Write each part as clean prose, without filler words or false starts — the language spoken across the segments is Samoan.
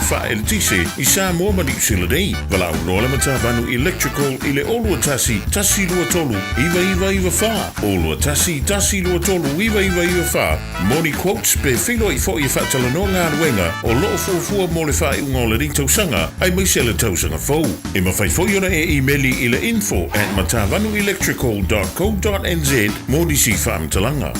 faaeletise i Samoa ma Niu Sila nei. Valaau loa le Matavanu Electrical i le 021 123 9994, 021 123 9994 mo ni quotes pe feiloai foi e faatalanoa galuega o loo fuafua mo le faaiuga o lenei tausaga aemaise le tausaga fou. E mafai foi ona e imeli i le info@matavanuelectrical.co.nz mo nisi faamatalaga.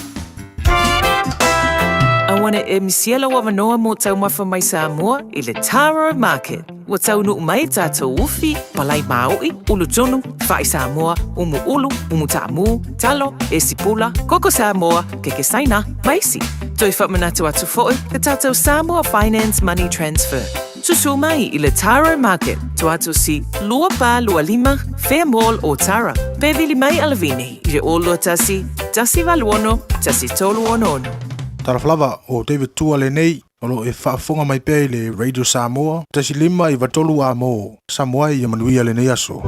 Aua ne i misia lou avanoa mo taumafa mai Samoa i le Taro Market. Ua taunuu mai tatou ufi, palai maoʻi, ulu tunu, fa'i Samoa, umu ulu, umu taamu, talo, esi pula, koko Samoa, keke Saina, ma isi. Toe faamanatu atu foi le tatou Samoa Finance Money Transfer. Susu mai i le Taro Market, Tuatosi 2425, Fair Mall Otara. Pe vili mai Alavini i le 021 186 1366. Talofa lava, o David Tua lenei, o lo o e faafofoga mai pea i le Radio Samoa, 1 5 93 A mo Samoa ia manuia lenei aso.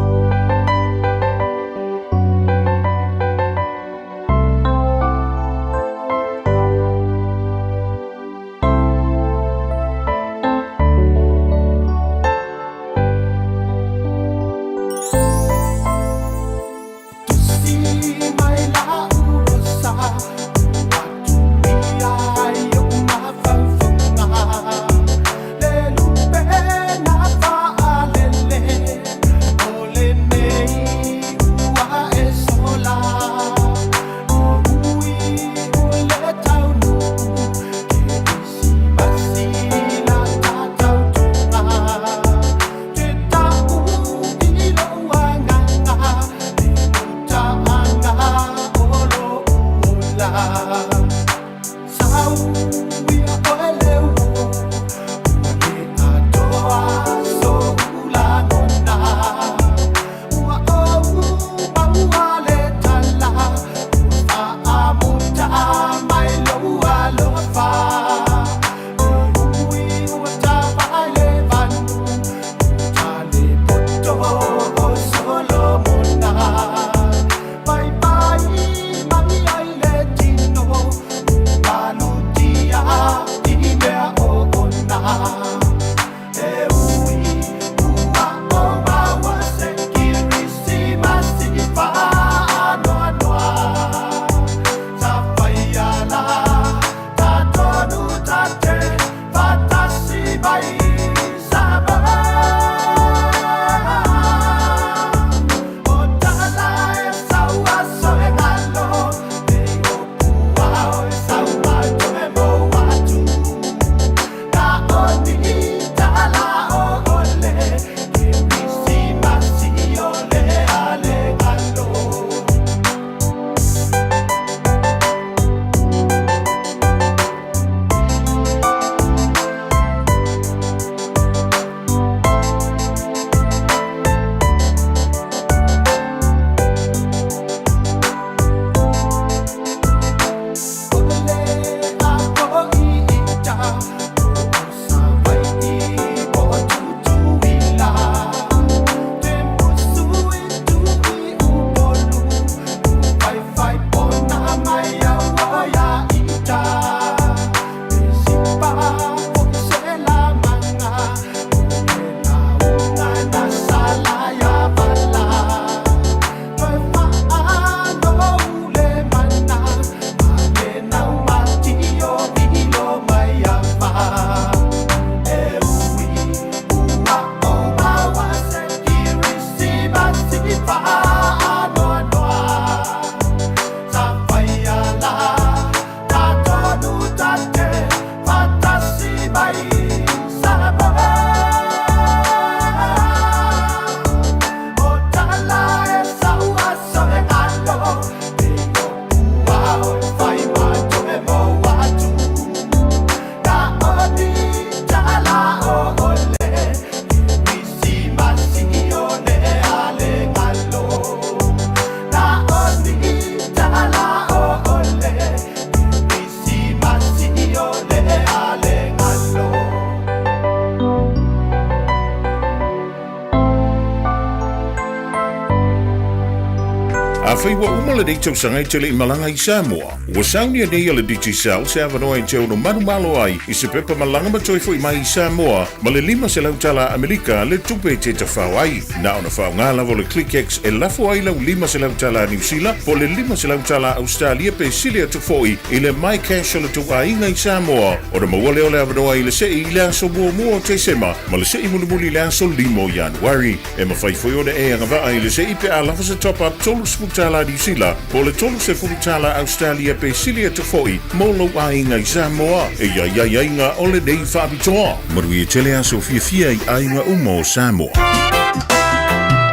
Afai ua uma lenei tausaga e te le i malaga i Samoa, ua saunia nei e le Digicel se avanoa e te ono manumalo ai i se pepa malaga ma toe foi mai i Samoa ma le $500 tala Amerika le tupe e te tafao ai. Na ona faaaoga lava o le ClickX e lafo ai lau $500 tala Niu Sila po o le $500 tala Ausetalia pe sili atu foi i le MyCash o le tou aiga i Samoa ona maua lea o le avanoa i le sei i le aso muamua o Tesema ma le sei mulimuli i le aso 5 o Ianuari. E mafai foi ona e agavaa i le sei pe a lava se top-up $30 Niu Sila po o le $30 Ausetalia pe sili atu foi mo lou aiga i Samoa. E i ai aiaiga o lenei faapitoa. Manuia tele aso fiafia i aiga uma o Samoa.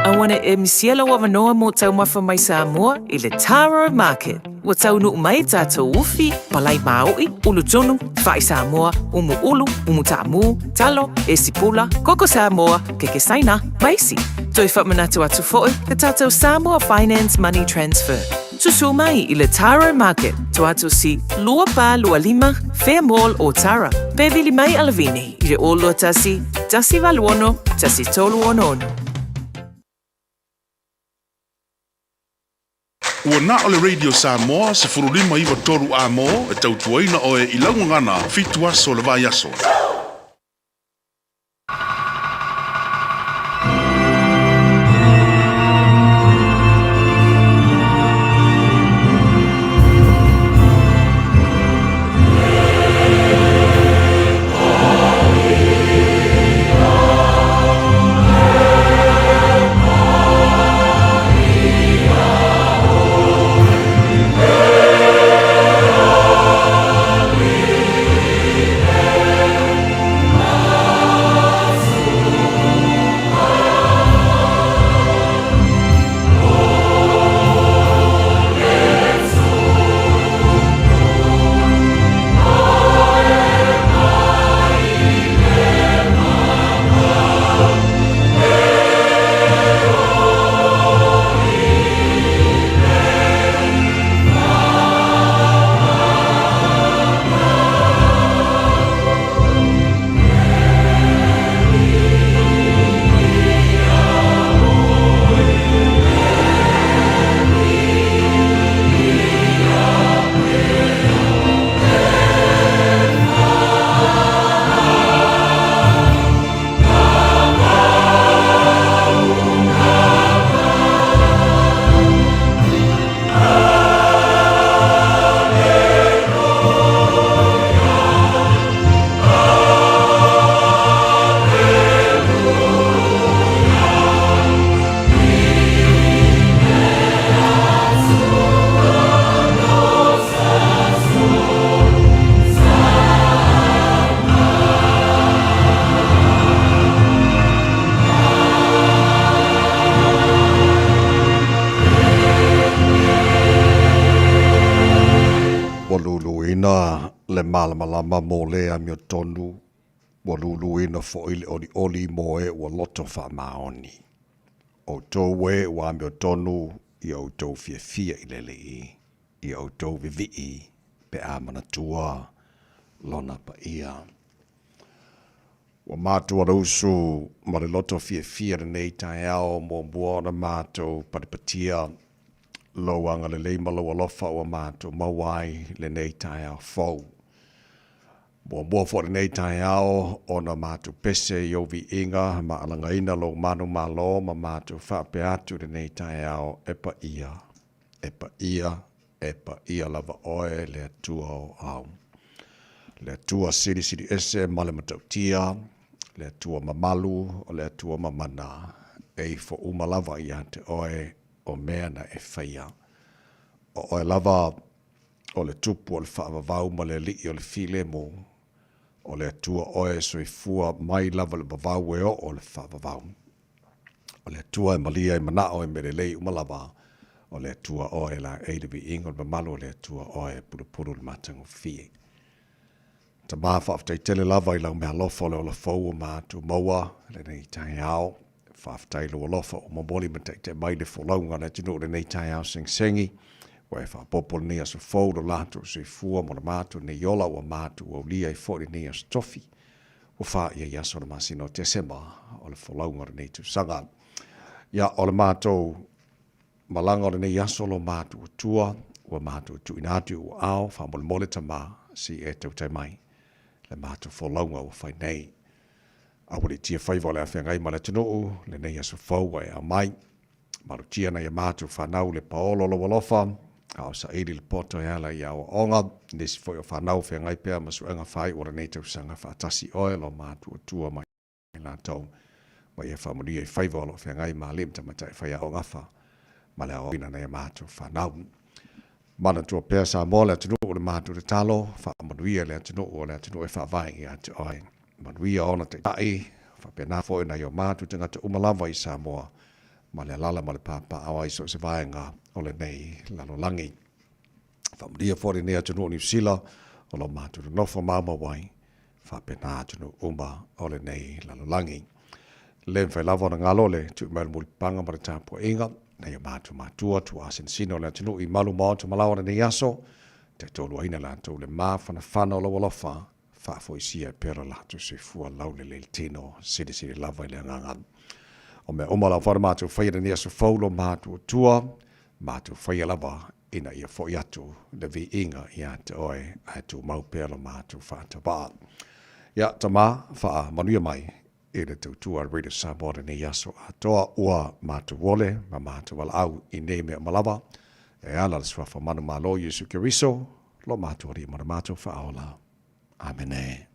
Aua ne i misia lou avanoa mo taumafa mai Samoa i le Taro Market. Ua taunuu mai tatou ufi, palai maoʻi, ulu tunu, faʻi Samoa, umu ʻulu, umu taamu, talo, esi pula, koko Samoa, keke Saina, ma isi. Toe faamanatu atu foi le tatou Samoa Finance Money Transfer. Susu mai i le Taro Market, Tuatosi 2425, Fair Mall Otara. Pe vili mai a Lavini i le 021 186 1366. Ua na o le Radio Samoa 15 9 3 A-mo e tautuaina oe i lau gagana fitu aso o le vaiaso. Ua luluina le malamalama mo le amiotonu, ua luluina foi le olioli mo e ua loto faamaoni. Outou e ua amiotonu ia outou fiafia i le Alii, ia outou vivii pe a manatua Lona paia. Ua matou alausu ma le loto fiafia lenei taeao muamua ona matou patipatia Lou agalelei ma Lou alofa ua matou maua ai lenei taeao fou. Muamua foi lenei taeao ona matou pese i Ou viiga ma alagaina Lou manumalo ma matou faapea atu i lenei taeao, E paia, e paia, e paia lava Oe le Atua o au. Le Atua silisili ese ma le matautia, le Atua mamalu, o le Atua mamana, e ifo uma lava ia te Oe o mea na e faia. O Oe lava o le Tupu o le faavavau ma le Alii o le filemu, o le Atua Oe e soifua mai lava i le vavau e oo le faavavau. O le Atua e malia i manao i mea lelei uma lava, o le Atua Oe e laei le viiga o le mamalu, o le Atua Oe e pulupulu le matagofie. Tama, faafetai tele lava i lau meaalofa o le ola fou ua matou maua lenei taeao. Faafetai i lou alofa ua momoli ma taitai mai le folauga a le atunuu i lenei taeao segisegi. Ua e faaopoopo lenei aso fou lo latou soifua ma lo matou nei ola ua matou aulia ai foi lenei aso tofi ua faia i aso o le masina o Tesema o le folauga o lenei tausaga. Ia, o le matou. malaga o lenei aso lo matuatua ua matou tuuina atu i ou aao faamolemole tama se i e tautai mai le matou folauga ua fai nei. A ua litia faiva o le afeagai ma le atunuu lenei aso fou ua e aumai. Malutia nai a matou fanau le paolo o lou alofa, a o saili le poto e ala i aoaoga, nisi foi o fanau feagai pea ma suega faaiu o lenei tausaga faatasi oe lo matuatua ma i latou ma ia faamanuia i faiva o lo o feagai ma alii ma tamaitai faiaoga gafa ma le aoaoina nai a matou fanau. Manatua pea Samoa le atunuu o le matou tatalo, faamanuia le atunuu o le atunuu e faavae ia te oe. Manuia ona taitai, faapena foi nai o matou tagata uma lava i Samoa ma le alala ma le papaaao ai so o se vaega o lenei lalolagi. Faamanuia foi lenei atunuu o Niu Sila o lo matou nonofo maumau ai faapena atunuu uma o lenei lalolagi. Le mafai lava ona galo le tuu mai o le mulipapaga ma le tapuaiga nai o matou matua tuaasinasina o le atunuu i malu maota ma laoa lenei aso, taitoluaina latou le mafanafana o lou alofa, faafoisia e pea lo latou soifua laulelei le tino, silisili lava i le agaga. O mea uma lava na matou faia lenei aso fou lo matuatua, matou faia lava ina ia foi atu le viiga ia te oe ae tumau pea lo matou faatauvaa. Ia, Tama, faamanuia mai i le tautua a Radio Samoa lenei aso atoa ua matou ole ma matou valaau i nei mea uma lava, e ala le Suafa manumalo Iesu Keriso, lo matou Alii ma lo matou Faaola. Amene.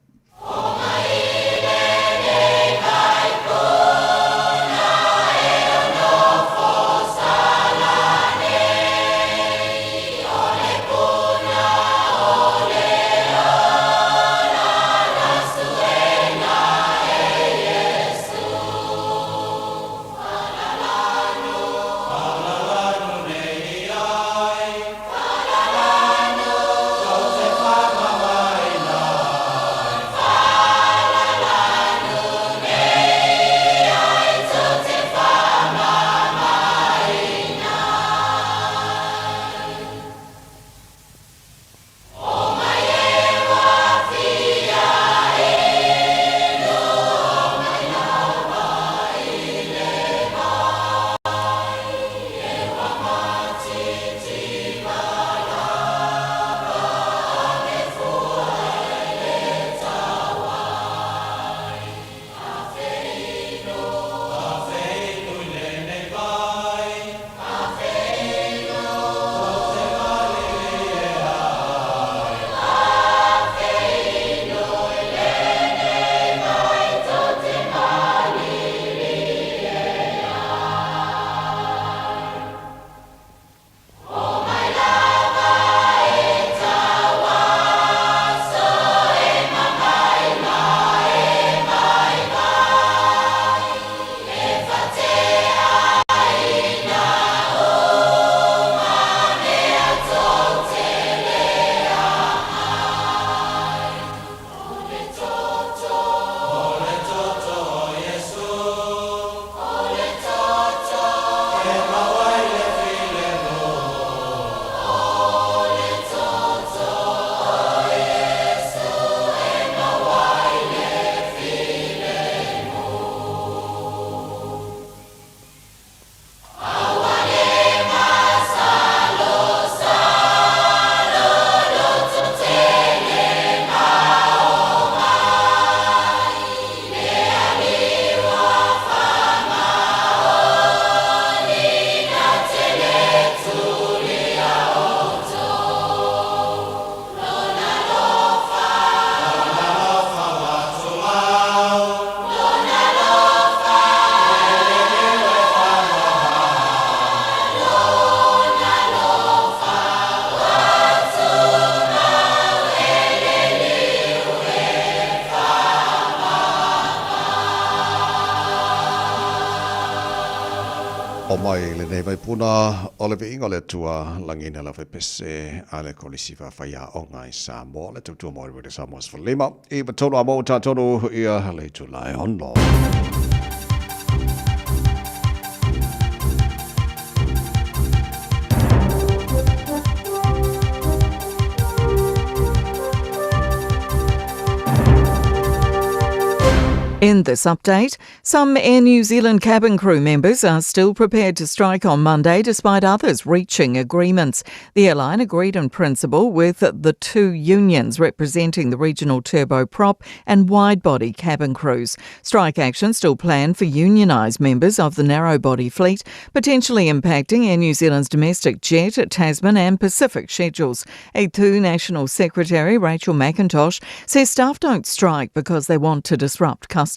O mai lenei vaipuna o le viiga o le Atua lagina le aufaipisinisi a le Kolisi Faafaiaoga i Samoa, le tautua mo le Samoa 15 i 3 a mo tatonu ia le itula e 6. In this update, some Air New Zealand cabin crew members are still prepared to strike on Monday despite others reaching agreements. The airline agreed in principle with the two unions representing the regional turboprop and widebody cabin crews. Strike action still planned for unionised members of the narrow-body fleet, potentially impacting Air New Zealand's domestic jet, Tasman and Pacific schedules. A2 National Secretary Rachel McIntosh says staff don't strike because they want to disrupt customers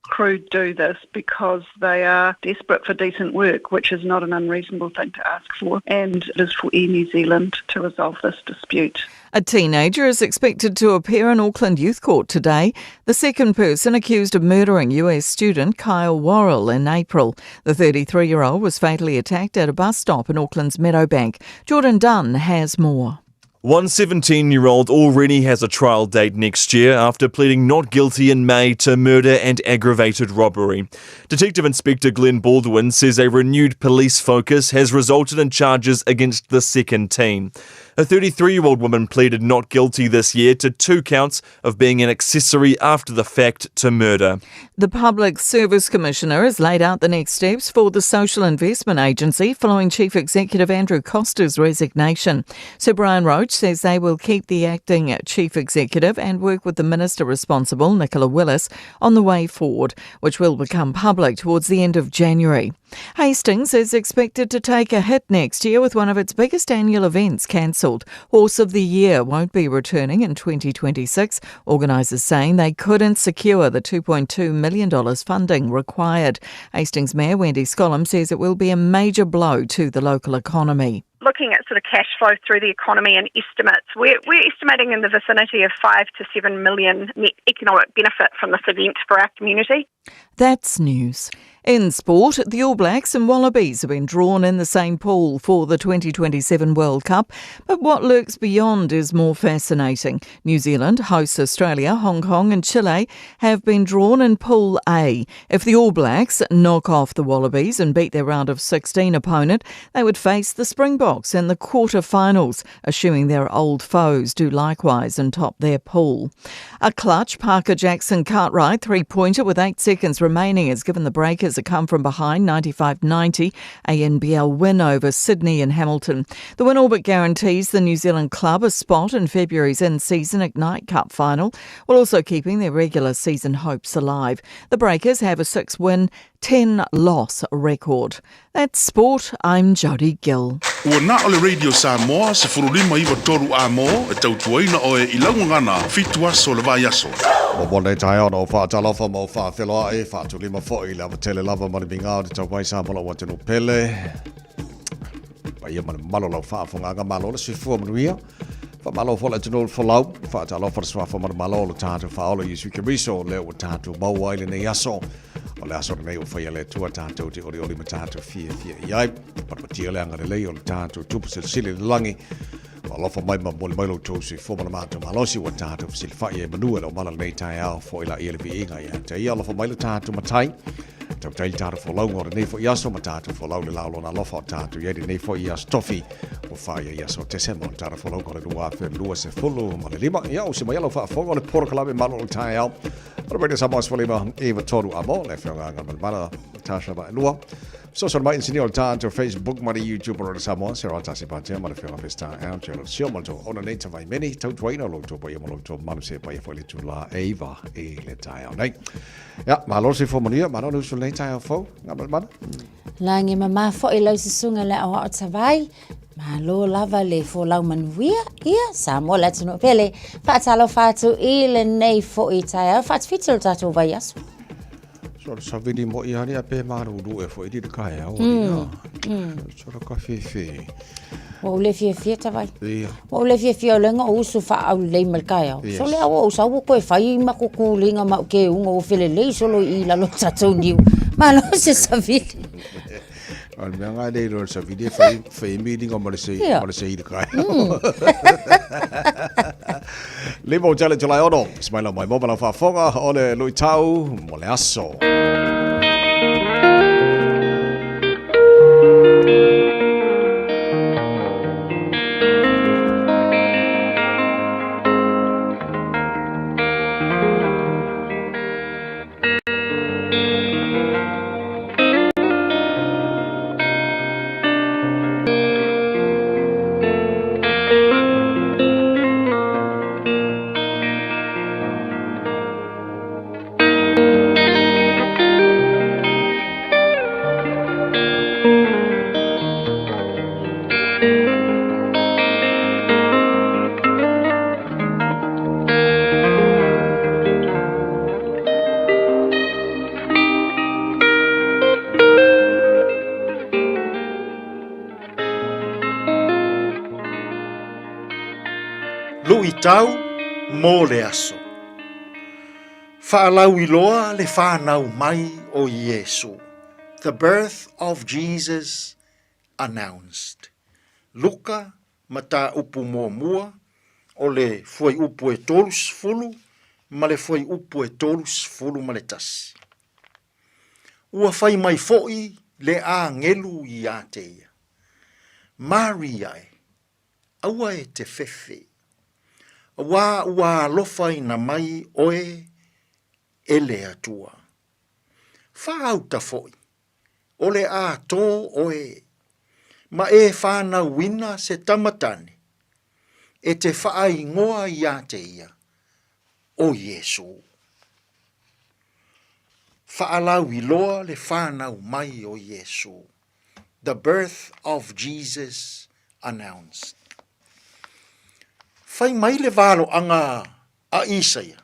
crew do this because they are desperate for decent work, which is not an unreasonable thing to ask for, and it is for Air New Zealand to resolve this dispute. A teenager is expected to appear in Auckland Youth Court today, the second person accused of murdering US student Kyle Worrell in April. The 33 year old was fatally attacked at a bus stop in Auckland's Meadowbank. Jordan Dunn has more. One 17 year old already has a trial date next year after pleading not guilty in May to murder and aggravated robbery. Detective Inspector Glenn Baldwin says a renewed police focus has resulted in charges against the second teen. A 33 year old woman pleaded not guilty this year to two counts of being an accessory after the fact to murder. The Public Service Commissioner has laid out the next steps for the Social Investment Agency following Chief Executive Andrew Coster's resignation. Sir Brian Roche says they will keep the acting Chief Executive and work with the Minister responsible, Nicola Willis, on the way forward, which will become public towards the end of January. Hastings is expected to take a hit next year with one of its biggest annual events cancelled. Horse of the Year won't be returning in 2026, organisers saying they couldn't secure the $2.2 million funding required. Hastings Mayor Wendy Schollum says it will be a major blow to the local economy looking at sort of cash flow through the economy and estimates, we're, we're estimating in the vicinity of 5 to 7 million net economic benefit from this event for our community. That's news. In sport, the All Blacks and Wallabies have been drawn in the same pool for the 2027 World Cup. But what lurks beyond is more fascinating. New Zealand hosts Australia, Hong Kong, and Chile have been drawn in Pool A. If the All Blacks knock off the Wallabies and beat their round of 16 opponent, they would face the Springboks in the quarter-finals, assuming their old foes do likewise and top their pool. A clutch Parker Jackson Cartwright three-pointer with eight seconds remaining has given the Breakers a come from behind 95 90 ANBL win over Sydney and Hamilton. The win all but guarantees the New Zealand club a spot in February's in season Ignite Cup final, while also keeping their regular season hopes alive. The Breakers have a six win, 10 loss record. That's sport. I'm Jodie Gill. Ua na o le Radio Samoa, 1593 a mō, e tautuaina oe i laugagana, fitu aso le vaiaso. Mo mo nei taeao na o whaatalofa ma o whaawheloaʻi, whaatulima foʻi le avatele lava ma le migao te tau mai Samoa lau atunuu pele. Paia ma le mamalu o lau faafogaaga malo le soifua manuia. Faamalo foi le atunuu le folau, faatalofa le suafa ma le malo o lo tatou faaola Iesu Keriso lea ua tatou maua ai lenei aso. O le aso lenei ua faia le Atua tatou te olioli ma tatou fiafia i ai. Patamatia le agalelei o le tatou Tupu Silisili i le lagi. Ua alofa mai ma momoli mai lo outou soifua ma le matou malosi ua tatou fesilafai ai manu e le omala lenei taeao foʻi laia le viiga ia te ia. Alofa mai le tatou Matai. Tautai le tatou folauga o lenei foi aso ma tatou folau le la o lona alofa o tatou i ai lenei foi aso tofi ua whaia i aso Tesema o le tatou folauga o le 2025. Ia, o se mai lau faafofoga o le porokalame malo o le taeao. O le Radio Samoa 15 i tolu a mo le afioga Gamalmala Tasha Vaelua. Fesoasoani mai inisinia o le tatou Facebook ma le YouTube o le Samoa, se rata se patea ma le afioga Vesta Angelo Sio ma le tou ona nei tavaimeni, tautuaina lo outou paia ma lo outou mamalu se paia foi le itula e iva i le taeao nei. Ia, malo le soifua manuia, malo le usu lenei taeao fou, Gamalmala. Lagi mama foʻi lau susuga le aoao tavai, Malo lava le folau manuia, ia, Samoa le atunuu pele. Faatalofa atu i lenei foʻi taeao, faatufiti o le tatou vaiaso. So le savili mo ia ni a pe malulu e fo i le kaea o ni So la ka fefe. Ua ou le fiafia tavai. Ia. Ua ou le fiafia o lenga o usu faaulelei mai le taeao. Yes. So lea ua ou sau ua toe fai ma kukuliga ma au keuga ua felelei solo i i lalo o tatou niu. Malo se savili. O le mea ngā nei loa le savili e whai, whai miringa ma le sei, ma le sei le kai. Lima o tele July ono, smaila mai mo malau whaafonga o le lui tau mo le aso. Luitau mo le aso. Faalauiloa le fanau mai o Iesu. The birth of Jesus announced. Luka, mataupu muamua, o le fuaiupu e 30 ma le fuaiupu e 31. Ua fai mai foi le agelu iā te ia, Maria e, aua e te fefe, auā ua alofaina mai oe e le Atua. Faauta foi, o le a tō oe, ma e whānauina se tama tane, e te whaaingoa iā te ia, o Iesū. Faalauiloa le whanau mai o Iesū. The birth of Jesus announced. Fai mai le valoaga a Isaia,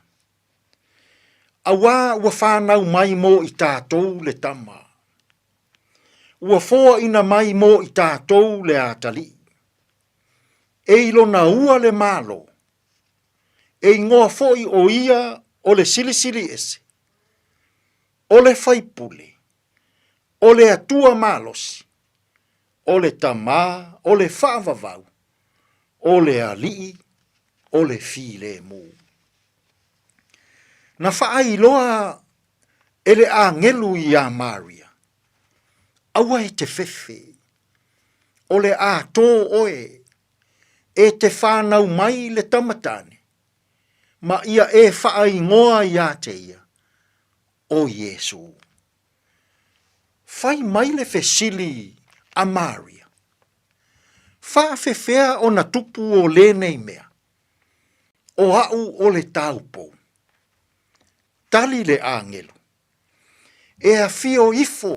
Auā ua whanau mai mō i tātou le tama. Ua foaina mai mō i tātou le atalii. E i lona ua le Malo, E ingoa foi o ia o le Silisili Ese, o le Faipule, o le Atua Malosi, o le Tamā, o le Faavavau, o le Alii, o le Filemu. Na faailoa e le agelu iā Maria, Aua e te fefe, o le a tō oe e te whānau mai le tama tāne, ma ia e whaaingoa iā te ia, o Iesū. Whai mai le fesili a Maria, Whaafewhea ona tupu o lēnei mea, o a'u o le taupou? Tali le āngelu, E awhio ifo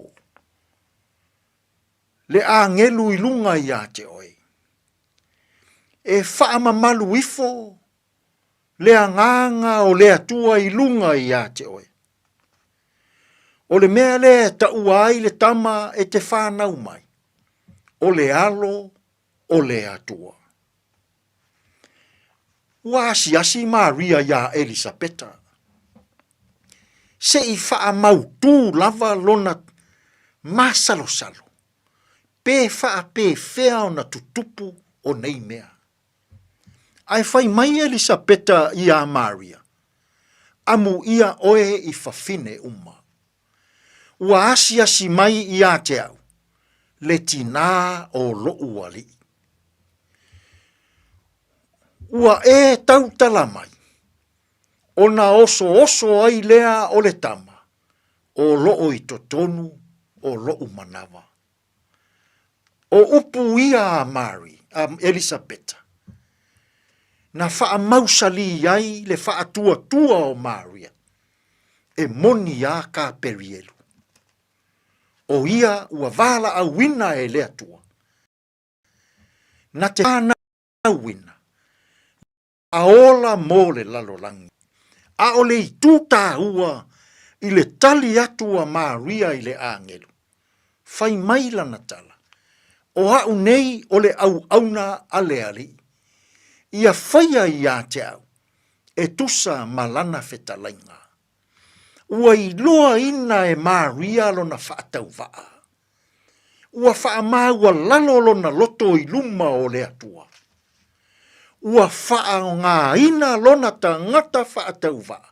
le āngelu i lunga iā te oe. E whaamamalu ifo le agaga o le Atua i lunga iā te oe. O le mea lea e taua ai le tama e te whanau mai, o le alo o le Atua. Ua asiasi Maria iā Elisapeta. Se i faamautū lava lona māsalosalo, pe faapefea ona tutupu o nei mea. Ae fai mai Elisapeta iā Maria, Amuia oe i fafine uma. Ua asiasi mai iā te au, le tinā o loʻu aliʻi. Ua e tautala mai, ona osooso ai lea o le tama o loo i totonu o loʻu manawa. O upu ia a Mary, a Elisapeta, na faamausalī ai le faatuatua o Maria, e moni a Kaperielu. O ia ua valaauina e le Atua, na te whanauina, a ola mo le lalolagi. ʻAʻole i tū tāua i le tali atu a Maria i le āngelu. Fai mai lana tala, O aʻu nei o le ʻauʻauna a le Aliʻi. Ia faia iā te au, e tusa ma lana fetalaiga. Ua iloaina e Maria lona faatauvaa. Ua faamaualalo lona loto i luma o le Atua. Ua faaaogaina lona tagata faatauvaa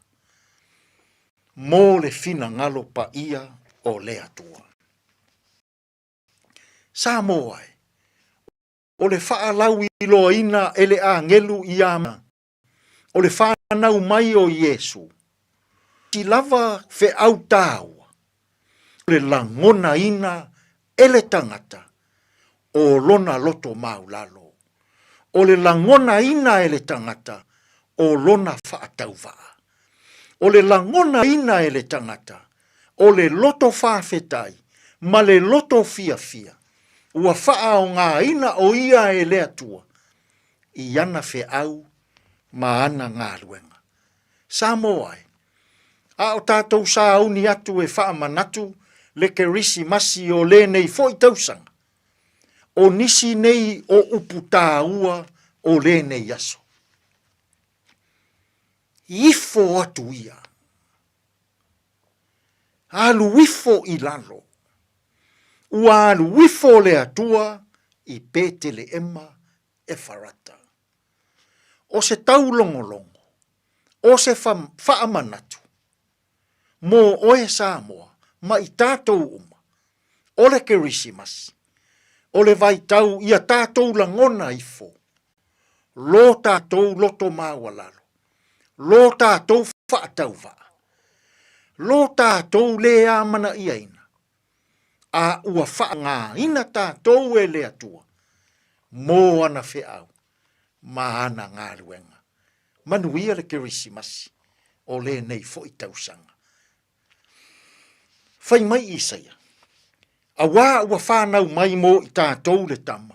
mo le finagalo paia o le Atua. Samoa e, o le faalauiloaina e le agelu iā o le whanau mai o Iesu, ti lava feau tāua, o le lagonaina e le tangata o lona loto maulalo, o le lagonaina e le tangata o lona faatauvaa, o le lagonaina e le tangata o le loto faafetai ma le loto fiafia, ua faaogaina o ia e le Atua i ana feau ma ana galuega. Samoa e, a o tatou sauni atu e faamanatu le Kerisimasi o lenei foi tausaga, o nisi nei o upu tāua o lenei aso. Ifo atu ia. Alu ifo i lalo. Ua alu ifo le Atua i Peteleema Efarata. O se taulogologo, o se faamanatu mō oe Samoa ma i tātou uma, o le Kerisimasi, o le vaitau ia tātou lagona ifo, lō tātou loto maualalo, lō tātou faatauvaa, lō tātou lē amana'iaina, a ua faaaogaina tātou e le Atua mō ana feau ma ana galuega. Manuia le Kerisimasi o lenei foi tausaga. Fai mai Isaia, Auā ua whānau mai mō i tātou le tama,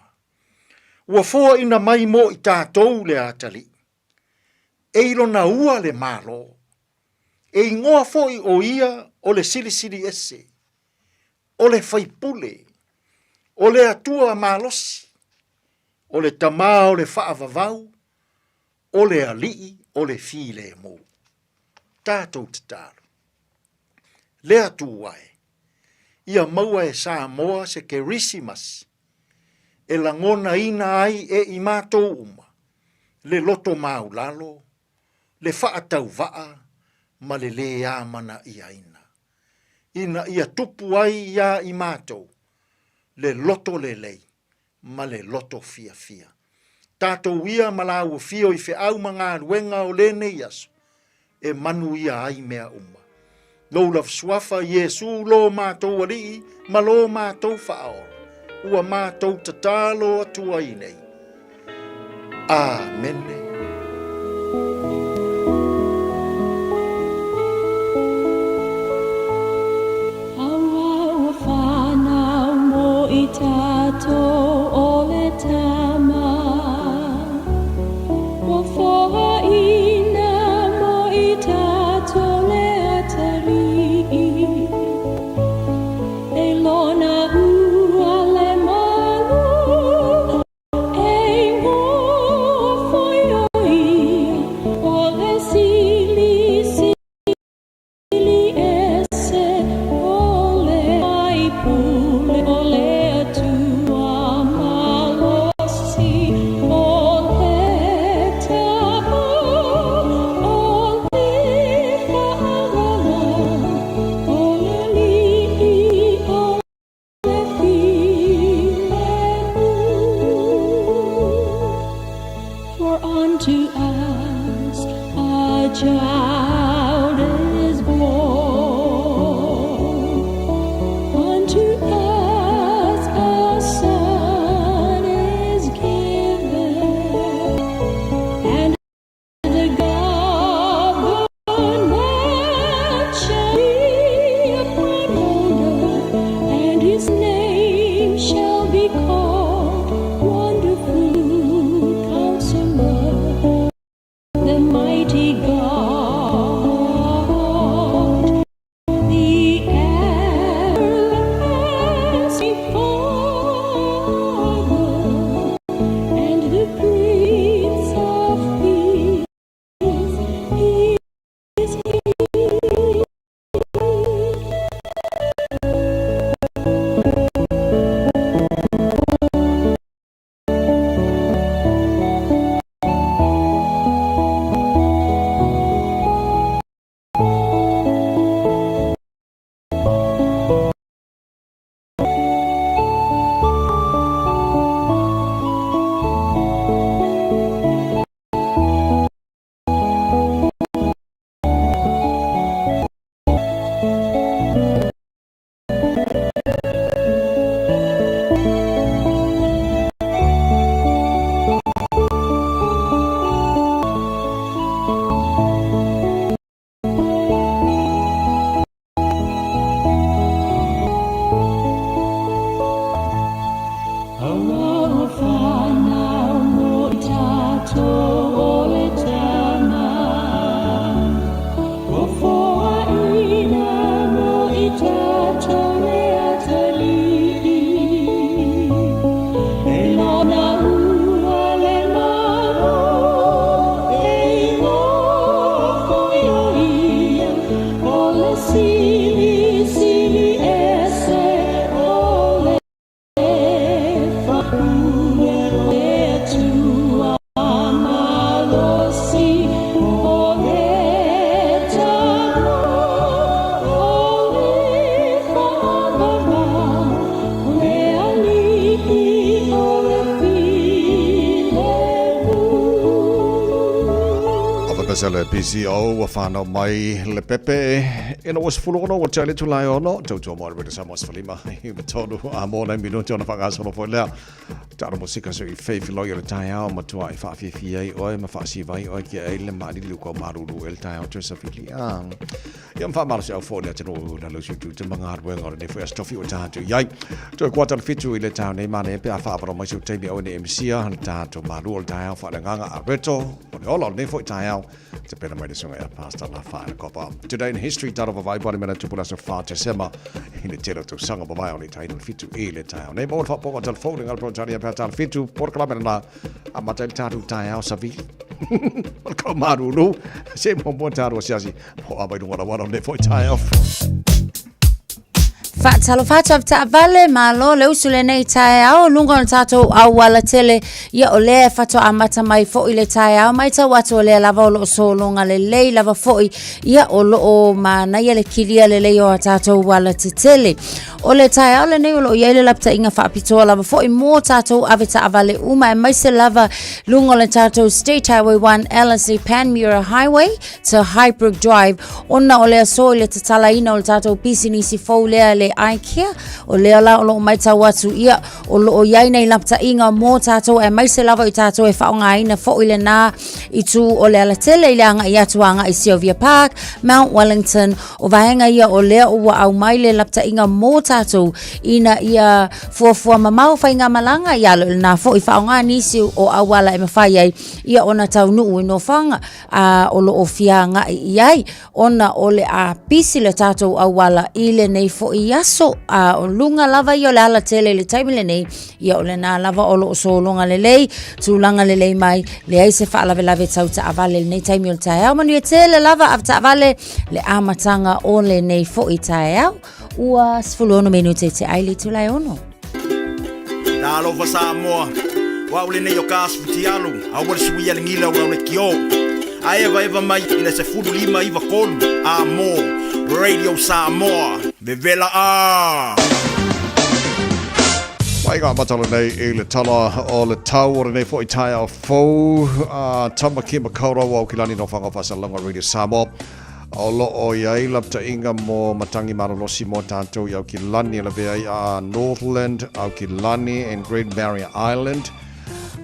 ua foaina mai mō i tātou le atalii, e i lona ua le Malo, e ingoa foi o ia o le Silisili Ese, o le Faipule, o le Atua malosi, o le Tama o le Faavavau, o le Alii o le Filemu. Tatou tatalo. Le Atua e, ia maua e Samoa se Kerisimasi e lagonaina ai e i matou uma le loto maulalo, le faatauvaa ma le lē amana'iaina, ina ia tupu ai iā i matou le loto lelei ma le loto fiafia. Tatou ia ma lāua fio i feau ma galuega o lenei aso, e manuia ai mea uma. Lou lava suafa, Iesu, lo matou Alii ma lo matou Faaola, ua matou tatalo atu ai nei. Amene. Aua ua whanau mo i tatou o le tama. Ua foaina mo i tatou le atalii. E lona ua le malu. Pese le PCO ua whanau mai le pepe ina ua 16 ua tea le itula e ono tautua mo le Radio Samoa 15 i tolu a mo nai minute ona whangasolo foi lea. Talo musika so i wheiwhiloi o le taeao matua i whaafiafia ai oe ma whaasiva ai oe ki ai le maalili u kau maruru e le taeao toe sawhili. Ah. Ia ma whaamalosi au fo le atunuu na lausi tu te mangaruenga o le nefo astofi o tātou iai. Toe kuata le fitu i le tau nei mane pe a whaaparo mai seu taimi au ne MCA le tātou malu o le taeao whaelanganga a reto o le ola o le nefo i taeao te pena mai le sunga e Pastor La Whae Kopa. Today in history, taro vavai bari mena tupula so wha te sema i le telo tau sanga vavai o le taina le fitu i le taeao. Nei mo le whaponga telefone ngal pro tari a pea talo fitu porkalame na a mata le tātou taeao savili. O le kau maruru, se mo mo tāru asiasi, po a mai runga rawa le foi taeao. Faatalofa atu avetaavale, malo le usu lenei taeao, luga o le tatou auala tele, ia o lea e faatoa amata mai foi le taeao, maitau atu o lea lava o loo sologa lelei lava foi, ia o loo manaia le kilia lelei o a tatou ala tetele. O le taeao lenei o loo i ai le lapataiga faapitoa lava foi mo tatou avetaavale uma aemaise lava luga o le tatou State Highway 1 Ellerslie Panmure Highway to Highbrook Drive ona o le aso i le tatalaina o le tatou pisinisi fou lea le IKEA o lea la o loo maitau atu ia o loo i ai nei lapataiga mo tatou aemaise lava i tatou e faaaogaina foi lena itu o le alatele i le agai atu agai Sylvia Park, Mount Wellington o vaega ia o lea ua aumai le lapataiga mo tatou ina ia fuafua mamao faigamalaga ia lo lena foi faaaoga nisi o auala e mafai ai ia ona taunuu i nofoaga a o loo fia agai i ai ona o le a pisi le tatou auala i lenei foi aso a o luga lava ia o le alatele i le taimi lenei ia o lena lava o loo sologa lelei tulaga lelei mai leai se faalavelave tau taavale i lenei taimi o le taeao manuia tele lava avetaavale le amataga o lenei foi taeao ua 16 minute te ai le itula e ono. Talofa Samoa, o au lenei o ka asu futialu, aua le suia le gila o le kio. A eva eva mai i le 15 93 a mo Radio Samoa, vevela a! Mai ngā matala nei i le tala o le tau o lenei foi taeao fou a Tamaki Makaurau Aukilani no Whanga Whasalonga Radio Samoa. O loo i ai lapataiga mo matagi malolosi mo tatou i Aukilani e lavea ai a Northland, Aukilani and Great Barrier Island.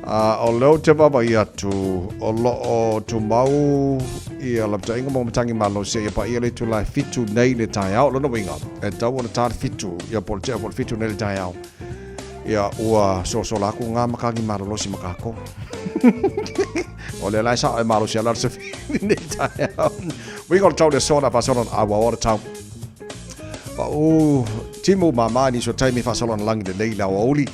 O lea ou te vaavaai atu o loo tumau ia lapataiga mo matagi malolosi ia paia le itula e 7 nei le taeao. Lona uiga e tau ona ta le 7 ia po o le tea po o le 7 nei le taeao. Ia ua sosola aku ngā makagi malolosi ma kākou. O lea la e sao e malosi ala le safili nei taeao. Uiga o le tau le sona faasolo na aua o le tau. Pa u timu mama ni so taimi faasolo na langi lelei le aoauli.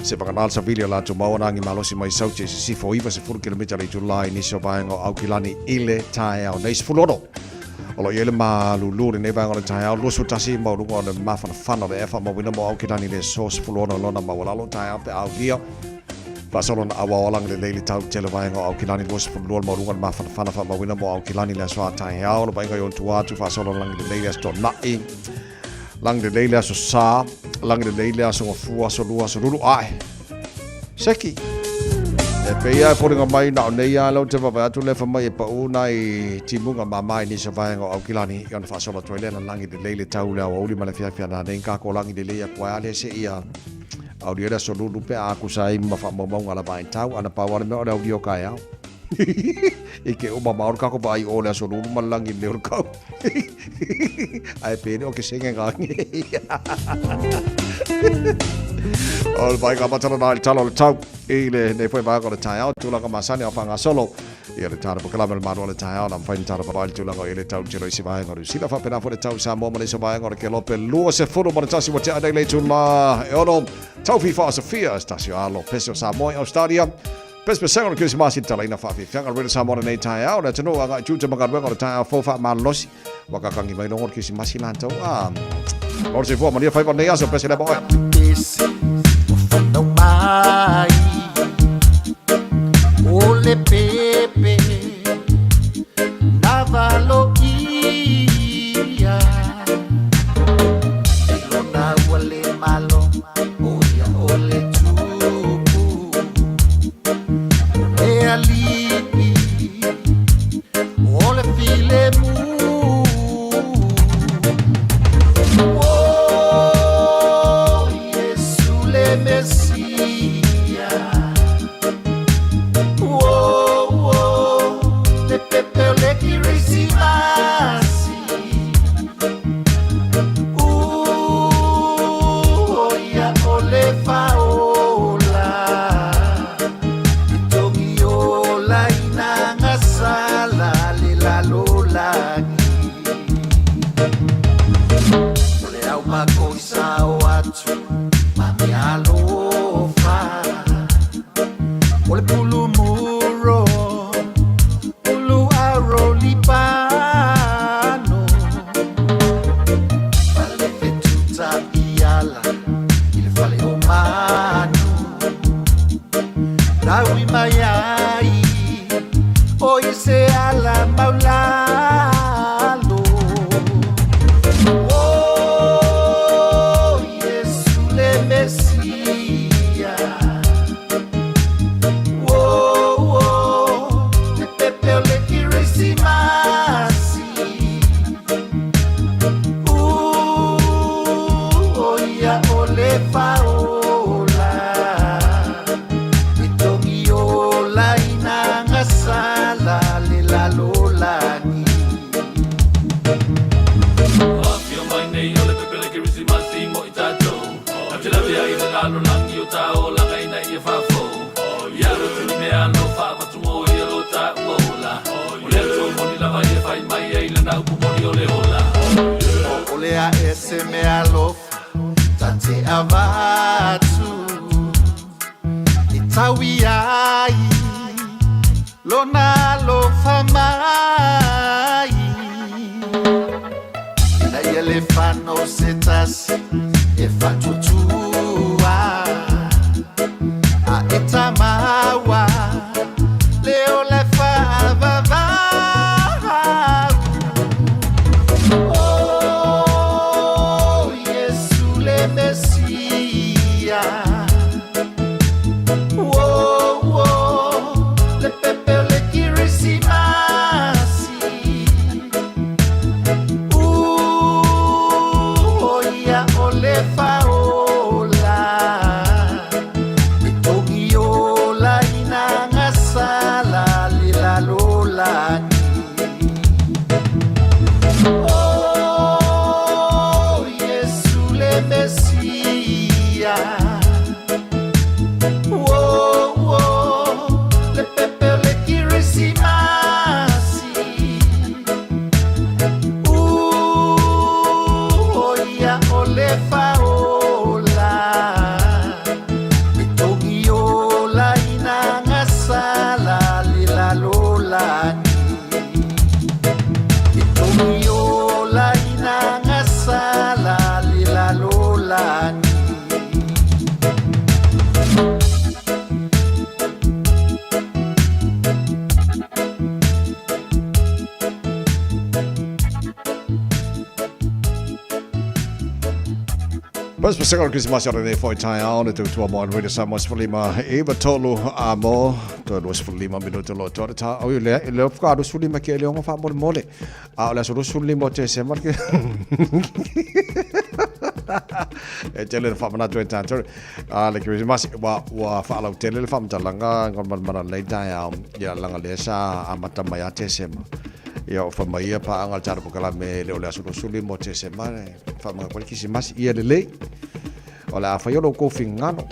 Se whakanā le safili o latou maua na agi malosi mai sauti e sisifo 90 kilomita le itula i nisi o vaega o Aukilani i le taeao nei 16. O lo i ai le malulu lenei vaega o le taeao 21 maualuga o le mafanafana o le ea faamauina mo Aukilani le aso 16 lona maualalo taeao pe aulia. Faasolo na auao alagi lelei le tau tele vaega o Aukilani 22 le maualuga o le mafanafana faamauina mo Aukilani le aso a taeao. Le vaaiga i ona tua atu faasolo lagi lelei le aso Tona'i. Lagi lelei le aso Sa, lagi lelei le aso Gafua, aso Lua, aso Lulu, ae. Seki. E pei lava e foliga mai na o nei lava lea ou te vaavaai atu lea fai mai e pau nai timuga mama i nisi o vaega o Aukilani i ona faasolo atu ai lea na lagi lelei le tau le aoauli ma le afiafi a nanei kako lagi lelei atu ai a lea seia aulia le aso Lulu pe a kusa ai ma faamaumauga lava ai tau ana pau lava le mea o le aulia o kaeao. I ke uma ma o le kako vaai o le aso Lulu ma le lagi lelei o le kau. Ae pene o ke senge gange. O le vaega matala na i le tala o le tau i le nei foi vaega o le taeao tulaga masani o whangasolo ia le tala pokalame o le malo o le taeao na mawhai ni tala papai le tulaga o i le tau telo i se vaega o Niu Sila whapena fo le tau Samoa ma le se vaega o le Kelope 21 wa te anei le tula e ono tau FIFA o Sofia Stasio Alo Pese o Samoa i Australia Pesepesega o le Kerisimasi le talaina faafiafiaga le Radio Samoa lenei taeao le atunuu agai tiute ma galuega o le taeao fou faamalolosi ua kakangi mai logo le Kerisimasi latou a Lord soifua manuia faiva o lenei aso pese lea ma oe. Pese ua fanau mai o le pepe na valo ia i lona ua le malo o ia o le tupu o le alii Lau makou i sao atu ma mea alofa. O le pulu muro, pulu aro lipano. Ma le fetuta iala i le fale o manu. Taui mai ai o i se ala maulalo. Oh, Yesu le Mesia. Oh, oh, le pepe o le Kirisimasi. Uh, o ia o le faola. E togi ola ina gasala le lalolagi. Afio mai nei o le pepe le Kirisimasi mo i tatou. Lavelavea i le lalolagi o ta olaga ina ia faafou. Ia lotu ni mea alofa avatu mo ia lo taua ola. O le Atua moni lava ia fai mai ai lana upu moni o le ola. O le a e se mea alofa ta te avatu e taui ai lona alofa mai. Ina ia le fano se tasi e faatuatua a e tamaua le ola e faavavau. Oh, Yesu le Mesia. Oh, oh, le pepe o le Kirisimasi. Uh, o ia o le faola. E togi ola ina gasala le lalolagi. Oh, Yesu le Mesia. Oh, oh, le pepe o le Kirisimasi. Uh, o ia o le faola. E togi ola ina gasala le lalolagi. E togi ola ina gasala le lalolagi. Pos pasaka o le Kirisimasi o lenei foi taeao le tautua mo Anwena Samoa 15 iva tolu a mo toe 25 minuta lo toa le tā au i le le ofuka 25 ke le ongo faamolemole a o le aso 25 o Tesema le e tele na faamanatu e tātou a le Kirisimasi ua ua faalautele le faamatalaga ngol lei taeao ia langa lea sa amata mai a Tesema ia o fai mai ia paaga le tala pokalame le o le aso 25 o Tesema faamaga koa le Kirisimasi ia lelei o le a fai o lou kou finagalo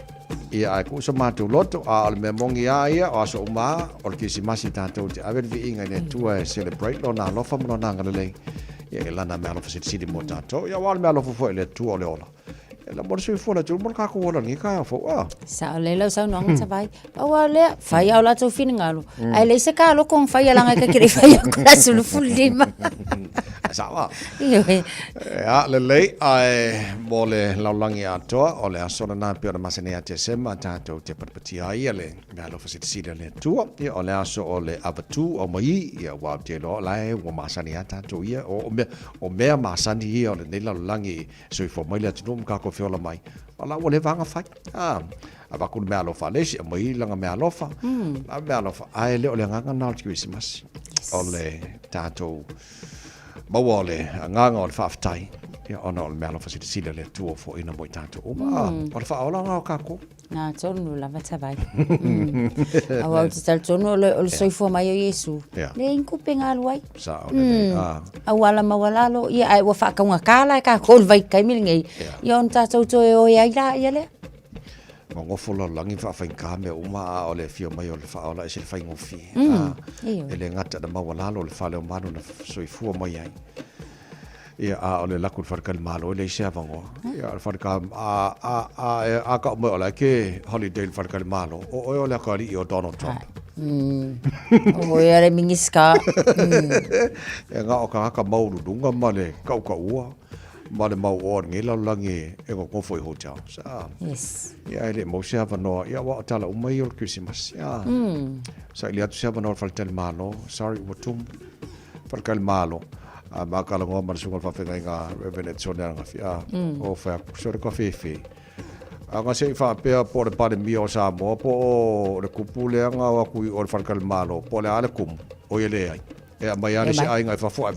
ia ae kuʻu so matou loto a o le mea moni a ia o aso uma a o le Kirisimasi tatou te ave le viiga i le Atua e celebrate lona alofa ma lona agalelei ia i lana meaalofa silisili mo tatou ia aua o le meaalofa foi a le Atua o le ola e la mo le soifua o le atunuu mo le kākou ola i lenei taeao fou a. Sao lelei lau saunoaga Tavai. Pau lava lea, fai lava o latou finagalo, ae leai se kaloko na faia leaga e te le i fai atu le aso 25. Sao a. Ioe. Ea, lelei, ae mo le lalolagi atoa, o le aso lena e pei ona masani ia Tesema, tatou te patipatia ai ia le meaalofa silisili a le Atua. Ia, o le aso o le avatū au mai, ia, aua ou te iloa o la e ua masani lava tatou ia, o mea, o mea masani ia o lenei lalolagi, soifua mai le atunuu ma kākou feola mai, a la ua leva lava ona fai. A, avatu le meaalofa a le isi, aumai lana meaalofa, la meaalofa, ae le o le agaga lena o le Kerisimasi. O le tatou maua o le agaga o le faafetai, ia, ona o le meaalofa silasila a le Atua ua foaiina mo i tatou uma. O le faaolaga o kākou. Nā tonu lava Tavai. Aua ou te talitonu o le, o le soifua mai o Iesu. Yeah. Leai ni tupe na alu ai. Sao lelei. Ah. Auala maualalo, ia, ae ua faataugata la e kākou i le vaitaimi lenei. Yeah. Ia ona tatou toe oe ai laia lea. Gogofo lalolagi ma faafaigata mea uma a o le afio mai o le faaola ese le faigofie. Ioe. E le gata na maualalo le fale o manu na soifua mai ai. Ia, a o le laku le faletalimalo e leai se avanoa. Ia, o le faleta, a, a, a, e, a kau mai o la e ke holiday le faletalimalo, o oe o le akalii o Donald Trump. O oe a le Minisita. E nga o kangaka maululuga ma le kaukaua ma le mau oa o lenei lalolagi e nonofo i hotels. A, Yes. Ia, e le mau se avanoa. Ia, aua o tala uma ia o le Kerisimasi. A, saili atu se avanoa o le faletalimalo. Sorry, ua tumu. Faletalimalo. A, ma talanoa ma le susuga o le faafeagaiga Reverend Edson Alagafi. A, o fai atu, sole ka fefe. A na se i faapea po o le Palemia o Samoa po o le kupu lea na o atu i o le faletalimalo, po o le a le kumu, o ia leai. E aumai lava le isi aiga i fafo ae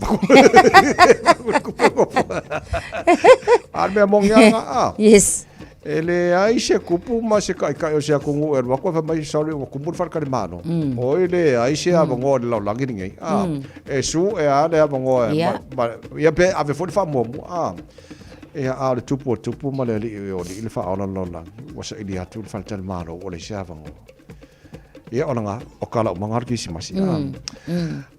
A o le mea moni lava lena, a. Yes. E leai se kupu ma se taitai o se atunuu e alu atu ae fai mai, sorry ua tumu le faletalimalo. Oi leai se avanoa o le lalolagi lenei, a. E su e a le avanoa e ma, ia pe ave foi le faamuamua, a. Ia, a o le tupu o tupu ma le alii o alii le faaola o le lalolagi, ua saili atu le faletalimalo ua leai se avanoa. Ia, o lena, o kala uma ngā Kirisimasi.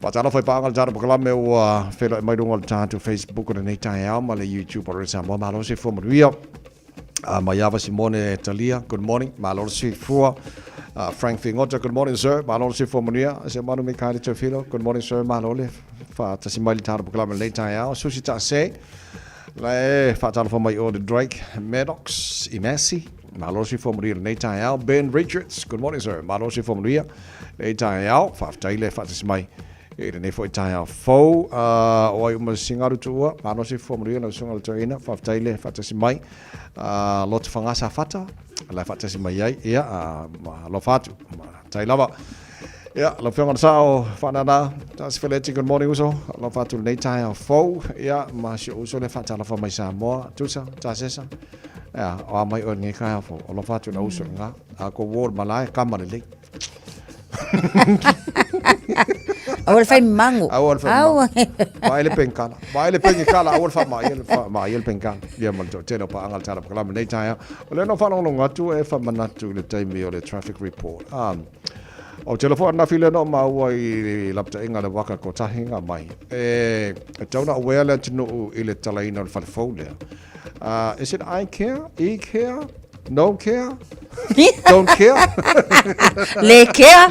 Faatalofa i paaga le tatou polokalame ua feiloai mai luga o le tatou Facebook o lenei taeao ma le YouTube o Radio Samoa. Malo le soifua manuia. Maiava Simone Talia, good morning. Malo le soifua. Frank Figota, good morning sir. Malo le soifua manuia. Seumanu Mikaele Teofilo, good morning sir. Malo le faatasi mai le tatou polokalame o lenei taeao. Susi Taase, la e faatalofa mai o le Drake Maddox i Massey. Malo le soifua manuia i lenei taeao. Ben Richards, good morning sir. Malo le soifua manuia lenei taeao. Faafetai le faatasi mai i lenei foi taeao fou. O ai uma Singaru Tuua, malo le soifua manuia lau susuga i le toeaina. Faafetai le faatasi mai. Lotu Fagasa Safata, la e faatasi mai ai. Ia, alofa atu. Tai lava. Ia, lau Afioga i le Sao Faanana, Tasi Feleti, good morning uso. Alofa atu i lenei taeao fou. Ia, ma si ou uso lea faatalofa mai Samoa. Tusa, Tasesa. Ia, o a mai oe i lenei taeao fou. Alofa atu i lau uso i lena. A ko uo le malae, kama lelei. Aua le fai mango. Aua le fai mango. Vaai le penkala. Vaai le penkala, aua le faamaia le faamaia le penkala. Ia ma le toatele o paaga le tala pakalama i lenei taeao. O lea na faalogologo atu e faamanatu i le taimi o le traffic report. Um, o te lofo anafi lea na maua i lapataiga le waka kotahi ngā mai. E, e tau na awea le atunuu i le talaina o le whale fou lea. Is it I care, E care, no care, don't care? Le care.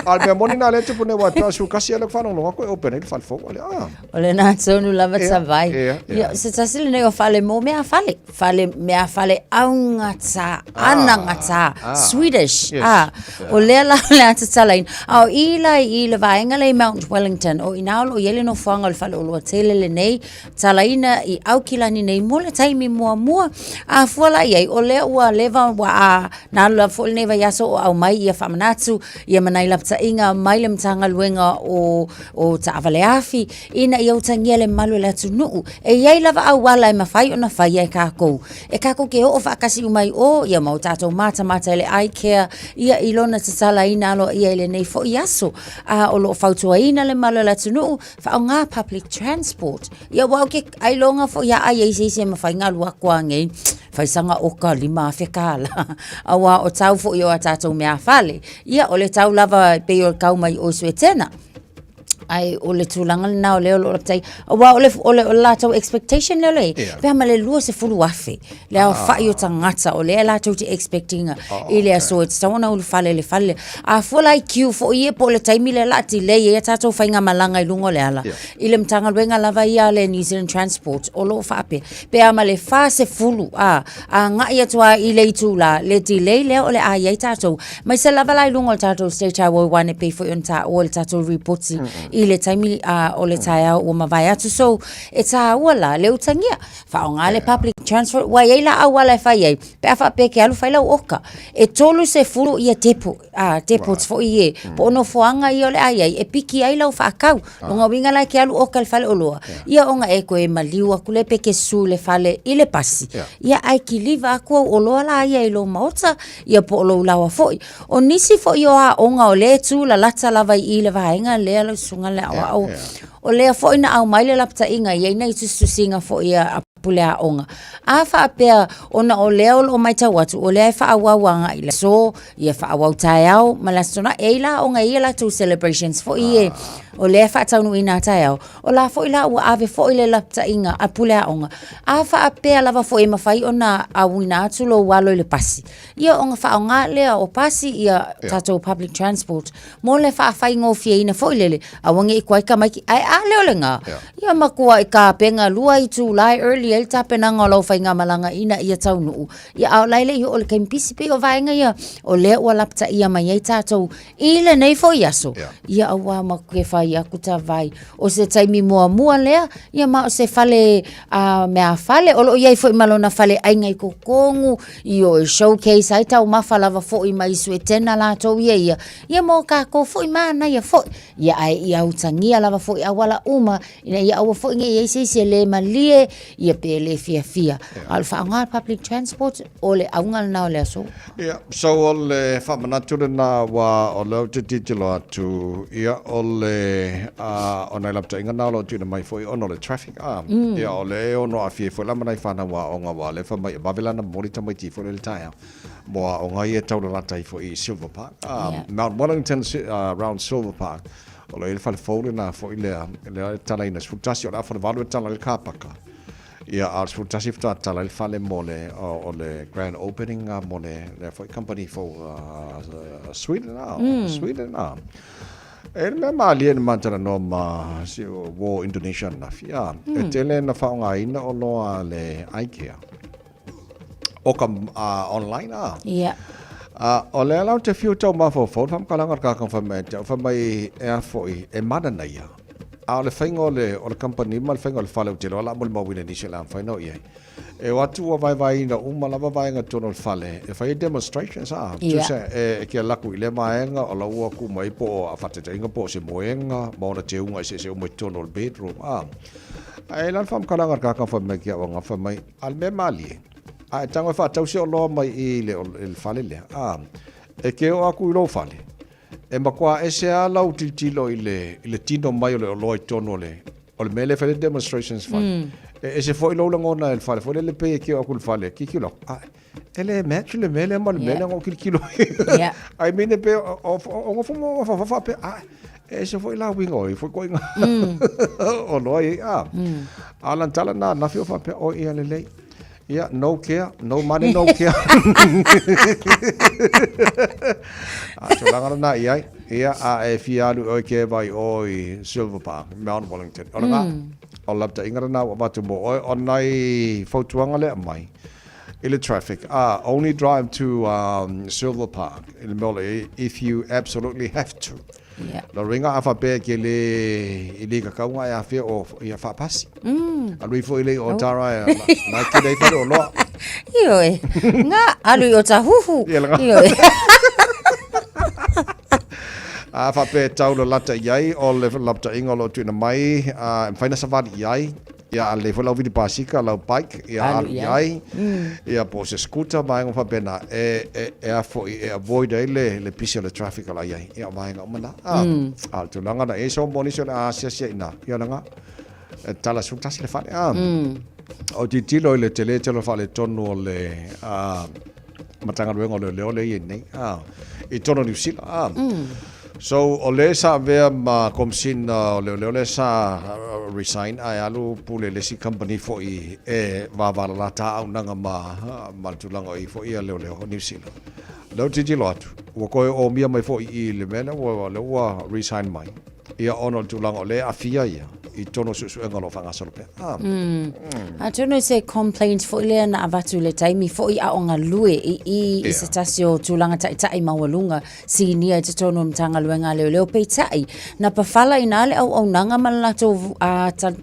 A le mea moni nā le tupu nei wai pea su kasi ele whanongo ko e open nei le whale fou ale ah. O le nā tonu lava yeah, tawai. Yeah, yeah. Se tasi le nei o whale mō mea whale. Whale mea whale aungata, ah, anangata, ah, Swedish. Yes, ah. Yeah. O lea la le atatalaina. A o i lai i le vaenga lei Mount Wellington, o inā o lo i ele no fuanga o le whale o loa tele le nei, talaina i Aukilani nei mo le taimi muamua. A fua la i ai, o lea ua leva ua a na alu lava foi lenei vaiaso o aumai ia faamanatu ia ma nai lapataiga mai le Matagaluega o, o Taavale Afi ina ia utagia le mamalu o le atunuu. E i ai lava auala e mafai ona faia e kākou. E kākou ke oo faakasi uma i o ia ma o tātou matamata i le iCare ia i lona tatalaina aloaia i lenei foi aso. A o lo o fautuaina le mamalu o le atunuu Whaonga public transport. Ia wau ke ailoga fo ia ai ai se se mawhai ngā lua kua ngei. Whaisanga o ka lima awhe kāla. Awa o tau fo i o a tātou mea whale. Ia o le tau lava pe o kau mai o sue tena. Ai o le tūlanga le nā o le o lo tai. Awa o le o le o lātou expectation le ole. Yeah. Pea ma le lua se fulu afe. Le ao whai o tangata o le lātou te expectinga. Oh, I le aso e te tau ona ulu fale le fale. A fua la i kiu fo i e po le taimi le la delay e tātou whainga malanga i lunga o le ala. Yeah. I le Matagaluega lava ia le New Zealand Transport o lo o faapea. Pe a ma le 40 a, a ngai atu a i le itu la, le delay lea o le a iai tātou. Mai se lava la i lunga o le tātou State Highway 1 e pei foi ona tāua i le tātou ripoti i le taimi a, o le taeao ua mavae atu. So, e tāua la le utagia. Whaonga le public transport, wai ai la auala e whai ai. Pe a whaapea ke alu whai lau oka. E tolu se furu ia depo, depots foi e. Po ono foanga ia o le ai ai, e piki ai lau whaakau. Longa winga lai ke alu oka le fale o loa. Ia onga e koe maliu aku le peke su le fale i le pasi. Ia ai ki liva aku au o loa la ia i lo maota, ia po o lou lawa foi. O nisi foi o a onga o le tu la lata lava i le vaenga lea lau susuga le aoao. O lea foi na aumai le lapataiga i ai nai tusitusiga foi a pule aoga. A faapea ona o lea o lo o matau atu, o lea e faaauau agai i le aso, ia faaauau taeao ma le Aso Toonai. E i ai la aoga e i ai a latou celebrations foi e. O lea e faataunuuina a taeao, o la foi la ua ave foi le lapataiga a pule aoga, a faapea lava foi e mafai ona auina atu lou alo i le pasi, ia ona faaaoga lea o pasi ia tatou public transport mo le faafaigofieina foi lele, aua ne i tuai tamaiti. Ae a lea o lena, ia matuai tapena lua itula e early ai le tapenaga o lau faigamalaga ina ia taunuu, ia a o la e le i oo i le taimi pisi. Pei o vaega ia o lea ua lapataia mai ai tatou I lenei foi aso, ia auā matou te fai atu tavai, o se taimi muamua lea, ia ma o se fale a meafale, o lo o i ai foi ma lona faleaiga i totonu, i o e showcase ai taumafa lava foi mai Suetena latou ia ia, ia mo tatou foi manaia foi. Ia ae ia utagia lava foi auala uma, ina ia aua foi ne i i ai se isi e le malie, ia pe le fiafia. A o le faaaoga o le public transport, o le auga lena o le aso. Ia, so o le faamanatu lena aua o lea ou te tilotilo atu, ia o le, uh, o nai lapataiga na o lo o tuuina mai foi ona o le traffic, ah, mm. ia o le e ono aafia ai foi la ma nai whanau aoga aua o lea fai mai e vave la ona momoli tamaiti foi lea i le taeao mo aoga ia e taulalata ai foi i Silver Park, ah, yeah. Mount Wellington round Silver Park. O lo o i ai le fale fou lena foi lea, lea e talaina 11 o le afa o le 8 e tala ai le car paka. Ia, a o le 11 faatoa tatala ai le fale mo le, o le grand opening mo le, lea foi company fou Sweden a, Sweden a. E le mea malie na ma talanoa ma si uo Indonesia ananafi, a, e tele na faaaogaina oloa a le Ikea o ka online a. Ia. A, o lea la ou te fiu tau mafaufau, le faamatalaga o le tagata na fai mai ia te au, fai mai e a foi, e mananaia. A o le faiga o le, o le kamupani ma le faiga o le fale ou te iloa o le a molimauina e nisi o le a mafai ona oo i ai. E o atu ua vaevaeina uma lava vaega i totonu o le fale e fai ai demonstrations a. Ia. Tusa e, e ke alu atu i lea vaega o la ua tuu mai po o a faataitaiga po o se moega ma ona teuga eseese uma i totonu o le bedroom a. Ae la le faamatalaga a le tagata fai mai ki au aga fai mai, a le mea malie, a e tago e faatau se oloa mai i i le, i le fale lea a, e ke oo atu i lou fale, E matua ese lava lau tilotilo i le, i le tino mai o le oloa i totonu o le, o le mea lea e fai ai le demonstrations fale. Mm. E ese foi lou lagona i le fale foi lele pei e kio atu i le fale, tilotilo atu, ah, e le match le mea lea ma le mea lea na ou tilotilo ai. Yeah. I mean, e pei o, o, o nofo ma mafaufau faapea, ah, e ese foi la uiga o ia foi ituaiga oloa ia, ah. A o lana tala lena ananafi o faapea, oi ia lelei. Ia, no care, no money, no care. A tulaga lena i ai. Ia, a e fia alu oe ke vai o i Silver Park, Mount Wellington. O lena, o le lapataiga lena ua avatu mo oe, o nai fautuaga lea aumai i le traffic. Ah, only drive to Silver Park i le mea o le if you absolutely have to. Yeah. Lona uiga a faapea e ke le, i le kakauga e afea o ia faapasi. Alu ifo i le o tara e na ke nei fale o loa. Ioe. Nga alu i o tahuhu. Ia langa. Ioe. A faapea e tau lalata i ai o le lapataiga o lo o tuuina mai, a, e mafai ona savali i ai. Ia a lelei foi lau vili pasika, lau bike, ia Alu alu i i ai. ai, ia po o se scooter, vaega faapena, e, e, e a foi, e avoid ai le, le pisi o le traffic o la i ai. Ia o vaega uma na. A, a o le tulaga na, e i ai se mo nisi o le a asiasi ai i ina, ia langa, e tala 11 le fale. A, o tilotilo i le tele tele o le faaletonu o le, a, Matagaluega o Leoleo lea e i ai nei, a, i totonu o Niu Sila. A. So, o le sa avea ma Komisina o Leoleo lea sa resign ae alu pule i le isi company foi e vavalalata auaunaga ma, ma le tulaga o i ai foi ia Leoleo o Niu Sila. O lea ou te tilotilo atu, ua toe omia mai foi i i le mea lea ua, lea ua resign mai. Ia ona o le tulaga o lea e aafia ia i totonu o suesuega o lo o faagasolo pea. Ah. Atonu se complaint foi lea na avatu i le taimi foi a o galue i i i se tasi o tulaga taitai maualuga sinia i totonu o Matagaluega a Leoleo peitai na pafala i ina le auaunaga ma le latou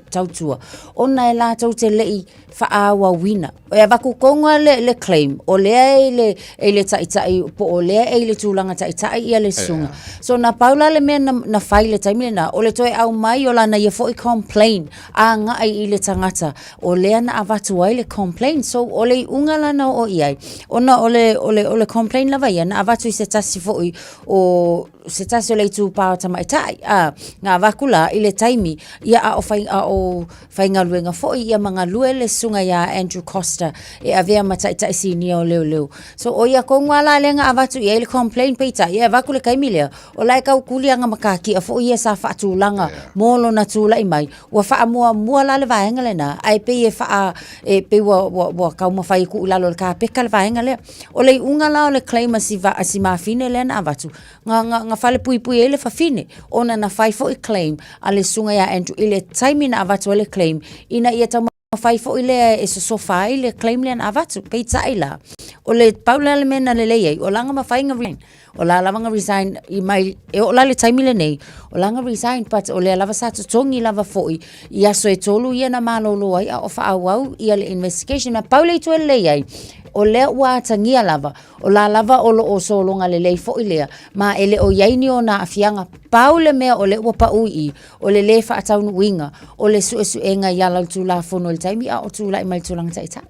tautua ona e latou te le i faaauauina. E avatu tonu lava le, le claim, o lea e i le, e i le taitai, po o lea e i le tulaga taitai ia le susuga. So na pau la le mea na, na fai i le taimi lena, o le toe aumai o lana ia foi complain agai i le tagata o lea na avatu ai le complain. So o le iuga la na oo i ai, ona o le, o le, o le complain lava ia na avatu i se tasi foi o se tasi o le itupa o tamaitai, a, na avatu la i le taimi ia a o fai, a o faigaluega foi ia ma galue le susuga ia Andrew Coster e avea ma taitai sinia o leoleo. So o ia tonu lava la lea na avatu i ai le complaint peitai e avatu le taimi lea o la e tau tuli ana matatia foi ia sa faatulaga mo lona tulai mai. Ua faamuamua la le vaega lena ae pei e faa e pei ua ua ua taumafai e tuu i lalo o le kapeta le vaega lea. O le iuga la o le claim a si a si mafine lea na avatu, na na na falepuipui ai le fafine ona na fai foi claim a le susuga ia Andrew i le taimi na avatu ai le claim ina ia taumafai foi lea e sosofa ai le claim lea na avatu. Peitai la, o le pau lea le mea na lelei ai, o la na mafai na resign. O la lava na resign i mai, e oo la le taimi lenei, o la na resign but o lea lava sa totogi lava foi i aso e tolu ia na malolo ai a o faaauau ia le investigation. Na pau le itu e lelei ai, o lea ua atagia lava, o la lava o lo o sologa lelei foi lea, ma e le o i ai ni ona aafiaga. Pau le mea o lea ua pau i i, o le lē faataunuuina o le suesuega i ala o le Tulafono i le taimi a o tulai mai le tulaga taitai.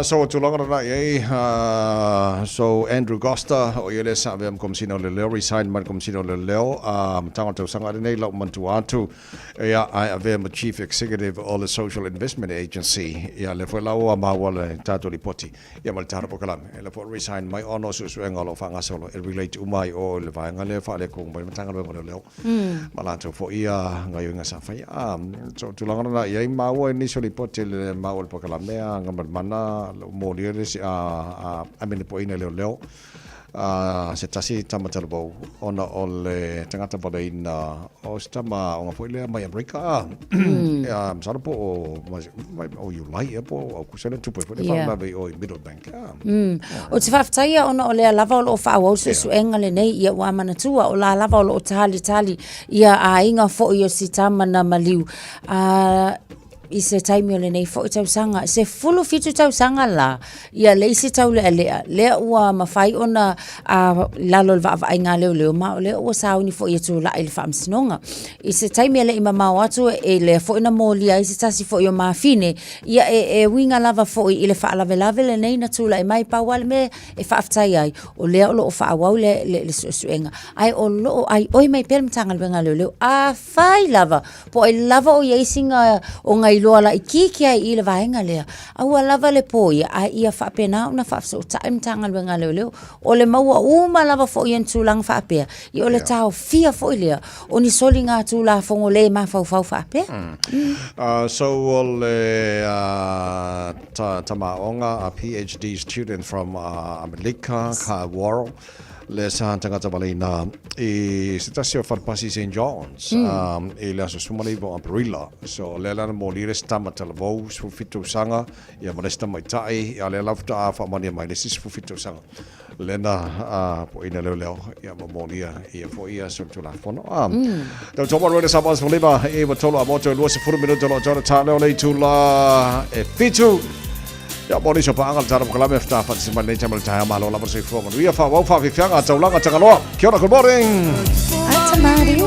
So o tulaga lena i ai, so Andrew Goster, o ia lea sa avea ma Komesina o Leoleo, resign mai le Komesina o Leoleo, amataga o le tausaga lenei, lau manatua atu, ia, ae avea ma Chief Executive o le Social Investment Agency, ia, lea foi la ua maua le tatou lipoti. Ia ma le tala polokalame, e la foi resign mai ona o suesuega o lo o faagasolo e relate uma ai o i le vaega lea e faaletonu mai le Matagaluega o Leoleo ma latou foi ia gaoioiga sa faia. So tulaga lena i ai maua i nisi o lipoti le maua le polokalame a Gamalemana molia le isi a amene poina leoleo se tasi tama talavou ona o le tagata valeina o se tama aoga foi lea mai Amerika a masalo po o mai o Iulai ea po o Aukusa lea tupu ai foi le faalavelave i o i Middlebank. Ou te faafetai ia ona o lea lava o lo o faaauau suesuega lenei ia ua manatua o la lava o lo o talitali ia aiga foi o si tama na maliu a i se taimi o lenei foi tausaga, 17 tausaga la, ia le isi taulealea, lea ua mafai ona a, lalo o le vaavaaiga a leoleo, ma o lea ua sauni foi e tulai i le faamasinoga. I se taimi e le i mamao atu, e lea foi na molia ai se tasi foi o mafine, ia e, e uiga lava foi i le faalavelave lenei na tulai mai, pau lava le mea e faafetai ai, o lea o lo o faaauau le, le, le suesuega, ae o lo o aioi mai pea le Matagaluega a Leoleo, afai lava Po o ai lava o i ai sina o ngā iloa laitiiti ai i le vaega lea, aua lava le poia, a ia faapena ona faafesootai le Matagaluega a Leoleo. O le maua uma lava foi o ni tulaga faapea, ia o le taofia foi lea o ni soliga Tulafono le mafaufau faapea. So o le tamaoga, a PhD student from Amelika, Kyle Worrell, Le sa tagata valeina i se tasi o falepasi St. John's i le aso 19 o Aperila. So lea la na moli le isi tama talavou 17 tausaga ia ma le isi tamaitai ia lea la faatoa faamaonia mai le isi 17 tausaga lea na poina leoleo ia ma molia ia foi ia solitulafono. Tau toma roe le Samoa 15 e 93 a moto e 20 minuto lo tona tā leo le itula e fitu. Ia mo nisi o paaga le tala mokalame fta whatisi mai nei taima le taea malo lava le soifua manuia whaawau whaawhiwhianga taulanga Tangaloa. Kia ora, good morning. Ata mārie.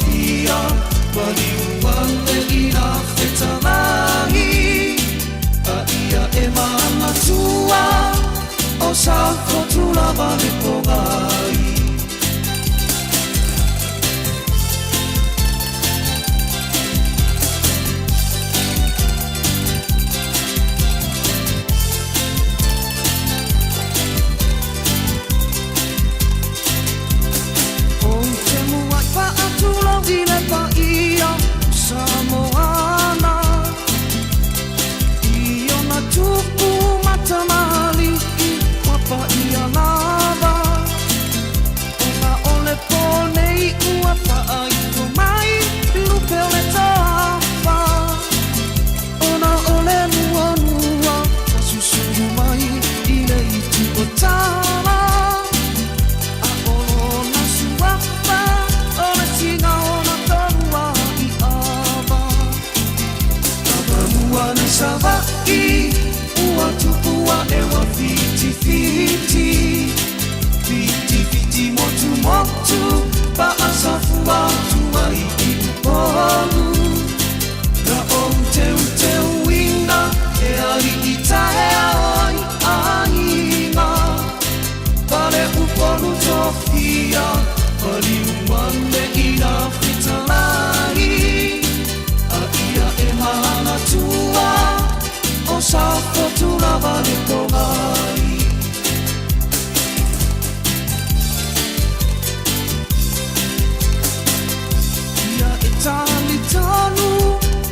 tofia Maliu ane i la fetalai A ia e manatua O Safotu lava le pogai. Ou te muai faatulou i le paia o Samoana I ona tupu ma tamalii ua paia lava Ona o le pō nei ua faaifo mai lupe o le toafa Ona o le muamua ua susulu mai i le itu o Tama A o lona suafa o le tiga o na tolua i ava Avamua nei Savaii ua tupu ae ua whitiwhiti Whitiwhiti motumotu paasafua atu ai i Upolu Na ou teuteuina e aliʻi taeao ai aiga Pale Upolu tofia Paliu ane i la fetalai A ia e manatua O Safotu lava le pogai. Ia e talitonu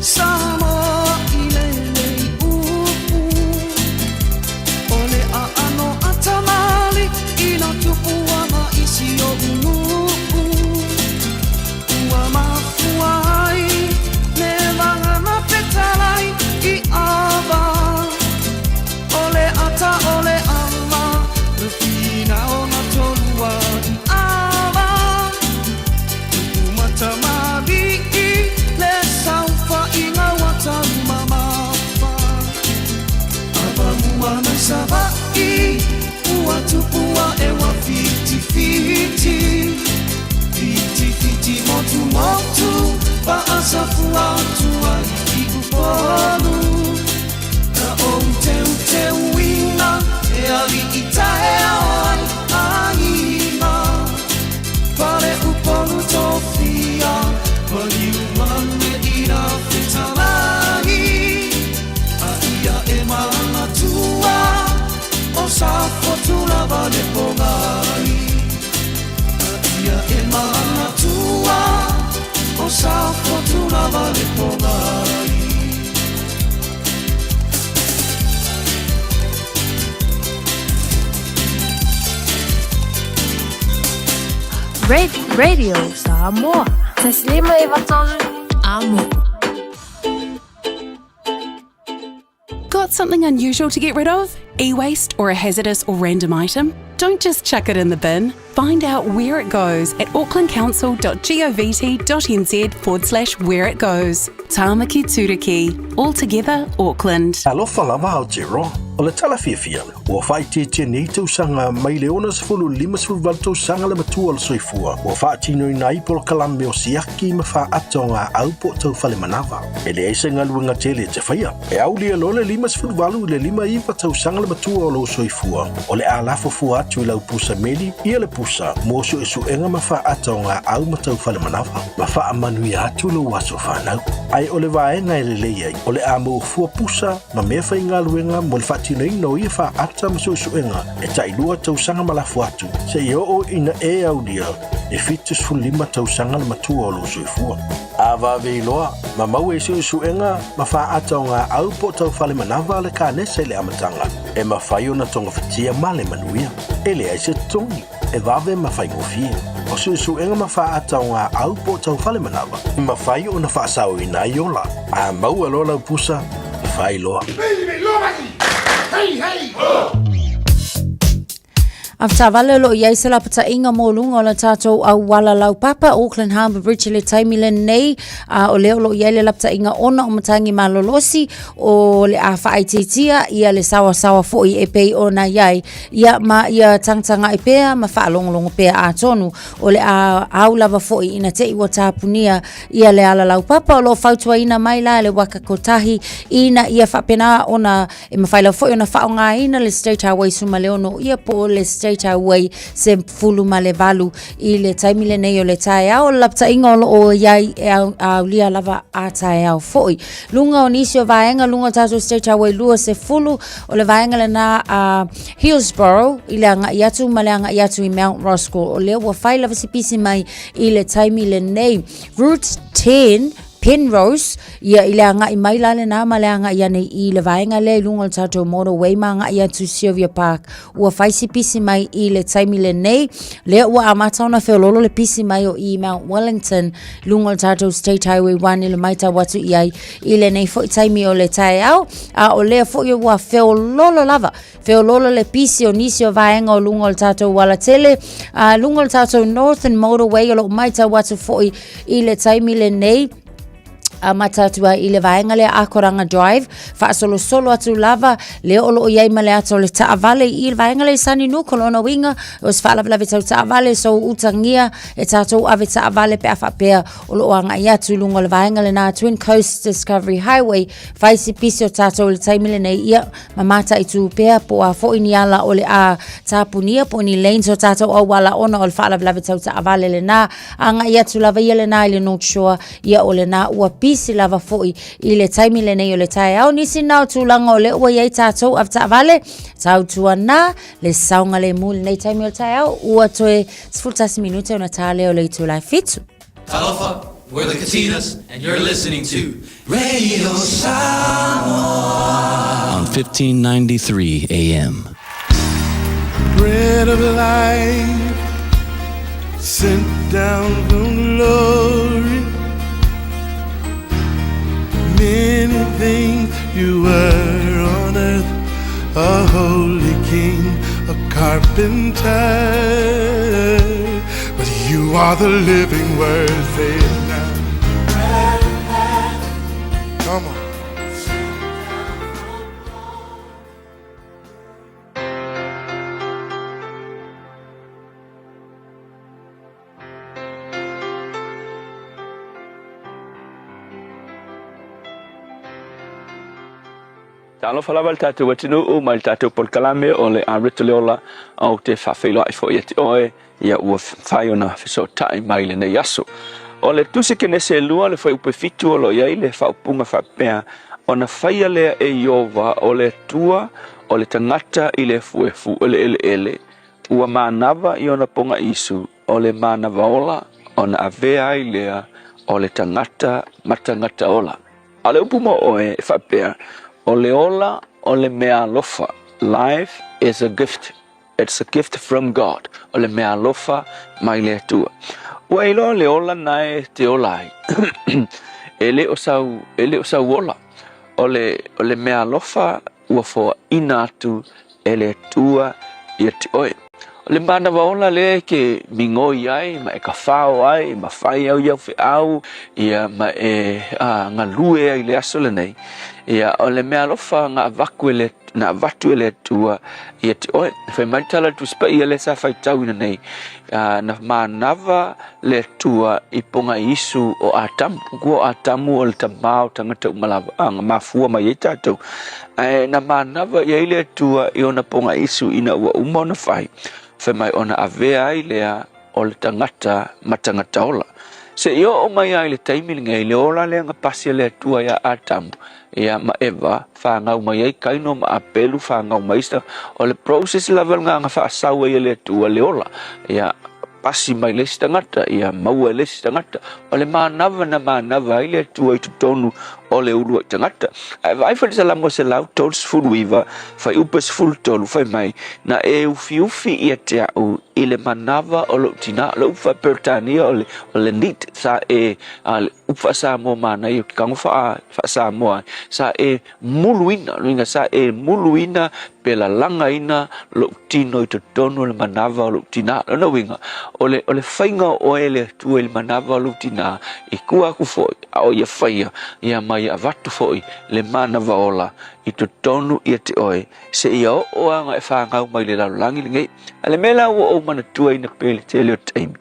Samoa i lenei upu O le aano a Tamali i na tupuaga i si oʻu nuu Ua mafua ai le vagana petalai i ava O le ata o le ala le finao na tolua i ava Tupu matamali'i le saofaiga ua taumamafa Avamua mai Savaii ua tupu ae ua whitiwhiti Whitiwhiti motumotu paasafua atu ai i Upolu Na ou teuteuina e aliʻi taeao ai aiga Pale Upolu tofia Maliu ane i la fetalai A ia e manatua O Safotu lava le pogai A ia e manatua O Safotu lava le pogai. Radio Samoa. Taslima Ivatolu Amo. Got something unusual to get rid of? E waste or a hazardous or random item? Don't just chuck it in the bin. Find out where it goes at aucklandcouncil.govt.nz forward slash where it goes. Tāmaki Turuki. All together, Auckland. Alofa lava Aotearoa. O le tala fiafia, ua faaitiitia nei tausaga mai le 60 i le 58 tausaga le matua o le soifua, ua faatinoina ai polokalame o siaki ma faaata o gaau po o taufale manava. E leai se galuega tele e te faia. E aulia loa le 58 i le 59 tausaga le matua o lou soifua, o le a lafo fua atu i lau pusa meli ia le pusa mo suesuega ma faaata o gaau ma taufale manava, ma faamanuia atu lou aso fanau. Ae o le vaega e lelei ai, o le a maua fua pusa ma mea faigaluega mo le faatinoina o ia faaata ma suesuega e tailua tausaga ma lafo atu, seia oo ina e aulia e 75 tausaga le matua o lou soifua. A vave iloa, ma maua i suesuega ma faaata o gaau po o taufale manava le kanesa i le amataga, e mafai ona togafitia ma le manuia. E leai se totogi, e vave ma faigofie. O suesuega ma faaata o gaau po o taufale manava, e mafai ona faasaoina ai ola. A maua loa lau pusa, fai loa. Avetaavale o lo o i ai se lapataiga mo luga o le tatou auala laupapa Auckland Harbour Bridge i le taimi lenei, a o lea o lo o i ai le lapataiga ona o matagi malolosi o le a faaitiitia ia le saoasaoa foi e pei ona i ai, ia ma ia tagatagai pea ma faalogologo pea atonu o le a au lava foi ina te i ua tapunia ia le ala laupapa. O lo o fautuaina mai la e le Waka Kotahi ina ia faapena ona E mafai lava foi ona faaaogaina le State Highway 16 ia po o le State Highway 18 i le taimi lenei o le taeao. O le lapataiga o lo o i ai e aulia lava a taeao foi. Luga o nisi o vaega, luga o tatou State Highway 20, o le vaega lena a Hillsborough i le agai atu ma le agai atu i Mount Roskill. O lea ua fai lava se pisi mai i le taimi lenei. Route 10, Penrose, ia i le agai mai la lenā ma le agai ane i le vaega lea i luga o le tatou motorway ma agai atu Sylvia Park. Ua fai si pisi mai i le taimi lenei, lea ua amata ona feololo le pisi mai o i Mount Wellington, luga o le tatou State Highway 1 i le maitau atu i ai i lenei foi taimi o le taeao, a o lea foi ua feololo lava Feololo le pisi o nisi o vaega o luga o le tatou alatele, a luga o le tatou Northern Motorway o lo o maitau atu foi i le taimi lenei amata atu ai i le vaega lea Akoranga Drive, faasolosolo atu lava lea o lo o i ai ma le ata o le taavale i le vaega lea i Sunny Nook, o lona uiga o se faalavelave tau taavale, so utagia e tatou ave taavale pe a faapea o lo o agai atu i luga o le vaega lena Twin Coast Discovery Highway, fai si pisi o tatou i le taimi lenei, ia ma mataitu pea po o a foi ni ala o le a tapunia po o ni lanes o tatou auala ona o le faalavelave tau taavale lenā. Agai atu lava ia lenā i le North Shore, ia o lenā ua pisi lava foi i le taimi lenei o le taeao. Nisi na o tulaga o lea ua i ai tatou avetaavale, tautuana le saogalemu i lenei taimi o le taeao, ua toe 11 minute ona ta lea o le itula e fitu. Talofa, we're the Katinas, and you're listening to Radio Samoa on 1593 AM. Bread of life, sent down from glory. Many things you were on earth, a holy king, a carpenter. But you are the living word, say it now. Come on. Talofa lava le tatou atunuu mai le tatou polokalame o le Rita le Ola ou te faafeiloai foi ia te oe ia ua mafai ona fesootai mai lenei aso. O le Tusi Kenese e lua le fuaiupu e fitu o lo o i ai le faaupuga faapea, Ona faia lea e Ieova o le Atua o le tagata i le efuefu o le eleele, ua manava i ona pogaisu o le manava ola, ona avea ai lea o le tagata ma tagata ola. A o le upu mo oe e faapea, o le ola o le meaalofa, life is a gift, it's a gift from God, o le meaalofa mai le Atua. Ua e iloa le ola na e te ola ai, e le o sau, e le o sau ola, o le, o le meaalofa ua foaina atu e le Atua ia te oe. O le manawa ola lea e ke migoi ai ma e kafao ai ma fai au i au feau ia ma e galue ai i le aso lenei, ia o le meaalofa na avatu e le, na avatu e le Atua ia te oe. Fai mai le tala a le Tusi Paia lea sa faitauina nei, na manava le Atua i pogaiisu o Atamu. Kua o Atamu o le tama o tagata uma lava, a na mafua mai ai tatou. Ae na manava i ai le Atua i ona pogaiisu ina ua uma ona fai, fai mai ona avea ai lea o le tagata ma tagata ola. Seia oo mai ai i le taimi lenei, le ola lea na pasi e le Atua ia Atamu, ia ma Eva, fanau mai ai Kaino ma Apelu, fanau mai isi tagata. O le process lava lena na faasau ai e le Atua le ola, ia pasi mai le isi tagata, ia maua e le isi tagata. O le manava na manava ai le Atua i totonu o le uluai tagata. Ae vaai foi le Salamo 139, fuaiupu 13, fai mai, Na e ufiufi ia te au i le manava o lou tinā. O le upu faa-Peretania o le, o le neat, sa e, a, le upu faa-Samoa manaia o ke kago faa, faa-Samoa ai, sa e muluina, lona uiga sa e muluina pe lalagaina lo'u tino i totonu o le manava o lo'u tinā. Lona uiga, o le, o le faiga o oe e le Atua i le manava o lou tinā, i tua aku fo'i, a o ia faia, ia ma ia avatu fo'i le manava ola i totonu ia te oe, seia oo lava e fanau mai le lalolagi lenei. A le mea la ua ou manatuaina pea i le tele o taimi,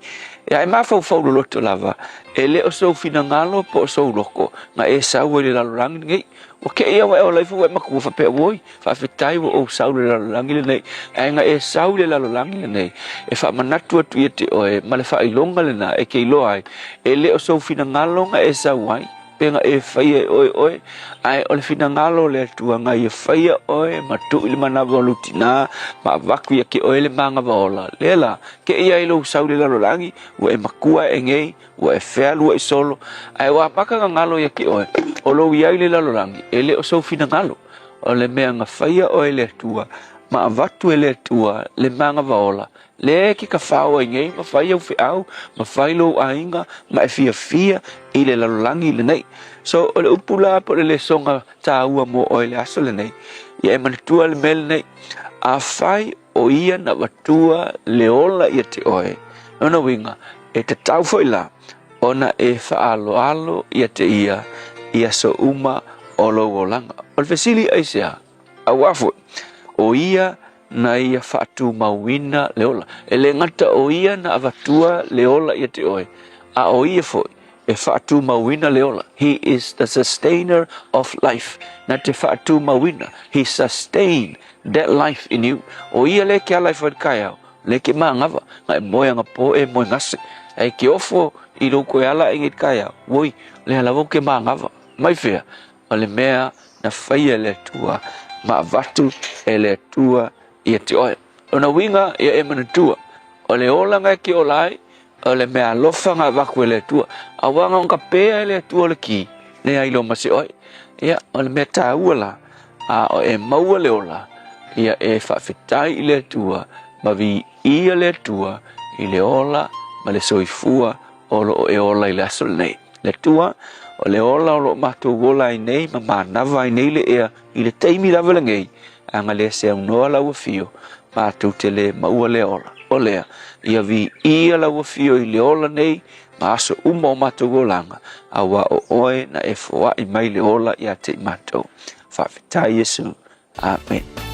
ia e mafaufau loloto lava, e le o sou finagalo po o sou loko na e sau ai i le lalolagi lenei. Ua te i lava ua e ola ifo ua e matua faapea, Oi, faafetai ua ou sau i le lalolagi lenei. Ae na e sau i le lalolagi lenei, e faamanatu atu ia te oe ma le faailoga lena e te iloa ai, e le o sou finagalo na e sau ai, pe na e faia e oe oe, ae o le finagalo o le Atua na ia faia oe ma tuu i le manava o lou tinā ma avatu ia te oe le manava ola. Lea la, te i ai lou sau i le lalolagi, ua e matua ae nei, Ua e fealuai solo, ae ua amata ona galo ia te oe, o lou i ai i le lalolagi, e le o sou finagalo. O le mea na faia oe e le Atua, ma avatu e le Atua le manava ola, lea e te tafao ai nei ma fai au feau, ma fai lou aiga, ma e fiafia i le lalolagi lenei. So, o le upu la po o le lesoga taua mo oe i le aso lenei, ia e manatua le mea lenei, afai o ia na avatua le ola ia te oe, lona uiga, e tatau foi la ona e faaaloalo ia te ia i aso uma o lou olaga. O le fesili aisea? Auā foi, o ia na ia faatumauina le ola. E le gata o ia na avatua le ola ia te oe, a o ia foi e faatumauina le ola, He is the sustainer of life, na te faatumauina, He sustain that life in you. O ia le ke ala i whai kai au, le ke māngava, nga e moe anga po e moe ngase. Ai ke ofo i lou koe ala e ngei kai au, woi, le ala wau ke māngava. Mai whea, o le mea na whaia le Atua, ma avatu e le Atua ia te oe. O na winga ia e manatua, o le olanga e ke ola ai, O le mea alofa nga avatu e le Atua, auā nga pea e le Atua o le ki, le ai lo ma se oe. Ia, o le mea tāua la, a o e maua le ola, ia e faafetai i le Atua, ma viia le Atua i le ola ma le soifua o lo o e ola i le aso lenei. Le Atua, o le ola o lo o matou ola ai nei ma manava ai nei le ea i le taimi lava lenei, a na le se aunoa lau afio, matou te le maua le ola. O lea, ia viia lau afio i le ola nei ma aso uma o matou olaga, auā o oe na e foai mai le ola ia te i matou. Faafetai Iesu. Amen.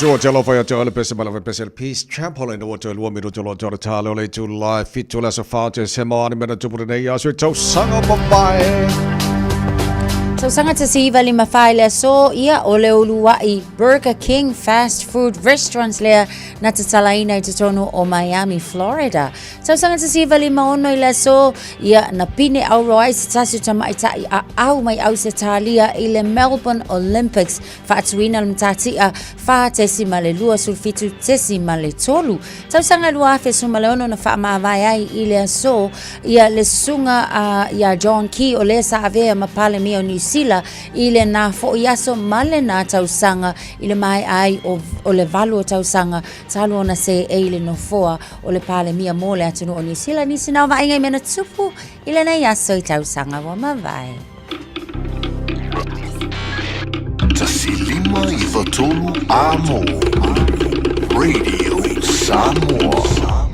Sua te alofa ia te ole pese malawe pese le Peace Chapel ina ua toe lua minutu loa te ora tāle o le itu lai fitu le aso whā te sema ani mena tupu nei aso i tausaga mamae. Tausaga 1954 i le aso, ia, o le ulua'i Burger King Fast Food Restaurants lea na tatalaina i totonu o Miami, Florida. Tausaga 1956 i le aso, ia, na pine auro ai se tasi o tamaitai aau mai Ausetalia i le Melbourne Olympics Faatuina le matatia 4.27.3 tausaga 2016 na faamavae ai i le aso ia le susuga ia John Key o lea sa avea ma Palemia o Niu Sila i lena fo'i aso ma lena tausaga i le maea ai o, o le valu o tausaga talu ona seei i le nofoa o le Palemia mo le atunuu o Niu Sila. Nisi na o vaaiga i mea na tupu i lenei aso i tausaga ua mavae. 1593 Amo Radio Samoa.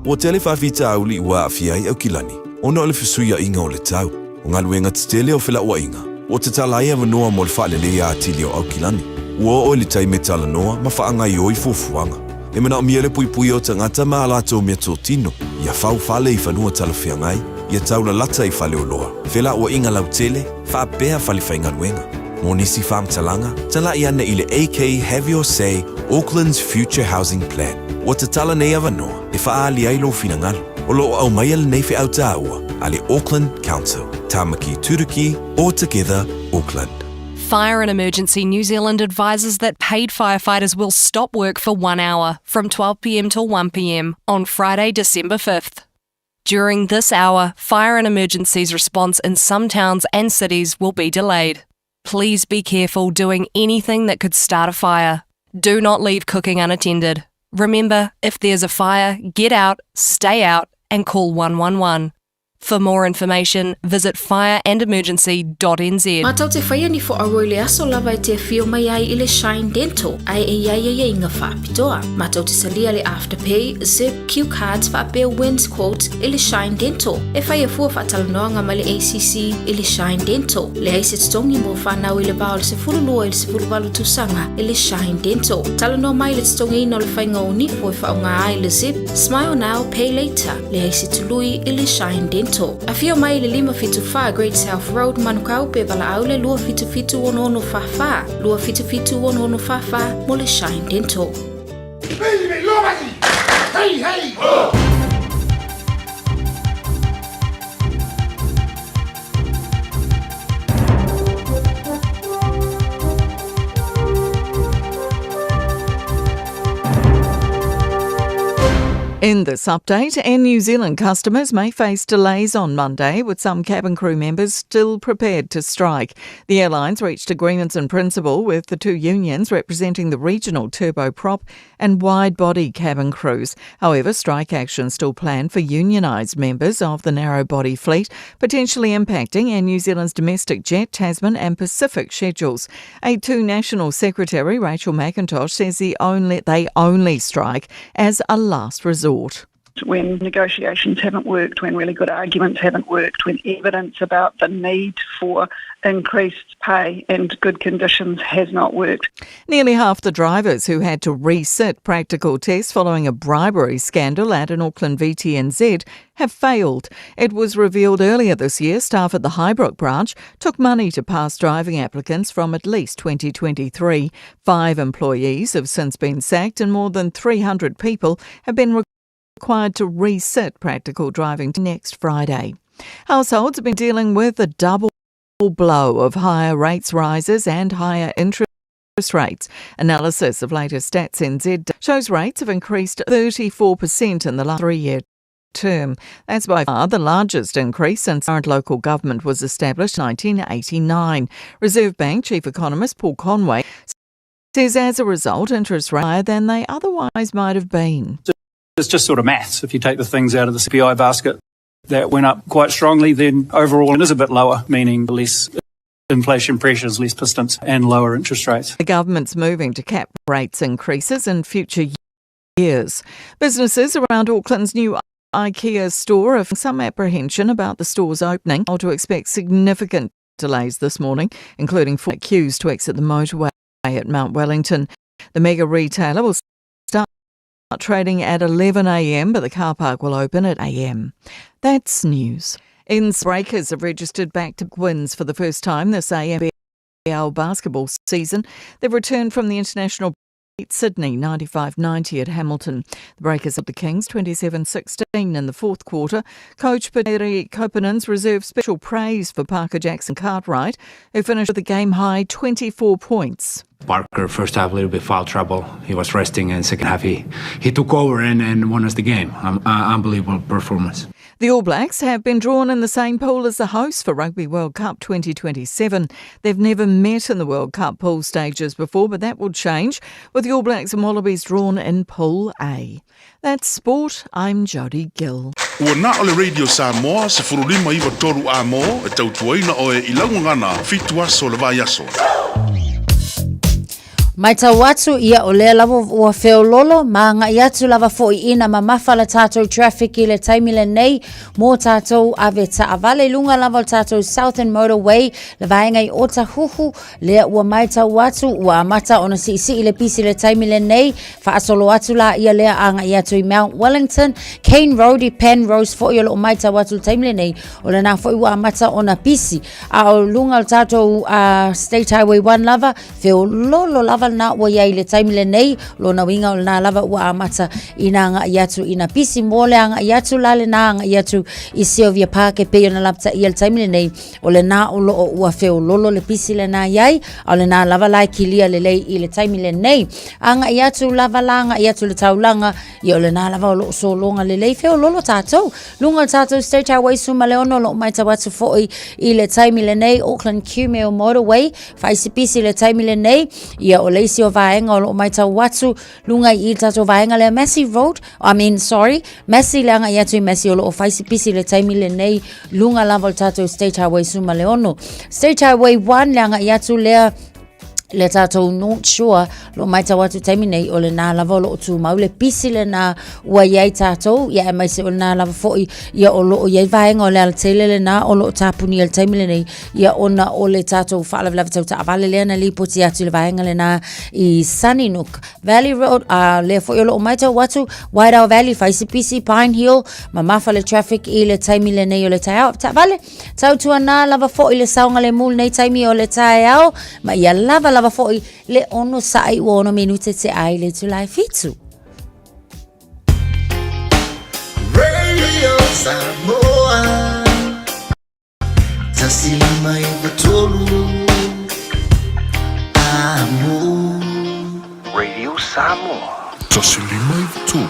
Ua tele faafitauli ua aafia ai Aukilani ona o le fesuiaiga o le tau, o galuega tetele o felauaiga, ua tatala ai avanoa mo le faaleleia atili o Aukilani. Ua oo i le taimi e talanoa ma faagaioi fuafuaga. E manaomia le puipuia o tagata ma a latou meatotino, ia fau fale i fanua talafeagai, ia taulalata i faleoloa, felauaiga lautele, faapea fale faigaluega. Mo nisi faamatalaga, talai ane i le AK Have Your Say Auckland's Future Housing Plan. Ua tatala nei avanoa e faaali ai lou finagalo. O lo o aumaia lenei feau taua a le Auckland Council. Tamaki Turuki, All Together Auckland. Fire and Emergency New Zealand advises that paid firefighters will stop work for one hour from 12pm till 1pm on Friday, December 5th. During this hour, fire and emergencies response in some towns and cities will be delayed. Please be careful doing anything that could start a fire. Do not leave cooking unattended. Remember, if there's a fire, get out, stay out, and call 111. For more information, visit fireandemergency.nz. Mātou te whaia ni fo auroi le aso lava e te awhio mai ai i le Shine Dental, ai e iai ai inga whaapitoa. Mātou te salia le Afterpay, Zip, Q Cards whaapea Wins Quote i le Shine Dental. E whaia fua whaatalanoanga mai le ACC i le Shine Dental. Le ai se totongi mo whanau i le vao le 12 i le 18 tausaga i le Shine Dental. Talanoa mai le totogiina o le faiga o nifo e faaaoga ai le Zip, Smile Now, Pay Later, leai se tului i le Shine Dental. Afio mai i le 574 Great South Road, Manukau, pe valaau le 277 6644, 277 6644 mo le Shine Dental. Hey, hey! Ho! In this update, Air New Zealand customers may face delays on Monday, with some cabin crew members still prepared to strike. The airlines reached agreements in principle with the two unions representing the regional turboprop and wide-body cabin crews. However, strike action still planned for unionised members of the narrow-body fleet, potentially impacting Air New Zealand's domestic jet, Tasman and Pacific schedules. A2 National Secretary Rachel McIntosh says the only, they only strike as a last resort. When negotiations haven't worked, when really good arguments haven't worked, when evidence about the need for increased pay and good conditions has not worked. Nearly half the drivers who had to resit practical tests following a bribery scandal at an Auckland VTNZ have failed. It was revealed earlier this year staff at the Highbrook branch took money to pass driving applicants from at least 2023. Five employees have since been sacked and more than 300 people have been required to resit practical driving next Friday. Households have been dealing with a double blow of higher rates rises and higher interest rates. Analysis of latest Stats NZ shows rates have increased 34% in the last three-year term. That's by far the largest increase since current local government was established in 1989. Reserve Bank Chief Economist Paul Conway says as a result, interest rates are higher than they otherwise might have been. It's just sort of maths. If you take the things out of the CPI basket that went up quite strongly, then overall it is a bit lower, meaning less inflation pressures, less persistence and lower interest rates. The government's moving to cap rates increases in future years. Businesses around Auckland's new IKEA store have some apprehension about the store's opening, or to expect significant delays this morning, including for queues to exit the motorway. at Mount Wellington. The mega retailer will start trading at 11am, but the car park will open at am. That's news. In Breakers have registered back to wins for the first time this ANBL basketball season. They've returned from the international Sydney 95-90 at Hamilton. The Breakers of the Kings 27-16 in the fourth quarter. Coach Petteri Koponen's reserved special praise for Parker Jackson Cartwright, who finished with a game-high 24 points. Parker first half a little bit foul trouble. He was resting, and second half he, he took over and, and won us the game. Um, uh, unbelievable performance. The All Blacks have been drawn in the same pool as the hosts for Rugby World Cup 2027. They've never met in the World Cup pool stages before, but that will change with the All Blacks and Wallabies drawn in Pool A. That's sport. I'm Jodie Gill. Ua na o le Radio Samoa 1593 a mō e tautuaina oe i lauagana fitu aso le vai aso. Matau atu ia o lea lava ua feololo ma agai atu lava foi ina mamafa le tatou traffic i le taimi lenei mo tatou ave taavale i luga lava o le tatou Southern Motorway le vaega i Otahuhu lea ua matau atu ua amata ona siisii le pisi le taimi lenei faasolo atu la ia lea agai atu i Mount Wellington Cane Road i Penrose foi o loo matau atu le taimi lenei o lena foi ua amata ona pisi a o luga o le tatou uh, State Highway 1 lava Feololo lava lena ua i ai i le taimi lenei, lona uiga o lena lava ua amata ina agai atu ina pisi mo le agai atu la lena agai atu i Sylvia Park e pei ona lapataia le taimi lenei, o lena o loo ua feololo le pisi lena i ai, a o lena lava la e kilia lelei i le taimi lenei. Agai atu lava la agai atu le taulaga, ia o lena lava o loo sologa lelei, feololo tatou. Luga o le tatou State Highway 16 o loo matau atu foi i le taimi lenei Auckland Kumeu Motorway, Faaisipisi i le taimi lenei, ia o le isi o vaega o lo o matau atu luga i le tatou vaega lea Massey Road, I mean sorry, Massey le agai atu i Massey o lo o faaisipisi i le taimi lenei luga lava o le tatou State Highway 16. State Highway 1 le agai atu lea le tatou North Shore lo matau atu taimi nei o lena lava o lo o tumau le pisi lena ua i ai tatou ia aemaise o lena lava foi ia o lo o i ai vaega o le alatele lena o lo o tapunia i le taimi lenei ia ona o le tatou faalavelave tau taavale lea na lipoti atu i le vaega lena i Sunnynook Valley Road a lea foi o lo o matau atu Wairau Valley Faisipisi Pine Hill mamafa le traffic i le taimi lenei o le taeao taavale tautuana lava foi le saogalemu lenei taimi o le taeao ma ia lava lava foi le onosa'i ua ono minute te ai le itula e fitu. Radio Samoa 153 Amo Radio Samoa 153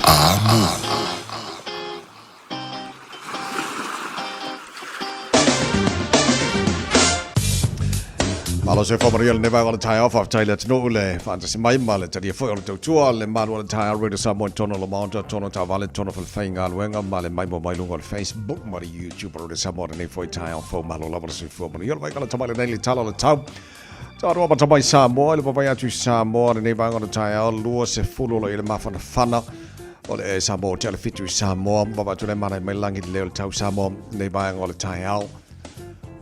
Amo. Malo se whamaria le newa o le taeao, whawhetai le atunuu le whaantasi mai ma le talia foi o le tautua le malu o le taeao Radio Samoa tono lo maota, tono taavale, tono falefai galuega ma le maimoa mai luga o le Facebook ma le YouTube o Radio Samoa lenei foi taeao fou malo lava le soifua manuia le vaega o le tamai lenei le tala o le tau. Taroa mata mai Samoa i le vavai atu i Samoa lenei vaega o le taeao 20 o lo i le mafanafana o le e Samoa o te ala fitu i Samoa vava atu le mana mai langi le leo le tau Samoa lenei vaega o le taeao.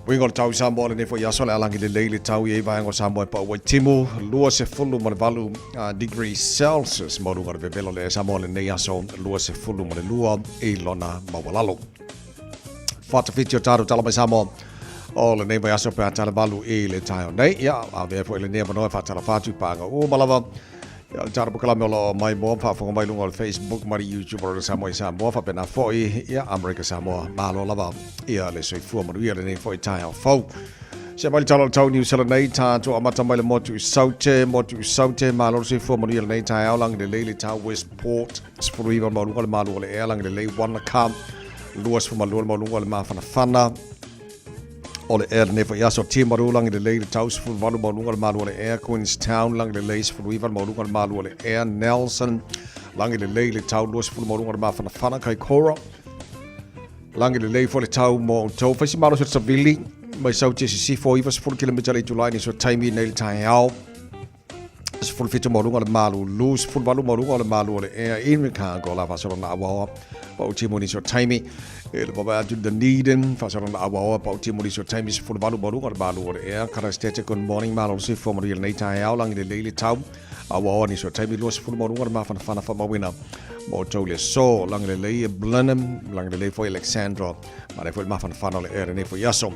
Uiga o le tau i Samoa lenei foi aso le alangi lelei le tau i ei vaega o Samoa e pau ai timu 28 degrees Celsius maualuga o le vevela o le Samoa lenei aso 22 i lona maualalo. Whatawhiti o tātou tala mai Samoa o lenei vai aso pe a tala valu i le taeo nei. Ia, a vea foi lenei avanoa e whaatala whātu pānga uma lava. Ia, o le tātou pokalame o loo mai moa, whaafonga mai lunga o le Facebook, mai YouTube o le Samoa i Samoa, whapena foi, ia, Amerika Samoa, malo lava, ia, le soifua manuia lenei foi taeao fou. Se mai le tala o le tau New Zealand nei, tātou amata mai le motu i Saute, motu i Saute, malo le soifua manuia lenei taeao, langi lelei le tau Westport, 19 maualuga le malu o le ea, langi lelei Wanaka, 22 le maualuga o le mafanafana, o le ea lenei foi aso Timaru langi lelei le tau 18 maualuga le malu o le ea Queenstown langi lelei 19 maualuga le malu o le ea Nelson langi lelei le tau 20 maualuga le mafanafana Kaikoura langi lelei foi le tau mo outou faisi malosi o le savili mai Sauti e sisifo 90 kilomita le itulai ni so taimi nei le taeao. 17 ma luga o le malulu, 18 ma luga o le malu o le ea, Invercargill la faasolo na auaoa pau timu nisi o taimi. E le vavae atu Dunedin, faasolo na auaoa pau timu nisi o taimi, 18 ma luga o le malu o le ea. Christchurch, good morning, malo le soifua manuia i lenei taeao, lagi lelei le tau. Auaoa nisi o taimi, 20 ma luga o le mafanafana faamauina mo outou le aso. Lagi lelei e Blenheim, lagi lelei foi Alexandra, manaia foi le mafanafana o le ea i lenei foi aso.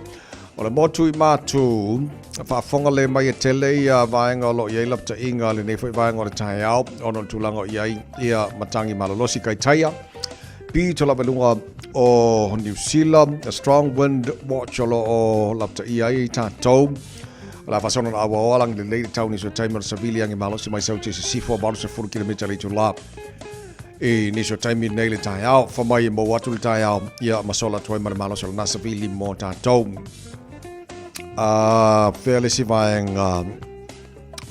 O le motu i Matu, faafofoga le mai e tele ia vaega o lo o i ai lapataiga lenei foi vaega o le taeao, ona o le tulaga o i ai ia matagi malolosi kaitaia. Pito lava i luga o Niu Sila, a strong wind watch o lo o lapataia ai tatou. O le a faasolo na auaoa lagi lelei le tau nisi o taimi o le savili agi malosi mai Saute i sisifo 80 kilomita le itula. I nisi o taimi nei le taeao, fa mai e maua atu le taeao, ia ma sola atu ai ma le malosi o lena savili mo tatou. Fea le isi vaega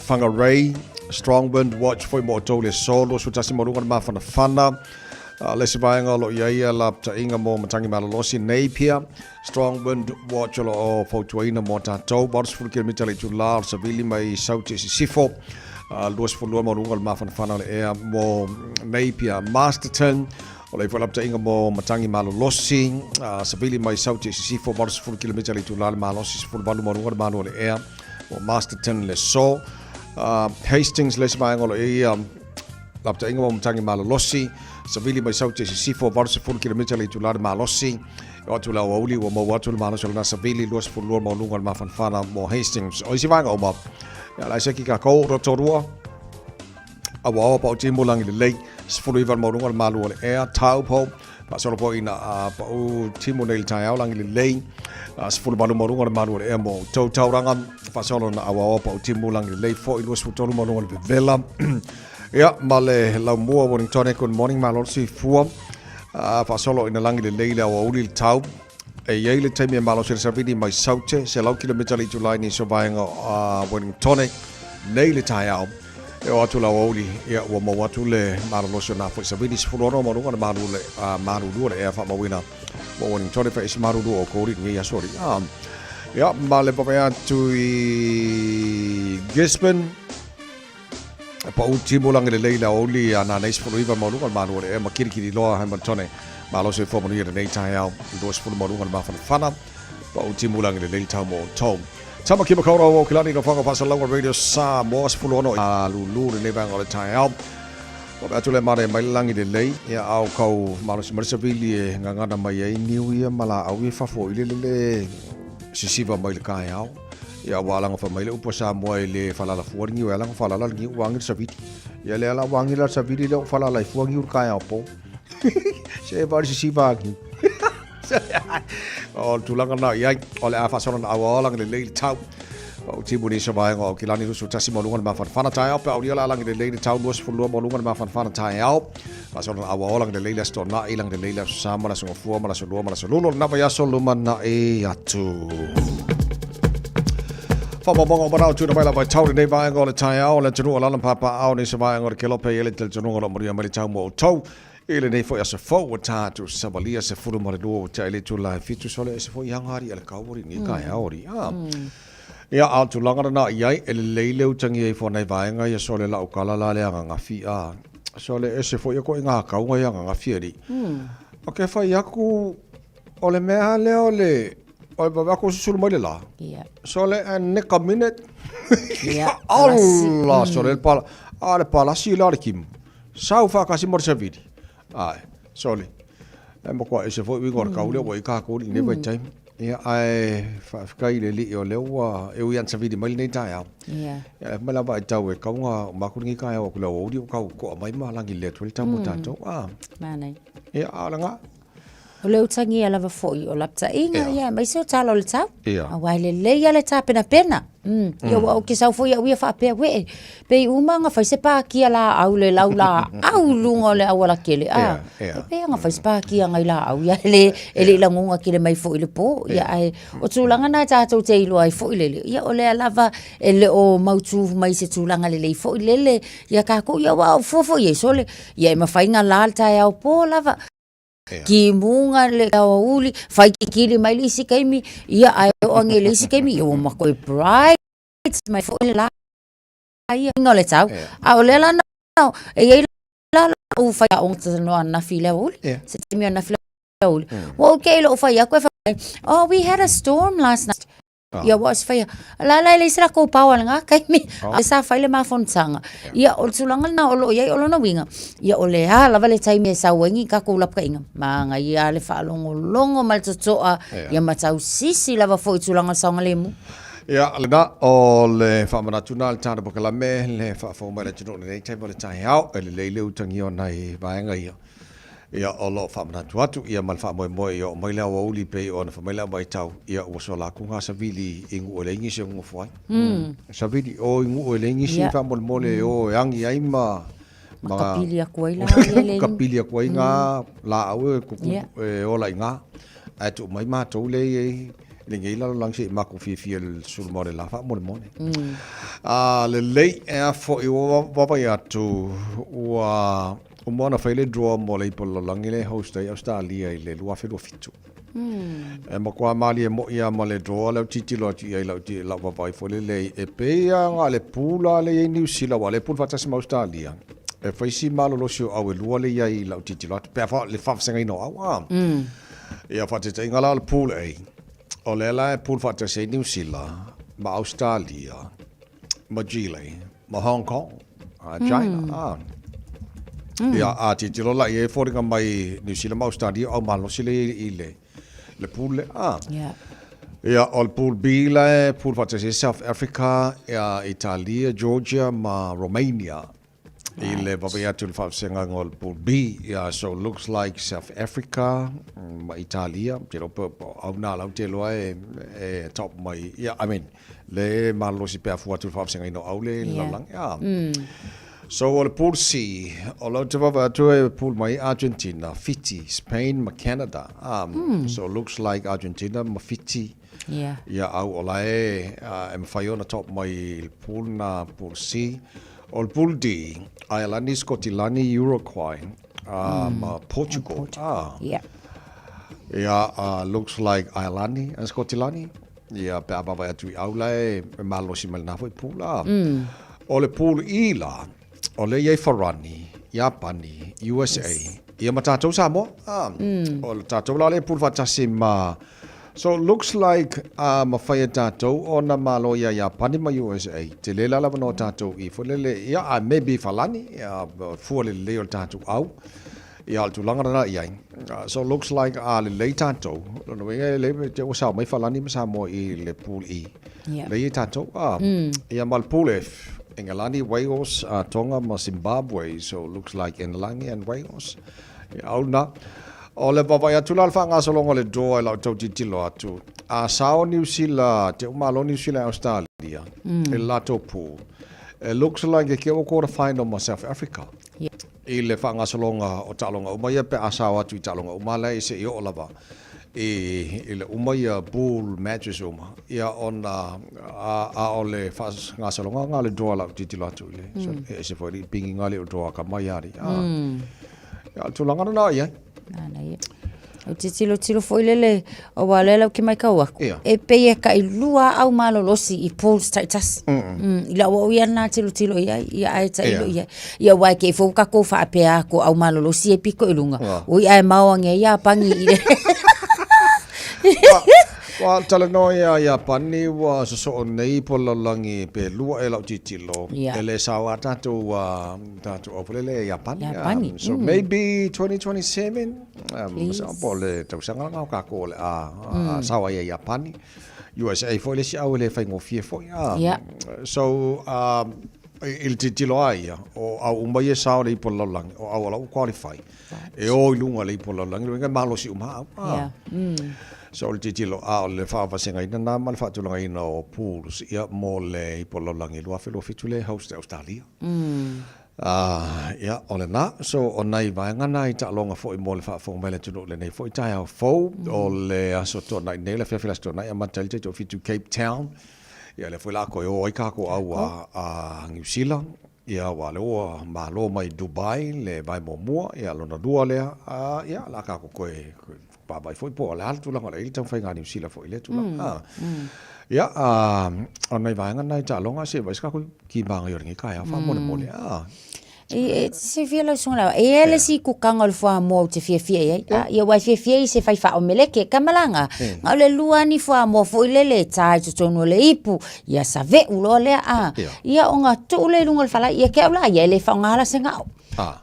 Whangarei, Strong Wind Watch foi mo outou le aso, 21 ma luga le mafanafana. Le isi vaega o lo o i ai ia lapataiga mo matagi malolosi, Napier, Strong Wind Watch o lo o fautuaina mo tatou, 80 kilomita le itula o le savili mai Saute i sisifo, 22 ma luga o le mafanafana o le ea mo Napier. Masterton, o le foi lapataiga mo matagi malolosi, savili mai Saute i sisifo, 80 kilomita le itula le malosi, 18 ma luga le malu o le ea mo Masterton le aso. Hastings, le isi vaega o lo o i ai lapataiga mo matagi malolosi, savili mai Saute i sisifo, 80 kilomita le itula le malosi. E oo atu i le aoauli ua maua atu le malosi o lena savili 22 maualuga o le mafanafana mo Hastings. O isi vaega uma, ia la e seki kākou, Rotorua, Awaawa pau timu lagi lelei, 19 le maualuga o le malu o le ea, Taupo, faasolo foi ina pau timu nei i le taeao lagi lelei, 18 maualuga o le malu o le ea mo outou Tauranga, faasolo na Awaawa pau timu lagi lelei foi, 23 maualuga o le vevela. Ia, ma le laumua Wellingtone, good morning, malo le soifua. Faasolo ina lagi lelei le aoauli le tau. E i ai le taimi e malosi le savili mai Saute, 100 kilomita le itula i nisi o vaega o Wellingtone nei le taeao. E oo atu le aoauli, ia, ua maua atu le malolosi o nā foi savili, 16 ma luga le malu le, malulu o le ea faamauina mo Wellingtone, fa isi malulu o Kori nei aso ali. Ia, ma le vave atu i Gisborne, E pau timu lagi lelei le aoauli a nā nei 19 maualuga le malu o le ea ma kilikili loa Hamiltone. Malo soifua manuia lenei taeao 20 maualuga le mafanafana. Pau timu lagi lelei le tau mo outou. Tamaki Makaurau o Kilani no Whanga Whasalauga Radio Samoa 16 a lulu lenei vaega o le taeao. Wawe atu le mare mai le lagi lelei ia ao kau malosi mai le savili e ngangana mai ai niu ia ma laau ia fafo i le lele sisiva mai le kaeao. Ia ua alaga fai mai le upu a Samoa e le falala fua le niu e alaga falala le niu ua agi le savili. Ia lea la ua agi la le savili lea ua falala ai fua niu le taeao po. Se e le sisiva agi. O le tulaga na i ai, o le a faasolo na aua lagi lelei le tau. O timu ni sa vaega o Kilani 21 ma luga le mafanafana taeao, pe aulia la lagi lelei le tau 22 ma luga le mafanafana taeao. Faasolo na aua lagi lelei le aso tona'i, lagi lelei le aso sa ma le aso gafua ma le aso lua ma le aso lulu o lena vaiaso lumanai atu. Whaamaumauga o manao tuina mai lava i tau lenei vaega o le taeao o le atunuu o lana papaao nei se vaega o le kelope i ele talitonuga o lo o manuia mai le tau mo outou i lenei foi aso fou ua tatou savalia 12 ua tea i le itula e fitu sole ese foi aga ari a le kau ori nei taeao ori a ia a o tulaga lena i ai e lelei le utagia ifo nai vaega ia sole lau kala la le agagafi a sole ese foi ia koʻi ngā kauga ia agagafi ari o ke whai aku o le mea lea o le o le vave aku susulu mai le la Yeah. sole e neka minute Yeah. Allah sole le pala a le palasi la le kim sau whakasi mo le savili ai sole e makoa ese foi uiga o le kau lea ua i kākou i lenei vaitaimi Ia, ae faafetai i le Alii o lea ua e ui ana savili mai lenei taeao. Ia. Ia, e mai lava e tau e kauga o maku lenei taeao aku le aoauli o kau koa mai ma lagi le atu ai le tau mo tatou. Ah. Mānai. Ia, a o le ngā. O le utagia lava foi o lapataiga, ia, aemaise o tala o le tau. Ia. Aua e lelei lava le tapenapena. Ia ua ou te sau foi au ia faapea, uee, pei uma ona fai se pākia laau le lau laau i luga o le auala kele, a, e pei ona fai se pākia ngai laau ia, e le, e le i lagona tele mai foi i le po. Ia, ae o tulaga na tatou te iloa ai foi lele, ia o lea lava e le o mautū mai se tulaga lelei foi lele ia tatou, ia aua o fua foi e sole, ia e mafai ona la le taeao po lava. Kimuga le aoauli, fai kikili mai le isi taimi, ia ae oo ane i le isi taimi, ia ua matua bright mai foi le la. ia o le tau. A o lea la na, e i ai la lou fai aoga talanoa ananafi i le aoauli. Se taimi ananafi i le aoauli. Ua ou kei lou fai atu e fai mai, oh, we had a storm last night. Ia ua se faia. La la e leai se latou power i lena taimi. A sa fai le ma fonotaga. Ia o le tulaga lena o lo o i ai o lona uiga, ia o le a lava le taimi e sau ai ni tatou lapataiga, manaia lava le faalogologo ma le totoa, ia ma tausisi lava foi i tulaga o le saogalemu. Ia, lena, o le faamanatu lena i le tatou polokalame, le faafofoga mai a le atunuu i lenei taimi o le taeao, e lelei le utagia o nai vaega ia. Ia, o lo o faamanatu atu, ia ma le faamoemoe ia oo mai le aoauli pei ona fai mai le au vaitau, ia ua sola atu ngā savili i nuu e leai nisi e nonofo ai. Savili, o i nuu e leai nisi faamolemole e o e agi ai ma... Ma kapili atu ai la ia le... Kapili atu ai ngā laau e kuku, e ola i ngā. Ae tuu mai matou lea i ai lenei lalolagi se i matou fiafia i le suluma o le la faamolemole. A lelei, e a foi ua vaavaai atu, ua Uma ona fai le draw mo le ipu o le lalolagi lea e host ai Ausetalia i le 2027. E matua malie moi lava ma le draw lea ou tilotilo atu i ai i lau, lau vaavaai foi lele e pei lava na o le pool lava lea e i ai Niu Sila aua o lea e pool faatasi ma Ausetalia. E fai si malolosi o au e lua lea e i ai i lau tilotilo atu pe a fa, le faavasegaina o au a. Ia faataitaiga la o le pool A, o lea la e pool faatasi ai Niu Sila ma Ausetalia ma Chile, ma Hong Kong, a China. A. Ia, a tilotilo la i ai e foliga mai Niu Sila ma Ausetalia o au malosi lea i le, le pool lea. A. Ia, o le pool B la e pool faatasi ai South Africa, ia, Italia, Georgia ma Romania. I le vaavaai atu i le faavasegaga o le Pool B, yeah, so looks like South Africa ma Italia, ou te iloa po o au nā la ou te iloa e, e top mai, yeah, I mean, le malolosi pe a fua atu i le faavasegaina o au le i le lalolagi. Yeah. So o le Pool C, o lea ou te vaavaai atu e pool mai Argentina, Fiti, Spain ma Canada. So looks like Argentina ma Fiti, Yeah. Ia au o la e, e mafai ona top mai i le pool na, pool C. O le pool D, Aialani, Sikotilani, Uruguay, ma Portugal. Ah. Yeah. Ia, looks like Aialani and Sikotilani. Ia, pe a vaavaai atu i au la e, e malosi mai lena foi pool. Ah. O le pool E la, o lea i ai Farani, Iapani, USA, ia ma tatou Samoa. Ah. O le tatou la lea e pool faatasi ma So looks like a mafai e tatou ona malo ia Iapani ma USA. Tele la le avanoa tatou i foi lele ia a maybe Falani ia fua le lelei o le tatou au. Ia o le tulaga lena i ai. So looks like a lelei tatou. Lona uiga e le te ua sao mai Falani ma Samoa i le pool E. Yeah. Lei ai tatou. Ah. Ia ma le pool F. Engelani, Wales, Tonga ma Zimbabwe. So looks like Engelani and Wales. Ia au na. O le vaavaai atu la le faagasologa o le draw i lau tau tilotilo atu, a sao Niu Sila, te uma alo Niu Sila i Australia, i le latou pool, it looks like e keu o quarter final ma South Africa. I le faagasologa o taaloga uma ia pe a sao atu i taaloga uma la e se i oo lava i, i le uma ia pool matches uma, ia ona a, a o le faagasologa na o le draw i lau tilotilo atu i le, so, e ese foi le pingiga le o draw a ka mai ali. Ia, o le tulaga lena i ai. Nana ia. Ou te tilotilo foi lele, aua o lea lau ke maitau aku. Ia. E pei e tailua au malolosi i pools taitasi. I lau au ia lena tilotilo i ai, ia ae tailo i ai. Ia aua e te i fou tatou faapea atu au malolosi e pito i luga. Ui ae mao ange ia pangi i le. Ua talanoa ia Iapani ua sosoo nei po o le lalolagi pe lua ea lau tilotilo. Ia. E le sao a tatou tatou au foi lele Iapani. Iapani. So maybe 2027, masalo po o le tausaga lena o tatou o le a sao ai ia Iapani. USA foi le isi au e le faigofie foi. Ia. So i le tilotilo lava ia, o au uma ia e sao i le ipu o le lalolagi, o au o la ua qualify. E o i luga o le ipu o le lalolagi, lona uiga e malosi uma au. Ia. So o le tilotilo, a o le faavasegaina lena ma le faatulagaina o pools ia mo le ipu o le lalolagi 2027 lea e host e Ausetalia. Ia, o lena. So, o nai vaega na i taaloga foi mo le faafofoga mai a le atunuu i lenei foi taeao fou. O le Aso Toonai nei, le afiafi o le Aso Toonai, amata ai le 7:30 Cape Town. Ia, lea foi o le a toe o ai tatou au a Niu Sila. Ia, aua o lea ua malo mai Dubai le vae muamua, ia lona lua lea, a, ia, o le a tatou toe vaavaai foi po o le a le tulaga o le a i ai le taumafaiga a Niu Sila foi i lea tulaga. Ia, a, o nai vaega na i taaloga, se i vaai se tatou kimaga i o lenei taeao faamolemole, a. E te silafia lau susuga Laua, e i ai le isi kukaga o le fuamoa ou te fiafia i ai. A, ia aua e fiafia i se fai faaomeleke. Kamalaga, na o le lua ni fuamoa foi lele e ta i totonu o le ipu, ia save'u loa lea, a. Ia ona tuu lea i luga o le falai. Ia te au la ia, e le faaaogaina la se gao.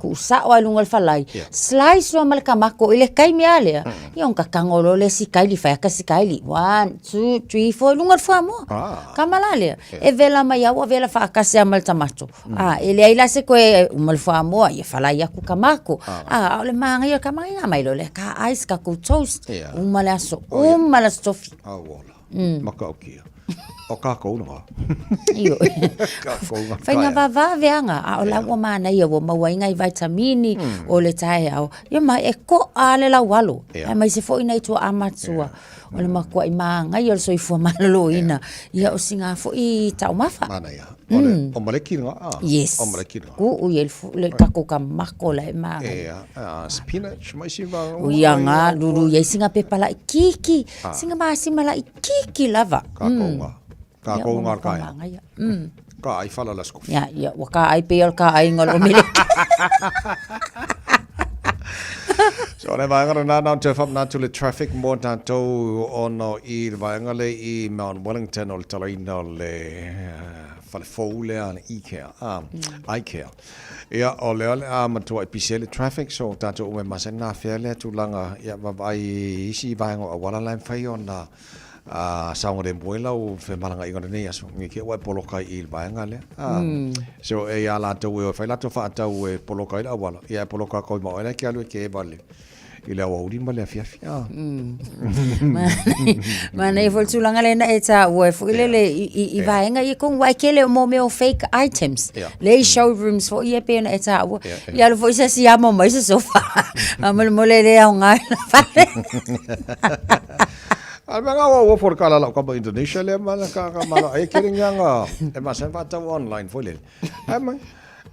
Tuu sao lava i luga o le falai, slice loa ma le tamato i le taimi lava lea, ia ona tatago loa lea sikaili, fai ata sikaili, one, two, three, four i luga o le fuamoa. Kama la lea, e vela mai lava ua vela faatasi lava ma le tamato. A, e leai la se toe uma le fuamoa, ia falai atu tamato. A, a o le manaia o le tama, ia mai loa lea, ka ai se tatou toast, uma le aso, uma le aso tofi. Auola, matautia. O kākou lena. Ioe. Kākou ngā Faiga taeao. vavave aga, a o la ua manaia ua maua ai nai vaitamini o le taeao. Ia ma e ko'a le laualo, aemaise foi nai tua'a matua. O le matua'i manaia o le soifua maloloina, ia o sina foi taumafa. Manaia. O le omeleki lena? Yes. Omeleki lena. Tuu i ai le tatou tamato la e manaia. Ia, spinach ma isi vaega uma. Ia nga, lulu i ai sina pepa laitiiti, sina masima laitiiti lava. Kākou ngā. Kākou ngā kai. Ka ai fala las kofi. Ia, ia, ua ka ai pei o le ka ai ngalo omeleki. So le vaega lena na te whamanatu le traffic mo tātou ona i le vaega le i Mount Wellington o le talaina o le fale fou lea le Ikea, Ikea. Ia, o lea o le a matua i pisi ai le traffic, so tātou uma e masani nā whea lea tulaga, ia vaavaai i isi vaega o auala la e mawhai ona saogalemu ai lau femalagaiga o lenei aso, nge ke ua e poloka ai i le vaega lea. So e ia latou e o e fai latou faatau e poloka ai le auala, ia e poloka atu ai ma oe la e ke alu e ke eva i le aoauli ma le afiafi. Manaia foi le tulaga lea na e taua ai foi lele i vaega ia tonu, aua e tele o mea o fake items. Lea i showrooms foi ia pei ona e taua. Ia alu foi se isi amo mai se sofa. Faamolemole e le aoga i le fale. A mea ngā wau for ka la ka Indonesia le ma ka ka ma e kere ngā e ma sen whātau online foi lele. Ai mai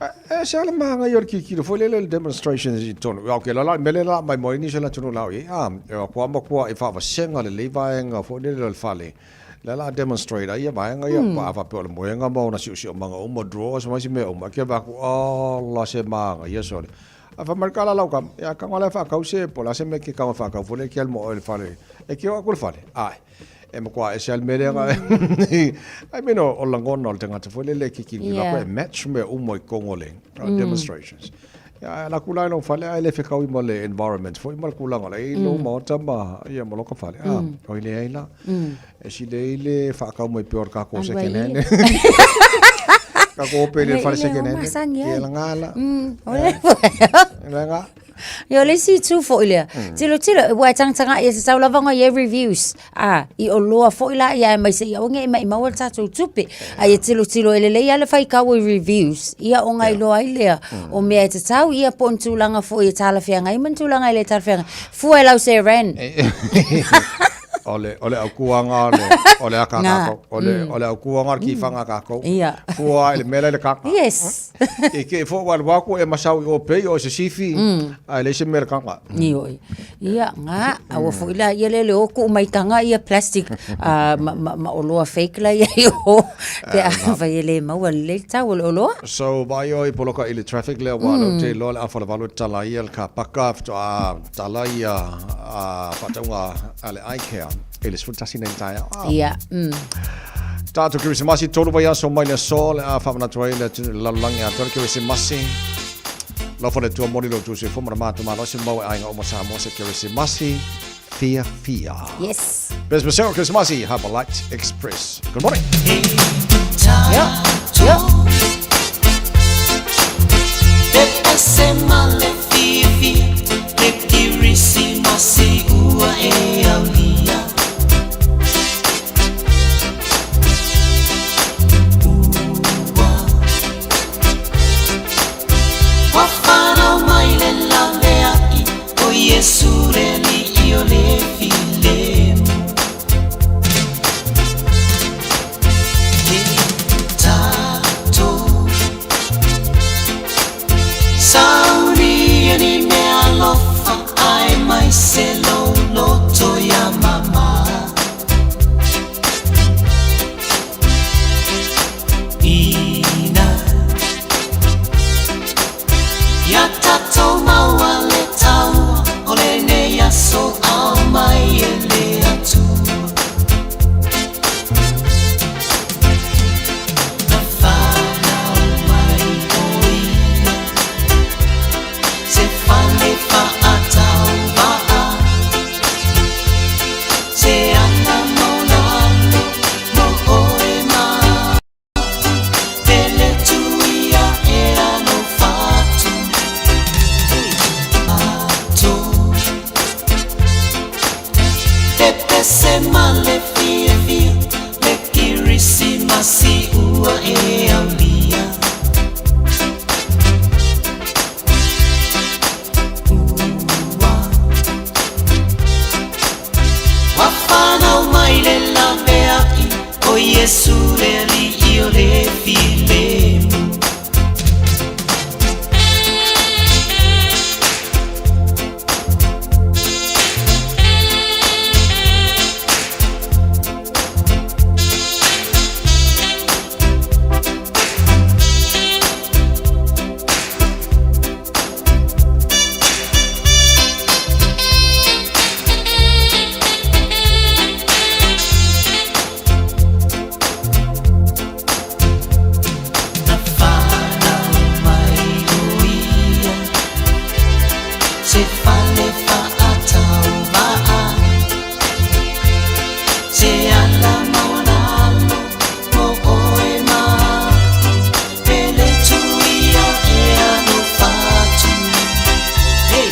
e se ala maanga i o le kikilo foi lele le demonstrations i tonu. Ia okay la la mele la mai mo ni se la tonu la i a e kua ma kua e whaavasenga le lei vaenga foi lele le fale. Le la demonstrate ai ia vaenga ia pa fa pe o le moenga ma ona siosiomaga uma drawers ma isi mea uma ke va ku ala se maanga ia sole. A fa mai kala lau kam, ia ka ngala fa kau se po la se me ke ka fa kau fole ke al mo el fale. E ke o ku fale. Ai. E mo kwa e se al mele nga. I mean o o langona o le tangata fole le ke ki la ko e match me o mo i kongo le demonstrations. Ia la kula lo fale ai le fe kau i mo le environment fo i mo le kulanga le i lo maota ma ia mo loka fale. Ah, o i le ai la. E si le i le whaakau mai pe o ka ko second hand. Ka ko pe le whare second hand. Ia la ngā la. La ngā. Ia o le isi itu foi lea. Tilotilo, ua e tagataga ia tatau lava ona i ai reviews. A, i oloa foi la ia aemaise ia aua ne i maimau ai le tatou tupe. A ia tilotilo e lelei lava le faitau i reviews, ia ona iloa ai lea o mea e tatau ia po o ni tulaga foi e talafeagai ma ni tulaga e le talafeagai. Fua e lau seran. O le, o le aukuanga o le, o le aka kākou. O le, o le aukuanga o le kiwhanga kākou. Ia. Fua i le mea la i le kaka. Yes. I ke fo wa waku e masau i o pei o se sifi, a le se mea le kaka. Ioe. Ia, ngā, aua foi la ia le le o ku'u maitaga ia plastic ma, ma, ma oloa fake la ia i o, pe a fai e le maua lelei le tau o le oloa. So, vai o i poloka i le traffic lea, wa lau te loa le awha le walu tala ia le ka paka, whitoa tala ia a whataunga a le Ikea i le 11 nei taeao. Ia. Tātou Kerisimasi, tolu vaiaso mai le aso, le a whaamanatu ai le lalolagi atoa le Kerisimasi. Alofa le Atua moni lo outou soifua ma le matou malosi mau e aiga uma Samoa se Kerisimasi fiafia. Yes. Best Michelle Kerisimasi, Harbour Light Express. Good morning. Yeah. Yeah. ia ni mea alofa aemaise lou loto ia māmā. Ina ia tatou maua le taua o lenei aso aumai e le Atua. Na fanau mai o ia se fale faatauvaa, se ala maulalo mo oe ma a'u, pele tuia e alofa atu. Tatou pepese ma le fiafia, le Kerisimasi ua e aulia. Ua Ua fanau mai le laveai, o Iesu le Alii o le filemu. Na fanau mai o ia se fale faatauvaa, se ala maualalo mo oe ma a'u, pele tuia e alofa atu. Hey!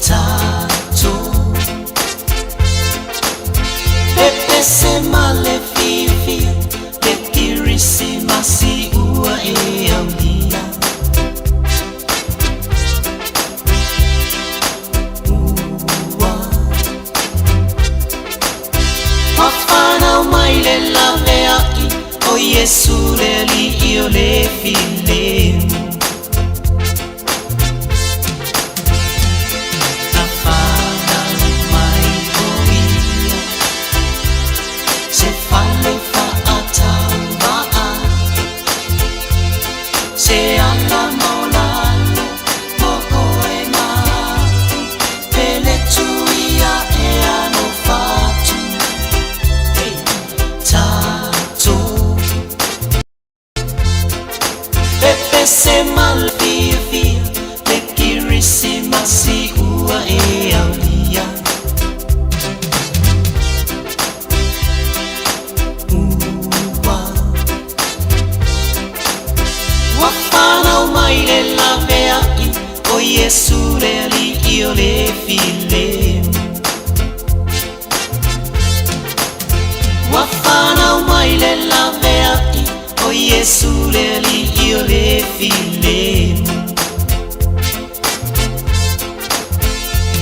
Tatou pepese ma le fiafia, le Kerisimasi ua e aulia. Ua Ua fanau mai le laveai, o Iesu le Alii o le filemu. Na fanau mai o ia se fale faatauvaa, se ala maualalo mo oe ma a'u, pele tuia e alofa atu. Hey! Tatou pepese ma le fiafia, le Kerisimasi ua e aulia. Ua Ua fanau mai le laveai, o Iesu le Alii o le filemu. Ua fanau mai le laveai, o Iesu le Alii o le filemu.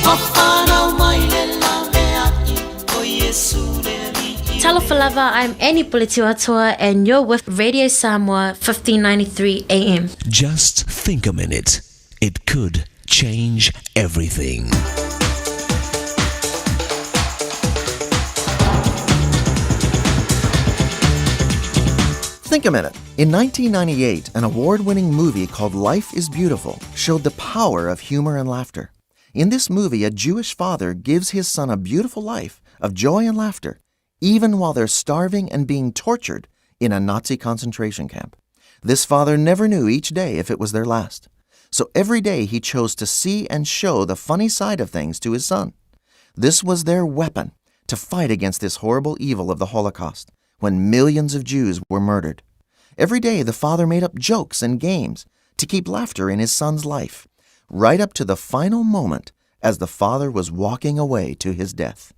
Ua fanau mai le laveai, o Iesu le Alii. Talofa lava, I'm Annie Puletiwatoa and you're with Radio Samoa 1593 AM. Just think a minute. It could change everything. Think a minute. In 1998, an award winning movie called Life is Beautiful showed the power of humor and laughter. In this movie, a Jewish father gives his son a beautiful life of joy and laughter, even while they're starving and being tortured in a Nazi concentration camp. This father never knew each day if it was their last. So every day he chose to see and show the funny side of things to his son. This was their weapon to fight against this horrible evil of the Holocaust when millions of Jews were murdered. Every day the father made up jokes and games to keep laughter in his son's life, right up to the final moment as the father was walking away to his death.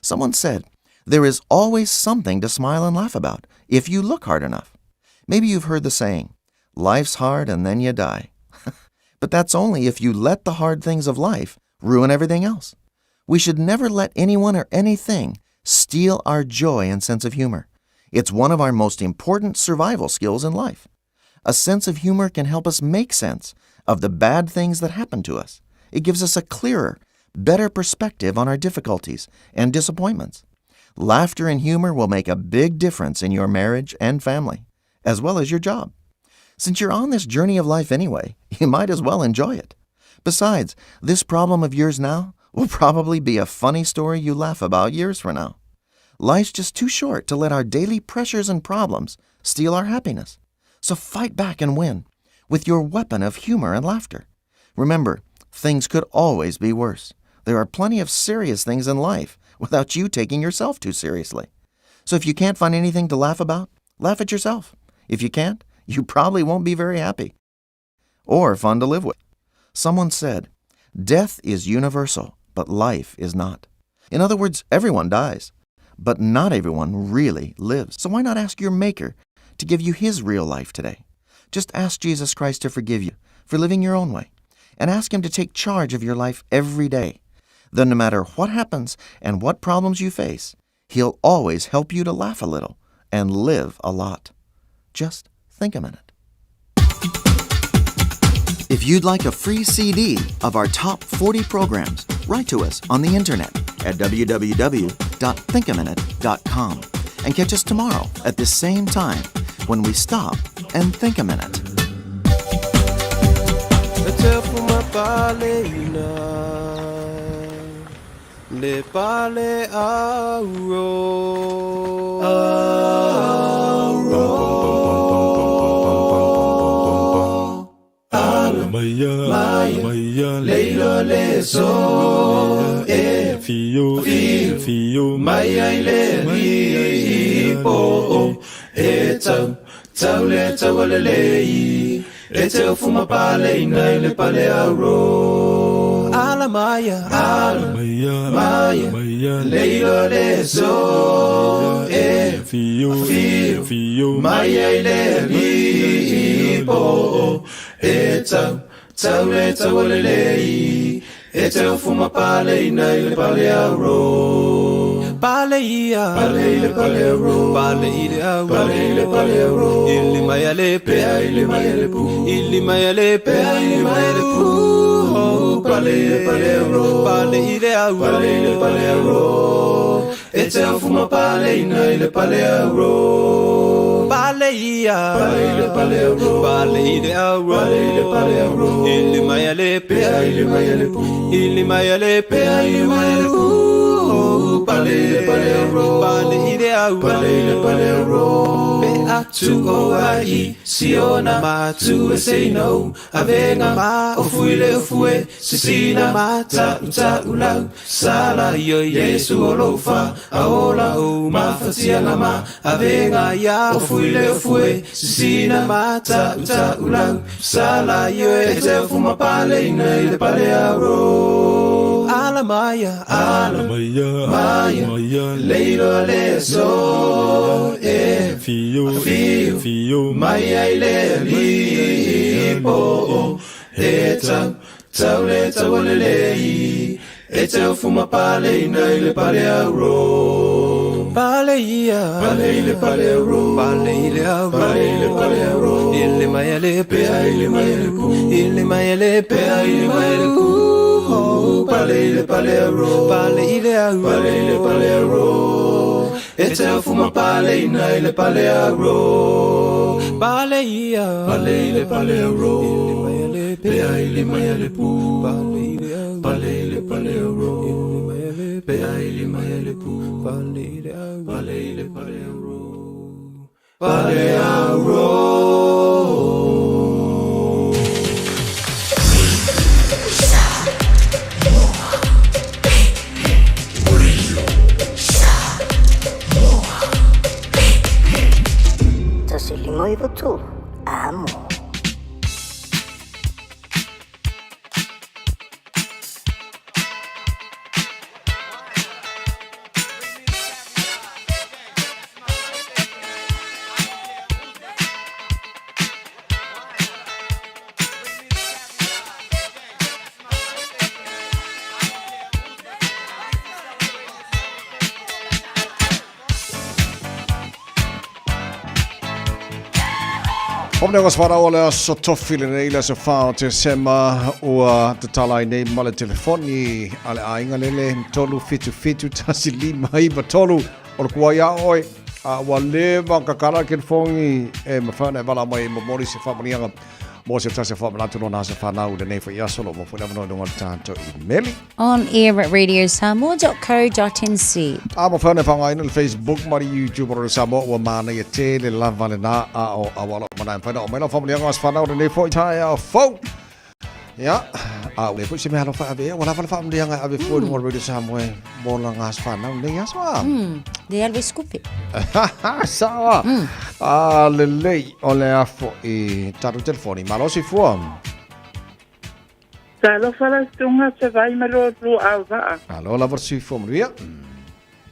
Someone said, There is always something to smile and laugh about if you look hard enough. Maybe you've heard the saying, Life's hard and then you die. But that's only if you let the hard things of life ruin everything else. We should never let anyone or anything steal our joy and sense of humor. It's one of our most important survival skills in life. A sense of humor can help us make sense of the bad things that happen to us. It gives us a clearer, better perspective on our difficulties and disappointments. Laughter and humor will make a big difference in your marriage and family, as well as your job. Since you're on this journey of life anyway, you might as well enjoy it. Besides, this problem of yours now will probably be a funny story you laugh about years from now. Life's just too short to let our daily pressures and problems steal our happiness. So fight back and win with your weapon of humor and laughter. Remember, things could always be worse. There are plenty of serious things in life without you taking yourself too seriously. So if you can't find anything to laugh about, laugh at yourself. If you can't, you probably won't be very happy or fun to live with. Someone said, Death is universal, but life is not. In other words, everyone dies, but not everyone really lives. So why not ask your Maker to give you his real life today? Just ask Jesus Christ to forgive you for living your own way and ask him to take charge of your life every day. Then, no matter what happens and what problems you face, he'll always help you to laugh a little and live a lot. Just think a minute. If you'd like a free CD of our top 40 programs, write to us on the internet at www.thinkaminute.com and catch us tomorrow at this same time when we stop and think a minute. Le pale auro. Auro. Ala maya, maya, leilo le so e fio, fio, maya i le lipo e tau, tau le tau le lei e te ofu pale ina i le pale auro. Ala maya, ala maya, maya, leilo le so e fio, fio, maya i le lipo e tau, tau le tau le lei e te ofu pale ina i le pale auro. Pale ia, pale i le pale auro, pale i le auro, pale i le pale auro. Ili mai le pea, ili mai le pu, ili mai le pea, ili mai le pu. Pale i le pale auro, pale i le auro, pale i le pale auro. E te ofu pale ina i le pale auro. Pale ia, pale i le pale auro, pale i le auro, pale i le pale auro. Ili mai le pea, ili mai le pu, ili mai le pea, ili mai le pu. Pale i le pale auro, pale i le auro, pale i le pale auro. Pe atu o ai, siona ma tu e say no. Avenga ma ofu i le ofu e, sisina ma ta uta ulau. Sala io Yesu olofa, aola o ma fatianga ma. Avenga ya ofu i le ofu e, sisina ma ta uta ulau. Sala io e te ofu ma pale ina i le pale auro. Ala maya, ala maya, maya, leilo le so e fio, fio, maya i le lipo e tau, tau le tau le lei e te ofu ma pale ina i le pale auro. Pale ia, pale i le pale auro, pale i le auro, pale i le pale auro. Ili mai le pea, ili mai le pu, ili mai le pea, ili mai le pu. Pale i le pale auro, pale i le auro, pale i le pale auro. E te ofu ma pale ina i le pale auro. Pale ia, pale i le pale auro, ili mai le pea, ili mai le pu, pale i le auro, pale i le pale auro, ili mai le pea, ili mai le pu, pale i le auro, pale i le pale auro, pale auro. Tasi lima iva tolu. Amo. Omne o sfara o le aso tofi lenei le aso whā o Tesema ua tatala ai nei ma le telefoni a le aiga lele 3 7 7 1 5 9 3 o le kuai a oe a ua leva kakala ke telefoni e mawhai ona e vala mai e momoli se whaamanianga mo se tasi whaamanatu no nā se whanau lenei whai aso lo mo whai lava no i lunga o le tātou i meli. On air at radiosamoa.co.nz. A mafai ona faaaogaina le Facebook ma le YouTube o Radio Samoa ua manaia tele lava lena a o auala uma na e mafai ona oo mai lau faamanuiaga o aso fanau lenei foi taeao fou. Ia, a ua leai foi se mea alofa e ave i ai, ua lava le faamanuiaga e ave fua i luga o le Radio Samoa e mo lana aso fanau lenei aso a. Le alu e sikupe. Sawa. A lelei o le a foi tatou telefoni. Malo soifua. Talofa lau susuga Savai ma lo lua auvaa. Malo lava le soifua manuia.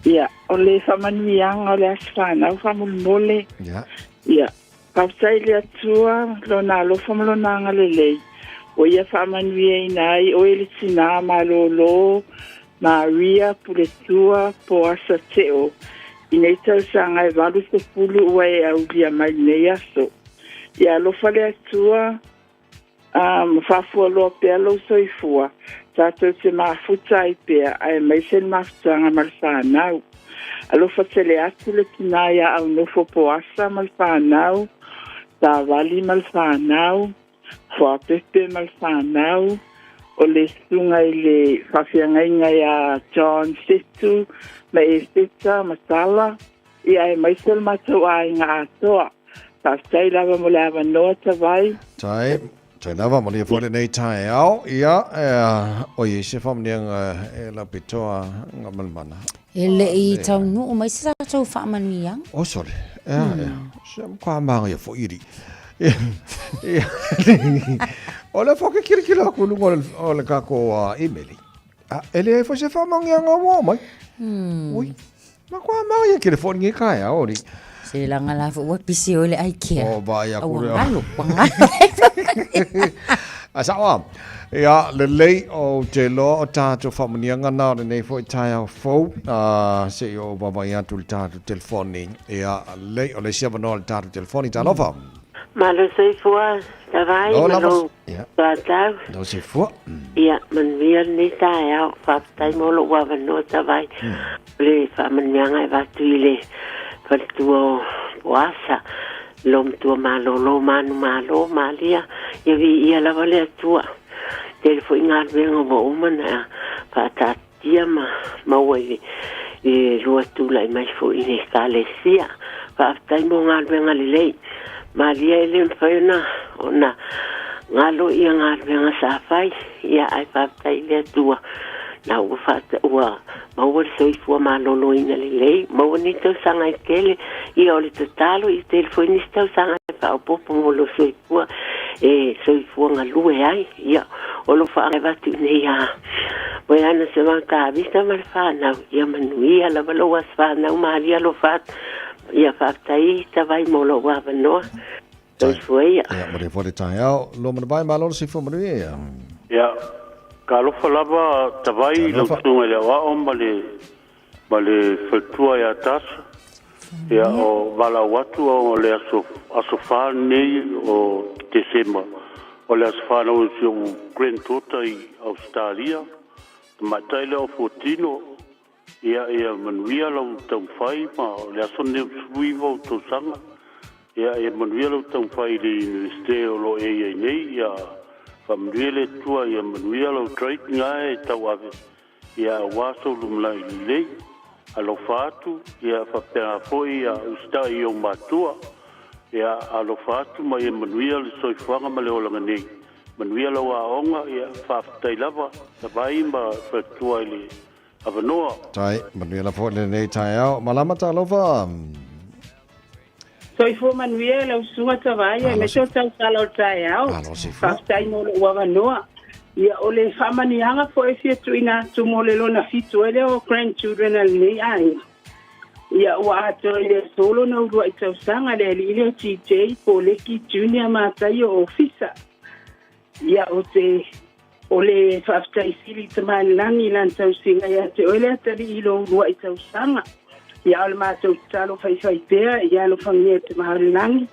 Ia, o le faamanuiaga o le aso fanau faamolemole. Ia. Ia, faafetai i le Atua Lona alofa ma Lona agalelei, ua Ia faamanuiaina ai oe le tinā malōlō, Maria Puletua Poasa Teo, i nei tausaga e 80 ua e aulia mai lenei aso. Ia alofa le Atua, Ā, ma faafualoa pea lou soifua, tatou te mafuta ai pea, aemaise le mafutaga ma le fanau. Alofa tele atu le tinā iā Aunofo Poasa ma le fanau, Savali ma le fanau, Fuapepe ma le fanau, o le susuga i le faafeagaiga iā John Setu ma Eseta Matala, ia aemaise le matou aiga atoa. Faafetai lava mo le avanoa Tavai. Tai, tai lava malia foi lenei taeao, ia, o i se faamanuiaga e lau pitoa nga malimana. E le i taunuu mai se tatou faamanuiaga. O sole, ea, ea, se matua māngaia foi alii. Ia, o lea foi ke kilakila aku i luga o le tatou email. E leai foi se faamanuiaga ua oo mai. Ui. Matua māia ke le fo ni ka ia ori. Se langa la fo ua pisi o le ai kia. O vai a kure. Ua ngalo, ua ngalo. A sa wa. Ia le lei o te loa o tātou whamunianga nā o lenei foi taeao fou. Se i o wawa i atu le tātou telefoni. Ia lei o le isi avanoa le tātou telefoni. Talofa. Malo soifua, Tavai, Lo lava. malo Ia. Tuatau. Lo soifua. Ia, manuia lenei taeao. Faafetai mo lou avanoa Tavai. O le faamanuiaga e avatu i le faletua o Poasa, lo matua malolo manumalo malia, ia viia lava le Atua. Tele foi galuega ua uma na faataatitia ma maua i le lua tulai mai foi i le Ekalesia. Faafetai mo galuega lelei. Malia e le mafai ona ona galo ia galuega sa fai, ia ae faafetai i le Atua na ua faata ua maua le soifua maloloina lelei, maua ni tausaga e tele, ia o le tatalo ia tele foi nisi tausaga e faaopoopo mo lou soifua e soifua galue ai, ia o lo faaavatu i nei a Moeana Semau Tavita ma le fanau, ia manuia lava lou aso fanau malia alofa atu. Ia faafetai Tavai mo lou avanoa. Soifua ia. Ia, mo le foi le taeao. Lua manavai, malo le soifua manuia ia. Ia, ka alofa lava Tavai i lau susuga i le aoao ma le ma le faletua ia Tasa. Ia, o valaau atu o le aso aso fa lenei o Tesema, o le aso fanau o si ou granddaughter i Ausetalia, tamaitai lea o Fuatino. Ia, ia manuia lau taumafai ma o le aso lenei o le 19 ou tausaga. Ia, ia manuia lau taumafai i le Universite o lo o e i ai nei. Ia faamanuia le Atua, ia manuia lau trade na e tauave, ia aua sou lumanai lelei. Alofa atu, ia faapena foi ia usitai i ou matua. Ia alofa atu ma ia manuia le soifuaga ma le olaga nei. Manuia lau aoga, ia faafetai lava, Tavai ma Faletua i le avanoa. Tai, manuia lava foi lenei taeao. Malama talofa. Soifua manuia lau susuga Tavaai aemaise o tautala o le taeao. Faafetai mo lou avanoa. Ia, o le faamanuiaga foi e fia tuuina atu mo le lona fitu ai lea o grandchildren a lenei aiga. Ia, ua atoa i le aso lona uluai tausaga le alii lea o TJ Poleki Junior Mataio Ofisa. Ia, o te O le faafetai sili i Tamailagi i lana tausiga ia te oe le atalii i lou uluai tausaga. Ia, o le matou tatalo faifai pea, ia alofagia e Tamailagi.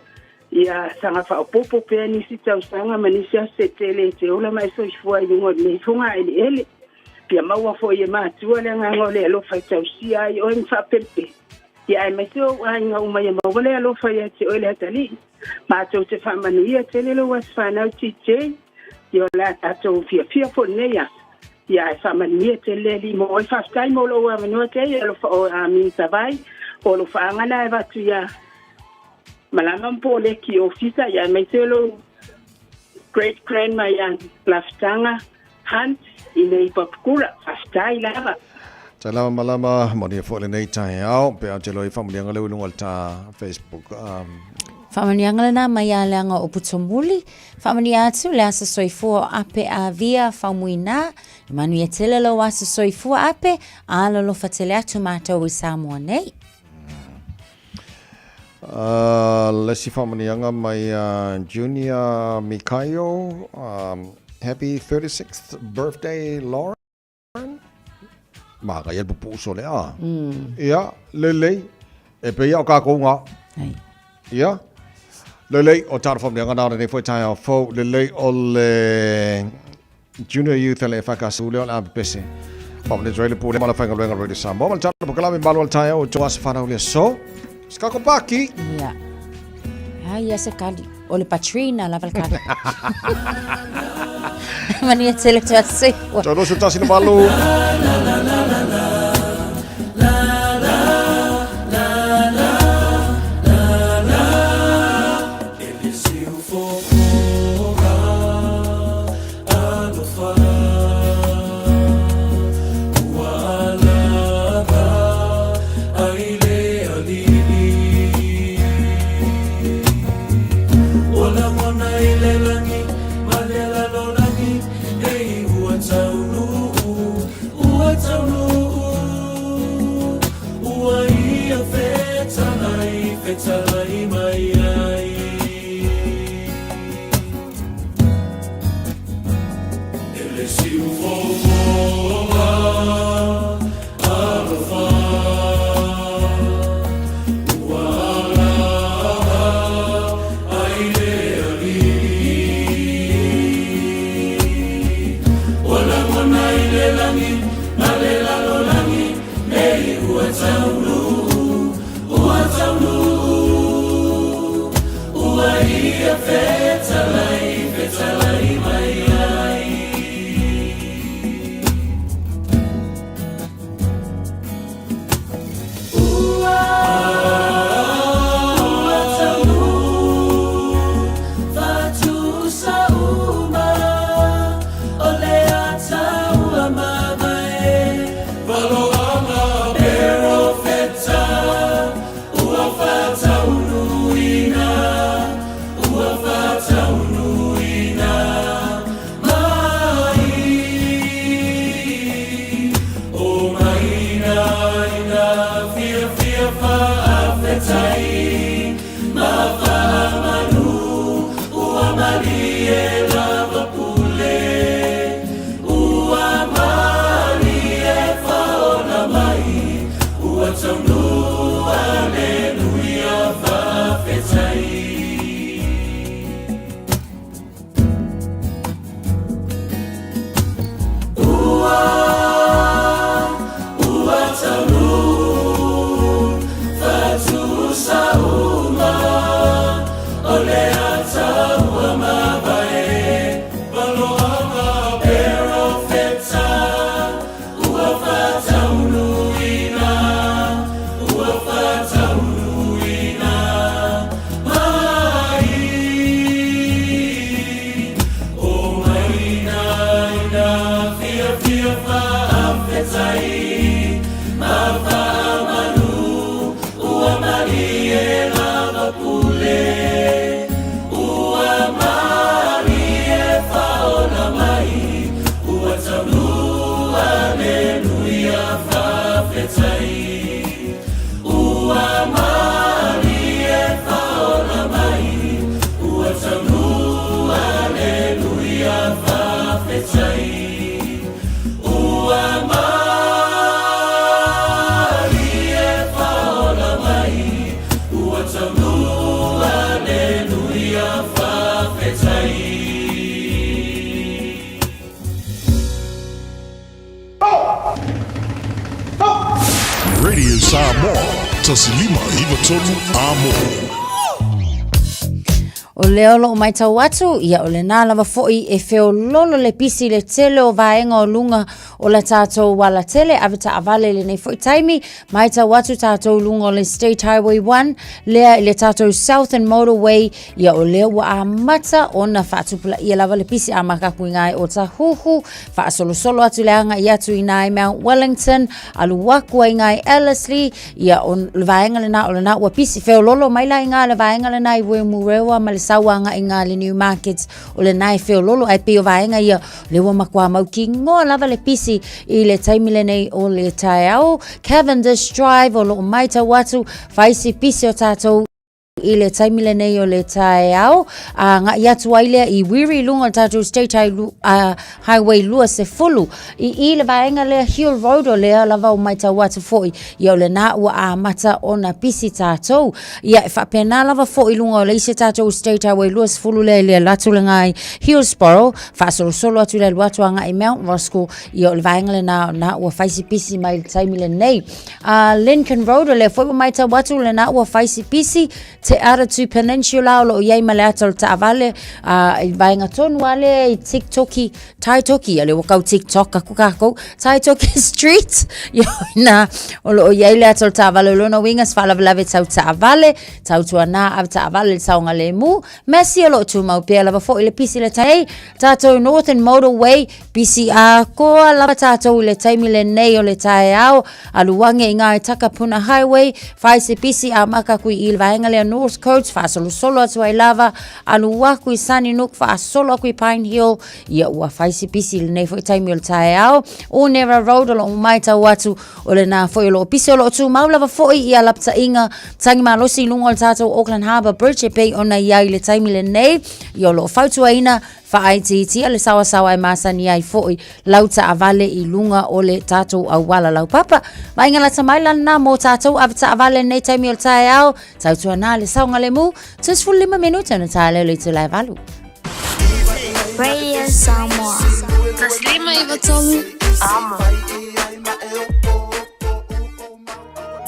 Ia saga faaopoopo pea nisi tausaga ma nisi aso se tele e te ola ma e soifua i luga o lenei fogaeleele. Fia maua foi e matua le agaga o le alofa e tausia ai oe ma faapelepele, ia aemaise ou aiga uma ia maua le alofa ia te oe le Atalii. Matou te faamanuia tele lou aso fanau TJ, ia o le a tatou fiafia foi i lenei aso, ia ae faamanuia tele le Alii mo oe. Faafetai mo lou avanoa Jay, alofa oe Amin Savai, o alofaaga na e avatu ia Malama ma Poleki i ofisa, ia aemaise lou great grandma ia Lafitaga Hunt i nei Papukura. Faafetai lava. Tai lava malama, manuia foi lenei taeao, pe a te loa i faamanuiaga leo i luga o le ta Facebook. Faamanuiaga lena mai ia Leaga o Uputumuli. Faamanuia atu le aso soifua o Ape Avia Faumuina. E manuia tele lou aso soifua Ape, alolofa tele atu matou i Samoa nei. Le isi faamanuiaga mai Junior Mikaio, happy 36th birthday Lauren. Manaia le pupuu sole a. Ia, lelei. E pei o kākou ngā. Ia. Lelei, o tāna faamanuiaga nā o lenei foi taeao fou. Lelei o le Junior Youth le FKS lea o le apepese. Faamanuia atu ai le pule ma le faigaluega Radio Samoa ma le tala pokalawe malu o le taeao o tou aso fanau le aso. Se kako paki. Ia. Ai, ia se kali. O le Patrina lava le kali. Manuia tele te atu. Tau 21 le valu. Radio Samoa, 1593 Amo. O lea o loo maitau atu, ia o lenā lava fo'i e feololo le pisi le tele o vaega o luga o la tātou ala tele ave taavale i lenei fo'i taimi, maitau atu tātou luga o le State Highway 1, lea i le tātou Southern Motorway, ia o lea ua amata ona faatupulaia lava le pisi a makaku i ngā o Tahuhu, faasolosolo atu le aga'i atu i nā i Mount Wellington, alu aku ai ngā i Ellerslie, Ia, o le vaega lena, o lena ua pisi feololo mai la i ngā le vaega lena i Remurewa ma le sauaga i ngā le New Markets, o lena e feololo ai pei o vaega ia, le ua makuā mautinoa lava le pisi i le taimi lenei o le taeao. Cavendish Drive o loo maitau atu, fai si pisi o tātou i le taimi lenei o le taeao, a nga'i atu ai lea i Wiri i luga o le tātou State Highway 20. I i le vaega lea Hill Road o lea lava o maitau atu fo'i, ia o lenā ua amata ona pisi tātou. Ia e faapena lava fo'i i luga o le isi tātou State Highway 20 lea i le alu atu le ngai Hillsborough, faasolosolo atu i le alu atu aga'i Mount Roskill, ia o le vaega lenā o lenā ua fai si pisi mai i le taimi lenei. A Lincoln Road, o lea foi ua maitau atu lenā ua fai si pisi, Te Aratu Peninsula o loo iai ma le ata o le taavale, a i vaega tonu a lea i TikToki, Taitoki, a lea ua kau TikTok aku kākou, Taitoki Street, ia nā, o loo iai le ata o le taavale o lona uiga se faalavelave tau taavale, tautuanā ave taavale le saogalemu, Massey o loo tumau pea lava foi le pisi le tai, tātou Northern Motorway, Pisi ākoa lava tātou i le taimi lenei o le taeao, alu ange i ngā Takapuna Highway, whai se pisi a makaku i le vaega lea North Coast, whaasolosolo atu ai lava, alu aku i Sunnynook, whaasolo aku i Pine Hill, ia ua whai se pisi i lenei foi taimi o le taeao. Onera Road o loo maitau atu, o lenā foi o loo pisi o loo tumau lava foi i alapataʻiga tangi malosi i luga o le tātou Auckland Harbour Bridge e pei ona i ai i le taimi lenei, ia o loo fautuaina Faaitiitia le saoasaoa e masani ai foʻi lau taavale i luga o le tatou auala laupapa. Vaaiga lata mai la lenā mo tatou ave taavale i lenei taimi o le taeao, tautuanā le saogalemu, 35 minute ona taea lea o le itula e valu. Radio Samoa. 1593 Amo.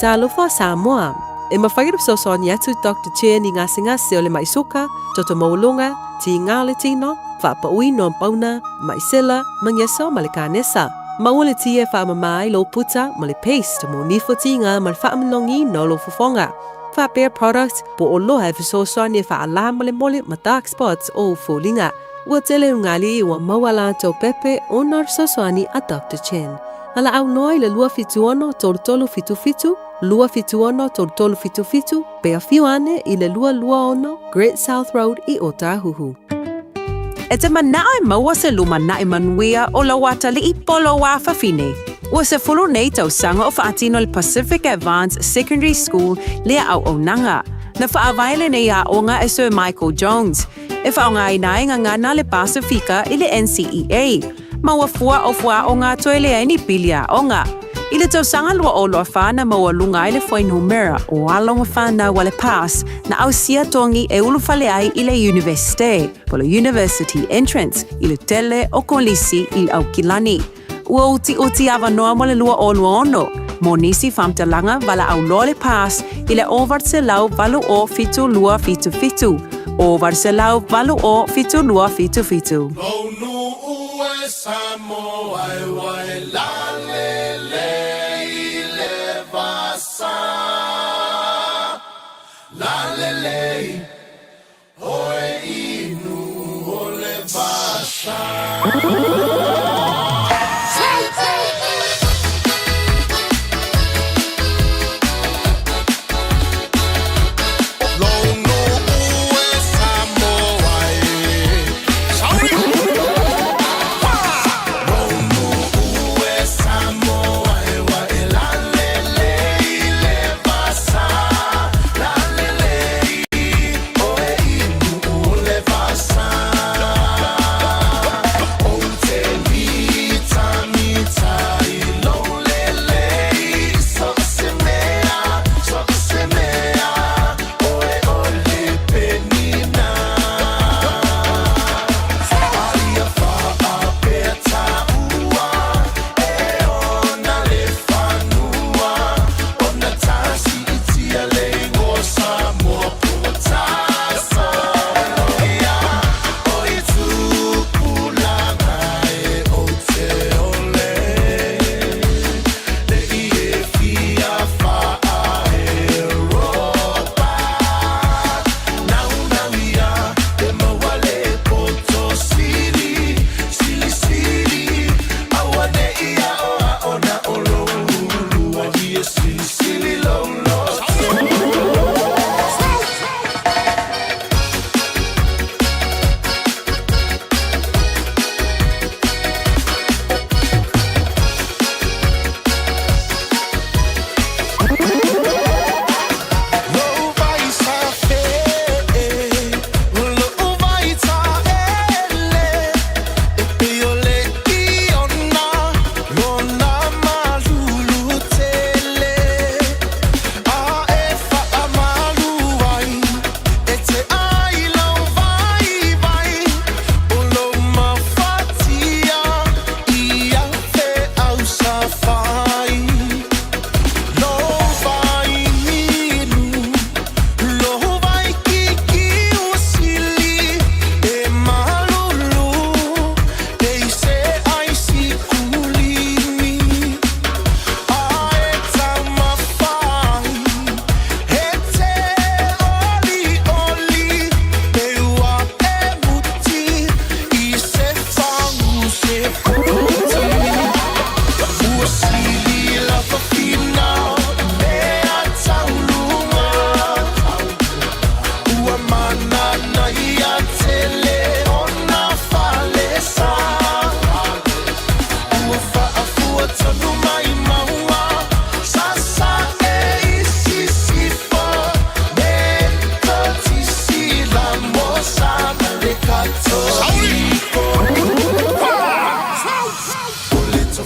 Talofa Samoa! E mafai ona fesoasoani atu Doctor Chen i gasegase o le maʻi suka, toto maualuga, tiga o le tino, faapauina o pauna, maʻi sela, magiasa ma le kanesa. Maua le tia e faamama ai lou puta ma le paste mo nifo tiga ma le faamanogiina o lou fofoga. Faapea product po o loha e fesoasoani e faalā molemole ma dark spots o ou foliga. Ua tele ugali ua maua latou pepe ona o le fesoasoani a Doctor Chen. Valaau loa i le 276 3377, 276 3377, pe afio ane i le 226 Great South Road i Ōtāhuhu. E te manao e maua se lumanaʻi manuia o lau atalii po lou afafine. Ua sefulu nei tausaga o faatino le Pacific Advanced Secondary School lea auaunaga. Na faavae lenei aoga e Sir Michael Jones, e faaaogaina ai gagana le Pasifika i le NCEA. Maua fua o fuaaoga toe leai ni pili aoga. I le tausaga 2024 na maualuga ai le fuainumera o alo ma fanau a le PASS na ausia togi e ulufale ai i le Iunivesite, po le University Entrance, i le tele o Kolisi i Aukilani. Ua utiuti avanoa mo le 2026, mo nisi faamatalaga valaau loa le PASS i le 808 7277, 808 7277.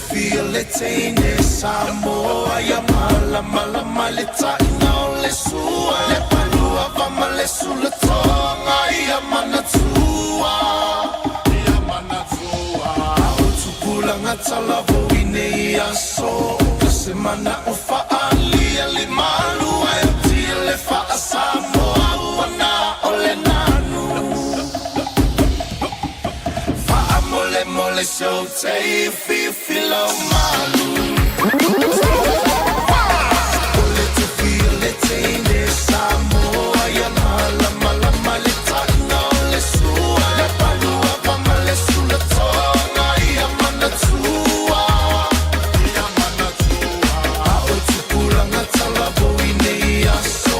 fia le teine Samoa ia malamalama le taina o le sua le palua va ma le sulatoga ia manatua ia manatua o tupulaga talavou i nei aso ka se mana o faalia le malu ai o tia le faasamoa ua na o le nanu faamolemole se ou te fifilo malu O le tufia le teine Samoa ia malamalama le taina o le sua le palua va ma le sulatoga ia manatua ia manatua a o tupulaga talavou i nei aso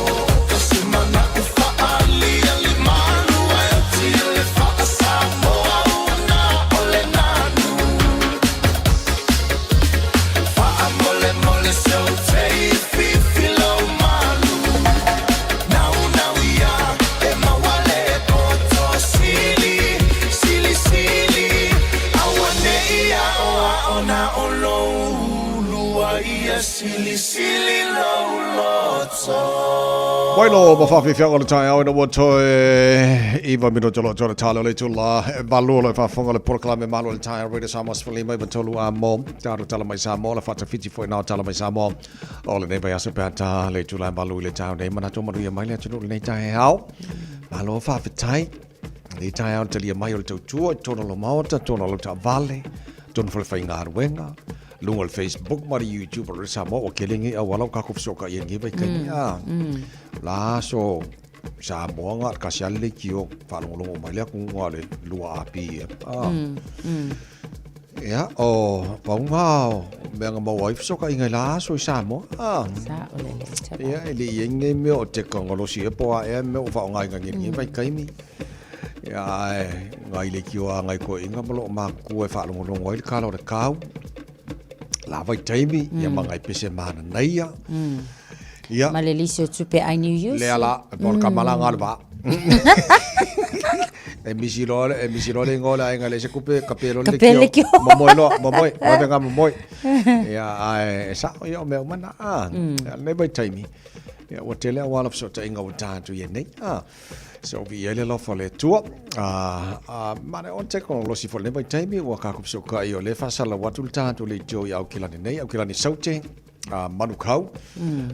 ka se mana o faalia le malu ai o tia le faasamoa ua na o le nanu faamolemole se ou te fifilo malu nau nau ia e maua le poto sili sili sili aua nei ao ao na o lou ulua ia sili sili lou loto. Bueno, ma whawhiwhianga o le taeao ina ua toe iwa minuta loa toe le tala o le itula e valu o le whafonga le polokalame malo le taeao Radio Samoa sefulima iva tolu a mo tatou tala mai Samoa le whatawhiti foi nao tala mai Samoa o lenei vaiaso pe ata le itula e valu i le taeao nei manatu manuia mai le atunuu lenei taeao. Malo faafetai lenei taeao le talia mai o le tautua i totonu o lo maota, totonu o lo taavale, totonu foi o le faigaluega, luga o le Facebook ma le YouTube o le Samoa ua kele nei auala o kākou fesootaiga i lenei vaitaimi. La aso Samoa nga kasi ale le kio faalogologo mai le atunuu a le lua AP e. Ia, o pauga o mea nga maua ai fesootaiga i la aso i Samoa. Sa o le le tapa. Ia, e le i ai nei mea o teknolosi e po a ea mea o faaaogaina i lenei vaitaimi. Ia, ae ngai le kio a ngai koeina ma loo matutua e faalogologo ai le kala o le kau. La vaitaimi, ia ma ngai pese mananaia. Ia. Ma le lisi o tupe ai New Use. Lea la, po le kamala nga le vaa. E misi loa, e misi loa le ingoa o le aiga le se kupe, kape loa le Kape le kio. kio. Momoe loa, momoe, vave nga momoe. Ia, ae, e sao ia o mea uma na. Ia, lenei vaitaimi, ia, ua tele auala fesootaiga ua tatou i ai nei. So, viia ai le alofa o le Atua. Mane o le tekonolosi foi i lenei vaitaimi, ua kākou fesootai o lea e faasalalau atu le tatou leitio i Aukilani nei, Aukilani Saute, Manukau.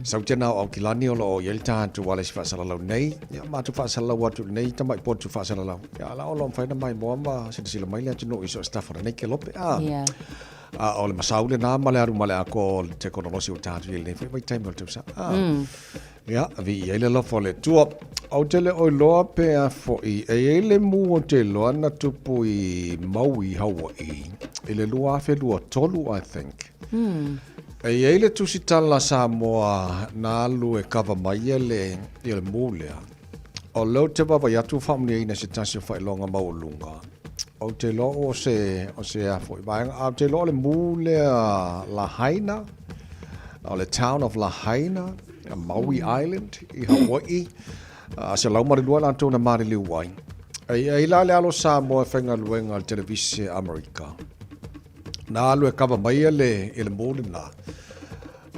Saute na o Aukilani o lo o i ai le tatou ualesi faasalalau nei. Ia, matou faasalalau atu i lenei tamai potu faasalalau. Ia, la o lo o mafai ona maimoa ma silasila mai le atunuu i so o se tafa o lenei kelope. A o le masau lena ma le alu ma le atoa o le tekonolosi ua tatou i ai i lenei foi vaitaimi o le tausaga. Ia, viia ai le alofa o le Atua. Ou te le o iloa pe a foi, e i ai le mū ou te iloa na tupu i Maui, Hawaii, i le 2023, I think. E i ai le tusitala Samoa na alu e kava mai ia le, ia le mū lea. O lea ou te vaavaai atu ua faamanuiaina i se tasi o faailoga maualuga. Ou te iloa o se, o se a foi vaega, a ou te iloa o le mū lea Lahaina, o le town of Lahaina, Maui Island i Hawaii, a 102 latou na maliliu ai. E i ai la le alo Samoa e faigaluega i le televise Amerika. Na alu e kava mai ia le, i le mū lena.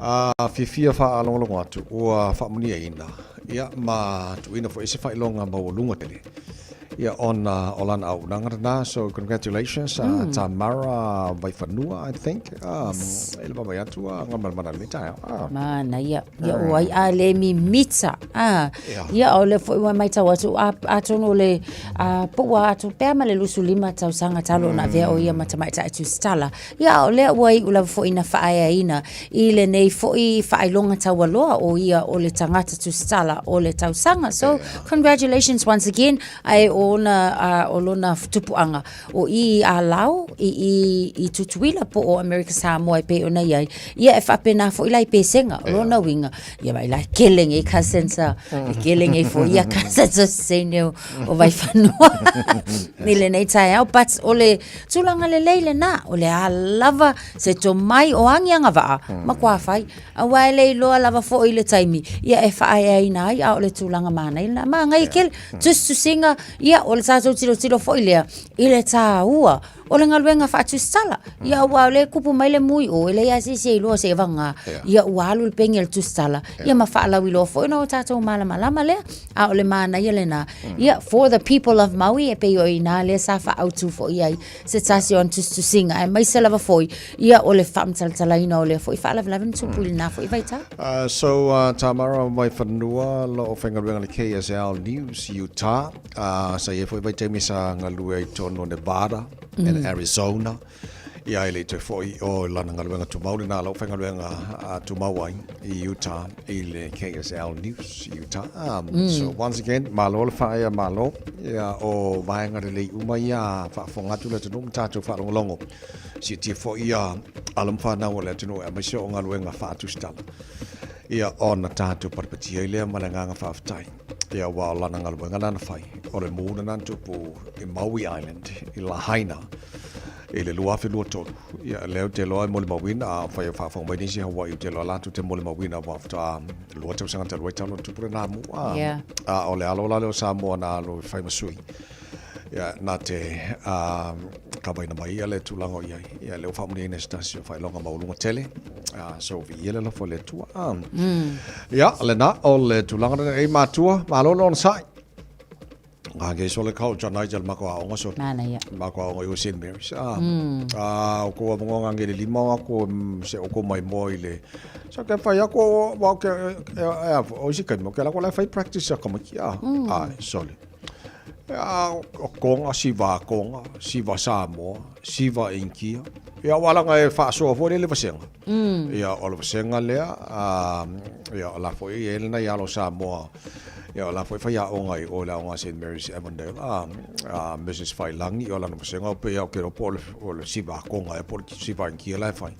A fiafia faalogologo atu, ua faamanuiaina, ia, ma tuuina foi se faailoga maualuga tele. Ia, ona o lana auaunaga lena. So, congratulations, Tamara Vaifanua, I think. E le vaavaai atu, gamalamaga i lenei taeao. Manaia. Ia, o ai a le mimita. Ia, o lea foi ua matau atu, atonu o le po ua atu pea ma le 25 tausaga talu ona avea o ia ma tamaitai tusitala. Ia, o lea ua iu lava foi ina faaeaina i lenei foi faailoga taualoa o ia o le tagata tusitala o le tausaga. So, congratulations once again, ae o ona, o lona tupuaga o i a Lao, i, i, i Tutuila po o Amerika Samoa e pei ona i ai, ia e faapena foi la i Pesega, o lona uiga, ia vaai la e kele nei cousins a, e kele nei foi ia cousins o Sene o, o Vaifanua i lenei taeao, but o le tulaga lelei lena, o le a lava se tomai o agi agavaa ma kuafai, aua e le iloa lava foi le taimi, ia e faaeaina ai, a o le tulaga manaia lena, manaia tele, tusitusiga, ia Ia, o le tatou tilotilo foi lea i le tāua o le galuega faatusitala. Ia, aua o lea e kupu mai le mu i o, e leai lava se isi e iloa seia vagana, ia ua alu le peni a le tusitala, ia ma faalauiloa foi ona o tatou malamalama lea. A o le manaia lena, ia, for the people of Maui, e pei o i ina lea sa faaautu foi ai se tasi o ana tusitusiga, aemaise lava foi, ia, o le faamatalatalaina o lea foi faalavelave na tupu i lena foi vaitau. So, Tamara Vaifanua, lo o faigaluega i le KSL News, Utah. Sa i ai foi vaitaimi sa galue ai i totonu o Nevada and Arizona. Ia e le i toe foi i o i lana galuega tumau lena lau faigaluega tumau ai i Utah i le KSL News Utah. So once again, malo le faaea malo. Ia o vaega lelei uma ia faafofoga atu le atunuu ma tatou faalogologo. Siitia foi ia alo ma fanau a le atunuu aemaise o galuega faatusitala. Ia ona tatou patipatia ai lea ma le agaga faafetai. Ia aua o lana galuega lana fai, o le mu lena na tupu i Maui Island i Lahaina i le 2023. Ia lea ou te iloa e molimauina, a fai o faafofoga mai nisi i Hawaii, ou te iloa latou te molimauina aua faatoa 2 tausaga talu ai talu ona tupu lena mu. A, Yeah. a o le alo la lea o Samoa na alu e fai ma sui. Ia, na te kavaina mai ia le tulaga o i ai. Ia, lea ua faamanuiaina e se tasi o faailoga maualuga tele. So, viia le alofa o le Atua. Ia, lena, o le tulaga lena. Ei, matua, malo le onosai. Ngā ke so le kau tana i te mako aonga so. Manaia. Mako aonga i o St. Mary's. O ko amonga ngā ngere lima o ako se o ko mai moa i le. So ke whai ako, wa ke, e, o isi kai mo, ke la ko le whai practice a kamaki. Ai, sorry. Ia, o Konga, siva Konga, siva Samoa, siva Inkia. Ia, ua laga e faasoa foi lea le vasega. Ia, o le vasega lea, ia, o la foi e i ai lenei alo Samoa. Ia, o la foi faiaoga i o i le aoga a St. Mary's Avondale, a Mrs. Failangi, o lana vasega, pei lava ou te iloa po o le siva Konga ea po o le siva Inkia la e fai.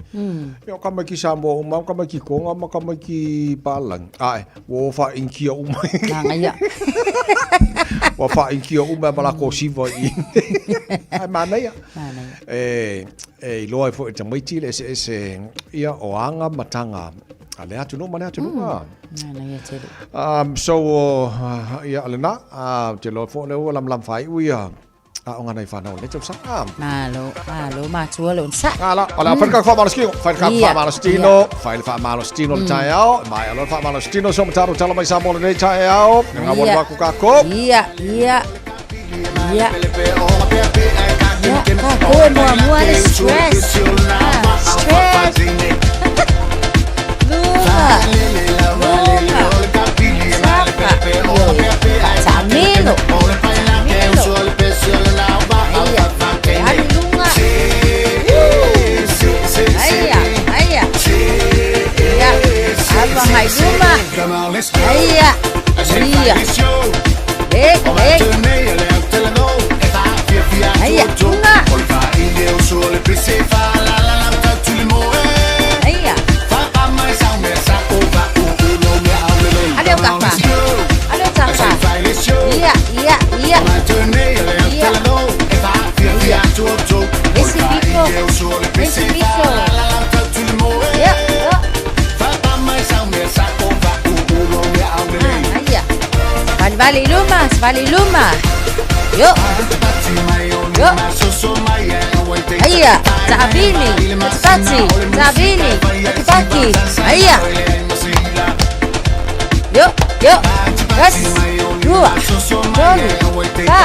Ia, o tamaiti Samoa uma, o tamaiti Konga ma tamaiti Palangi. Ae, Ua faainikia uma. Manaia. Ua faainikia uma ma lako siva i. Ai manaia. Manaia. E, e iloa ai foi e tamaiti le eseese ia o aga ma taga a le atunuu ma le atunuu. Manaia tele. So, ia o lena, ou te iloa foi o lea ua lamalama faaiu ia Aoga nai whanau le tausaga. Malo, malo, matua le onosai. Ala, o le a fai le kaka whaamalositino, fai le kaka whaamalositino, fai le whaamalositino le taeao, mai alo le whaamalositino, so mataro tala mai Samoa lenei taeao, ngā waru aku kākou. Ia, ia, ia. Ia, kākou e muamua le stress. Stress. Luma, luma, saka, Tamilo. Ia, ia, ia. Ia. Ia. Ese pito. Ese pito. Ia, ia. Ah, ia. Valevale i luma, savali i luma. Io. Io. Aia, taavili, patipati, taavili, patipati. Aia. Io, io. Tasi, lua, tolu, fa.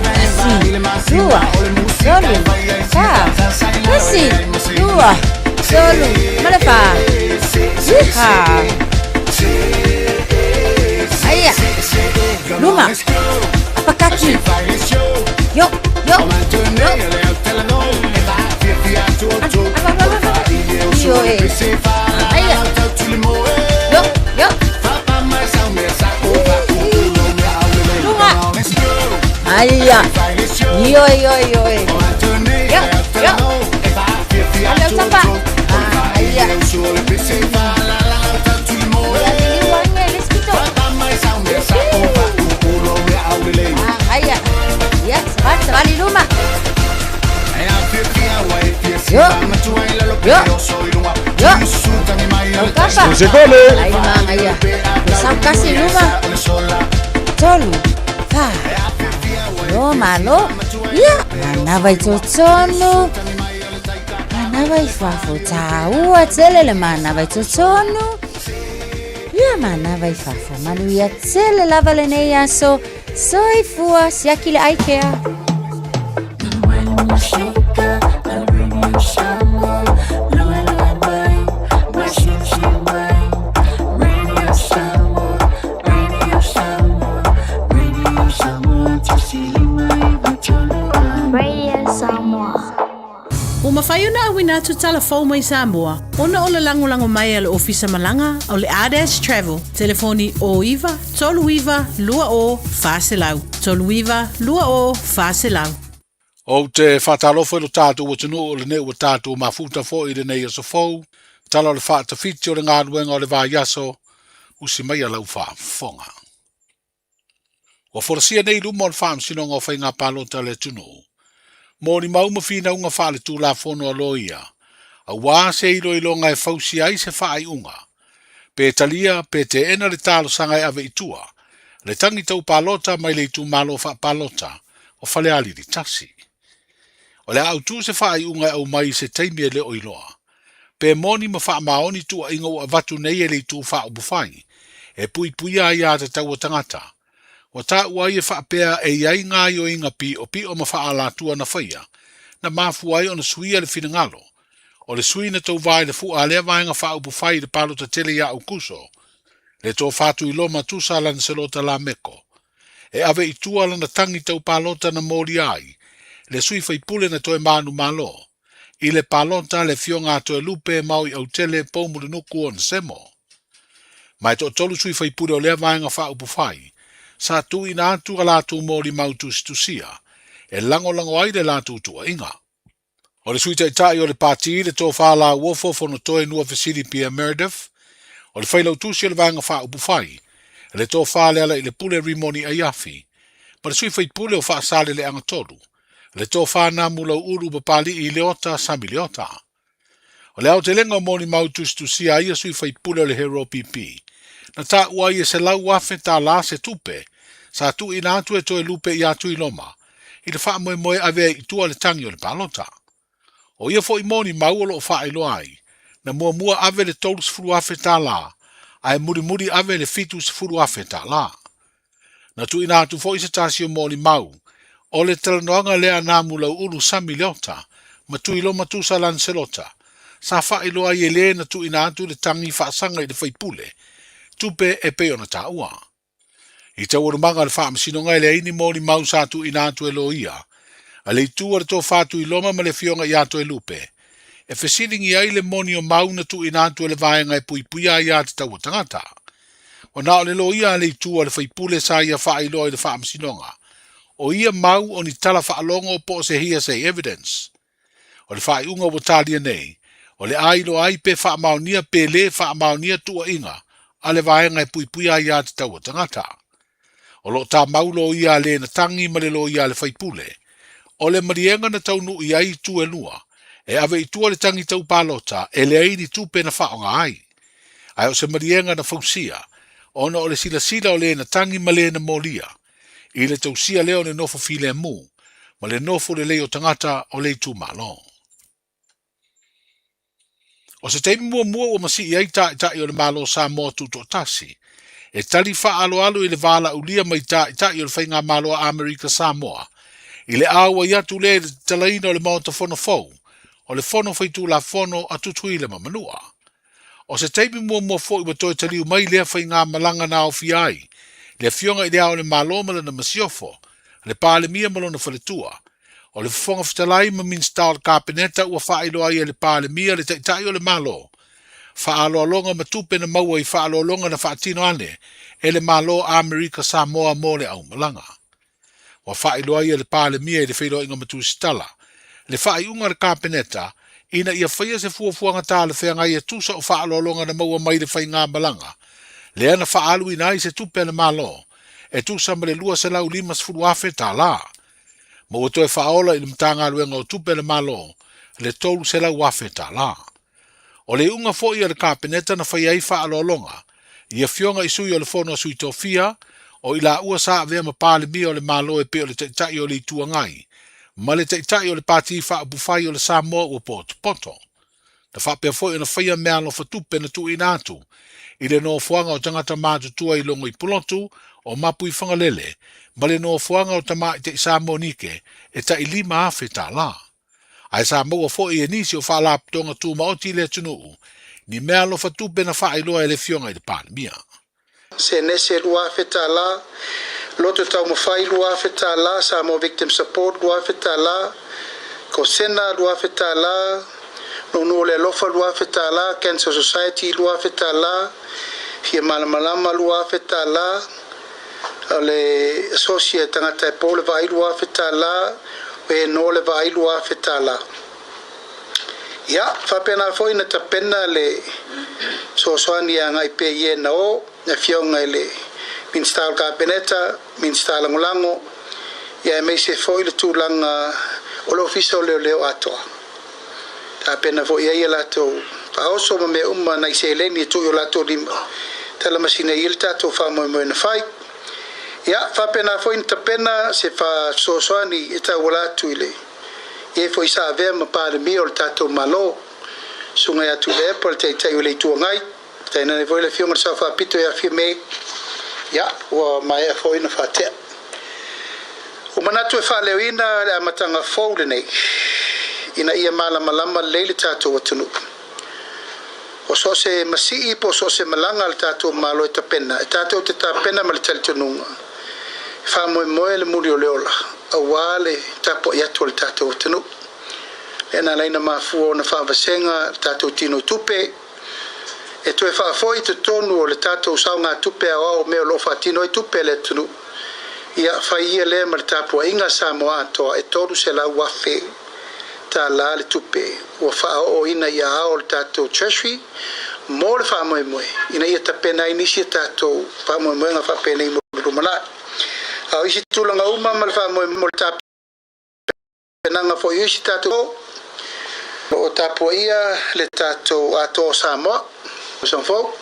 Tasi, lua, tolu, fa. Tasi, lua, tolu, ma le fa. Yeehaw. Aia. Luma. Apakaki. Yo, yo, yo. Io e. Aia. Yo, yo. Luma. Aia. Io, io, io e. Yo, yo. Aleo tapa. Aia. Ia liliu ane le isi pito. Aia. Ia, savali, savali i luma. Yo. Yo. Yo. Kapa. Sekole. Ai manga ia. Sau kasi i luma. Tolu. Fa. malo. Ia, manava i totonu. Manava i fafo tāua tele le manava i totonu. Ia, manava i fafo. Manuia tele lava lenei aso. Soifua, siaki le aikea. Radio Samoa. Ua mafai ona auina atu tala fou mai Samoa ona o le lagolago mai a le Ofisa Malaga o le Ardash Travel, telefoni 09 39 20 400, 39 20 400. Ou te faatalofa i lo tatou atunuu o lenei ua tatou mafuta foi i lenei aso fou, tala o le faatafiti o le galuega o le vaiaso, usi maia lau faafofoga. Ua folasia nei i luma o le Faamasinoga o Faiga Palota a le atunuu, molimau ma finauga faaletulafono a loia, auā se iloiloga e fausia ai se faaiuga, pe talia pe teena le talosaga e ave i tua le tagi tau palota mai le itumalo faapalota o Falealili 1. O le a autu se faaiuga e aumai i se taimi e le o iloa, pe moni ma faamaoni tuuaiga ua avatu nei e le itu faaupufai e puipuia ai aiatatau a tagata, ua taua ai e faapea e i ai gaoioiga piopio ma faaalatua na faia, na mafua ai ona suia le finagalo o le sui na tauva i le fua a lea vaega faaupufai i le palota tele ia Aukuso, le Tofa Tuiloma Tusa Lancelota Lameko, e ave i tua lana tagi tau palota na molia ai le sui faipule na toe manumalo i le palota a le Afioga a Toelupe Maui Autele Poumulinuku Onesemo. Ma e toatolu sui faipule o lea vaega faaupufai sa tuuina atu a latou molimau tusitusia e lagolago ai le latou tuuaiga. O le Sui Taitai o le Pati, le Tofa Lauofo Fonotoe Nuafesili Pierre Meredith, o le Failautusi o le Vaega Faaupufai, le Tofa Lealailepule Rimoni Aiafi, ma le Sui Faipule o Faasaleleaga 3, le Tofa Namulauulu Papali'i Leota Sami Leota. O le aotelega o molimau tusitusia a ia sui faipule o le Hero PP, na taua ai e $100,000 se tupe sa tuuina atu e Toelupe ia Tuiloma i le faamoemoe e ave ai i tua le tagi o le palota. O ia foi molimau o lo o faailoa ai, na muamua ave le $30,000 ae mulimuli ave le $70,000. Na tuuina atu foi se tasi o molimau o le talanoaga lea a Namulauulu Sami Leota ma Tuiloma Tusa Lancelota, sa faailoa ai e le na tuuina atu le tagi faasaga i le faipule tupe e pei ona taua. I taualumaga o le faamasinoga e leai ni molimau sa tuuina atu e loia a le itu a le Tofa Tuiloma ma le Afioga ia Toelupe e fesiligia ai le moni o mau na tuuina atu e le vaega e puipuia aiatatau a tagata. Ua na o le loia a le itu a le faipule sa ia faailoa i le faamasinoga, o ia mau o ni tala faalogo po o se hearsay evidence. O le faaiuga ua talia nei, o le a iloa ai pe faamaonia pe lē faamaonia tuuaiga a le vaega e puipuia aiatatau a tagata. O lo o tamau loia a le na tagi ma le loia a le faipule. O le maliega na taunuu i ai itu e lua, e ave i tua le tagi tau palota e leai ni tupe na faaaoga ai. Ae o se maliega na fausia, ona o le silasila o le na tagi ma le na molia, i le tausia lea o le nofo filemu ma le nofo lelei o tagata o le itumalo. O se taimi muamua ua masii ai Taitai o le Malo Samoa Tutoatasi e tali faaaloalo i le valaaulia mai Taitai o le Faigamalo a Amerika Samoa i le auai atu lea i le tatalaina o le Maota Fono fou o le Fono Faitulafono a Tutuila ma Manua. O se taimi muamua foi ua toe taliu mai lea faigamalaga na aofia ai le Afioga i Le Ao o le Malo ma lana Masiofo, le Palemia ma lona faletua, o le Fofoga Fetalai ma Minisita o le Kapeneta ua faailoa ai e le Palemia le Taitai o le Malo faaaloaloga ma tupe na maua i faaaloaloga na faatino ane e le Malo Amerika Samoa mo le aumalaga. Ua faailoa ai e le Palemia i le feiloaiga ma Tusitala le faaiuga a le Kapeneta ina ia faia se fuafuaga talafeagai e tusa o faaaloaloga na maua mai le faigamalaga lea na faaaluina ai se tupe a le Malo e tusa ma le $250,000 ma ua toe faaola i le Matagaluega o Tupe a le Malo le $300,000. O le iuga foi a le Kapeneta na faia ai faaaloaloga i afioga i sui o le Fono a Sui Tofia, O i laua sa avea ma Palemia o le Malo e pei o le Taitai o le Itu Agai ma le Taitai o le Pati Faaupufai o le Samoa ua potopoto. Na faapea foi ona faia meaalofa tupe na tuuina atu i le nofoaga o tagata matutua i Logoipulotu o Mapuifagalele ma le nofoaga o Tamaitai Samoa Nike e tai $5,000. Ae sa maua foi e nisi o Faalapotopotoga Tumaoti i le atunuu ni meaalofa tupe na faailoa e le Afioga i le Palemia. Senese $2,000, Loto Taumafai $2,000, Samoa Victim Support $2,000, Kosena $2,000, Nuunuu o le Alofa $2,000, Cancer Society $2,000, Fia Malamalama $2,000, o le Asosi a Tagata e Po le Vaai $2,000, o e no le Vaai $2,000. Ia, faapena foi na tapena le fesoasoani e agai pea i e na o, le Afioga i le Minisita o le Kapeneta, Minisita Lagolago, ia aemaise foi le tulaga o le Ofisa o Leoleo atoa. Tapena foi i ai a latou faaoso ma mea uma nai seleni e tuu i o latou lima, talamasina ai le tatou faamoemoe na fai. Ia, faapena foi na tapena se fesoasoani e tauala atu i le e foi sa avea ma Palemia o le tatou Malo, Susuga ia Tuilaepa, le Taitai o le Itu Agai, tainane foi le Afioga i le Sao Faapito ia Fiame, ia, ua maea foi ona faatea. Ua manatu e faaleoina le amataga fou lenei, ina ia malamalama lelei le tatou atunuu. O so o se masii po o so o se malaga a le tatou Malo e tapena, e tatou te tapena ma le talitonuga, e faamoemoe le muli o le ola, aua le tapuai atu a le tatou atunuu. Lea na ala ai ona mafua ona faavasega le tatou tino tupe, e toe faafoi i totonu o le tatou saogatupe aoao o mea o lo o faatino ai tupe a le atunuu. Ia, fai ia lea ma le tapuaiga a Samoa atoa e $300,000 le tupe ua faaooina i aao o le tatou Treasury mo le faamoemoe ina ia tapena ai nisi a tatou faamoemoega faapenei mo le lumanai. A o isi tulaga uma ma le faamoemoe mo le tapenaga foi o isi tatou o lo o tapuaia le tatou Atoa o Samoa, tausaga fou,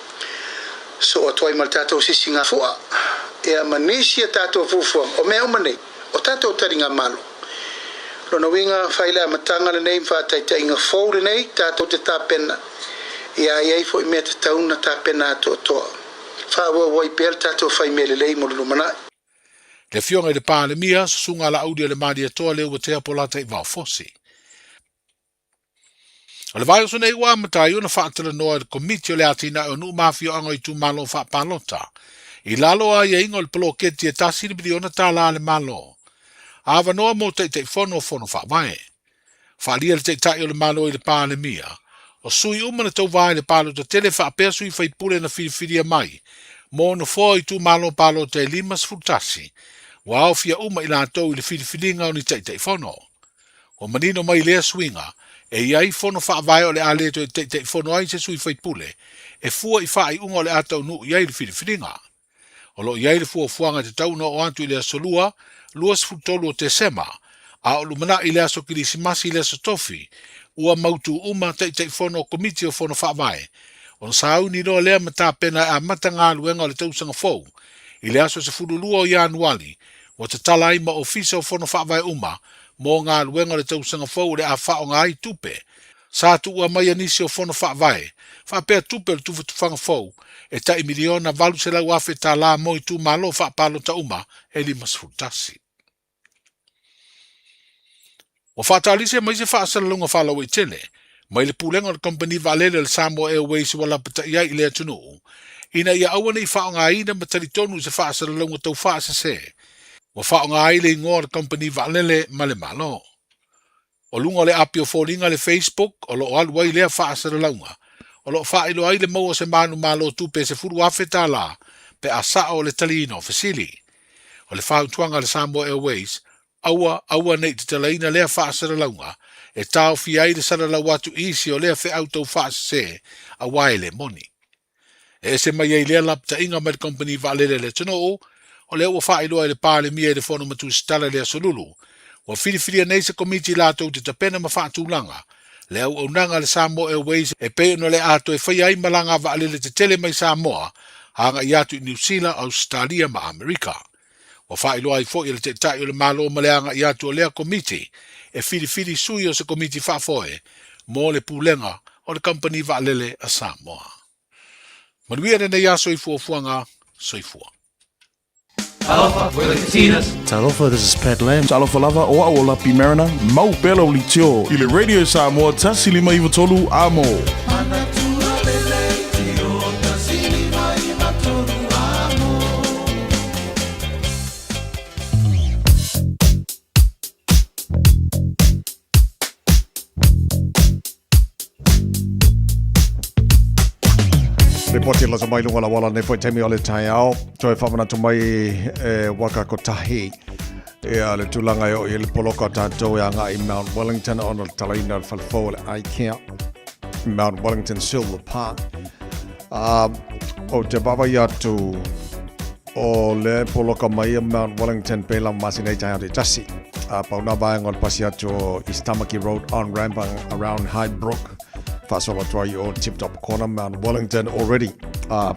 soo atu ai ma le tatou sisigafua, ia ma nisi a tatou fuafuaga. O mea uma nei, o tatou taligamalo. Lona uiga, fai le amataga lenei ma faataitaiga fou lenei, tatou te tapena, ia i ai foi mea tatau ona tapena atoatoa. Faaauau ai pea le tatou fai mea lelei mo le lumanai. Le Afioga i le Palemia, Susuga Laauli o le Malietoa Leuatea Polataivao Fosi. O le vaiaso nei ua amata ai ona faatalanoa e le Komiti o le Atinae o Nuu ma Afioaga o Itumalo Faapalota i lalo o aiaiga o le poloketi e $1 miliona a le Malo. Avanoa mo Taitaifono o Fono Faavae. Faaalia le Taitai o le Malo i le Palemia, o sui uma na tauva i le palota tele faapea sui faipule na filifilia mai mo nofoa o itumalo palota e 51, ua aofia uma i latou i le filifiliga o ni Taitaifono. Ua manino mai lea suiga, e i ai fono faavae o le a le toe taitaifono ai se sui faipule e fua i faaiuga o le a taunuu i ai le filifiliga. O lo o i ai le fuafuaga e tatau ona oo atu i le aso Lua, 23 o Tesema, a o lumanai i le aso Kerisimasi i le aso Tofi, ua mautu uma Taitaifono o Komiti o Fono Faavae, ona sauni loa lea ma tapena e amata galuega o le tausaga fou i le aso 12 o Ianuali, ua tatala ai ma Ofisa o Fono Faavae uma mo galuega o le tausaga fou o le a faaaoga ai tupe sa tuua mai e nisi o Fono Faavae faapea tupe o le tufatufaga fou e tai $1,800,000 mo itumalo faapalota uma e 51. Ua faataalise mai se faasalalauga faalauaitele mai le Pulega o le Kamupani Vaalele o le Samoa Airways ua lapatai ai i le atunuu ina ia aua ne i faaaogaina ma talitonu i se faasalalauga tau faasese ua faaaoga ai le igoa o le kamupani vaalele ma le Malo. O luga o le api o foliga le Facebook o lo o alu ai lea faasalalauga, o lo o faailoa ai le maua o se manumalo tupe e $10,000 pe a sao o le taliina o fesili. O le fautuaga a le Samoa Airways, aua, aua ne i tatalaina lea faasalalauga e taofia ai le salalau atu i isi o lea feau tau faasese aua e le moni. E ese mai ai lea lapataiga mai le kamupani vaalele a le atunuu, o lea ua faailoa e le Palemia i le Fono ma Tusitala i le Aso Lulu, ua filifilia nei se komiti latou te tapena ma faatulaga le auaunaga a le Samoa Airways e pei ona o le a toe faia ai malaga a vaalele tetele mai Samoa. Agaʻi atu i Niu Sila, Ausetalia ma Amerika. Ua faailoa ai foi e le Taitai o le Malo ma le agaʻi atu o lea Komiti e filifili sui o se Komiti Faafoe mo le Pulega o le Kamupani Vaalele a Samoa. Manuia lenei aso i fuafuaga. Soifua. Talofa, we're the Katinas. Talofa, this is Pat Lam. Talofa lava, o au o Lapi Mariner, mau pea lau litio i le Radio Samoa 153 Amo. Ripoti lasa mai lunga la wala nei foi taimi o le taeao. Toe whamanatu mai e waka kotahi e a le tūlanga e o i le poloka o tātou e anga i Mount Wellington ona le talaina le falefou o le Ikea Mount Wellington Silver Park. O te vavai atu o le poloka mai a Mount Wellington pēlā ma masina i taeao te tasi. Pau nā vaega o le pasi atu o East Tamaki Road on ramp around Highbrook whaasolo atu ai o Tip Top Corner Mount Wellington already.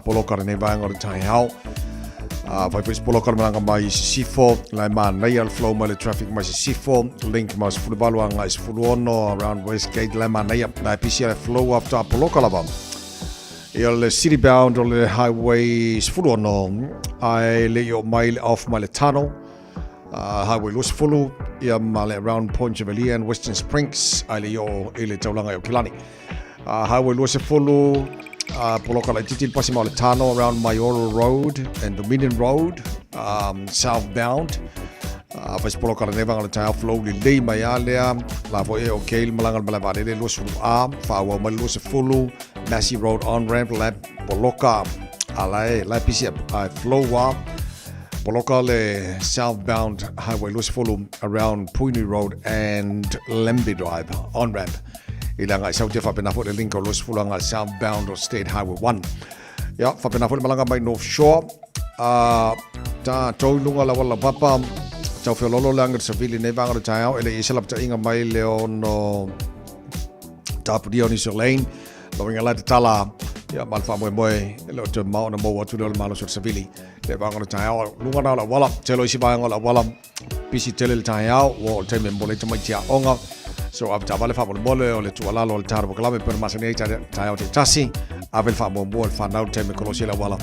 Poloka lenei vaega o le taeao. Whai whai poloka le malanga mai i Sisifo, lai mānaia le flow mai le traffic mai Sisifo, link mai 18 anga i 16 around Westgate, lai mānaia, lai pisi le flow after poloka lava. Ia le city bound o le highway 16, ai le i o mai le off mai le tunnel, highway 20, ia ma le around Point Chevalier and Western Springs, ai le i o i le taulaga i Aukilani. Highway 20, poloka laititi le pasi ma o le tunnel around Maioro Road and Dominion Road, southbound. Fai se poloka lenei vaega o le taeao flow lelei mai a lea. La foi e okay le malaga le malae vaalele 20A, faaauau mai le 20, Massey Road on ramp la poloka a la e la e pisi a flow a poloka le southbound highway 20 around Puinui Road and Lemby Drive on ramp. I le agai sau te whapena fo le link o 20 anga southbound o State Highway 1. Ia, whapena fo le malanga mai North Shore. Ta tou lunga la wala papa. Tau whiololo le anga savili nei vanga le taeao. Ele i sela inga mai le ono tapuria o nisi o lane. Lo inga lai te tala. Ia, ma le whaamoemoe. Le o te maona mou atu le o le malo so savili. Le vanga le taeao. Lunga na la wala. Telo isi vaenga o la wala. Pisi tele le taeao. Ua o le taimi e momoli ai tamaiti aoga. So ave taavale faamolemole o le tuualalo o le tatou polokalame pei ona masani ai taeao taitasi. Ave le faamuamua i le fanau i le taimi e kolosi ai le auala.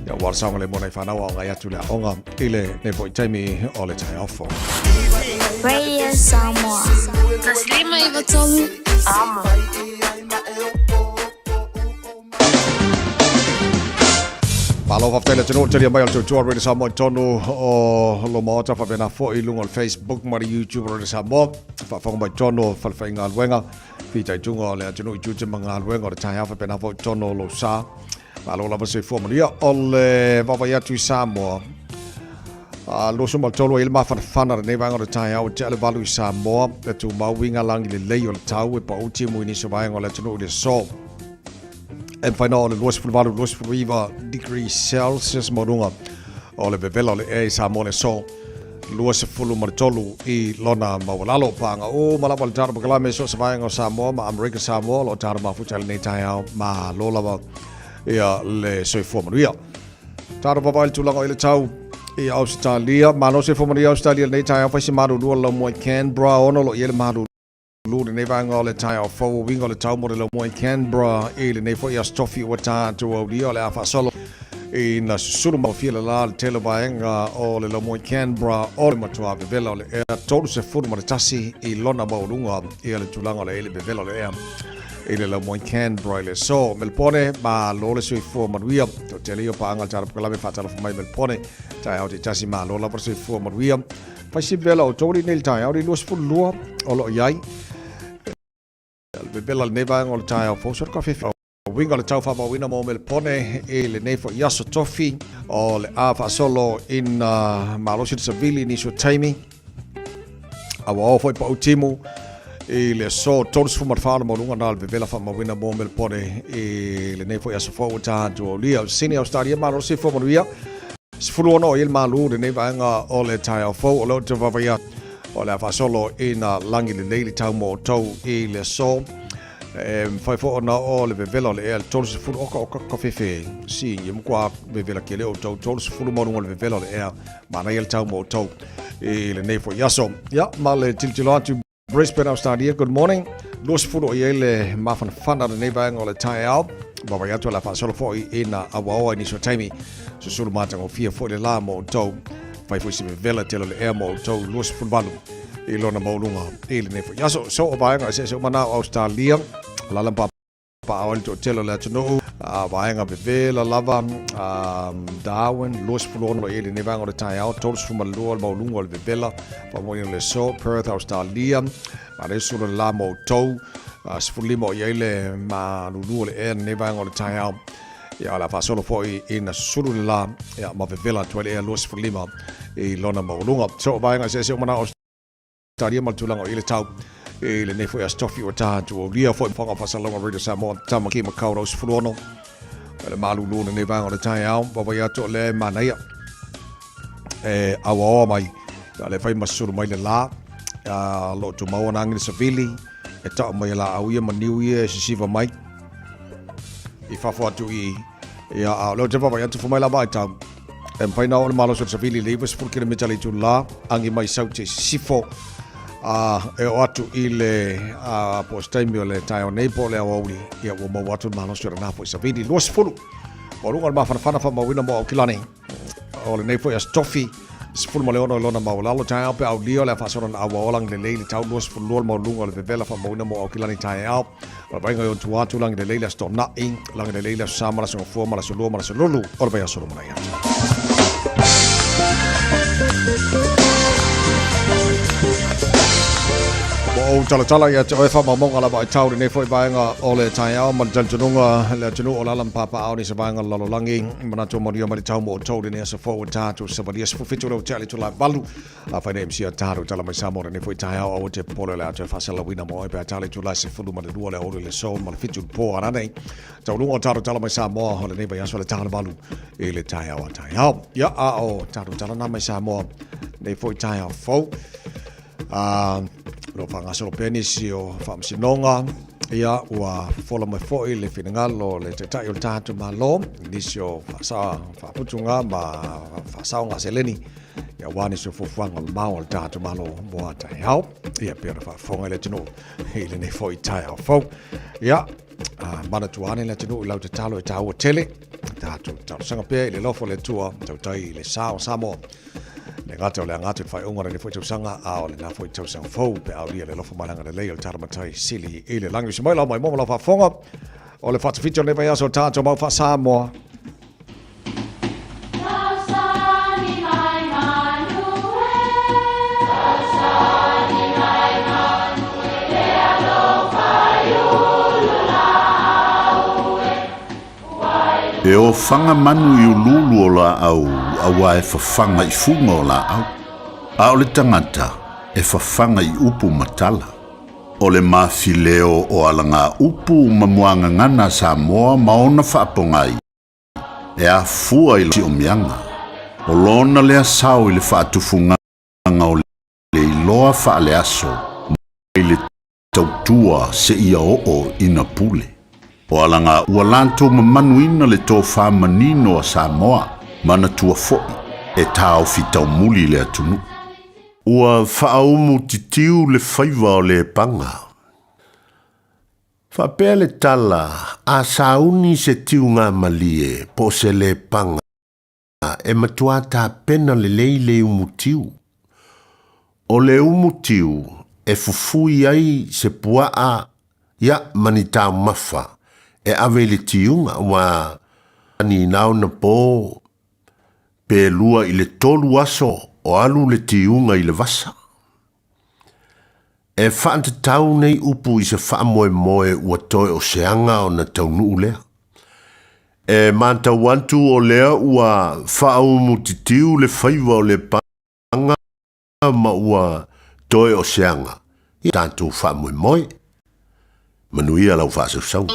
Ia ua le saogalemu o nai fanau a o agai atu i le aoga i lenei foi taimi o le taeao fou. Radio Samoa. 153 Amo. Malo faafetai le atunuu talia mai o le tautua Radio Samoa i totonu o lo maota faapena foi i luga o le Facebook ma le YouTube Radio Samoa. Faafofoga mai totonu o falefaigaluega fitaituga o le atunuu i tiute ma galuega o le taeao faapena foi i totonu o lou sa. Malo lava soifua manuia o le vaavaai atu i Samoa. 23 ai le mafanafana lenei vaega o le taeao e tea le 8 i Samoa e tumau uiga lagi lelei o le tau e pau timu i nisi o vaega o le atunuu i le aso. E mafai na o le 28 29 degree Celsius ma luga o le vevela o le ea i Samoa le aso 23 i lona maualalo. Paga uma lava le tatou polokalame so o se vaega o Samoa ma Amerika Samoa o lo o tatou mafuta i lenei taeao. Malo lava ia le soifua manuia. Tatou vaavaai i le tulaga o i le tau i Ausetalia. Malo soifua manuia Ausetalia i lenei taeao. Fai se malulu o le laumua i Canberra. Ono o lo o i ai le malulu lenei vaega o le taeao fou. O uiga o le tau mo le laumua i Canberra i lenei foi aso tofi ua tatou aulia o le a faasolo ina susulu maofia le la le tele o vaega o le laumua i Canberra o le matua vevela o le ea 31 i lona maualuga ia le tulaga o le ele vevela o le ea i le laumua i Canberra i le aso. Melbourne, malo le soifua manuia. Toatele ia o paaga le tatou polokalame faatalofa mai Melbourne. Taeao taitasi malo lava le soifua manuia. Fai si vela o toli nei le taeao le 22 o lo o i ai. Le vevela lenei vaega o le taeao fou so le kafe uiga o le tau faamauina mo Melbourne i lenei foi aso tofi o le a faasolo ina malosi le savili nisi o taimi. A ua oo foi pau timu i le aso 34 le maualuga na o le vevela faamauina mo Melbourne i lenei foi aso fou ua tatou aulia. O Sydney, Australia, malo le soifua manuia. 16 o i le malu lenei vaega o le taeao fou o lea ou te vaavaai atu o le a faasolo ina lagi lelei le tau mo outou i le aso. E mafai foi ona oo le vevela o le ea i le 30 oka oka kafefe si ia matua vevela tele outou 30 ma luga o le vevela o le ea manaia le tau mo outou i lenei foi aso. Ia ma le tilotilo atu Brisbane, Australia, good morning. 20 o i ai le mafanafana o lenei vaega o le taeao. Vaavaai atu o le a faasolo foi ina auaoa i nisi o taimi. Susulu matagofie foi le la mo outou. Fai foi se vevela tele o le ea mo outou 28 i lona maualuga i lenei foi aso. So o vaega eseese uma na o Australia. Alaala ma papaao ai le toatele o le atunuu. A vaega vevela lava Darwin 26 i lenei vaega o le taeao, 32 le maualuga o le vevela faamanuiaina le aso. Perth, Australia, a le sulu le la mo outou, 15 o i ai le malulu o le ea lenei vaega o le taeao. Ia, o le a faasolo foi ina susulu le la, ia, ma vevela atu ai le ea 25 i lona maualuga. So, vaega eseese uma na o Australia ma le tulaga o i le tau i lenei foi aso tofi ua tatou aulia foi fofoga faasalalauga Radio Samoa Tamaki Makaurau 16 o le malulu lenei vaega o le taeao. Vaavaai atu o lea e manaia e auaoa mai ia le fai ma sulu mai le la lo o tumau ana agi le savili e tau mai e laau ia ma niu ia e sisiva mai i fafo atu i ia a o lea ou te vaavaai atu fai mai la vaitau E mafai ona oo le malosi o le savili i le 90 kilomita le itula, agi mai Saute i sisifo, a e oo atu i le po o se taimi o le taeao nei po o le aoauli, ia ua maua atu le malosi o lena foi savili. 20 o luga o le mafanafana faamauina mo Aukilani o lenei foi aso tofi, 16 i lona maualalo taeao pe aulia o le a faasolo na auaoa lagi lelei le tau 22 le maualuga o le vevela faamauina mo Aukilani taeao. O le vaaiga i ona tua atu, lagi lelei le Aso Toonai, lagi lelei le Aso Sa ma le Aso Gafua ma le Aso Lua ma le Aso Lulu o le vaiaso lumanai atu. Ua ou talatala ia te oe faamaumauga lava i tau lenei foi vaega o le taeao ma le talitonuga le atunuu o lala ma papaao ni se vaega o le lalolagi manatu o manuia mai le tau mo outou lenei aso fou o tatou savalia 17 leo tea le itula e valu Afai nei MC a tatou tala mai Samoa lenei foi taeao aua te popole o le a toe faasalalauina mo oe pe a tala itula 12 le aoauli le aso ma le 7 le po ananei. Taualuga o tatou tala mai Samoa o lenei vaiaso le tala valu i le taeao a taeao. Ia a o tatou tala na mai Samoa nei foi taeao fou. A lo faagasolo pea nisi o faamasinoga ia ua fofola mai foi le finagalo o le Taitai o le tatou Malo nisi o faaputuga ma faasaoga seleni Ia aua nisi o fuafuaga mamao a le tatou Malo mo a taeao. Ia pei ona faafofoga i le atunuu i lenei foi taeao fou. Ia, manatua ane le atunuu i lau tatalo e taua tele. Tatou talosaga pea i le alofa o le Atua, tautai i le sa o Samoa. Le gata o le aga atu i le faaiuga o lenei foi tausaga, a o lena foi tausaga fou pe a aulia le alofa ma le agalelei o le tatou Matai Sili i le lagi. Usu mai lau maimoa ma lau faafofoga o le faatafiti o lenei vaiaso o tatou mau faa-Samoa. E ofaga manu i uluulu o laau auā e fafaga i fuga o laau, a o le tagata e fafaga i upu ma tala. O le mafileo o alagaupu ma muagagana a Samoa ma ona faapogai, e afua i siomiaga, o lona lea sao i le faatufugaga o le iloa faaleaso mai le tautua seia oo ina pule. O alaga ua latou mamanuina le tofa manino a Samoa, manatua foi e taofi taumuli le atunuu. Ua faaaumu titiu le faiva o Lepaga. Faapea le tala, a sauni se tiugamalie po o se lepaga e matua tapena lelei le umutiu. O le umutiu e fufui ai se puaa ia ma ni taumafa e ave i le tiuga ua ninau na po pe 2 i le 3 aso o alu le tiuga i le vasa. E faatatau nei upu i se faamoemoe ua toe o se aga ona taunuu lea. E matau atu o lea ua faaumutitiu le faiva o le paga ma ua toe o se aga i tatou faamoemoe. Manuia lau faasausauga.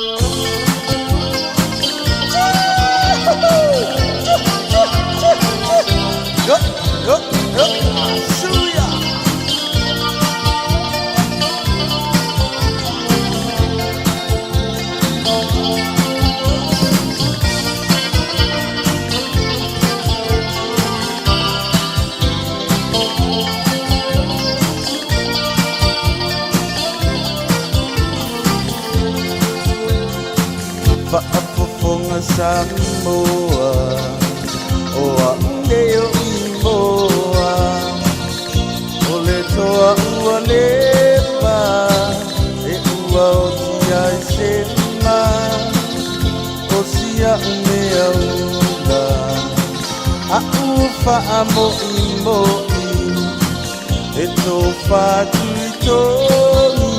Faafofoga Samoa o a'u nei o imoa o le toa ua leva e ua oti ai se ma o sia'u mea ula a'u faamo'imo'i e tofatuitonu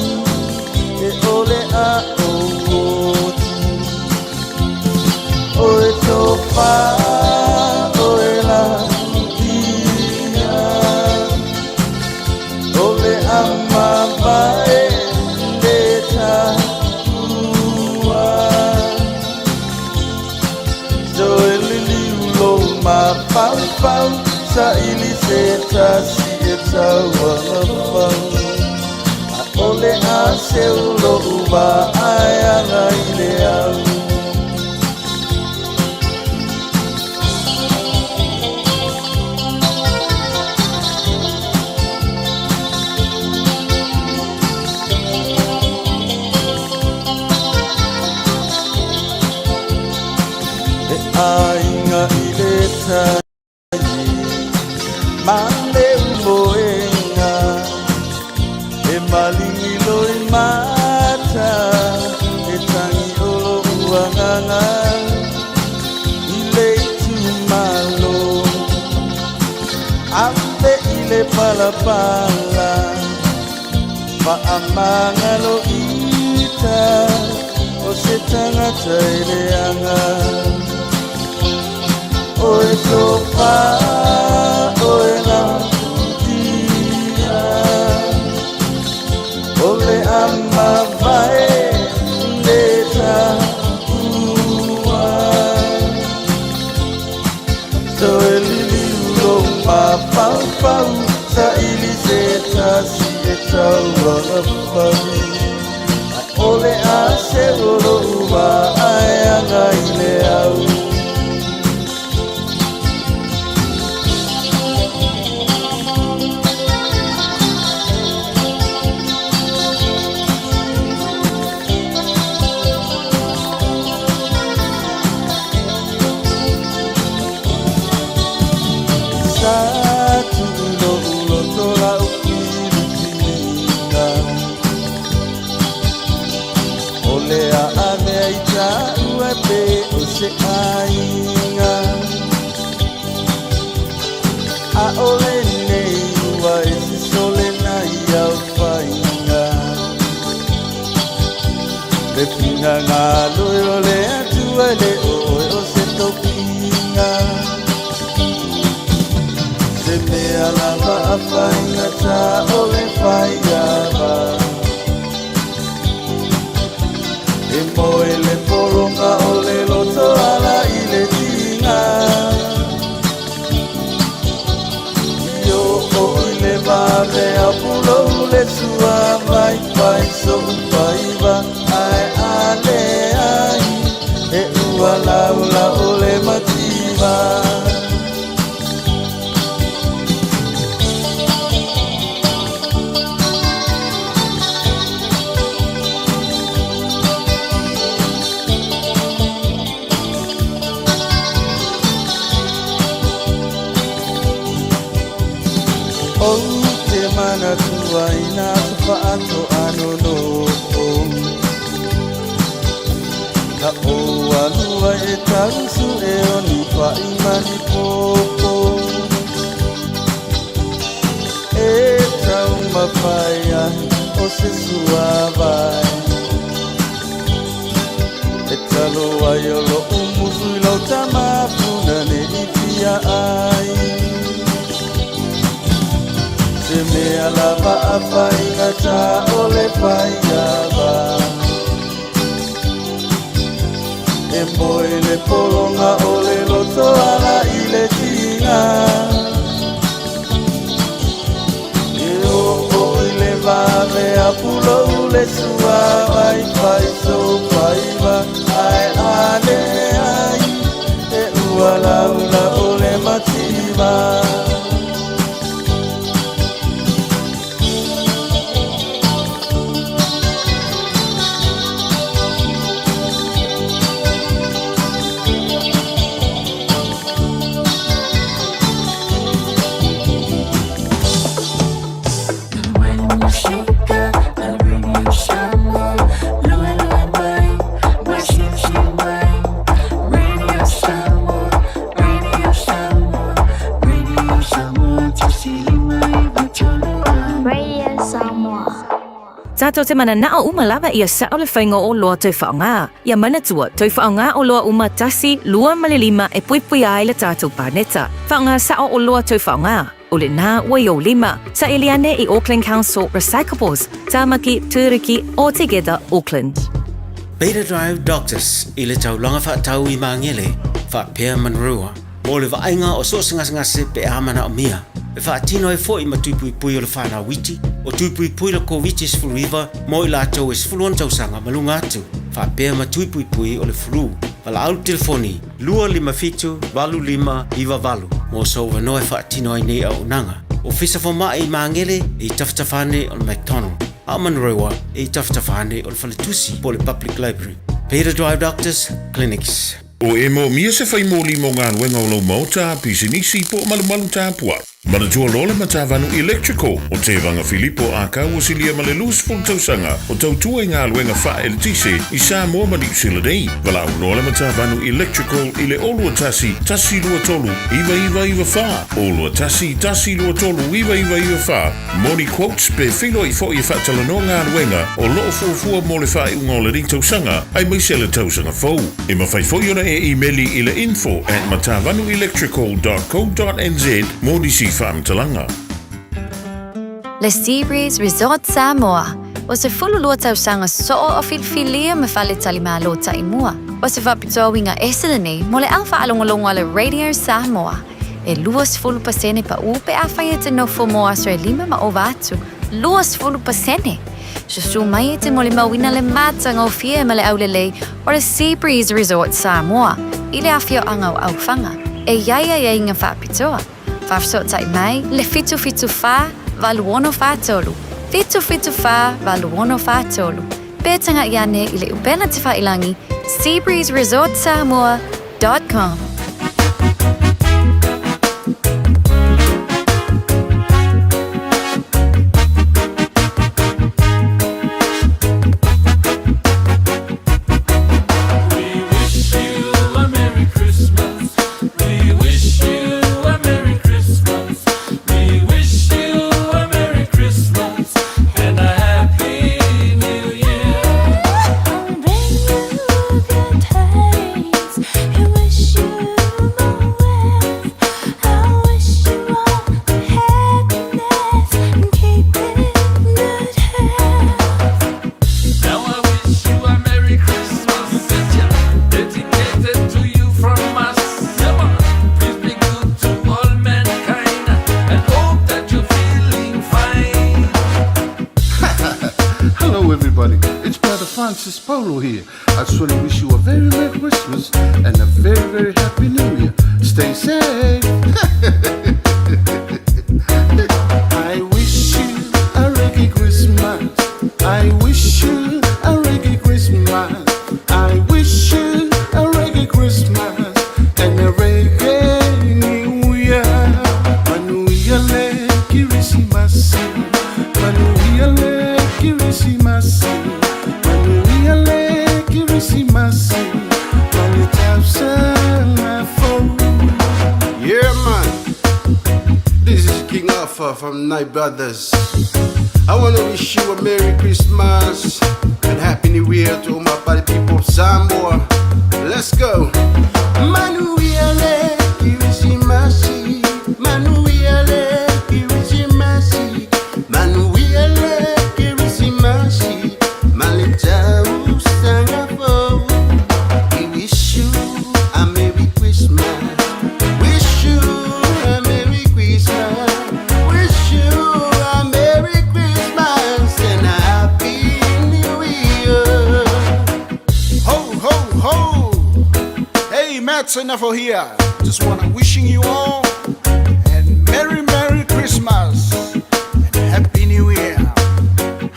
e ole a'o oti o e tofa o e la ia o le amavae le taua Toe liliu lo mafaufau Saili se tasi e tauagafau A'ole a seu lo'u vaai aga i le au. E aiga i le tai ma le umoega e maligi loi mata e tagi o lo'u agaga i le itumalo ave i le palapala faamagalo ita o se tagata e leaga o e tofa o e lautia o le amavae le taua Toe liliu lou mafaufau Saili se tasi e tauagafau A'ole a seu o lo'u vaai aga i le au. Sa tuu lo'u loto la'u filifiliga O le a avea i taua e pe o se aiga A'ole nei ua e sesole nai au faiga Le finagalo e o le Atua e le o oe o se tofiga Se mea lava a faigata o le faiava E moe le pologa o le loto ala i le tiga I oo i le vave a pulou le sua mai fai so'u faiva ae a leai e ua laula o le mativa. Ou te manatua i nā aso faatoa nonofo Na ou alu ai e tausu e o ni paʻi ma ni pōpō E taumafai ai o se suāwai E talo ai o lo'u musu i lau tama puna ne'i fia ai Se mea lava a faigata o le faiava E moe le pologa o le loto ala i le tiga E oo i le vave a pulou le sua vai fai sou faiva. ale ai e ua laula o le mativa. Radio Samoa. Tātou te mananao uma lava ia sa'o le faiga o oloa toe faaaogā. Ia manatua, toe faaaogā oloa uma tasi, lua ma le lima e puipuia ai le tātou paneta. Faaaogā sa'o oloa toe faaaogā. O lenā ua i ou lima. Saili ane i Auckland Council Recyclables, Tāmaki, Tūruki, Altogether Auckland. Beta Drive Doctors i le taulaga faatau i Magele, faapea Manurewa, mo le vaaiga o so o se gasegase pe a manaomia. E faatino ai foi ma tui puipui o le fanau iti, o tui puipui le Koviti-19 mo i latou e 16 tausaga ma luga atu, faapea ma tui puipui o le flu. Valaau le telefoni 257 8598 mo sou avanoa e faatino ai nei auaunaga. Ofisa Fomai i Magele e i tafatafa ane o le McDonald, a o Manurewa e i tafatafa ane o le Faletusi po o le Public Library. Peter Drive Doctors Clinics. O e moomia se fai moli mo galuega o lou maota, pisinisi po o malumalu tapuai. Manatua loa le Matavanu Electrical o Tevaga Filipo Akau o silia ma le 20 tausaga o tautua i galuega faa-eletise i Samoa ma Niu Sila nei. Valaau loa le Matavanu Electrical i le 021 123 9994, 021 123 9994 mo ni quotes pe feiloai foi e faatalanoa galuega o lo o fuafua mo le faaiuga o lenei tausaga aemaise le tausaga fou. E mafai foi ona e imeli i le info at matavanuelectrical dot co dot nz mo nisi faamatalaga. Le Seabreeze Resort Samoa, ua 12 tausaga soo o filifilia ma faletalimalo taimua. O se faapitoa uiga ese lenei mo le au faalogologo a le Radio Samoa. E 20% paʻu pe afai e te nofo mo aso e lima ma ova atu. 20%! Susu mai e te molimauina le matagofie ma le aulelei o le Sea Breeze Resort Samoa i le afioaga o Aufaga. E i ai aiaiga faapitoa. Faafesootai mai le 774 8643, 774 8643, pe tagaʻi ane i le upega tafailagi seabreezeresortsamoa.com. Hello, everybody. It's Brother Francis Polo here. I just want to wish you a very Merry Christmas and a very, very Happy New Year. Stay safe. I wish you a reggae Christmas. I wish you a reggae Christmas. I wish you a reggae Christmas and a reggae New Year. Manuia le Kirisimasi. Manuia le Kirisimasi. Manuia le Kirisimasi. Yeah, man. This is King Alpha from Night Brothers. I wanna wish you a Merry Christmas and Happy New Year to all my party people of Samoa. Let's go. Manuia le Kirisimasi. Manuia le Kirisimasi. Manuia le Kirisimasi. Maletau sangafo. We wish you a Merry Christmas. Wish you a Merry Christmas. Wish you a Merry Christmas and a Happy New Year. Ho, ho, ho! Matt Senafo here. Just wanna wishing you all and Merry Merry Christmas and Happy New Year.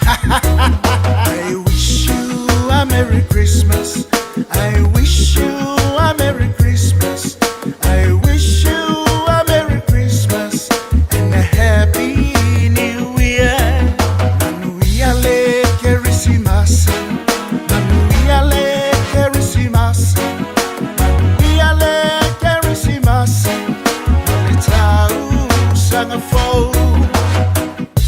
I wish you a Merry Christmas. I wish you a Merry Christmas. I wish you a Merry Christmas and a Happy New Year. Manuia le Kerisimasi. Manuia le Kerisimasi. Manuia le Kerisimasi. Le tausaga fou.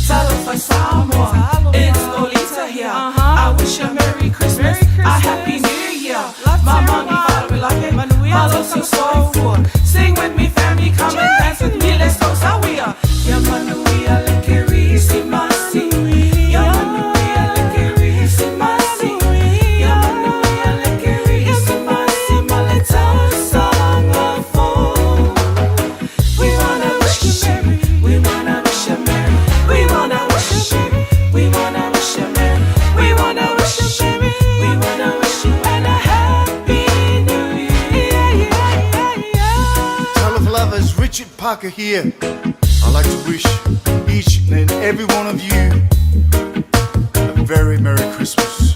Talofa Samoa, it's Lolita here. I wish you a Merry Christmas, a Happy New Year. My mommy father like it, malo so soifua. Sing with me, family, come and dance with me. Let's go, Sawia. Ya manuia le Kerisimasi. Ya manuia le Kerisimasi. Ya manuia le Kerisimasi. Male tausaga fou. We wanna wish you merry. We wanna wish you merry. We wanna wish you merry. We wanna wish you merry. We wanna wish you merry. We wanna wish you and a happy new year. Yeah, yeah, yeah. Talofa lava, Richard Parker here. I'd like to wish each and every one of you a very Merry Christmas.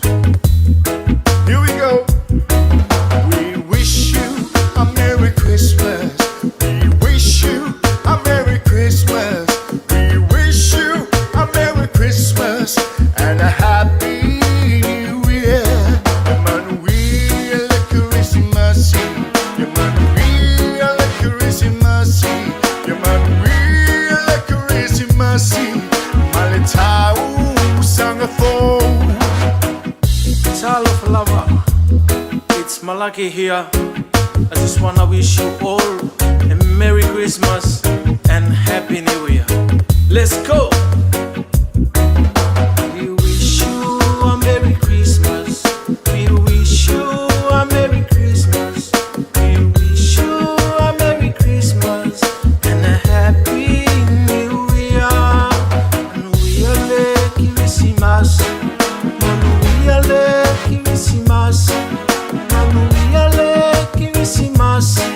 Here we go. We wish you a Merry Christmas. We wish you a Merry Christmas. We wish you a Merry Christmas and a Happy New Year. Emmanuel Christmas. Emmanuel Christmas. Emmanuel Christmas. Ma le tausaga fou. Talofa lava, it's Malaki here. I just wanna wish you all a Merry Christmas and Happy New Year. Let's go! We wish you a Merry Christmas. We wish you a Merry Christmas. We wish you a Merry Christmas and a Happy New Year. Manuia le Kirisimasi. Manuia le Kirisimasi. Manuia le Kirisimasi.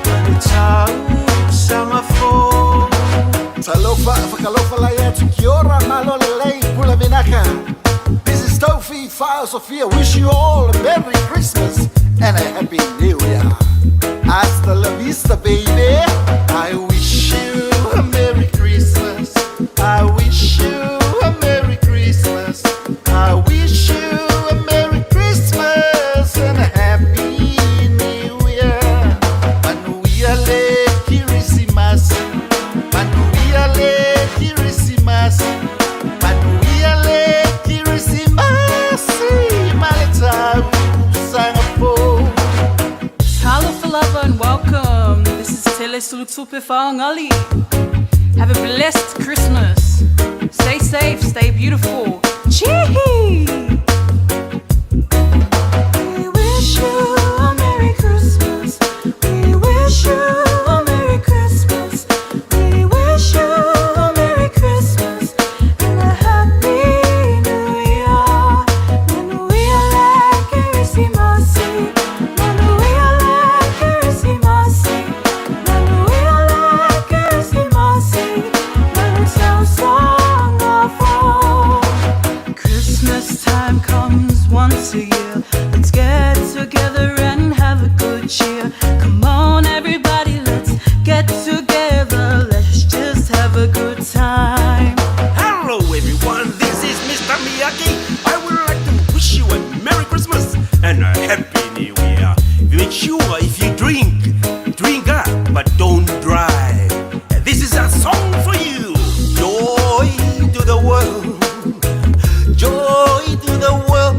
Ma le tausaga fou. Talofa, fakalofa lai atu kia ora, malo lelei, pula vinaka. This is Tofi File Sophia. Wish you all a Merry Christmas and a Happy New Year. Hasta la vista, baby. I wish you a Merry Christmas. I wish you a Merry Christmas. I wish you a Merry Christmas and a Happy New Year. Manuia le Kirisimasi. Manuia le Kirisimasi. Manuia le Kirisimasi. Ma le tausaga fou. Talofa lava and welcome. This is Tele Sulutupe Whaangali. Have a blessed Christmas. Stay safe, stay beautiful. Chee! We wish you a Merry Christmas. We wish you a Merry Christmas. We wish you a Merry Christmas and a Happy New Year. Manuia le Kerisimasi. Manuia le Kerisimasi. Manuia le Kerisimasi. Ma le tausaga fou. Christmas time comes once a year. Let's get together and have a good cheer. Come on, everybody, let's get together. Let's just have a good time. Hello, everyone. This is Mr. Miyaki. I would like to wish you a Merry Christmas and a Happy New Year. Make sure if you drink, drink up, but don't drive. This is a song for you. Joy to the world. Joy to the world.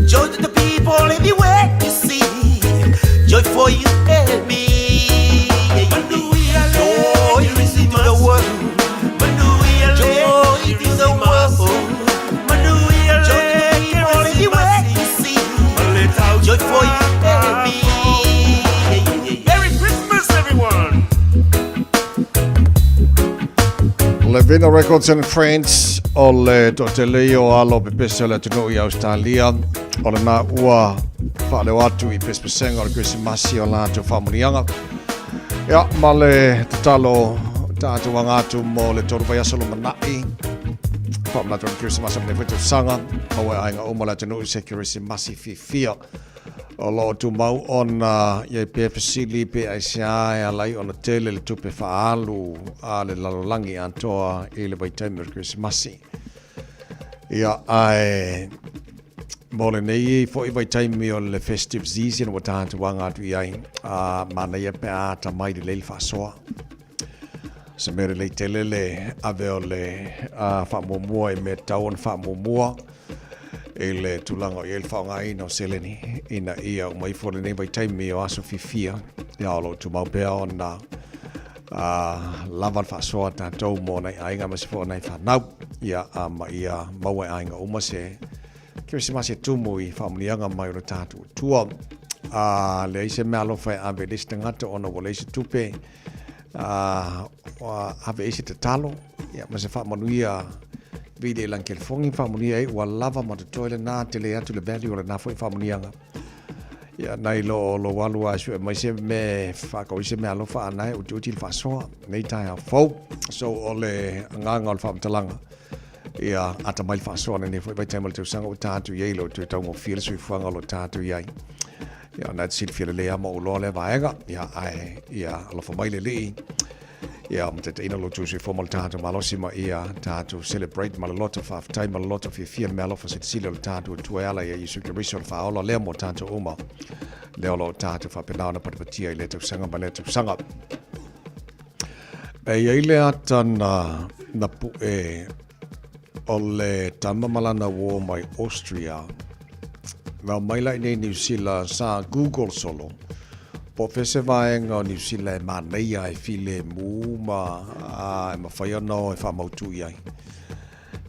Joy to the people everywhere you see. Joy for you and me. Joy to the world. Joy to the world. Joy to the people everywhere you see. Joy for you and me. Merry Christmas, everyone. Levina Records and Friends o le toatelei o alo pepese o le atunuu i Australia o lena ua Faaleo atu i pesepesega o le Kerisimasi o latou faamanuiaga. Ia, ma le tatalo tatou aga atu mo le tolu vaiaso lumanai. Faamanatu o le Kerisimasi o lenei foi tausaga, maua e aiga uma o le atunuu se Kerisimasi fiafia. O lo o tumau ona i ai pea fesili pe aisea e ala ai ona tele le tupe faaalu a le lalolagi atoa i le vaitaimi o le Kerisimasi. Ia, ae mo lenei foi vaitaimi o le festive season ua tatou aga atu i ai, a manaia pe a atamai lelei le faasoa. Se mea lelei tele le ave o le faamuamua i mea tatau ona faamuamua i le tulaga o i ai le faaaogaina o seleni ina ia uma ifo lenei vaitaimi o aso fiafia, ia o lo o tumau pea ona lava le faasoa a tatou mo nai aiga aemaise foi o nai fanau, ia, ma ia maua e aiga uma se Kerisimasi e tumu i faamanuiaga mai o le tatou Atua. A leai se meaalofa e ave i le isi tagata ona ua leai se tupe, a ave i ai se tatalo, ia, ma se faamanuia vili i lana telefoni, faamanuia ai ua lava ma totoe lena, tele atu le value o lena foi faamanuiaga. Ia, nai lo lou alu lava e sue mai se mea e faatau ai se meaalofa, a na e utiuti le faasoa nei taeao fou. So, o le agaga o le faamatalaga, ia atamai le faasoa lenei foi vaitaimi o le tausaga ua tatou i ai, e le o toe taugofie le soifuaga o lo o tatou i ai. Ia, o lena e te silafia lelei lava ma ou iloa lea vaega, ia, ae ia alofa mai le Alii. Ia, ma taitaiina lo outou soifua ma le tatou malosi ma ia tatou celebrate ma le loto faafetai ma le loto fiafia le meaalofa silisili o le tatou Atua e ala ia Iesu Keriso le faaola lea mo tatou uma lea o lo o tatou faapena ona patipatia i lea tausaga ma lea tausaga. E i ai le ata na, na pu'e o le tama ma lana uō mai Austria. Na omai la i nei Niu Sila sa Google solo po o fea se vaega o Niu Sila e manaia e filemu ma a, e mafai ona o e faamautu i ai.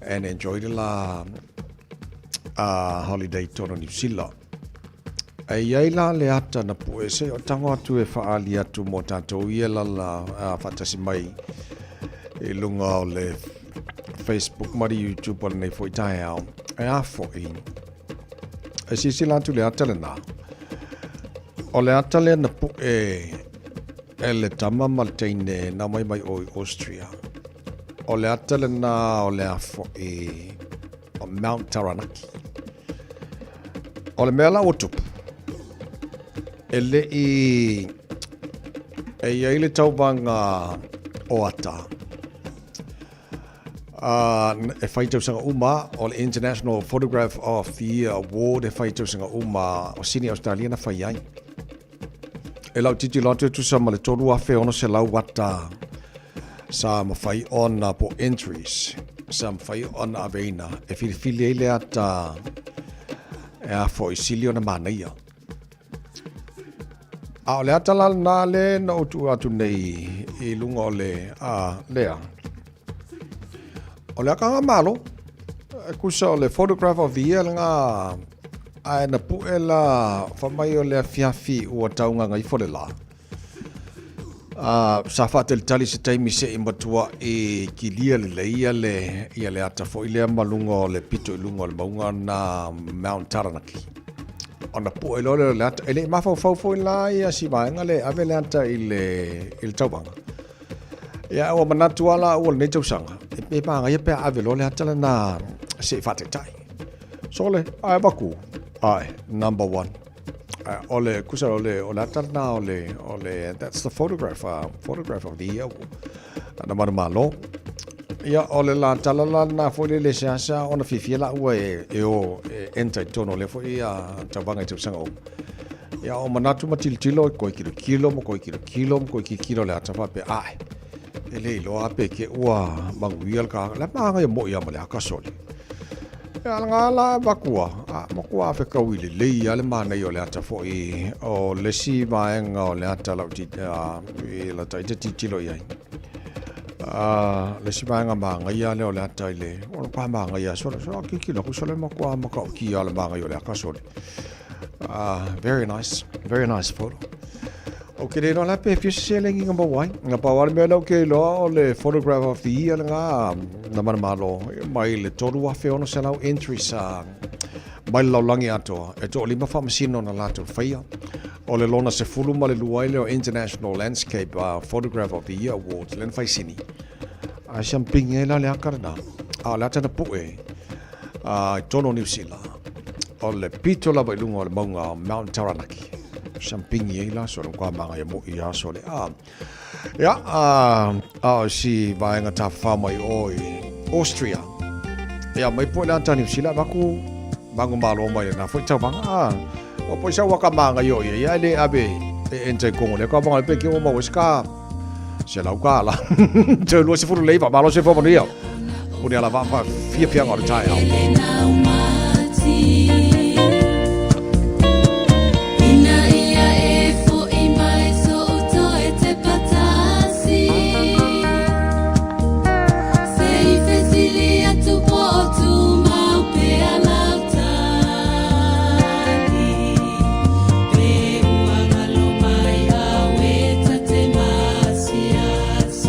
And enjoy le la holiday tonu Niu Sila. E i ai la le ata na pue se o tago atu e faaali atu mo tatou ia lala faatasi mai i luga o le Facebook ma le YouTube o lenei foi taeao. E a foi, e silasila atu le ata lena. O le ata lea na pue e le tama ma le teine na mai mai o i Austria. O le ata lena o le a foi o Mount Taranaki. O le mea la ua tupu, e le i e i ai le tauvaga o ata e fai tausaga uma, o le International Photograph of the Year Award e fai tausaga uma o Sydney, Australia na fai ai. E lau titilo atu e tusa ma le 3,600 ata sa mafai ona po entries sa mafai ona aveina e filifili ai le ata e a foi sili ona manaia. A o le ata la lena le na ou tuu atu nei i luga o le a, lea. O le akanga malo, e kusa o le photograph of the year lena Ae na puʻe la fai mai o le afiafi ua taugaga ifo le lā. A, sa faatalitali se taimi seʻi matuaʻi kilia lelei ia le, ia le ata foi lea ma luga o le pito i luga o le mauga na Mount Taranaki. Ona puʻe loa lea o le ata. E le i mafaufau foi la ia si vaega lea e ave le ata i le, i le tauvaga. Ia, ua manatu lava la ua lenei tausaga, e pe manaia pe a ave loa le ata lena se i faataitai. Sole, ae avatu, ae, number one. Ae, o le, kusa o le, o le ata lena o le, o le, that's the photograph, photograph of the year. Na manumalo. Ia, o le la tala la lena foi le le seasea ona fiafia laua e, e o, e enter i totonu o lea foi tauvaga i tausaga uma. Ia, o manatu ma tilotilo i koe kilokilo ma koe kilokilo ma koe kilokilo le ata faapea, ae, e le iloa pe ke ua manuia le ka, le maga mo ia ma le aka sole. Ia, nga la makua, a, makua fe kau i le lei a le manaia o le ata foi o le si vaega o le ata lau ti, a, i la taita titilo i ai. A, le si vaega magaia lea o le ata i le, o le kwa magaia sole, sole, kikilo ku sole makua makautia le magaia o le aka sole. Very nice, very nice photo. O ke le iloa la pe fia se seleni na maua ai. Na pau lava le mea lea ou te iloa o le photograph of the year lena na manumalo mai le 3,600 entries sa Mai le lalolagi atoa, e toalima faamasino na latou faia. O le lona 12 ai lea o International Landscape Photograph of the Year Awards lea na fai i Sini. Ae siampigi ai la le aka lena, a o le ata na pue i totonu o Niu Sila, o le pito lava i luga o le mauga o Mount Taranaki. Siampigi ai la, so le matua magaia moi lava sole. A, ia, a o si vaega tafafao mai o i Austria. Ia, mai po le ata Niu Sila, avatu manumalo mai lena foi tauvaga. A, ua poi sau aka magaia o ia, ia e le ave e enter i Kongo lea ka vanga pe ki o mau se ka se lau ka la. Te lua se furu leiva, malo se fua manuia. O ni ala vaa fia fiaga o le taeao. Ina ia e fo'i mai so'u toe tepa tasi Se i fesili atu po o tumau pea lau tali Pe ua galo mai au e ta te maasiasi.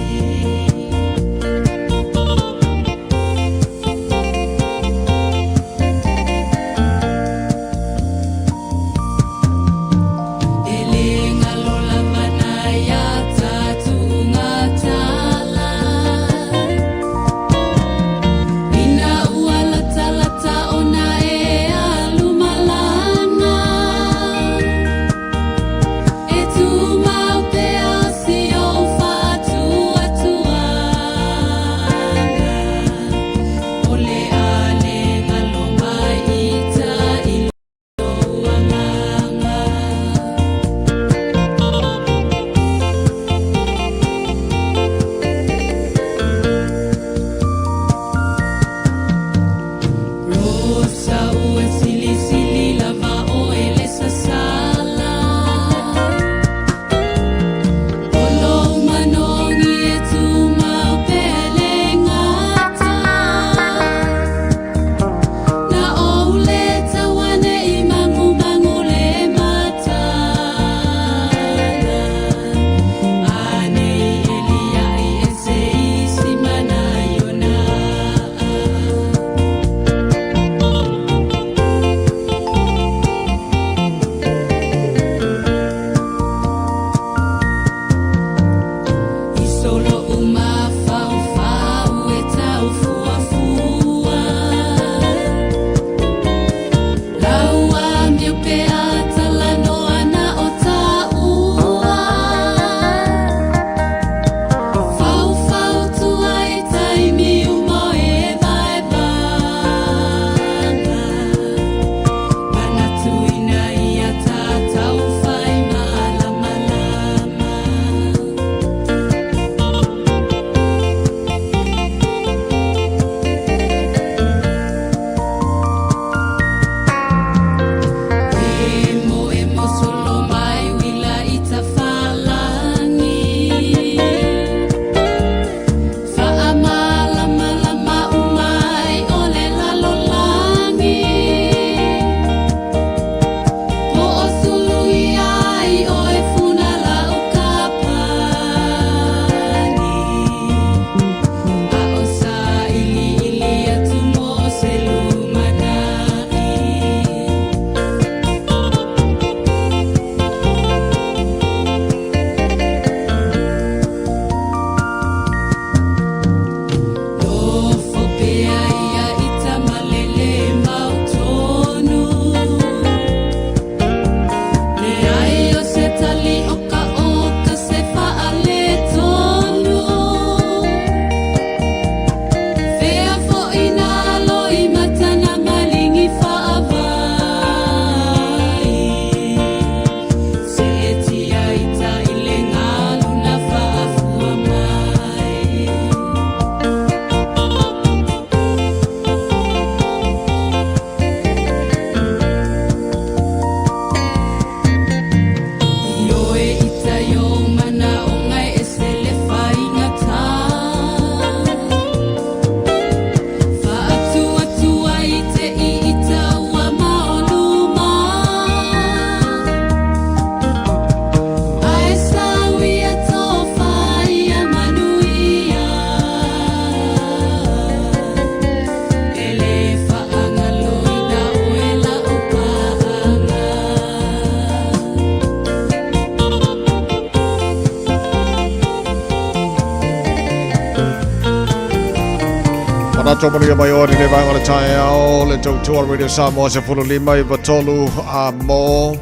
Fa'anato manuia mai oe lenei vaega o le taeao, le tautua Radio Samoa 15 i 3 a mo.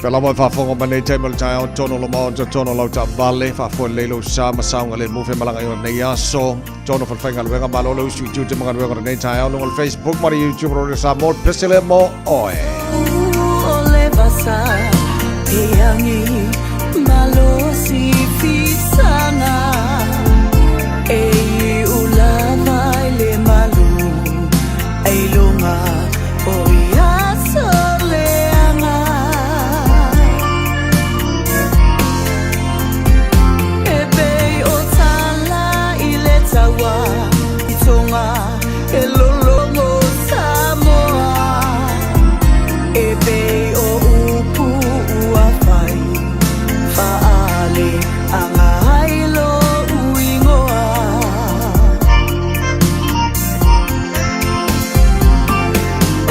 Pea lava e faafofoga mai nei taimi o le taeao tonu lo maota tonu lau taavale faafoe lelei lou sa ma saoga le mu femalagaai o lenei aso tonu falefaigaluega malo le usu i tiute ma galuega o lenei taeao luga o le Facebook ma le YouTube Radio Samoa le pese lea mo oe. O le vasa e agi malosi fisaga e iu lava i le malu ai luga o ia aso leaga e pei o tala i le taua i Tonga e lologo Samoa e pei o upu ua fai faaleaga ai lou igoa.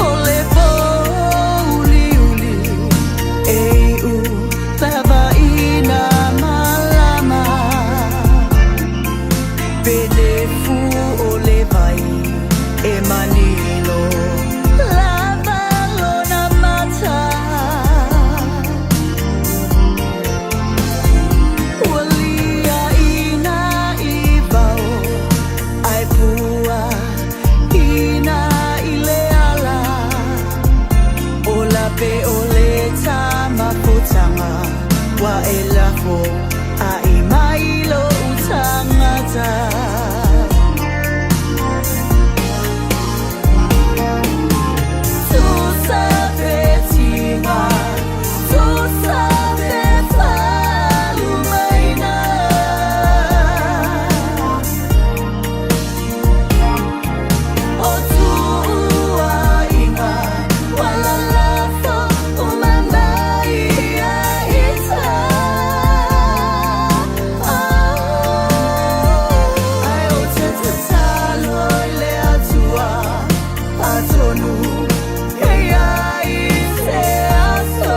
O le pouliuli e iu lava ina malama pe le fu o le vai e manino lava lona mata. Ua liaina i vao ae puaina i le ala o lape o le tamafotaga ua e lafo ai mai lou tagata. Tusa pe tiga, tusa pe faalumaina. O tuuaiga ua lalafo uma mai ia ita. Ae ou te tatalo i le Atua atonu e i ai se aso.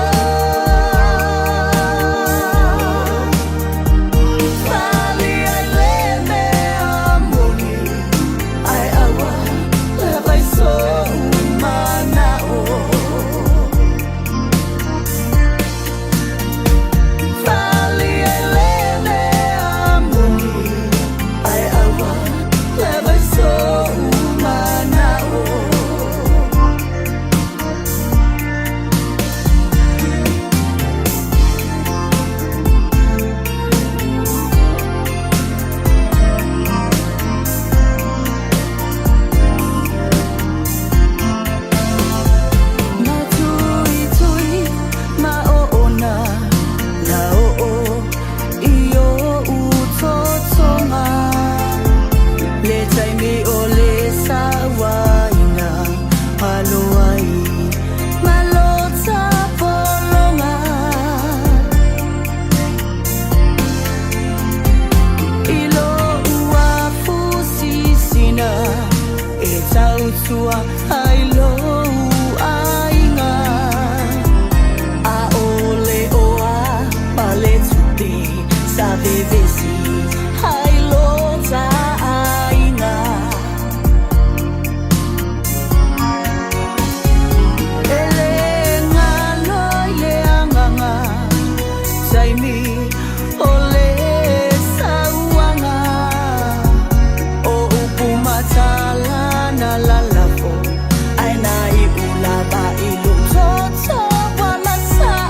Fale ai le mea moni, ae aua lava i sou mana'o. Fale ai le mea moni, ae aua lava i sou mana'o. Matuitui ma oona na oo i o'u totoga le taimi o le sauaina alo ai ma lota pologa i lou afusisina e tautua ai lou aiga ʻAʻole o a paletupe sa vevesi ai lota aiga. E le galo i le agaga taimi o le sauaga o upu matala na lalafo ae na iu lava i lou toto ua masaa.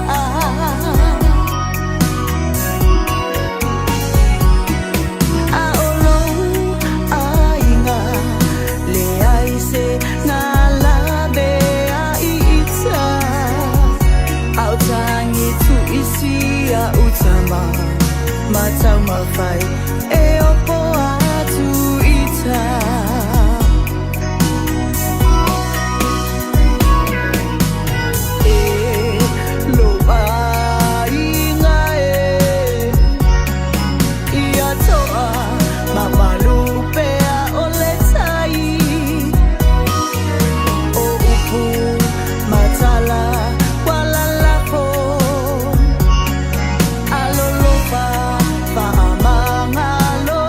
A o lou aiga leai se na laveai ita au tagi tuisi a'u tama ma taumafai e opo atu ita. E lou aiga e ia to'a mamalu pea o le tai o upu matala ua lalafo alolofa faamagalo.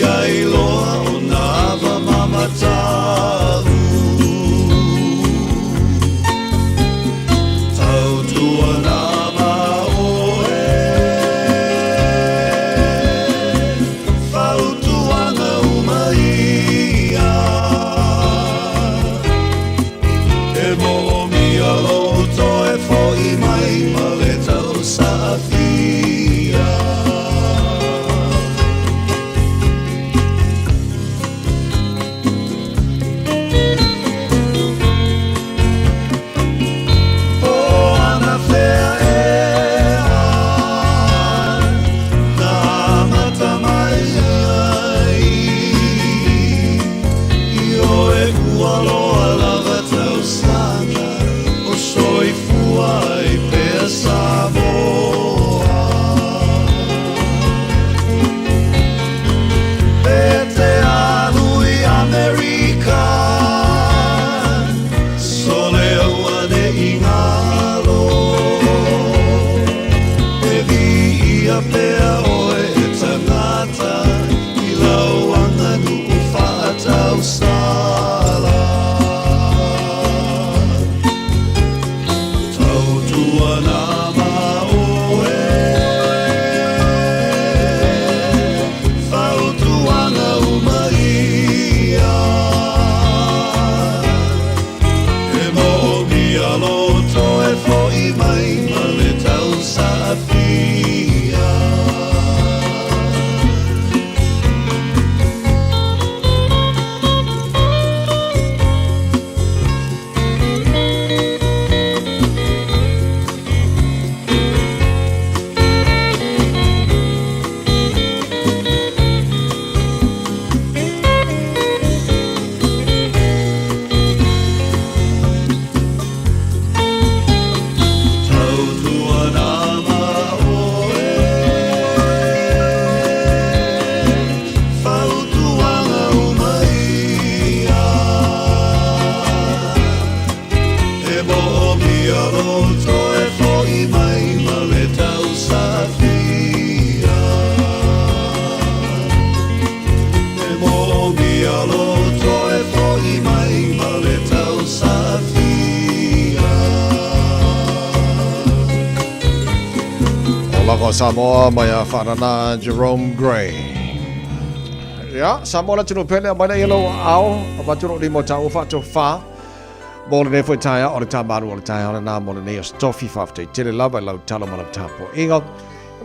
ai loa ona ava ma mata'u. Tautuana ma oe, fautuaga uma ia. E mo'omia lou toe fo'i mai ma le tausaafia. Po anafea ea na amata mai ai Ioe ua loa lava tausaga o soifua ai pea Samoa. E te alu i Amerika, sole auane'i galo. E viia pea oe e tagata i lau aganu'u fa'atausala. Tautuana ma oe, fautuaga uma ia. E mo'omia lou toe fo'i mai ma le tausaafia. Tautuana ma oe, fautuaga uma ia. E mo'omia lou toe fo'i mai ma le tausaafia. E mo'omia lou toe fo'i mai ma le tausaafia. Olaga o Samoa mai a Fa'anana Jerome Gray. Ia, Samoa le atunuu pele, aumai lea i lou aao, avatu lou lima o taua fa'atofā mo lenei foi taeao, o le tāmalu o le taeao lenā mo lenei aso tofi. Faafetai tele lava i lau talo ma lau tapua'iga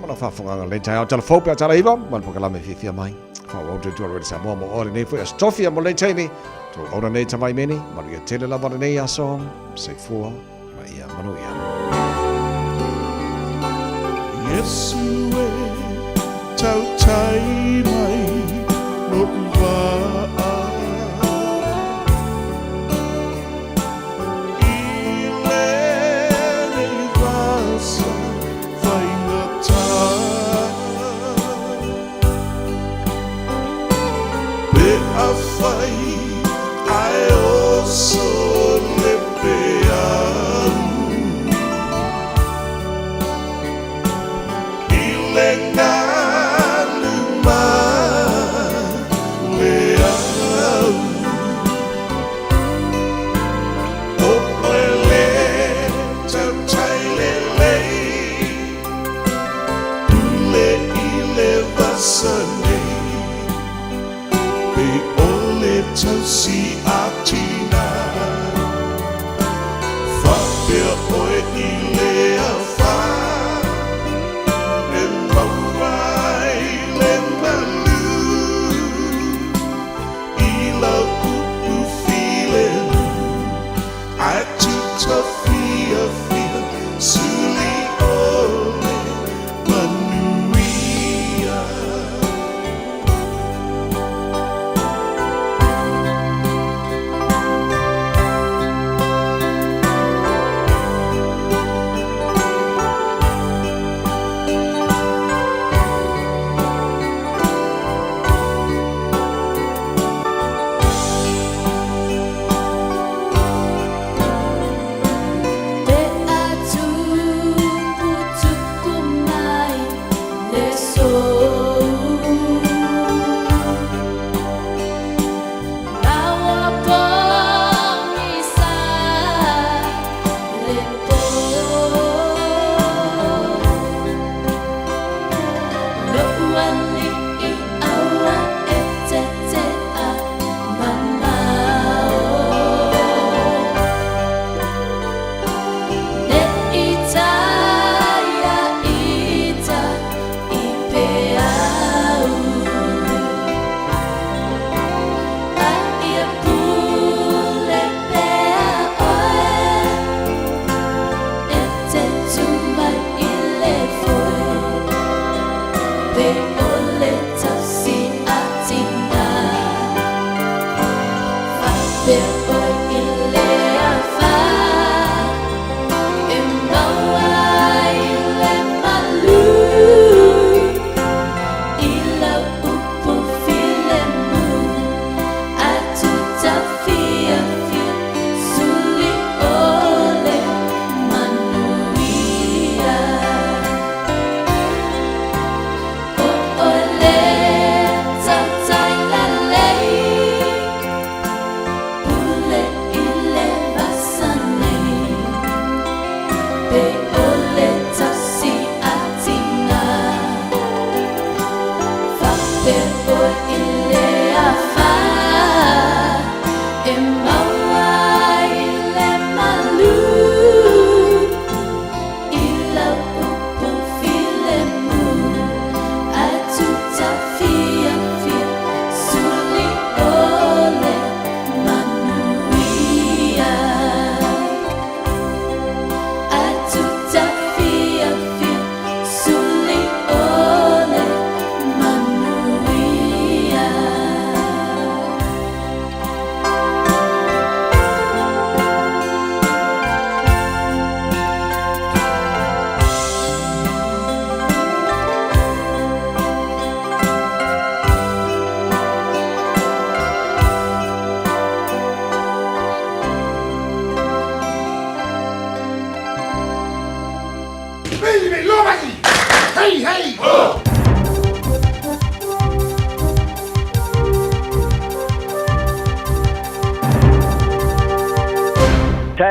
ma lau faafofogaga i lenei taeao. Tala fou pe a tala iva ma le polokalame fiafia mai. Faaauau toe tua Samoa mo oe lenei foi aso tofi a mo lenei taimi. Tou auna nei tamai meni, manuia tele lava lenei aso. Soifua ma ia manuia. Iesu e tautai mai lo'u va'a I lenei vasa faigata. Pe afai ae oso le peau I le galu ma le au. O oe le tautai lelei, Pule i le vasa nei, Pe o le tausi a tina. Faapea oe i le afa E maua ai le malu I lau upu filemu Ae tuta fiafia Suli o le manuia.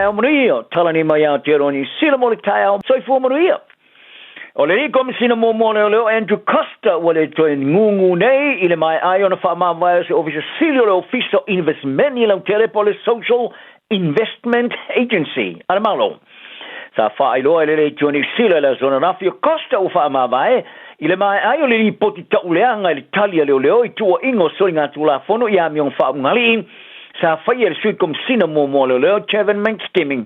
taeao manuia. Tala nei mai Aotearoa Niu Sila mo le taeao. Soifua manuia. O le Alii Komesina muamua o Leoleo Andrew Coster ua le toe gūgū nei i le maea ai ona faamavae o se Ofisa Sili o le Ofisa o Inivesimeni Lautele po o le Social Investment Agency a le Malo. Sa faailoa e le Leitio Niu Sila i le aso ananafi o Coster ua faamavae i le maea ai o le lipoti tauleaga i le tali a leoleo i tuuaiga o soligatulafono i amioga faauigalii sa faia e le Sui Komesina muamua o Leoleo Kevin McSkimming.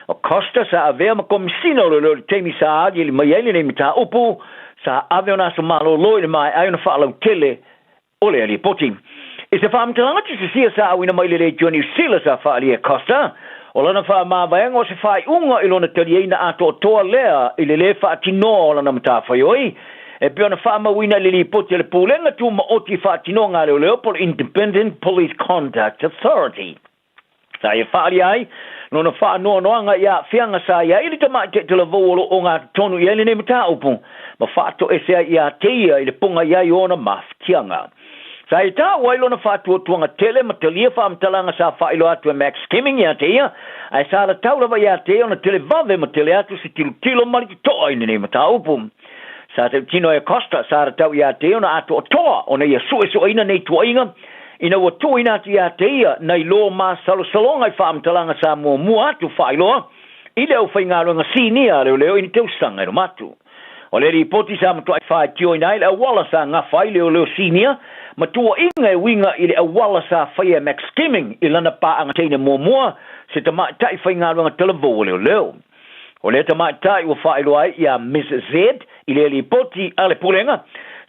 O Costa sa avea ma Komesina o Leoleo i le taimi sa aliali mai ai lenei mataupu, sa ave ona aso malolo i le maea ai ona faalautele o lea lipoti. I se faamatalaga tusisia sa auina mai le Leitio Niu Sila sa faaalia e Costa, o lana faamavaega o se faaiuga i lona taliaina atoatoa lea i le lē faatinoa o lana matafaioi, e pei ona faamauina i le lipoti a le Pulega Tumaoti Faatinoga a Leoleo po o le Independent Police Conduct Authority. Sa ia faaalia ai lona faanoanoaga i aafiaga sa i ai le tamaitai talavou o lo o ogatotonu i ai lenei mataupu ma faatoese ai ia te ia i le poga i ai o ona mafatiaga. Sa ia taua ai lona faatuatuaga tele ma talia faamatalaga sa faailoa atu e Max Kimming ia te ia, ae sa latau lava ia te ia ona televave ma tele atu se tilotilo ma le totoa i lenei mataupu. Sa tautino e Costa, sa latau ia te ia ona atoatoa ona ia suesueina nei tuuaiga ina ua tuuina atu ia te ia nai lo masalosaloga i faamatalaga sa muamua atu faailoa i le aufaigaluega sinia a leoleo i ni tausaga e loma atu. O le lipoti sa matuai faitioina ai le auala sa gafa ai leoleo sinia ma tuuaiga e uiga i le auala sa faia e Max Kimming i lana paaga teine muamua, se tamaitai faigaluega talavou a leoleo. O lea tamaitai ua faailoa ai iā Miss Z i le lipoti a le Pulega,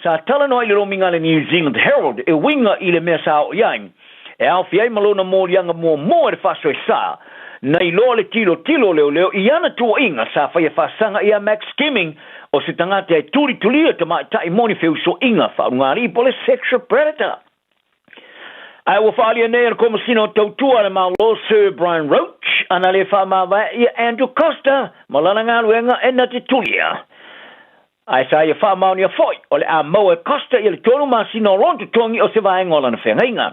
sa talanoa i le lomiga a le New Zealand Herald e uiga i le mea sa oo i ai. E aofia ai ma lona moliaga muamua i le faasoesa, na iloa le tilotilo o leoleo i ana tuuaiga sa faia faasaga iā Max Kimming, o se tagata e tulitulia tamaitai mo ni feusoiga faaulugalii po o le sexual predator. Ae ua faaalia nei e le Komesina o Tautua a le Malo Sir Brian Roach ana le faamavae ia Andrew Coster ma lana galuega e na te tulia. Ae sa ia faamaonia foi o le a maua e Coster ia le tolu masina o lona totogi o se vaega o lana feagaiga.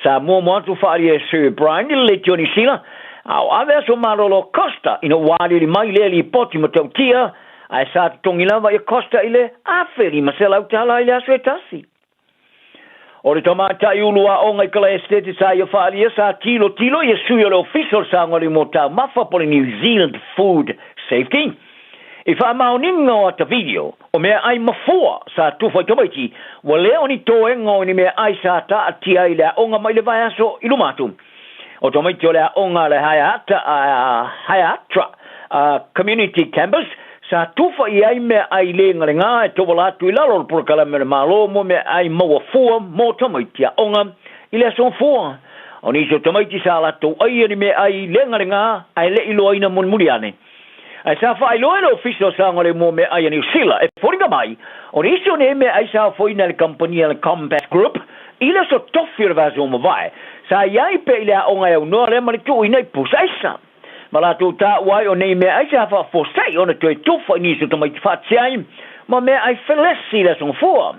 Sa muamua atu faaalia e Sir Brian i le Leitio Niu Sila a o ave aso malolo o Coster ina ua aliali mai lea lipoti matautia ae sa totogi lava ia Coster i le $1,500 i le aso e tasi. O le tamaitai ulu aoga i Kala Esetete sa ia faaalia sa tilotilo ia sui o le Ofisa o le Saogalemu o Taumafa po o le New Zealand Food Safety i faamaoniga o ata video o meaai mafua sa tufa i tamaiti ua le o ni toega o ni meaai sa taatia i le aoga mai le vaiaso i luma atu. O tamaiti o le aoga a le Haeatra Community Campus sa tufa i ai meaai legalega e tauala atu i lalo o le polokalame a le Malo mo meaai maua fua mo tamaiti aoga i le aso fua. O nisi o tamaiti sa latou aia ni meaai legalega ae le i loaina mulimuli ane. Ae sa faailoa e le Ofisa o Saogalemu o Meaai a Niu Sila e foliga mai, o nisi o nei meaai sa ofoina e le kamupani a le Combat Group i le aso tofi o le vaiaso ua mavae, sa i ai pea i le aoga e aunoa lea ma le tuuina i pusa aisa. Ma latou taua ai o nei meaai sa faafosa'i ona toe tufa i nisi o tamaiti faatasi ai ma meaai felesi i le aso gafua.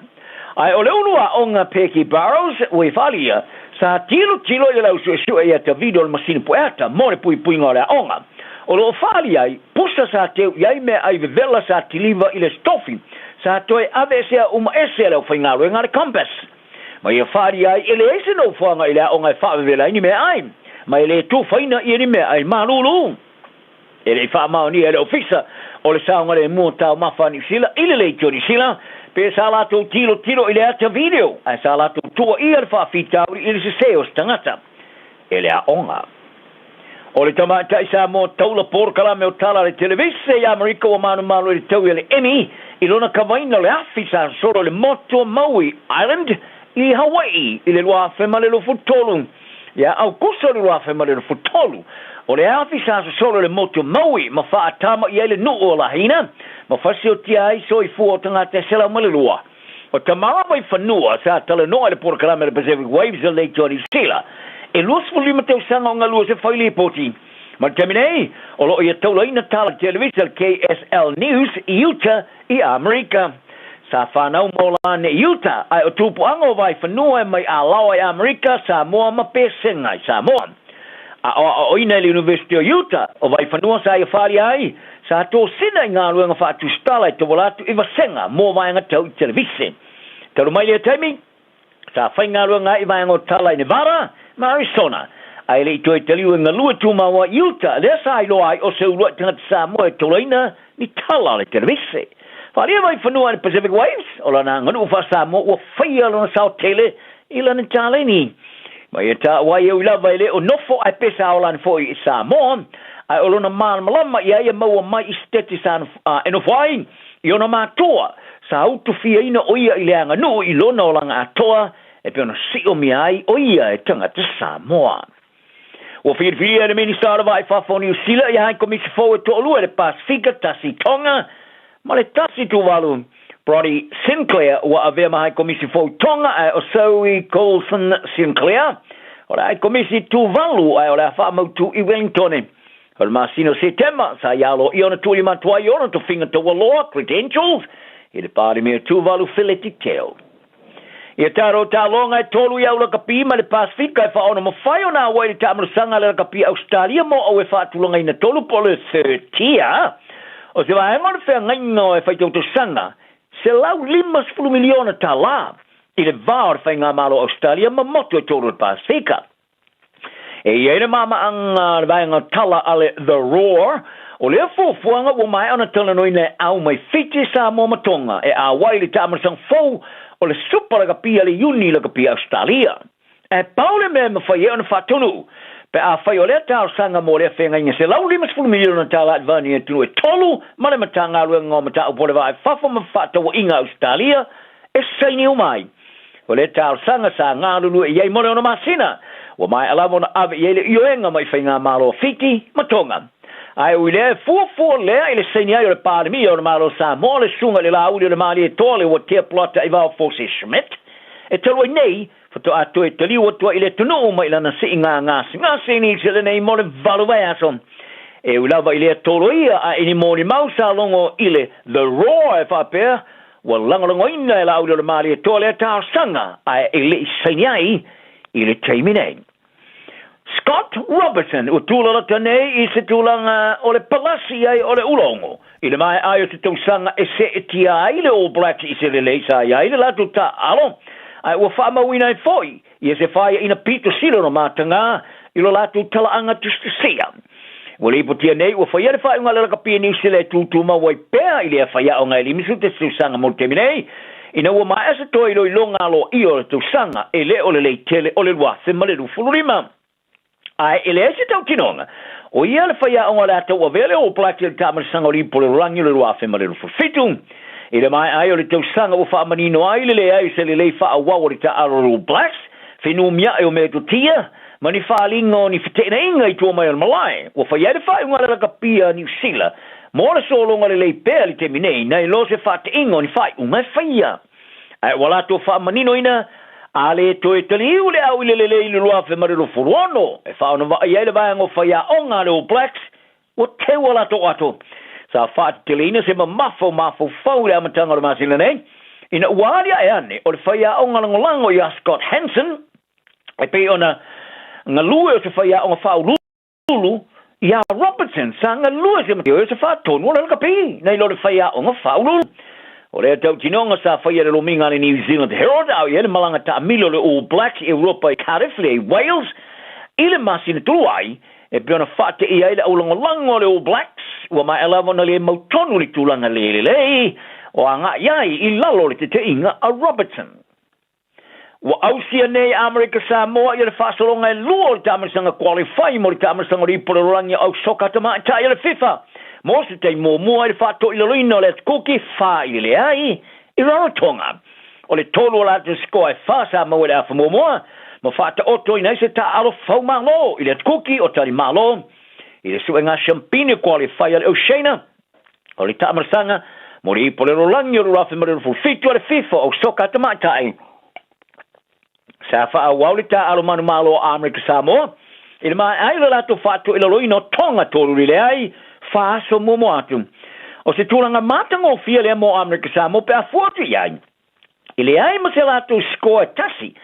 Ae o le ulu aoga Peggy Burrows ua i faaalia, sa tilotilo i le lausuesue ia Davido le masini pueata mo le puipuiga o le aoga. O lo o faalia ai, pusa sa teu i ai meaai vevela sa tiliva i le stofi, sa toe aveesea uma ese a le aufaigaluega a le Compass. Ma ia faalia ai, e leai se nofoaga i le aoga e faavevela ai ni meaai, ma e le tufaina ia ni meaai malulu. E le i faamaonia e le Ofisa o le Saogalemu o Taumafa a Niu Sila i le Leitio Niu Sila pe sa latou tilotilo i le ata video ae sa latou tuuaia le faafitauli i le sese o se tagata e le aoga. O le tamaitai Samoa taula polokalame o tala a le televise i Amerika ua manumalo i le taui a le Emmy i lona kavaina o le afi sa sosolo i le motu o Maui Island i Hawaii i le 2023. Ia Aukuso o le 2023, o le afi sa sosolo i le motu o Maui ma faatama i ai le nuu o Lahaina ma fasiotia ai soifua o tagata e 102. O Tamara Vaifanua sa talanoa i le polokalame a le Pacific Waves a Leitio Niu Sila e 25 tausaga o galue se fai lipoti. Ma le taimi nei, o lo o ia taulaina tala televisa le KSL News i Utah i Amerika. Sa whanau mō Lane i Utah, ae o Tūpuanga o Vaifanua e mai Alaoa i Amerika, Samoa ma Pesenga i Samoa. Aoaoina i le University o Utah, o Vaifanua sa ia faaalia ai, sa tosina i galuega faatusitala e tauala atu i vasega mo vaega tau i televise. Talu mai lea taimi, sa faigaluega ai i vaega o tala i Nevada ma Arizona, ae le i toe taliu e galue tumau ai i Utah, lea sa iloa ai o se uluai tagata Samoa e tolaina ni tala o le televise. Faaalia Vaifanua i le Pacific Waves, o lana aganuu faa-Samoa ua faia lona sao tele i lana taleni. Ma ia taua ai e ui lava e le o nofo ae pesa a ola ane foi i Samoa, ae o lona malamalama i a ia maua mai i Seteti sa e nofo ai i ona matua, sa utufiaina o ia i le aganuu i lona olaga atoa e pei ona siomia ai o ia e tagata Samoa. Ua filifilia e le Minista o le Vaa i Fafo o Niu Sila ia hai komisi fou e toalua i le Pasefika, tasi Tonga ma le tasi Tuvalu. Brodie Sinclair ua avea ma hai komisi fou i Tonga ae o Zoe Coulson Sinclair o le hai komisi Tuvalu ae o le a faamautu i Wellingtone. O le masina o Setema sa ia aloaia ona tuualima atu ai ona tofiga taualoa, credentials, i le Palemia Tuvalu Feleti Teo. Ia taro taaloga e tolu i au lakapi ma le Pasefika e faaono mafai ona auai i le taamalosaga a le lakapi Ausetalia mo au e faatulagaina tolu po o le third tier o se vaega o le feagaiga o e faitautausaga $150 miliona tala i le va o le Faigamalo Ausetalia ma motu e tolu o le Pasefika. E i ai le maamaaga a le vaega tala a le The Roar, o lea fuafuaga ua maea ona talanoaina e au mai Fiti, Samoa ma Tonga e auai i le taamalosaga fou o le Supa Lakapi a le Iuni Lakapi a Ausetalia. Ae pau le mea e mafai ai ona faatonuu pe afai o lea talosaga mo lea feagaiga $150 miliona tala advani e atunuu e tolu ma le Matagaluega o Mataupu o le Vaa i Fafo ma Fefaatauaiga a Ausetalia e saini uma ai. O lea talosaga sa galulue i ai mo le ono masina, ua maea lava ona ave i ai le ioega mai Faigamalo a Fiti ma Tonga. Ae ui lea, e fuafua lea i le saini ai o le Palemia o le Malo o Samoa, le Susuga i le Laauli o le Malietoa le Uatea Pulata Ivao Forse Schmidt, e talu ai nei, faatoa toe taliu atu ai i le atunuu mai lana siiga gasegase i Niu Sila nei mo le valu vaiaso. E ui lava i lea toloia a i ni molimau sa logo i le The Roar e faapea, Ua lagolagoina e Laauli o le Malietoa lea talosaga ae e le i saini ai i le taimi nei. Scott Robertson ua tulalata nei i se tulaga o le palasi ai o le ulogo i le maea ai o se tausaga e seetia ai le All Blacks i se lelei sa i ai le latou taaalo ae ua faamauina ai foi ia se faiaina pito sili ona matagā i lo latou talaaga tusitusia. Ua lipotia nei ua faia le faaiuga a le lakapi e Niu Sila e tūtūmau ai pea i lea faiaoga e 50 te tausaga mo le taimi nei, ina ua maea se toe iloiloga aloaia o le tausaga e le o lelei tele o le 2025. Ae e leai se tautinoga, o ia le faiaoga o le a tauavea le All Blacks i le taamalosaga o Lipo Lalolagi o le 2027. I le maea ai o le tausaga ua faamanino ai le leai o se lelei faaauau o le taaalo o le All Blacks, fenumiae o metotia, ma ni faaaliga o ni feteenaiga i tua mai o le malae. Ua fai ai le faaiuga a le lakapi a Niu Sila mo le sologa lelei pea i le taimi nei, nai lo se faate'iga o ni faaiuga e faia. Ae ua latou faamaninoina, a le toe taliu le au i le lelei i le 2026 e faaonovaai ai le vaega o faiaoga a le All Blacks, ua teu a latou ato. Sa faateteleina se mamafa o mafaufau i le amataga o le masina nei, ina ua aliae ane o le faiaoga lagolago ia Scott Hansen, e pei ona galue o se faiaoga faauluulu iā Robertson sa galue se o se faatonu o le lakapi nei lo le faiaoga faauluulu. O lea tautinoga sa faia le lomiga a le New Zealand Herald a o i ai le malaga taamilo o le All Blacks i Europa i Cardiff le Wales i le masina talu ai e pei ona faateia ai le aulagolago a le All Blacks ua maea lava ona le mautonu le tulaga le lelei o agai ai i lalo o le teteiga a Robertson. Ua ausia nei e Amerika Samoa ia le faasologa e lua o le taamalosaga qualify mo le taamalosaga o le Ipu o le Lalolagi o Au Soka Tamaitai a le FIFA mo se taimi muamua i le faatoilaloina o le atukuki fa i le leai i Rarotonga. O le tolu o latou sikoa e fa sa maua i le afa muamua ma faataotoina ai se taaalo faumalo i le atukuki o Talimalo i le suega siampini qualify a le Oceania O le taamalosaga mo le Ipu o le Lalolagi o le 2027 a le FIFA o Soka Tamaitai sa faaauau le taaalo manumalo a Amerika Samoa i le maea ai o le latou faatoilaloina o Tonga tolu i le leai fa aso muamua atu. O se tulaga matagofie lea mo Amerika Samoa pe a fua atu i ai. E leai ma se latou score e tasi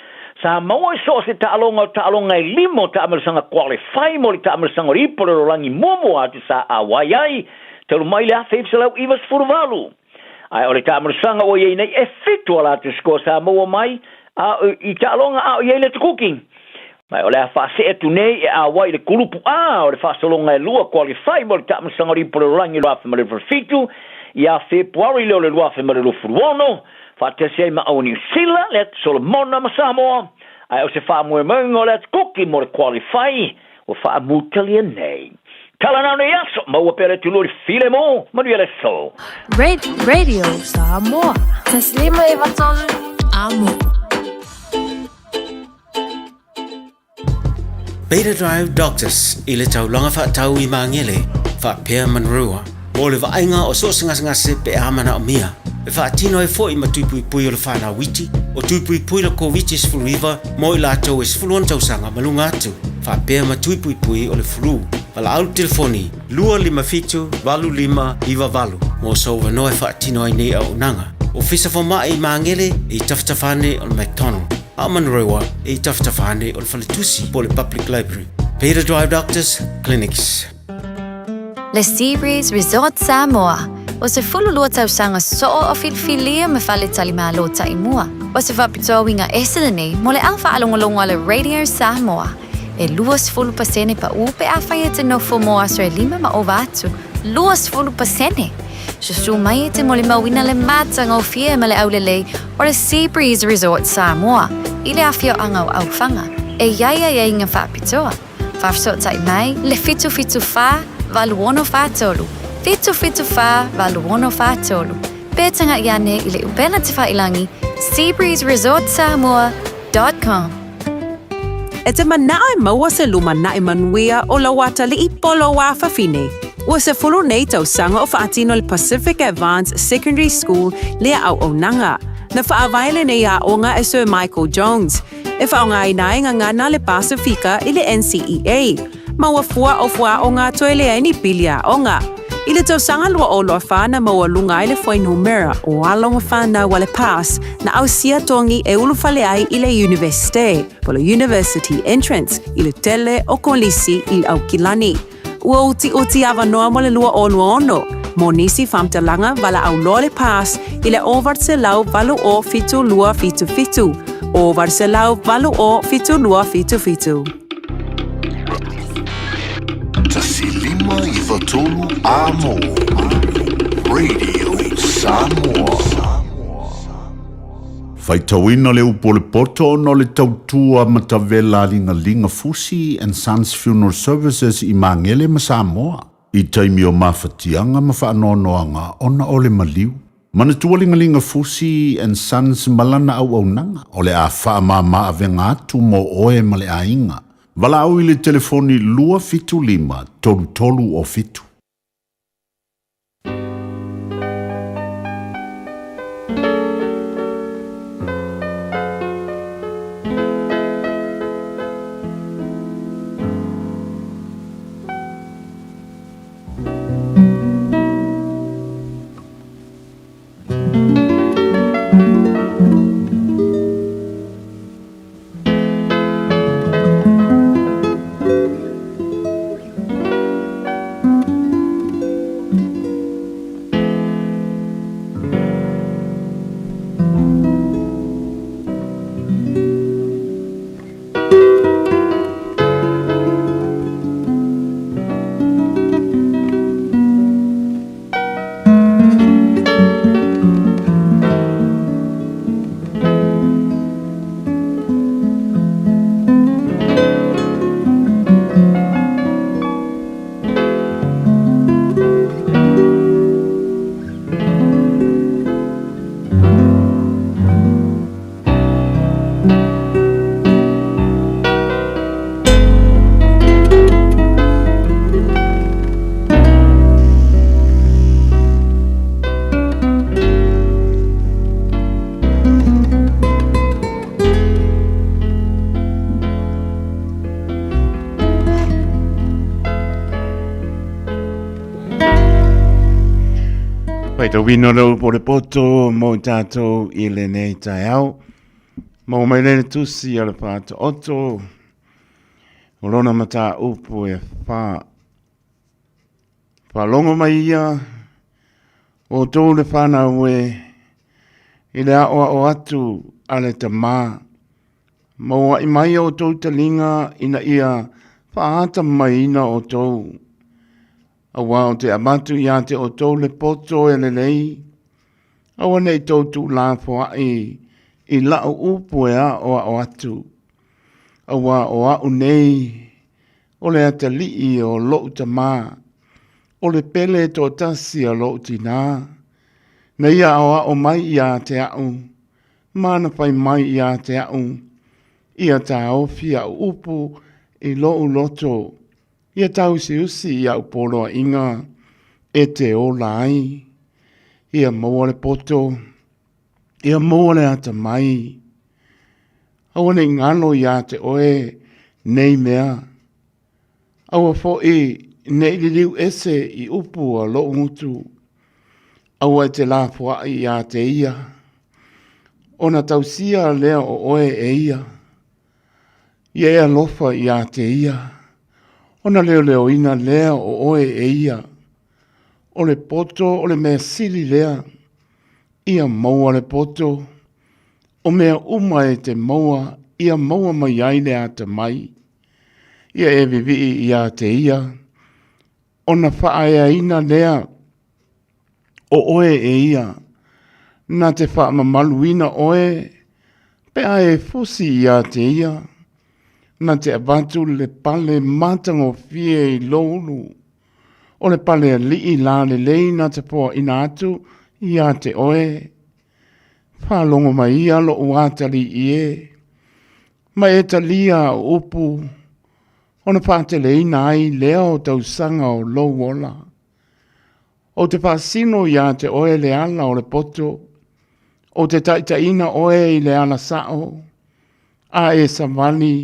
Sa maua i so o se taaloga o taaloga e lima o taamilosaga qualify mo le taamilosaga o le Ipu o le Lalolagi muamua atu sa auai ai talu mai le 1998. Ae o le taamilosaga ua i ai nei e fitu a latou score sa maua mai a i taaloga a o i ai le Atukuki. Ma o le a faasee atu nei e auai i le kulupu A o le faasologa e lua qualify mo le taamilosaga o le Ipu o le Lalolagi 2027 ia Fepuari lea o le 2026, faatasi ai ma Aua Niu Sila, le Atu Solomona ma Samoa, ae o se faamoemoega o le Atu Kuki mo le qualify ua faamutalia nei. Tala nao nei aso, maua pea le atunuu i le filemu, manuia le aso. Radio Samoa. 153 Amo. Beta Drive Doctors i le taulaga faatau i Magele, faapea Manurewa, mo le vaaiga o so o se gasegase pe a manaomia. E faatino ai foi ma tuipuipui o le whanau iti, o tuipuipui le Koviti-19 mo i latou e 16 tausaga ma luga atu, faapea ma tuipuipui o le flu. Valaau le telefoni 257 8598 mo sou avanoa e faatino ai nei auaunaga. Ofisa Fomai i Magele i tafatafa ane o le McDonald. A o Manurewa e i tafatafa ane o le faletusi po o le Public Library. Peter Drive Doctors Clinics. Le Seabreeze Resort Samoa, o se 12 tausaga soo o filifilia ma faletalimalo taimua. O se faapitoa uiga ese lenei mo le au faalogologo a le Radio Samoa. E 20% paʻu pe afai e te nofo mo aso e lima ma ova atu. 20%! Susu mai e te molimauina le matagofie ma le aulelei o le Sea Breeze Resort Samoa i le afioaga o Aufaga e i ai aiaiga faapitoa. Faafesootai mai le 774 8643, 774 8643, pe taga'i ane i le upega tefa'ilagi seabreezeresortsamoa.com. E te manao e maua se lumanai manuia o lou atalii po o lou afafine. Ua 10 nei tausaga o faatino le Pacific Advanced Secondary School lea auaunaga. Na faavae lenei aoga e Sir Michael Jones, e faaaogaina ai gagana le Pasifika i le NCEA. Ma ua fua o fuaaoga toe leai ni pili aoga. I le tausaga 2024 na maualuga ai le fuainumera o alo ma fanau a le PASS na ausia togi e ulufale ai i le Iunivesite, po o le University Entrance, i le tele o kolisi i le Aukilani. Ua utiuti avanoa mo le 2026 mo nisi faamatalaga valaau loa le PASS i le 980 72 77, 980 72 77. 153 Amo Radio Samoa. Faitauina le upu o le poto ona o le tautua matavela a Ligaliga Fusi and Sons Funeral Services i Magele ma Samoa i taimi o mafatiaga ma faanoanoaga ona o le maliu. Manatua Ligaliga Fusi and Sons ma lana auaunaga o le a faamama avega atu mo oe ma le aiga. Valaau i le telefoni 275 33 o 7. Pai tau wino lau po le poto mo tātou i lenei taeao. Maua mai lea le tusi a le Faataoto, o lona mataupu e fa. Faalogo mai ia, o outou le fanau e, i le aoao atu a le tamā. Maua mai outou taliga ina ia faatamaiina outou. Aua ou te avatu ia te outou le poto e lelei, aua ne i tou tuulafoai i lau upu e aoao atu. Aua o au nei, o le atalii o lou tamā, o le pele toatasi a lou tinā, na ia aoao mai ia te au, ma na fai mai ia te au, ia taofi au upu i lou loto, ia tāusiusi i au poloaiga e te ola ai, ia maua le poto, ia maua le atamai. Aua ne i galo iā te oe nei mea. Aua foi ne i liliu ese i upu a lou gutu. Aua e te lafoai iā te ia, ona tausia lea o oe e ia. Ia e alofa iā te ia, ona leoleoina lea o oe e ia. O le poto o le mea sili lea, ia maua le poto, o mea uma e te maua ia maua mai ai le atamai. Ia e vivii iā te ia, ona faaeaina lea o oe e ia, na te faamamaluina oe pe a e fusi iā te ia, na te avatu le pale matagofie i lou ulu, o le pale alii lalelei na te poaina atu iā te oe. Faalogo mai ia lou atalii e, ma e talia au upu, ona faateleina ai lea o tausaga o lou ola. Ou te faasino iā te oe le ala o le poto, ou te taitaiina oe i le ala sao, a e savali,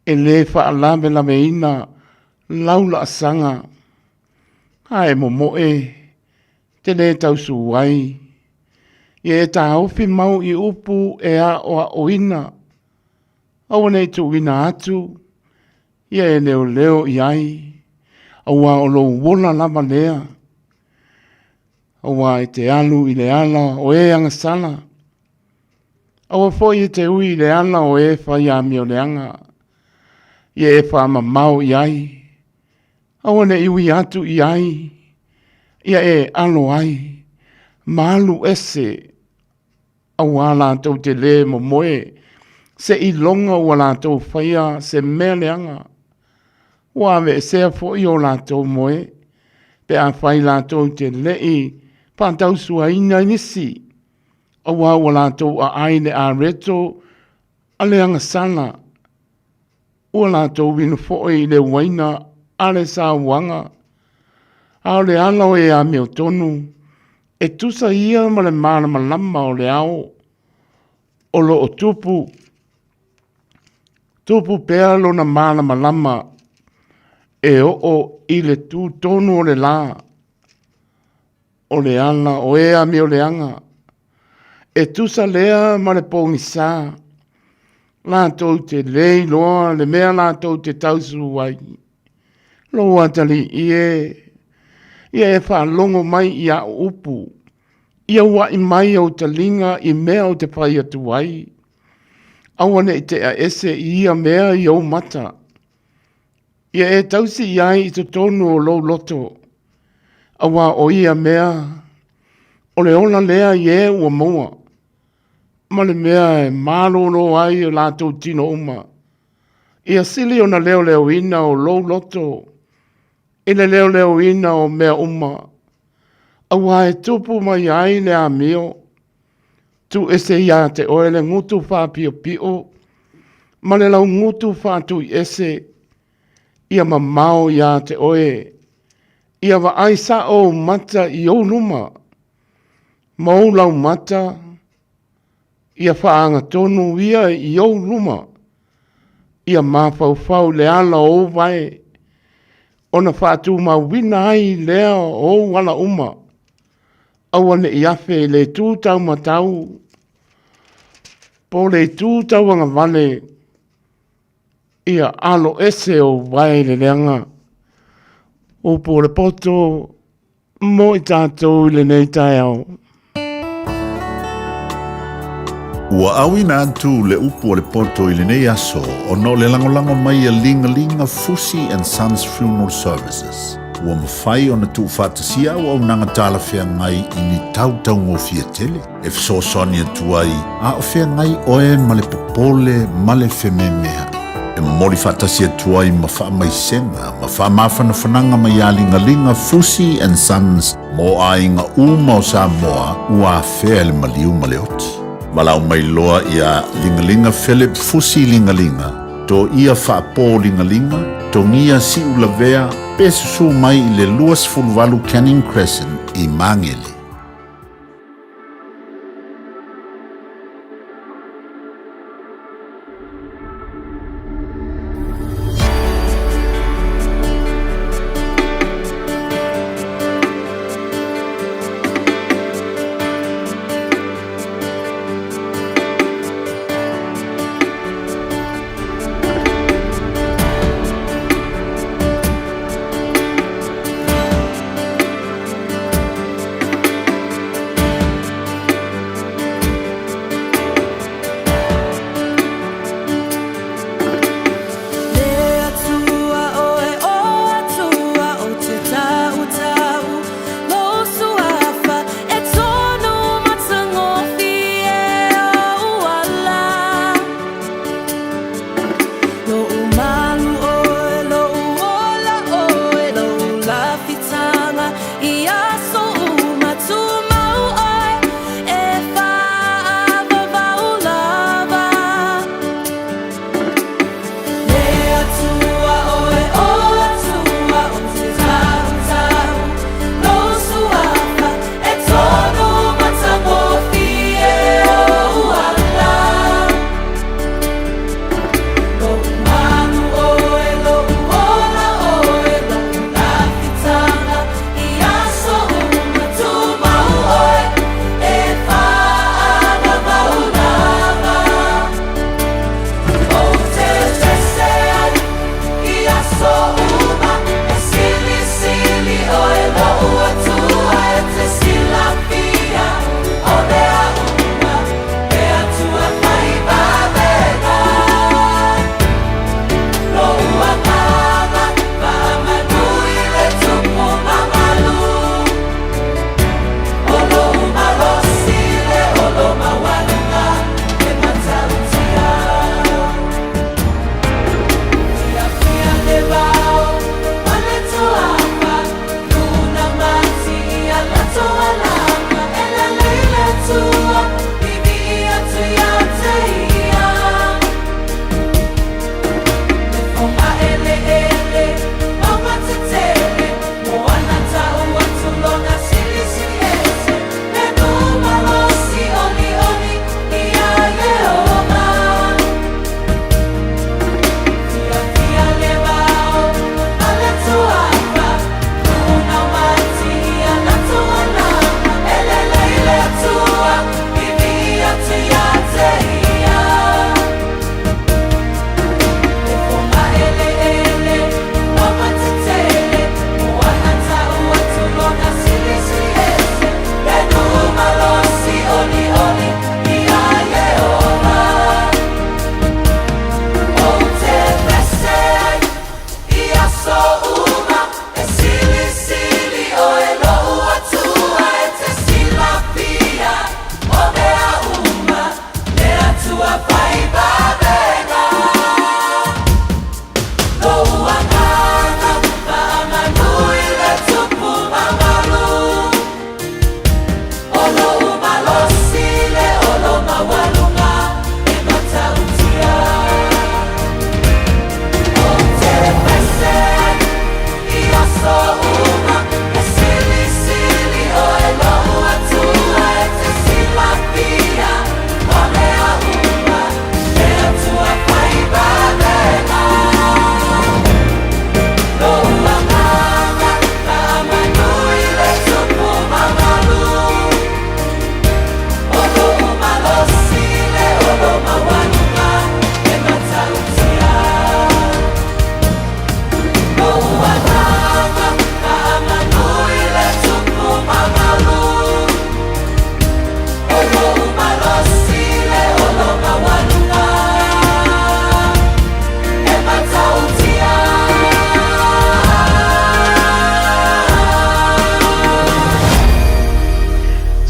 e lē faalavelaveina lau laasaga, a e momoe, te lē tausū ai. Ia e taofi mau i upu e aoaoina, aua ne i tuuina atu, ia e leoleo i ai, aua o lou ola lava lea, aua e te alu i le ala o e agasala, aua foi e te ui i le ala o e fai amioleaga, ia e faamamao i ai, aua ne i ui atu i ai, ia e alo ai, ma alu ese Aua latou te lē momoe, seiloga ua latou faia se mea leaga. Ua aveesea foi o latou moe, pe afai latou te le i faatausuaina nisi, aua ua latou aai le areto a le agasala, Ua latou inu foi i le uaina a le sauaga, a o le ala o e amiotonu, e tusa ia ma le malamalama o le ao o lo o tupu, tupu pea lona malamalama e oo i le tu tonu o le lā, o le ala o e amioleaga, e tusa lea ma le pogisa, latou te lē iloa le mea latou te tausū ai. Lou atalii e, ia e faalogo mai i au upu, ia uaʻi mai ou taliga i mea ou te fai atu ai. Aua ne i tea ese i ia mea i ou mata. Ia e tausi i ai i totonu o lou loto, aua o ia mea, o le ola lea i e ua maua, ma le mea e malōlō ai o latou tino uma. Ia sili ona leoleoina o lou loto i le leoleoina o mea uma, aua e tupu mai ai le amio, Tuu ese iā te oe le gutu faapiopio ma le laugutu faatuiese, ia mamao iā te oe, ia vaai sao ou mata i ou luma, ma ou laumata, ia faagatonu ia i ou luma, ia mafaufau i le ala o ou vae, ona faatumauina ai lea o ou ala uma. Aua ne i afe i le itu taumatau. Po o le itu tauagavale ia alo ese ou vae i le leaga. Upu o le poto mo i tatou i lenei taeao. Ua auina atu le upu o le poto i lenei aso ona o le lagolago mai a Ligalinga Fusi and Sons Funeral Services. Ua mafai ona tuufaatasia auaunaga talafeagai i ni tau taugofie tele e fesoasoani atu ai a o feagai oe ma le popole ma le fememea'i. E momoli faatasi atu ai ma faamaisega ma faamafanafanaga mai a Ligaliga Fusi and Sons mo aiga uma o Samoa ua afea e le maliu ma le oti. Valaau mai loa iā Ligaliga Philip Fusi Ligaliga, Toia Faapo Ligaliga, Togia Siulavea pe susū mai i le 28 Canning Crescent i Magele.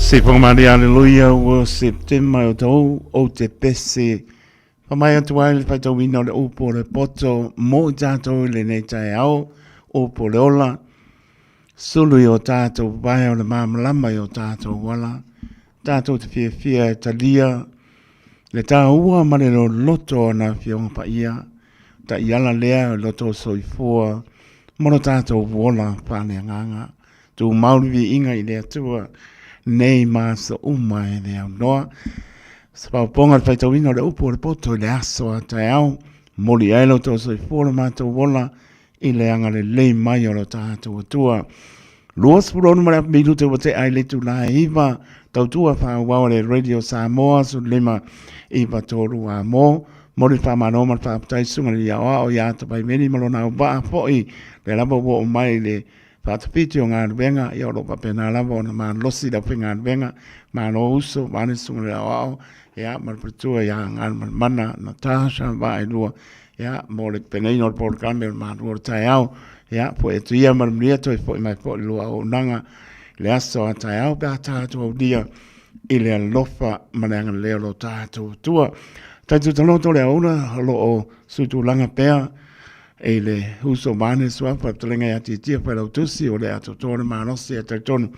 Se whakamaria aleluia ua September o tau o te pese. Whamai atu ai le whaitauina o le upu o le poto mō i tātou i lenei taeao, upu o le ola, sulu i o tātou pae o le māmalama i o tātou wala, tātou te fiafia e talia, le tāua ma le loloto o nā fionga paia, ta i ala lea o loto o soifua, mo lo tātou ola whāneanganga. Tū mauri viiga i le Atua nei ma aso uma e le aunoa. Sa paopaoga le faitauina o le upu o le poto i le aso a taeao, moli ai lo outou soifua lo matou ola i le agalelei mai o lo tatou Atua. 26 ma le afa minute ua tea i le itula e 9, tautua faaauau a le Radio Samoa 15 9 3 a mo. Mo le faamalo ma le faafetai susuga i le Aoao ia Tapaimeli ma lona auvaa foi, lea lava ua oo mai i le Faatapiti o galuega, ia o lo o faapena lava ona malosi le aufaigaluega, malo uso, vaeane le susuga i le aoao, ia ma le faletua ia Galumalemana Natasha Vaaelua, ia mo le penaina o le polokalame o le malu o le taeao, ia foi atu ia ma le manuia toe foi mai foi le lua auaunaga i le aso a taeao pe a tatou aulia i le alofa ma le agalelei o lo tatou Atua. Tatou taloto le aoula o lo o suitulaga pea E le uso vaeane suafa le fetalaiga ia Tietia Failautusi o le atoatoa o le malosi e talitonu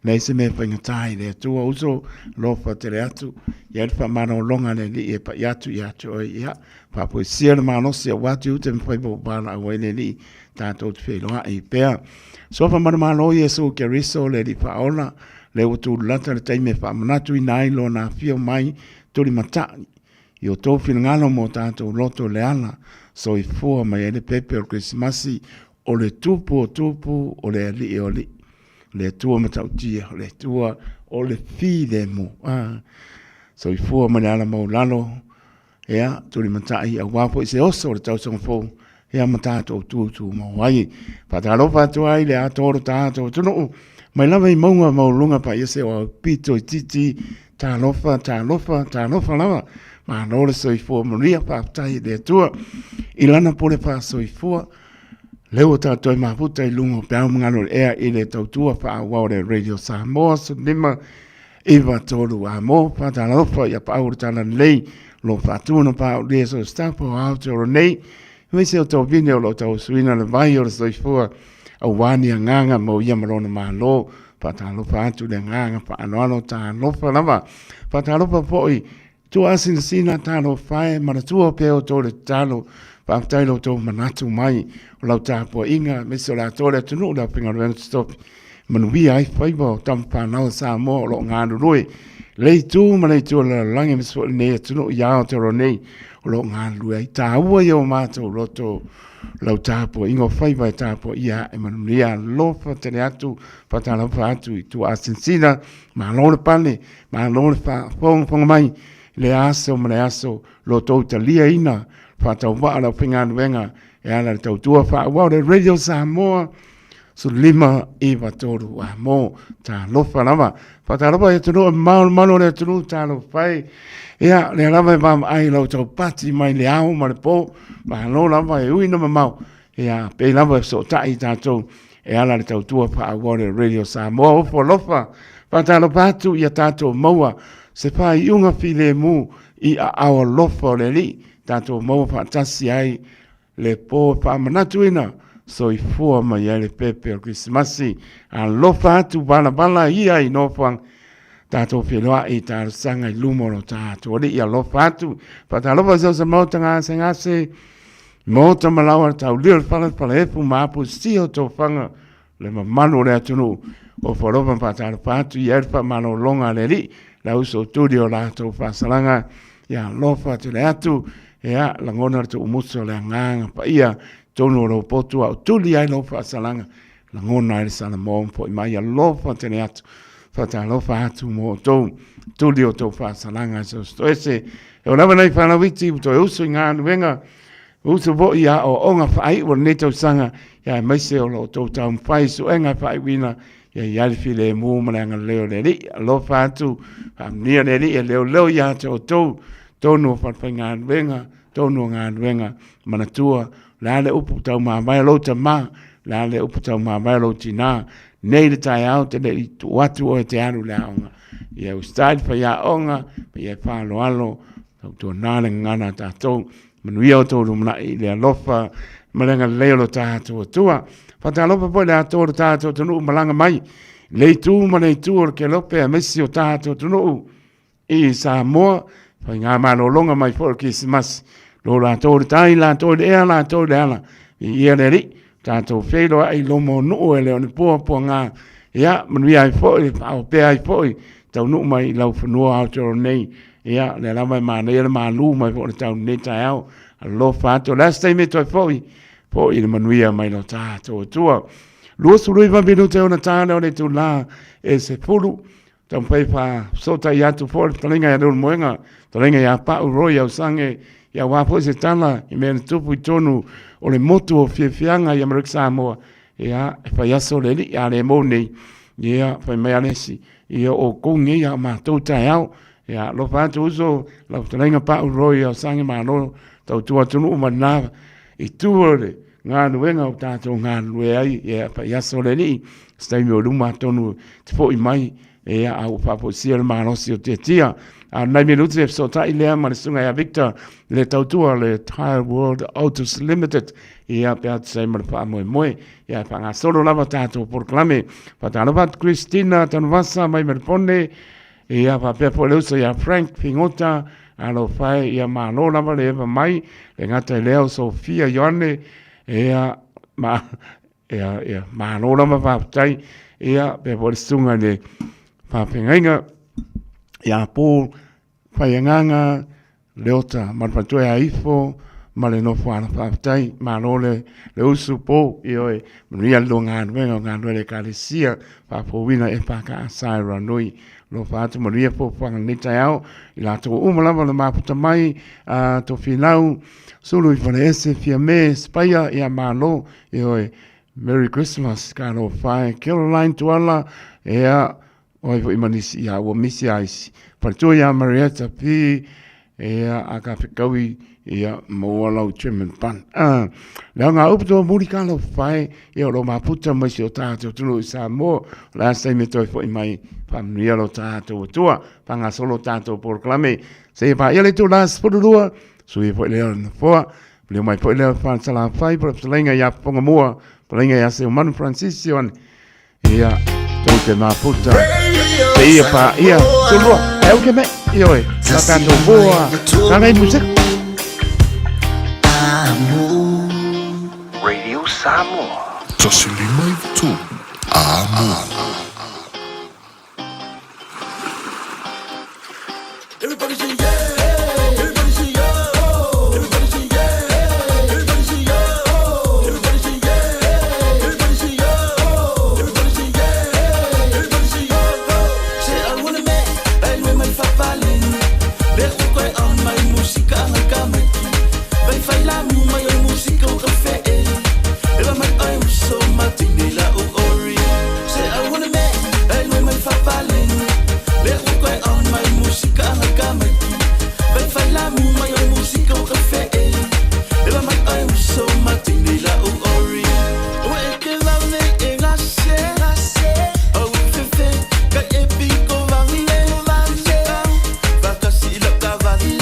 leai se mea e faigata i le Atua uso alofa tele atu i ai le faamalologa a le Alii e pai atu ia te oe ia faafoisia le malosi aua tiute ma faiva ua valaau ai le Alii tatou te feiloai pea. Suafa manumalo Iesu Keriso le Alii Faaola lea ua tulata le taimi e faamanatuina ai lona afio mai tulimatai I o tou finagalo mo tatou loto le ala soifua mai ai le pepe o le Kerisimasi, o le Tupu o tupu, o le Alii o alii, o le Atua matautia, o le Atua o le filemu. Ah, soifua mai le ala maulalo, ia, tulimatai aua foi se oso o le tausaga fou, ia ma tatou tutumau ai. Faatalofa atu ai le atoa o le tatou atunuu, mai lava i mauga maualuluga paia se o pito itiiti, talofa, talofa, talofa lava. Malo le soifua manuia, faafetai i le Atua i lana pule faasoifua. Lea ua tatou mafuta i luga o peau ma galu o le ea i le tautua faaauau o le Radio Samoa, 15 9 3 a mo faatalofa ia paau le tala lelei lo faatuna paaulia so staff o Aotearoa nei aemaise o tovine o lo o tauasuina le vai o le soifua aua ni agaga mo ia ma lona Malo. Faatalofa atu le agaga faaaloalo talofa lava. Faatalofa foi tuaasinasina talofa e manatua pea outou le tatalo. Faafetai lo outou manatu mai o lau tapuaiga aemaise o le atoa o le atunuu le aufaigaluega totofi. Manuia ai faiva o tama fanau a Samoa o lo o galulue le itu ma le itu o le lalolagi aemaise foi lenei atunuu i Aotearoa nei o lo o galulue ai. Taua ia o matou loto lau tapuaiga o faiva e tapuaia ae manuia alofa tele atu faatalofa atu i tuaasinsina malo le pale malo le faafogafoga mai le aso ma le aso lo tou taliaina faatauvaa o le aufaigaluega e ala i le tautua faaauau le Radio Samoa 15 9 3 a mo talofa lava faatalofa i atunuu e mamao le malu o le atunuu talofa e ia lea lava e vaavaai i lau taupati mai le ao ma le po malo lava e ui na mamao ia pei lava e fesootai i tatou e ala le tautua faaauau le Radio Samoa ofo alofa faatalofa atu ia tatou maua se faaiuga filemu i aao alofa o le Alii tatou maua faatasi ai Le po e faamanatuina soifua mai ai le pepe o le Kerisimasi. Alofa atu valavala ia i nofoaga tatou feiloai i talosaga i luma o lo tatou Alii. Alofa atu, faatalofa i so o se maota gasegase, maota malaoa le taulia o le fala, falaefu ma apusia o tofaga le mamalu o le atunuu. Ofo alofa ma faatalofa atu i ai le faamalologa a le Alii, le auso tuli o latou faasalaga, ia alofa tele atu, ia lagona le tuumuso o le agaga paia, tonu o lou potu a o tuli ai lou faasalaga, lagona ai le salamo ma foi mai, alofa tele atu, faatalofa atu mo outou, tuli o tou faasalaga e so o se toese. E o lava nei fanau iti ua toe usu i galuega, Usu foi i aoaoga faaiu o lenei tausaga, ia aemaise o lo outou taumafai i suega faaiuina, ia i ai le filemu ma le agalelei o le Alii. Alofa atu, faamanuia le Alii e leoleo ia te outou, tonu o falefaigaluega, tonu o galuega. Manatua, o le a le upu taumavae a lou tamā, o le a le upu taumavae a lou tinā, nei le taeao te le i tuu atu oe te alu i le aoga. Ia usitai le faiaoga, ma ia e faaaloalo, tautuanā le gagana a tatou. Manuia outou lumanai i le alofa ma le agalelei o lo tatou Atua. Faatalofa foi i le atoa o lo tatou atunuu malaga mai le itu ma le itu o le kelope aemaise o tatou atunuu i Samoa, faiga malologa mai foi o le Kerisimasi. Lo latou i le tai, latou i le ea, latou i le ala, viia le Alii. Tatou feiloai i luma o nuu e le o ni puapuaga. Ia, manuia ai foi, faaopea ai foi, taunuu mai i lau fanua Aotearoa nei. Ia, lea lava e manaia le malu mai foi o le tau i lenei taeao. Alofa atu, o le a se taimi e toe foi, foi i le manuia mai lo tatou Atua. 29 minute ona ta lea o le itula e 10. Taumafai e faafesootai atu foi le fetalaiga ia Leulumoega, fetalaiga ia Pau Roy Ausange, ia aua foi se tala i mea na tupu i totonu o le motu o Fiafiaga i Amerika Samoa. Ia, e fai aso le alii, a le mou nei, ia, fai mai lava le isi, ia o outou nei a o matou taeao. Ia, alofa atu uso, lau fetalaiga Pau Roy Ausange, malo tautua atunuu ma lena itu o le galuega o tatou galulue ai, ia fai aso le alii, se taimi o luma atonu te foi mai, ia a ua faafoisia le malosi o Tiatia. A o nai minute e fesootai lea ma le susuga ia Victor, le tautua o le Tire World Autos Limited, ia pe a tusa ai ma le faamoemoe, ia e faagasolo lava tatou polokalame. Faatalofa atu Christina Tanuvasa mai Melefone, Ia faapea foi le uso ia Frank Figota, alofa e, ia malo lava le eva mai, le gata i lea o Sofia Ioane, ia, ma, ia, ia, malo lava faafetai, ia, pea foi le susuga i le faafeagaiga, ia Paul Faiagaga, Leota ma le faletua ia Ifo ma le nofo ala faafetai, malo le, le usu po, ioe, manuia le lua galuega o galuega le Ekalesia, faafouina e FKS e Ranui. Alofa atu manuia fuafuaga lenei taeao, i latou uma lava na mafuta mai, a Tofilau, Sulu i Faleese, Fiame, Spaia, ia malo, ioe, Merry Christmas, ka alofa e, Caroline Tuala, ia, O ai foi ma nisi, ia ua misi a isi. Faletua ia Marietta P, ia a ka fekaui, ia maua lau German pan. Ah, le aoga upu tō muri ka lau whae, ia o lo maputa mai si o tātou tunu i Samoa, o le asa i me toi foi mai, whaamanuia lo tātou atua, whangasolo tātou porokalame. Se ia wha ia le tū la 12, sui foi lea o le nofoa, leo mai foi lea whanasala whai, po le whataleinga ia Whangamua, whataleinga ia Seumanu Francis Ioane, Ia, tou te mafuta. Te ia pa, ia, tulua, e au ke me, ia oe, la tātou boa, ka ngai musik. Radio Samoa. 153. Amo. Everybody say yeah. Everybody say oh. Everybody say yeah. Everybody say oh. Everybody say yeah. Everybody say oh. Everybody say yeah. Everybody say oh. Say I wanna make and my fapalin. Le go on my musica ang kamay. Vai fai la mu mai o musica o café. Ela mai ai o so matinela o ori. Say I wanna make and my fapalin. Le go on my musica ang kamay. Vai fai la mu mai o musica o café. Ela mai ai o so matinela o ori. O e ke la ne e la se. O fe fe ka e pico vale. Vakasi la cavale.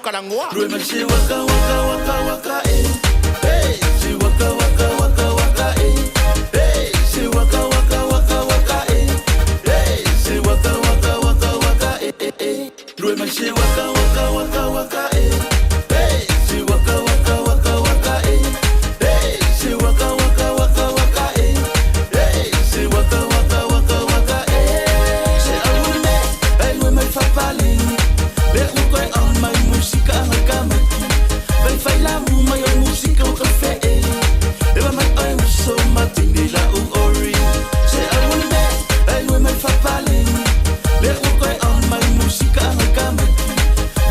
kalagoa. Lue mai se waka waka waka waka e. Hey, se waka waka waka waka e. Hey, se waka waka waka waka e. Hey, se waka waka waka waka e e e. Lue mai se waka waka waka waka e. Hey, se waka waka waka waka e. Hey, se waka waka waka waka e. Hey, se waka waka waka waka e. Se aule, ai lue mai fapale. Le uko e au mai musika ngai ka maki. Vai fai la mu mai o musika o ka fe e. Ewa mai oi uso matini la u ori. Se aule, ai lue mai fapale. Le uko e au mai musika ngai ka maki.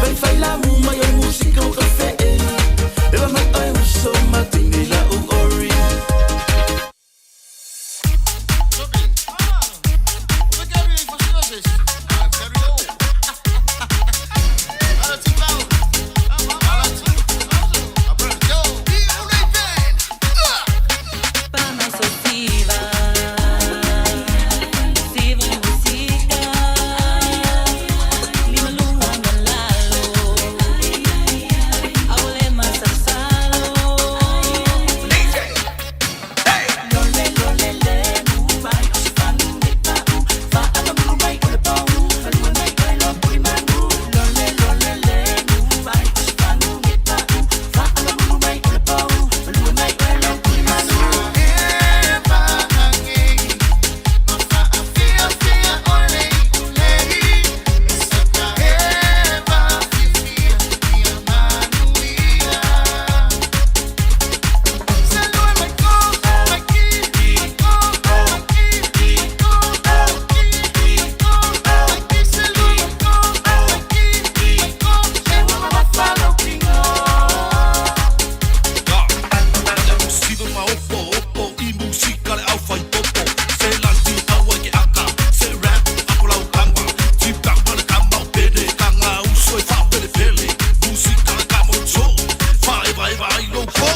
Vai fai la mu mai o musika o ka fe e. Ewa mai oi uso matini la u ori. Siva ma opo opo i musika le au whai popo. Se lanti au ai ke aka, se rap ako lau kanga. Tipa ma le kama o pere, ka ngā uso e whapele pele. Musika le ka moto, wha eva eva ai lo po.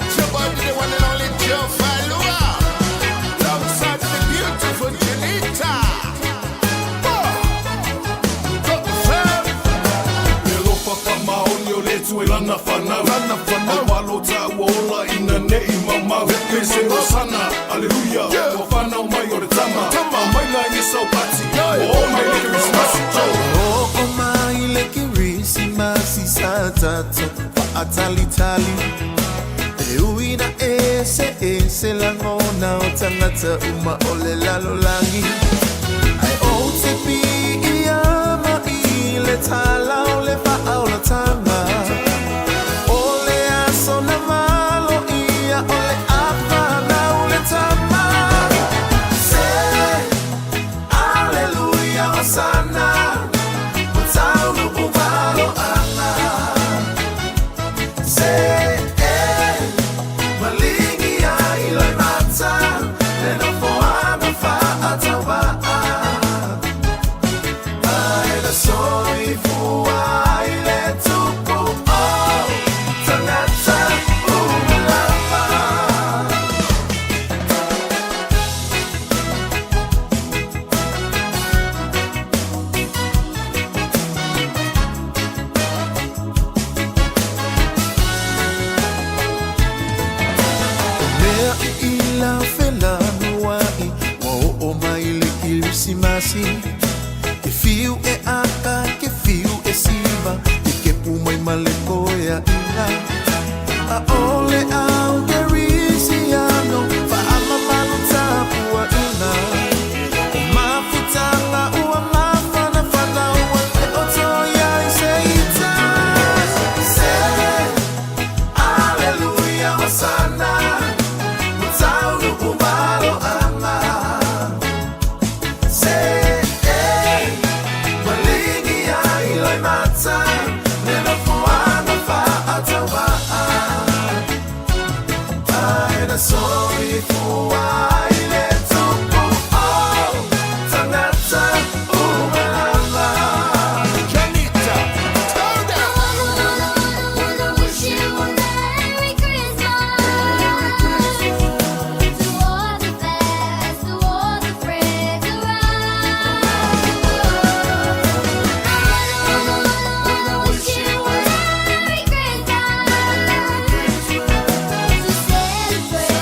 It's your boy, the one and only Joe Falua. Alongside the beautiful Janita. E lofa ka maoni o le tu e lana whanau. Lana whanau. Awalo tā ua ola ina nei mamau. Pese Rosana, aleluia. Ua whanau mai o le tama. Tama mai la nge saupati. O o mai le Christmas. Oo mai le Kerisimasi sa tatou faatalitali. E ui na ese ese lagona o tagata uma o le lalolagi. Ae ou te piia mai le tala o le faaolataga. O le aso na valo ia Hosanna, ua taunuu maloaga. Se e maligi ai loimata le nofoaga faatauvaa. Ai le soifua i le tupu o tagata uma lava. O mea i ila felanuai ua oo mai le Kerisimasi. Ke fiu e aka, ke fiu e siva, ke kepu mai ma le koeaʻina. ʻAʻole au Kerisiano, faamamalu tapuaʻina. O mafutaga ua mafanafana, ua le o toe i ai se ita. Se Aleluia, Hosana, ua taunuu maloaga. Se e maligi ai loimata le nofoaga faatauvaa. Ai na soifua i le tupu o tagata uma lava. Janita, turn down. Wanna wish you a Merry Christmas. To all the fans, to all the friends around the world. I wanna wish you a Merry Christmas. To celebrate,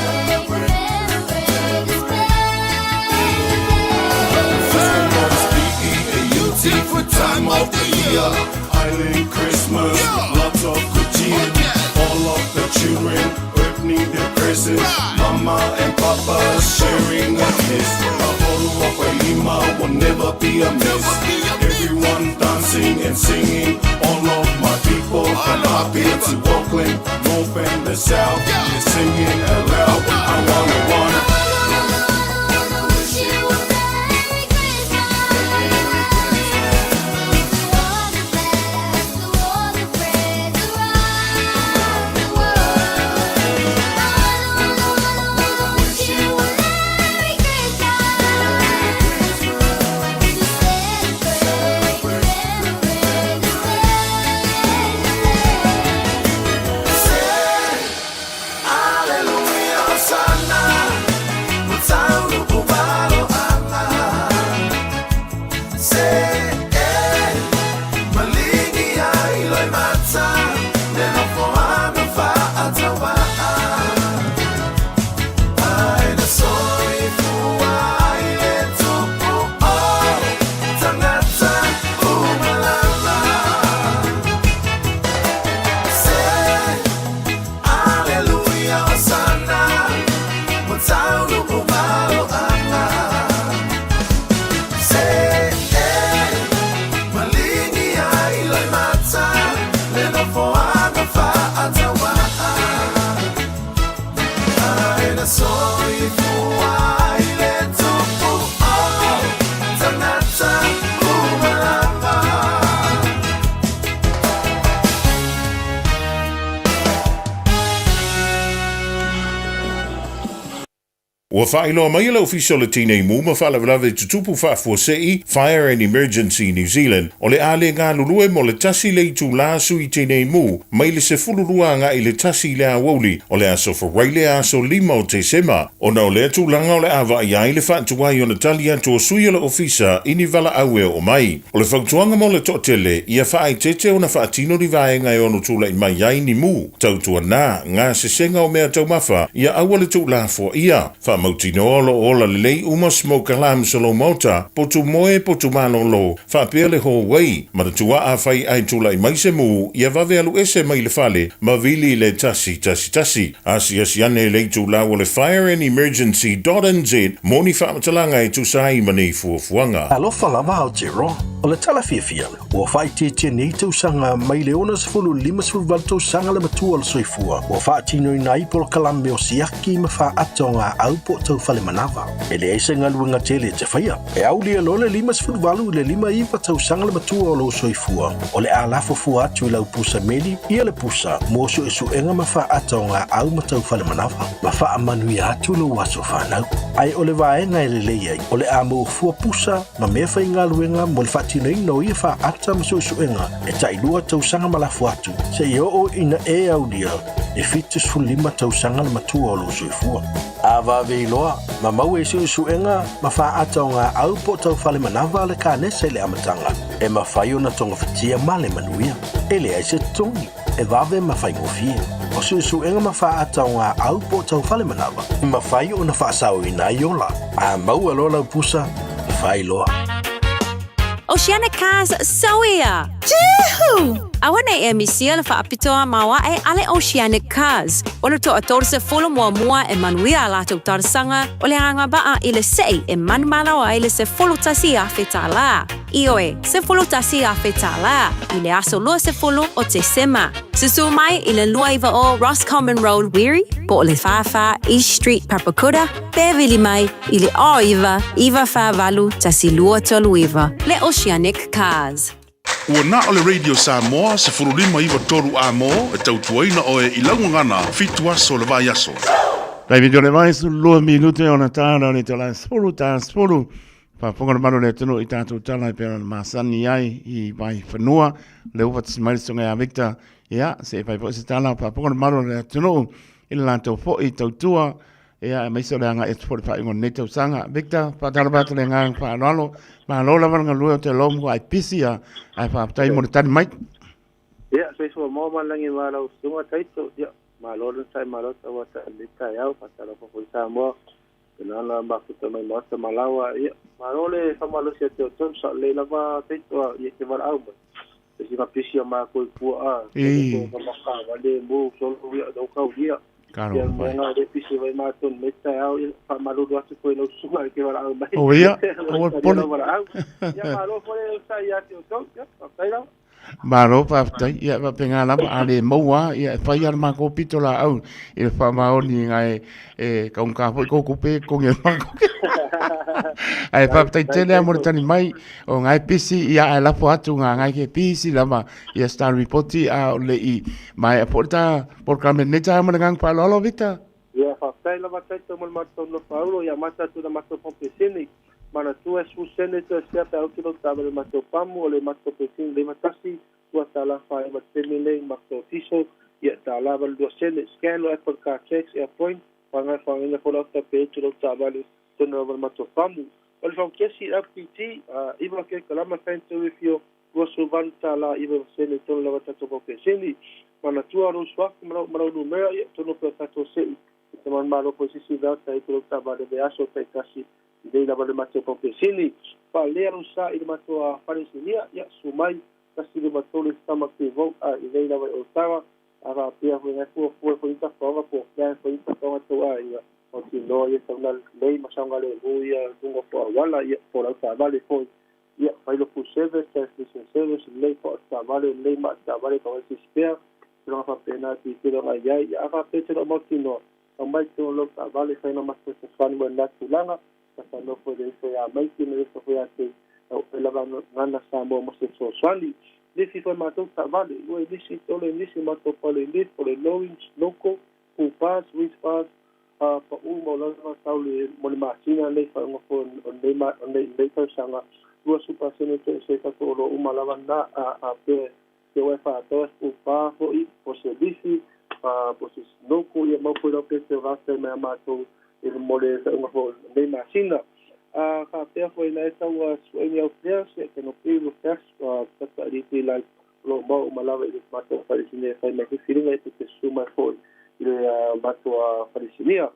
commemorate this Beautiful time of the year. Island Christmas, lots of good cheer. All of the children opening their presents. Mama and Papa sharing a kiss. Lima will never be a miss. Everyone dancing and singing. All of my people from Apia to Auckland, North and the South. They're singing aloud. I wanna, wanna. Wish you a Merry Christmas. To all the fans, to all the friends around the world. I wanna wish you a Merry Christmas. To celebrate, commemorate this Se Aleluia, Hosanna, ua taunuu maloaga. Se e maligi ai loimata le nofoaga faatauvaa. Ai na soifua i le tupu o tagata uma lava. Se Aleluia, Hosanna, ua taunuu maloaga. Se e maligi ai loimata le nofoaga faatauvaa. Ai na soifua i le tupu o tagata uma lava. Ua faailoa mai e le Ofisa o le Tinei Mu ma Faalavelave Tutupu Faafuasei, Fire and Emergency New Zealand, o le a le galulue mo le 1 le itulā sui tinei mu mai le 12 agai i le 1 i le aoauli o le aso Faraile aso 5 o Tesema, ona o lea tulaga o le a vaaia ai le faatuai ona tali atu o sui o le ofisa i ni valaau e oo mai. O le fautuaga mo le toatele, ia faaeteete ona faatino ni vaega e ono tulai mai ai ni mu, tautuana gasesega o mea taumafa, ia aua le tuulafoaia. Faamautinoa o lo o ola lelei uma smoke alarms o lou maota, potu moe, potu malolo, faapea le hallway. Manatua afai ae tulai mai se mu, ia vave alu ese mai le fale ma vili i le 111. Asiasi ane i le itulau o le Fire and Emergency dot nz mo ni faamatalaga e tusa ai ma nei fuafuaga. Alofa lava Aotearoa, o le tala fiafia, ua faaitiitia nei tausaga mai le 60 58 tausaga le matua o le soifua ua faatinoina ai polokalame o siaki ma faaata o gaau po po o taufale manava. E leai se galuega tele e te faia. E aulia loa le 58 i le 59 tausaga le matua o lou soifua, o le a lafo fua atu i lau pusa meli ia le pusa mo suesuega ma faata o gaau ma taufale manava, ma faamanuia atu lou aso fanau. Ae o le vaega e lelei ai, o le a maua fua pusa ma mea faigaluega mo le faatinoina o ia faata ma suesuega e tailua tausaga ma lafo atu, seia oo ina e aulia e 75 tausaga le matua o lou soifua. A vave iloa, ma maua i suesuega ma faata o gaau po o taufale manava le kanesa i le amataga, e mafai ona togafitia ma le manuia. E leai se totogi, e vave ma faigofie. O suesuega ma faata o gaau po o taufale manava, e mafai ona faasaoina ai ola. A maua loa lau pusa, fai loa. Oceanic Cars Sauia! Juhu! Aua nei e misia le faapitoa maoae a le Oceanic Cars. O le toa 30 muamua e manuia a latou talosaga o le agavaa i le sei e manumalo ai le $11,000. Ioe, $11,000 i le aso 20 o Tesema. Susu mai i le 29 Roscommon Road, Wiri, po o le 44 East Street, Papakura, pe vili mai i le 09 948 1239. Le Oceanic Cars. Ua na o le Radio Samoa 15 93 A mo e tautuaina oe i lau gagana 7 aso o le vaiaso. Taimi o le vai su lua minute ona tāra o le tala 10 tā 10. Faafofoga le mamalu o le atunuu i tatou tala e pei ona masani ai i Vaifanua, le ua faatasi mai le susuga ia Victor, ia, se i fai foi se tala, faafofoga le mamalu o le atunuu i le latou foi tautua, ia, aemaise o le agai atu foi i le faaiuga o lenei tausaga. Victor, faatalofa atu le agaga faaaloalo, malo lava le galue o te lomu ai pisi ia, ae faafetai mo le tali mai. Ia, soifua maua ma le lagi ma lau susuga Taito. Ia, malo le onosai malo tauata i lenei taeao, faatalofa foi Samoa. Pena ona mafuta mai maota ma laua, ia, malo le faamalosi ia te outou, sao lelei lava Taito a ia te valaau mai. E sina pisi a matou i puaa, Ei. ko maka wale mu solo ia lau kaulia. Kalo Ia fai. mea nga le pisi vai matou nei taeao, ia, faamalulu atu foi i lau susuga i te valaau mai. O ia, aua le Talia pole. lau valaau. Ia, malo foi le onosai ia te outou, ia, faafetai lava. Malo faafetai. Ia faapena lava a le maua lava, ia e fai lava le matou pito laau i le faamaoni ae e taugata foi tou tupe e totogi e matou. Ae faafetai tele lava mo le tali mai, o na e pisi, ia ae lafo atu na na e ke pisi lava ia se ta ripoti a o le i maea foi le ta polokalame lenei taeao ma le agaga faaaloalo Victor. Ia, faafetai lava Taito mo le matou nofoauro, ia mata atu i le matou pampesini. Manatua e sefulu sene toe sea pe a utu lau taavale i le matou pamu, o le matou pesini le 91, $2.49 le taimi lenei, matou diesel, ia $1.82 sene. Scan lo Apple Car Tax Airpoint, faaaoga e faaaogaina foi lau pe utu lau taavale tonu lava i le matou pamu. O le faukesi LPG, 9 kelokalama fan refio, $28.09 tonu lava tatou paupesini. Manatua lou suafa ma lau numera, ia tonu pea tatou sei i te manumalo foi sisi vea ta i lau taavale vaiaso taitasi i lei lava le matou paupesini. Faalelea lou sa i le matou falesinia, ia susu mai 153 Summerfield Road a i lei lava i Otaga, a faapea foi nai fuafua foi ni tafaoga po o plan foi ni tafaoga tou aiga mautinoa ia tauna lelei ma saogalemu ia luga po auala ia po lau taavale foi. Ia fai lo full service, transmission service, lelei po o taavale, lelei maa taavale tauaisi spare, tulaga faapena tilotilo agai i ai. Ia a faapea e te loo mautinoa, aumai totonu o lau taavale fai na matou fesoasoani mo lena tulaga, ta nofo i le uso ia Maiki ma le uso foi ia te au lava gana Samoa mo se fesoasoani. Lifi foi matou taavale, lua i lisi, tolu i lisi matou pale lift, o le lowing, local, full bus, winch bus, pau maualalo tau le mo le masina lenei faaiuga foi o lenei tausaga, 20% toese tatou oloa uma lava na a pe te oe faatoa full bar foi, po se lifi, po se snoko, ia mau foi lau pe te vasa mai a matou i le mo le faaiuga foi o lenei masina. A faapea foi na e tau suʻe ni au fare, se canopy roof racks, tata LED light, o lo o maua uma lava i le matou falesinia e fai mai filifiliga e te susu mai foi i le matou falesinia.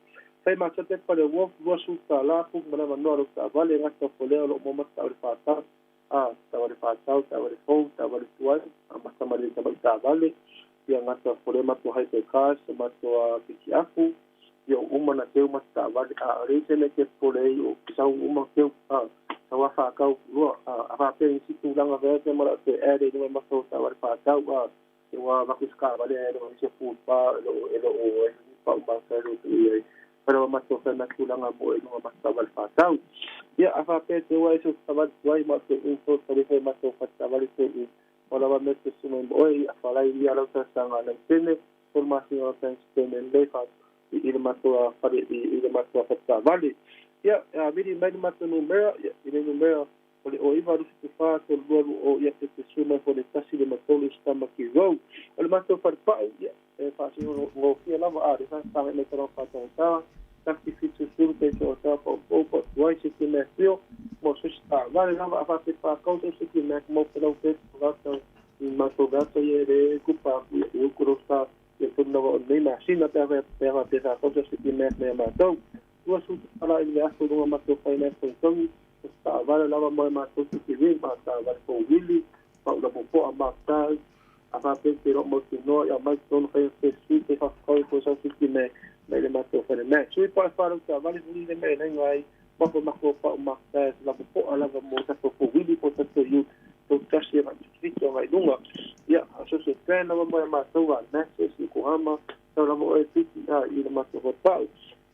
Fai matou pepa le wolf, $20 puku ma le avanoa lau taavale, gata folea o lo o maua ma taavale whātau, a taavale whātau, taavale fou, taavale tuai, amata ma le tamai taavale, ia gata folea matou hypercars, matou pikiapu, ia uma na teu ma taavale, a re se le ke pole i o sau uma teu, a sau a whākau lua, a whāpea i si tūlanga vea te mara te ere i nunga matou taavale whātau, a te wā vaku ska vale e lo se full pa e lo e lo o e pa uma sa lo tu i Fai lava matou fai mai tulaga mo e luga matou taavale whātau. Ia, a whāpea te oa e so taavale tuai ma te info tarifa e matou whai taavale te i o lava me te suma mo oe i a whalai i a lau tausaga lau tene o le masina o Thanksgiving le wha i le matou a whare i le matou a whai taavale. Ia, a vili mai le matou numera, ia, i le numera o le 09 24 32 20 ia te te suma fo le 1 5 3 Stamaki Road. O le matou whalepau, ia, e whaasino ngofia lava a le wha mai tala whaatangatawa taki fitu suru te te o tā pa o pa tuai se ki mea whio mo se ta vale lava a wha te wha kau se ki mea mo pe lau te gata i matou gata i e re kupa i e ukuro sa i e tonu o nei mea sina pe ave pe ave pe wha kau se ki mea mea matou tua su te pala i le aso lunga matou whai mea tongi se ta vale lava mo e matou se ki ri ma ta vale po wili pa ula po a ma ta a wha pe te ro mo te noa i a mai tonu whai te sui te whakau ko sa se ki mea mai le matou fale mea. Sui pa whārau ta vale huli le mea nei ngai mako mako pa o maka la po a lava mo ta po wili po ta te yu to tasi e fito ngai lunga. Ia, a so se plan lava mo e matou a nase si ko hama ta lava o e fiti a i le matou ho pau.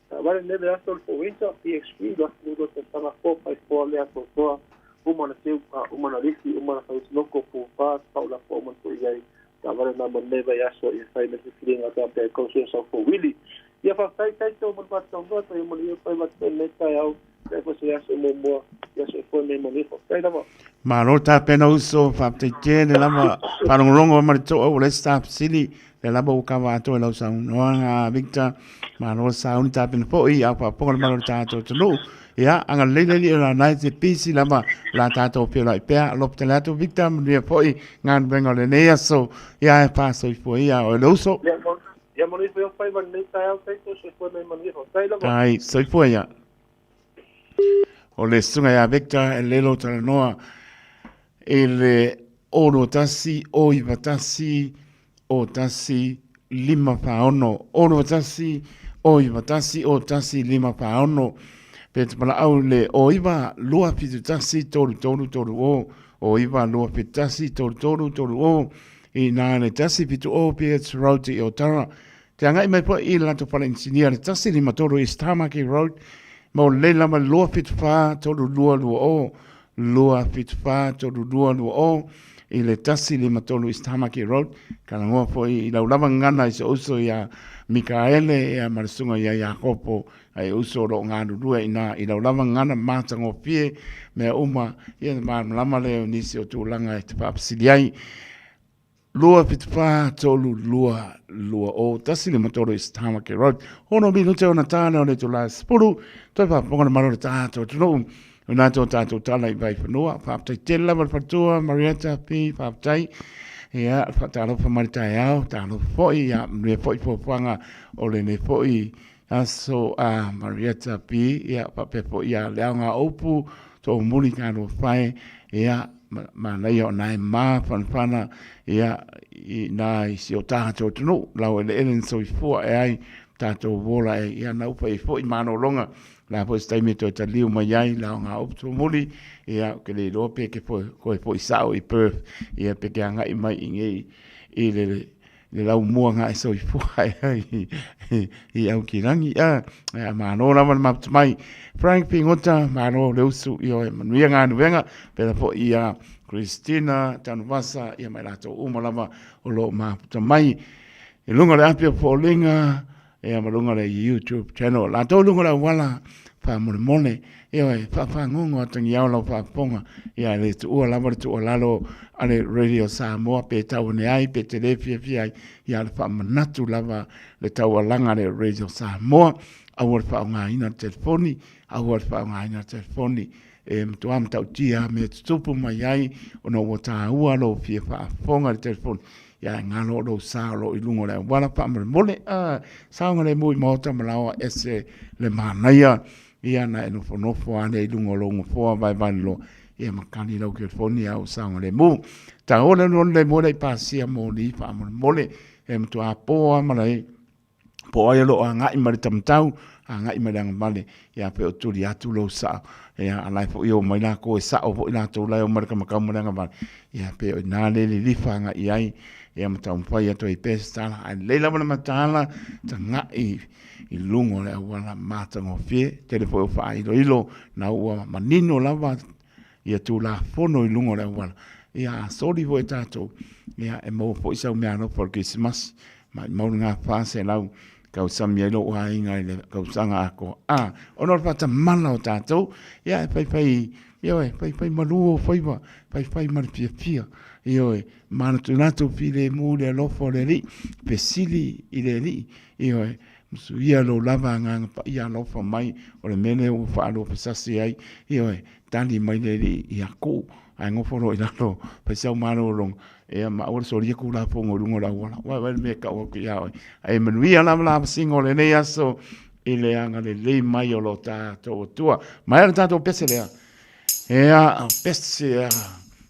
Ta vale neve aso le fo PXP lo lo te tanga fo pai fo le a toa uma na teu uma na lifi uma na whai loko po pa pa la fo uma to iai ta vale na mo neve aso i whai me te whiringa ta pe kau sa fo wili. Ia wha tai tai tō mo wha tō tō mo ia pai wa te me tai au te ko se aso mo mo ia se fo me mo ni fo tai lava. Malo tā pena uso, whapte tēne lava, wharongorongo ma le toa o le staff sili, le lava o kawa ato e lau sau noanga Victor, malo sauni tā pena po i, au whaponga le malo tātou tonu. Ia, anga leile li la nai te pisi lava la tātou pio lai pea, lop te leato Victor, manuia po i, ngā venga le nei aso, ia e pāso i fo ia o le uso. Ia mo ni fo pai wa nei tai au tai tō se fo me mo ni fo tai lava. Tai, soifua ia. O le sunga ia Victor e lelo talanoa i le 61 o 91 o 1 5 whaono. 61 o 91 o 1 5 whaono. Pe te pala au le o iwa lua fitu tasi tolu tolu tolu o. O iwa lua fitu tasi tolu tolu tolu o. I nā le tasi fitu o PH Road i Otara. Te angai mai po i lato pala insinia le tasi lima tolu East Tamaki Road. Mo le lama lua fitu wha tolu lua lua o. Lua fitu wha tolu lua lua o. I le tasi lima tolu East Tamaki Road. Ka langoa po i lau lava ngana i se uso ia Mikaele ia Marisunga ia Iakopo. Ai uso ro ngā rurua i nā i lau lava ngana mātango pie mea uma ia māmalama le o nisi o tūlanga e te whaapasili ai. Lua fitu whā, tolu, lua, lua o, tasi lima tolu East Tamaki Road. Hono minute ona tāne o le tū la sepuru, toi whaaponga le malo le tātou tunuu. O nā tō tātou tala i vai whanua, whaaptai tele lava le whatua, Marietta P, whaaptai. Ia, whaatalofa mai le tae ao, tālofa foi, ia, manuia foi fuafuaga o lenei foi aso a Marietta P, ia, whaapea foi ia le aoga upu, tō muli kā rua whae, ia, manaia o nā e mā whanawhana, ia, i nā i si o tātou tunu, lau ele ele ni soifua e ai, tātou wola e, ia, na upa i foi mānolonga, la foi se taimi e toe taliu mai ai, la o ngā upu tō muli, ia, ke le iloa pe ke foi, koe foi sao i Perth, ia, pe ke angai mai i ngei, i le, le lau mua ngā e soifua e ai i au ki rangi. A, a māno lava le maputa mai. Frank Pingota, māno le usu i oe manuia ngā nuvenga, pera po i a Christina Tanuvasa, ia mai lātou uma lava o lo maputa mai. I lunga le api o Pōlinga, ia ma lunga le YouTube channel. Lātou lunga le auala, whāmolemole, e oe, whawhangongo atangi au lau whaaponga, ia le tuua lava le tuua lalo a le Radio Samoa, pe tau ane ai, pe te le fia fia ai, ia le whaamanatu lava le taualaga le Radio Samoa, aua le faaaogaina le telefoni, aua le faaaogaina le telefoni, e matuā matautia mea tutupu mai ai, ona ua tāua lou fia faafofoga i le telefoni, ia e galo o lou sa o loo i luga o le auala faamolemole, a saogalemu i maota ma laoa ese le manaia, ia na e nofonofo ane i luga o lou gofoa vaevae loa, ia makani lau telefoni a o saogalemu. Taua le lona le moe le i pasia moli faamolemole, e matuā pō a ma le Po o ai o lo o agai ma le tamatau, agai ma le agavale, ia pe o tuli atu lou saa, ia a la e foi o mai lakou e sao foi latou la e o mai le kamakau ma le agavale, ia pe o ina le lilifa agai i ai, ia ma taumafai atu ai pea se tala. Ae lelei lava le mataala, tagai i luga o le auala matagofie, tele foi o faailoilo na ua manino lava ia Tulafono i luga o le auala, ia a soli foi e tatou, ia e maua foi sau meaalofa o le Kerisimasi, maumau le $400 tausami ai lou aiga i le tausaga atoa. A, ona o le faatamala o tatou, ia e faifai, ioe, faifai malu ou faiva, faifai ma le fiafia, ioe, manatunatu filemu i le alofa o le Alii, fesili i le Alii, ioe, Musuia lou lava Agaga Paia alofa mai, o le mea lea ua faaluafesasi ai, ioe, tali mai le Alii ia kuu, ae nofo loa i lalo, fai sau malologa, ia ma aua le solia Tulafono i luga o le auala. Vaai, vaai le mea e tau atu ia oe. Ae manuia lava lavasiga o lenei aso i le agalelei mai o lo tatou Atua. Maea le tatou pese lea. Ea, pese a.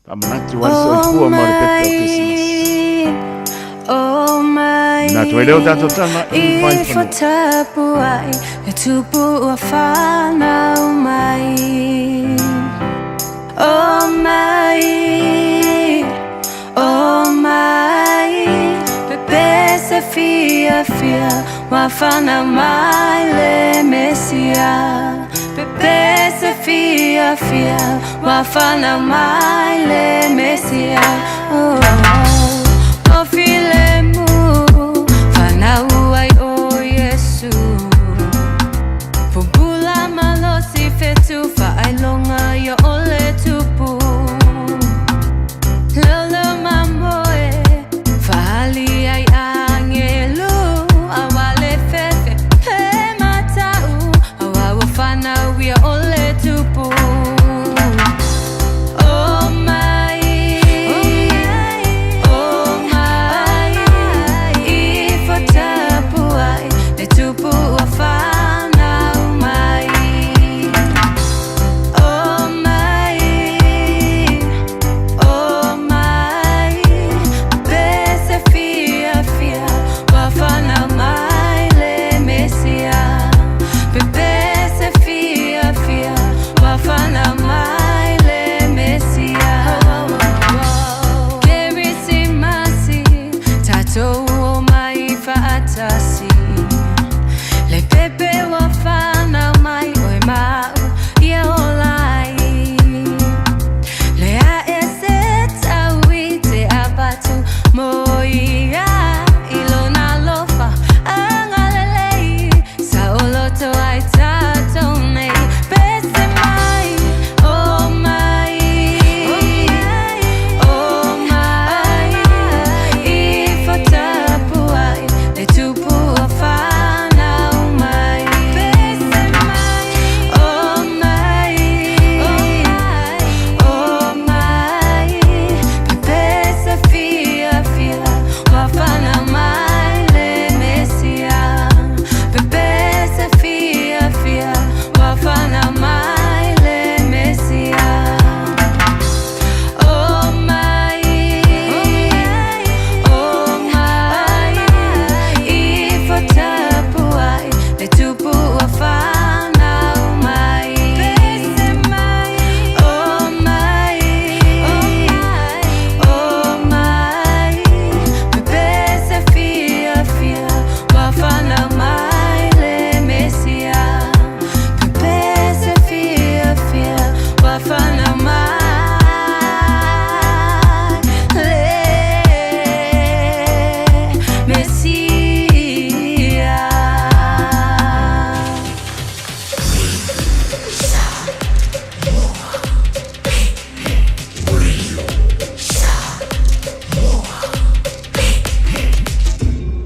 Faamanatu ai le soifua ma le pepe o Kerisimasi. Oh mai Nā tu ai leo tatou tala i I whatapuai Le tupu ua whanau mai Oh mai Oh mai Pepe se fia fia Ua whanau mai le Mesia Pepe se fia fia Ua whanau mai le Mesia Oh, oh. O filemu Whanau ai o Yesu Pupula malosi fetu Whaailonga ia o le tupu Lolo mamoe Whahali ai angelu Awale fefe He matau Awa ua whanau ia o le tupu Oh mai Oh mai I whatapuai Le tupu ua whanau mai Oh mai Oh mai Pese fia fia Ua whanau mai le Mesia Pese fia fia Ua whanau mai le Mesia Kerisimasi Tatou o mai whaatasi Le pepe ua whanau mai Oe mau ia olai Le a e se tau i te apatu Mo ia i lona alofa Agalelei Sa oloto ai tatou nei Pese mai Oh mai Oh mai I whatapuai Le tupu ua whanau mai Pese mai Oh mai Oh mai Pese fia fia Ua whanau mai le Mesia Pese fia fia Ua whanau mai le Mesia Oh mai Oh mai I whatapuai Le tupu ua whanau mai Oh mai Oh mai Pese fia fia Ua whanau mai le Mesia Pese fia fia Ua whanau mai le Mesia.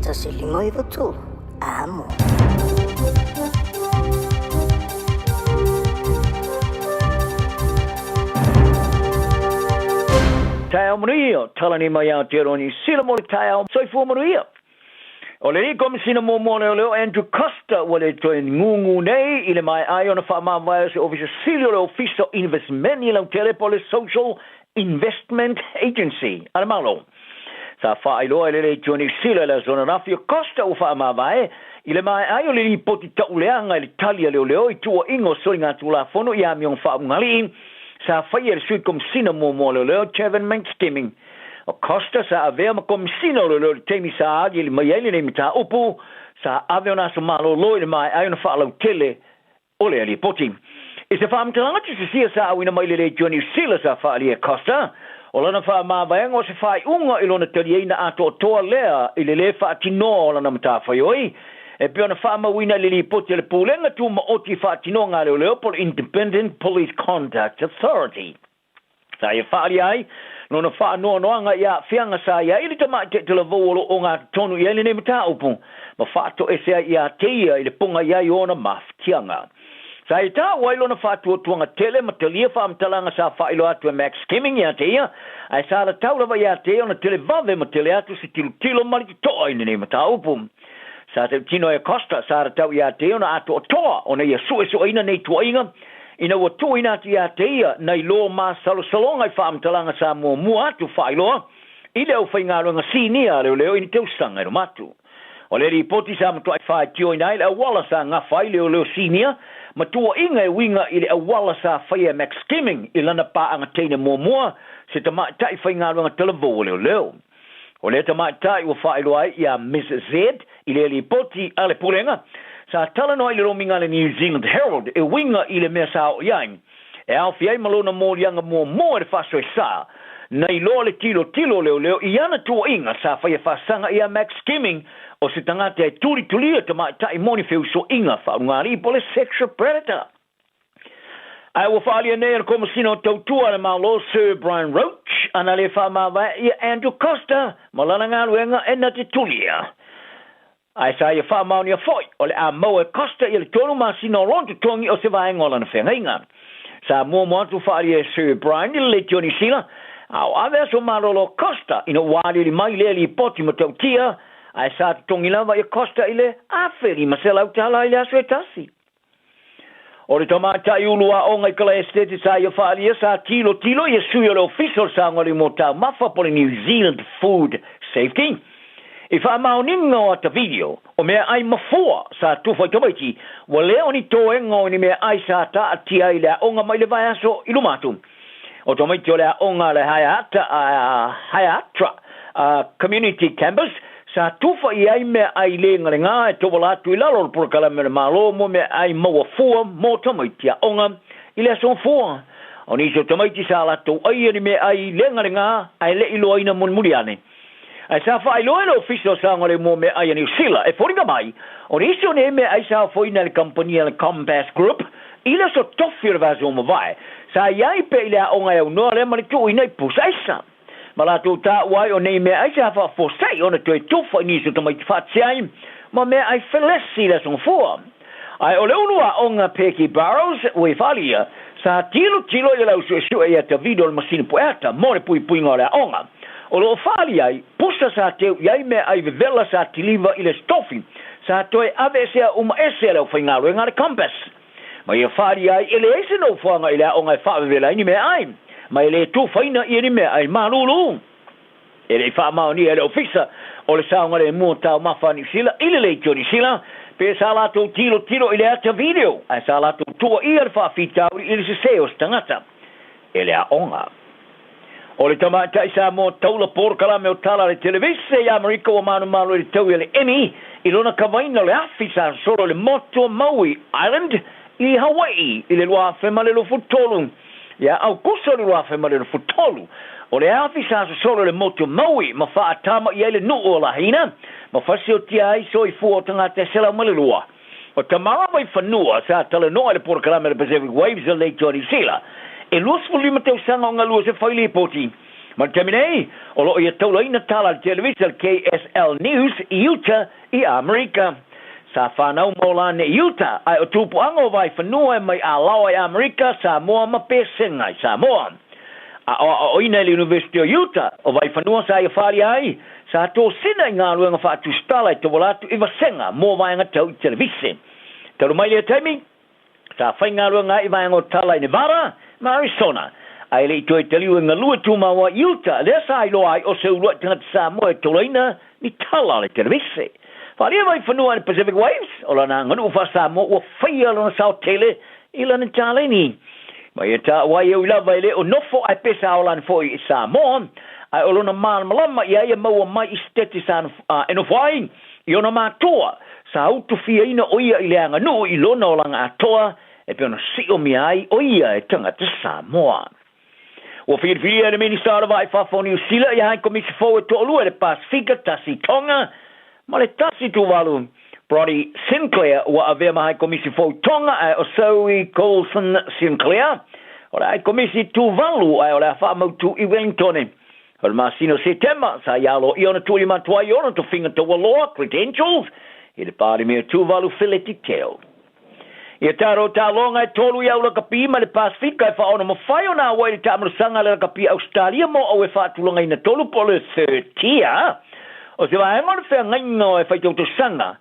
1 5 9 3, amo. Taeao manuia, talani mai Aotearoa Niu Sila mo le taeao soifua manuia. O le Alii Komesina muamua o Leoleo Andrew Coster ua le toe gugu nei i le maea ai ona faamavae o se Ofisa Sili o le Ofisa o Inivesimeni Lautele po o le Social Investment Agency a le Malo. Sa faailoa e le Leitio Niu Sila i le aso ananafi o Coster ua faamavae I le maea ai o le lipoti tauleaga i le tali a leoleo i tuuaiga o soligatulafono i amioga faaulugalii sa faia e le Sui Komesina muamua o Leoleo Chevin McSkimming. O Costa sa avea ma Komesina o Leoleo i le taimi sa aliali mai ai lenei mataupu, sa ave ona aso malolo i le maea ai ona faalautele o lea lipoti. I se faamatalaga tusisia sa auina mai le Leitio Niu Sila sa faaalia e Costa, o lana faamavaega o se faaiuga i lona taliaina atoatoa lea i le lē faatinoa o lana matafaioi, e pei ona faamauina i le lipoti a le Pulega Tumaoti Faatinoga a Leoleo po o le Independent Police Conduct Authority. Sa ia faaalia ai lona faanoanoaga i aafiaga sa i ai le tamaitai talavou o lo o ogatotonu i ai lenei mataupu ma faatoese ai ia te ia i le poga i ai o ona mafatiaga. Sa ia taua ai lona faatuatuaga tele ma talia faamatalaga sa faailoa atu e Max Hemming ia te ia, ae sa latau lava ia te ia ona televave ma tele atu se tilotilo ma le totoa i lenei mataupu. Sa tautino ai a Costa, sa latau ia te ia ona atoatoa ona ia suesueina nei tuuaiga ina ua tuuina atu ia te ia nai lo masalosaloga i faamatalaga sa muamua atu faailoa i le aufaigaluega sinia a leoleo i ni tausaga i luma atu. O le lipoti sa matuai faitioina ai le auala sa gafa ai leoleo sinia ma tuuaiga e uiga i le auala sa faia e Max Skimming i lana paaga teine muamua, se tamaitai faigaluega talavou a leoleo. O lea tamaitai ua faailoa ai iā Miss Z i le lipoti a le Pulega, sa talanoa i le lomiga a le New Zealand Herald e uiga i le mea sa oo i ai, e aofia ai ma lona moliaga muamua i le faasoesa, na iloa le tilotilo o leoleo i ana tuuaiga sa faia faasaga iā Max Skimming o se tagata e tulitulia tamaitai mo ni feusoiga faaulugalii po o le sexual predator. Ae ua faaalia nei e le Komesina o Tautua a le Malo Sir Brian Roach ana le faamavae ia Andrew Coster ma lana galuega e na te tulia. Ae sa ia faamaonia foi o le a maua e Coster ia le tolu masina o lona totogi o se vaega o lana feagaiga. Sa muamua atu faaalia e Sir Brian i le Leitio Niu Sila a o ave aso malolo Coster ina ua aliali mai lea lipoti matautia ae sa totogi lava ia Coster i le $1,500 i le aso e tasi. O le tamaitai ulu aoga i Kalaesetete sa ia faaalia sa tilotilo ia sui o le Ofisa o le Saogalemu o Taumafa po o le New Zealand Food Safety i faamaoniga o ata video o meaai mafua sa tufa i tamaiti ua le o ni toega o ni meaai sa taatia ai le aoga mai le vaiaso i luma atu. O tamaiti o le aoga a le Haeatra Community Campus sa tufa i ai meaai legalega e tauala atu i lalo o le polokalame a le Malo mo meaai maua fua mo tamaiti aoga i le aso fua. O nisi o tamaiti sa latou aia ni meaai legalega ae le i loaina mulimuli ane. Ae sa faailoa e le Ofisa o Saogalemu o Meaai a Niu Sila e foliga mai, o nisi o nei meaai sa ofoina e le kamupani a le Compass Group i le aso tofi o le vaiaso ua mavae, sa i ai pea i le aoga e aunoa lea ma le tuuina i pusa aisa. Ma latou taua ai o nei meaai sa faafosa'i ona toe tufa i nisi o tamaiti faatasi ai ma meaai felesi i le aso gafua. Ae o le ulu aoga Peggy Burrows ua i faaalia, sa tilotilo i le lausuesue ia Davido o le masini pueata mo le puipuiga o le aoga. O lo o faaali ai, pusa sa teu i ai meaai vevela sa tiliva i le stofi, sa toe aveesea uma ese a le aufaigaluega a le Compass. Ma ia faaali ai, e leai se nofoaga i le aoga e faavevela ai ni meaai, ma e le tufaina ia ni meaai malulu. E le i faamaonia e le Ofisa o le Saogalemu o Taumafa a Niu Sila i le Leitio Niu Sila pe sa latou tilotilo i le ata video ae sa latou tuuaia le faafitauli i le sese o se tagata e le aoga. O le tamaitai Samoa taula polokalame o tala a le televise i Amerika ua manumalo i le taui a le Emmy i lona kavaina o le afi sa sosolo i le motu o Maui Island i Hawaii i le 2023. Ia Aukuso i le 2023, o le afi sa sosolo i le motu o Maui ma faatama i ai le nuu o Lahaina ma fasiotia ai soifua o tagata e 102. O Tamara Vaifanua sa talanoa i le polokalame a le Pacific Waves a Leitio Niu Sila e 25 tausaga o galue se fai lipoti. Ma le taimi nei, o lo o ia taulaina tala a le televisa a le KSL News i Utah i Amerika. Sa whanau ma Olane i Utah, ae o tupuaga o Vaifanua e mai Alaoa i Amerika, Samoa ma Pesenga i Samoa. A o aoaoina i le University o Utah, o Vaifanua sa ia whaalia ai, sa tosina i galuega faatusitala e tauala atu i vasega mo vaega tau i televise. Talu mai lea taimi, Sa faigaluega ai i vaega o tala i Nevada ma Arizona, ae le i toe taliu e galue tumau ai i Utah, lea sa iloa ai o se uluai tagata Samoa e tolaina ni tala a le televise. Faaalia mai fanua e le Pacific Waves, o lana aganuu faa-Samoa ua faia lona sao tele i lana taleni. Ma ia taua ai e ui lava e le o nofo ae pesa ola ane foi i Samoa, ae o lona malamalama iā ia maua mai i Setete sa e nofo ai i ona matua, sa utufiaina o ia i le aganuu i lona olaga atoa e pei ona siomia ai o ia e tagata Samoa. Ua filifilia e le Minista o le Vaa i Fafo o Niu Sila ia Hai Komisi fou e toalua i le Pasefika, tasi Tonga ma le tasi Tuvalu. Brodie Sinclair ua avea ma Hai Komisi fou i Tonga ae o Zoe Coulson Sinclair o le Hai Komisi Tuvalu ae o le a faamautu i Wellingtone. O le masina o Setema, sa ia aloaia ona tuuina atu ai ona tofiga taualoa, credentials, i le Palemia Tuvalu Feleti Teo. Ia tatou taaloga e tolu i au lakapi ma le Pasefika e faaono mafai ona auai i le taamalosaga a le lakapi Ausetalia mo au e faatulagaina tolu po o le third tier o se vaega o le feagaiga o e faitautausaga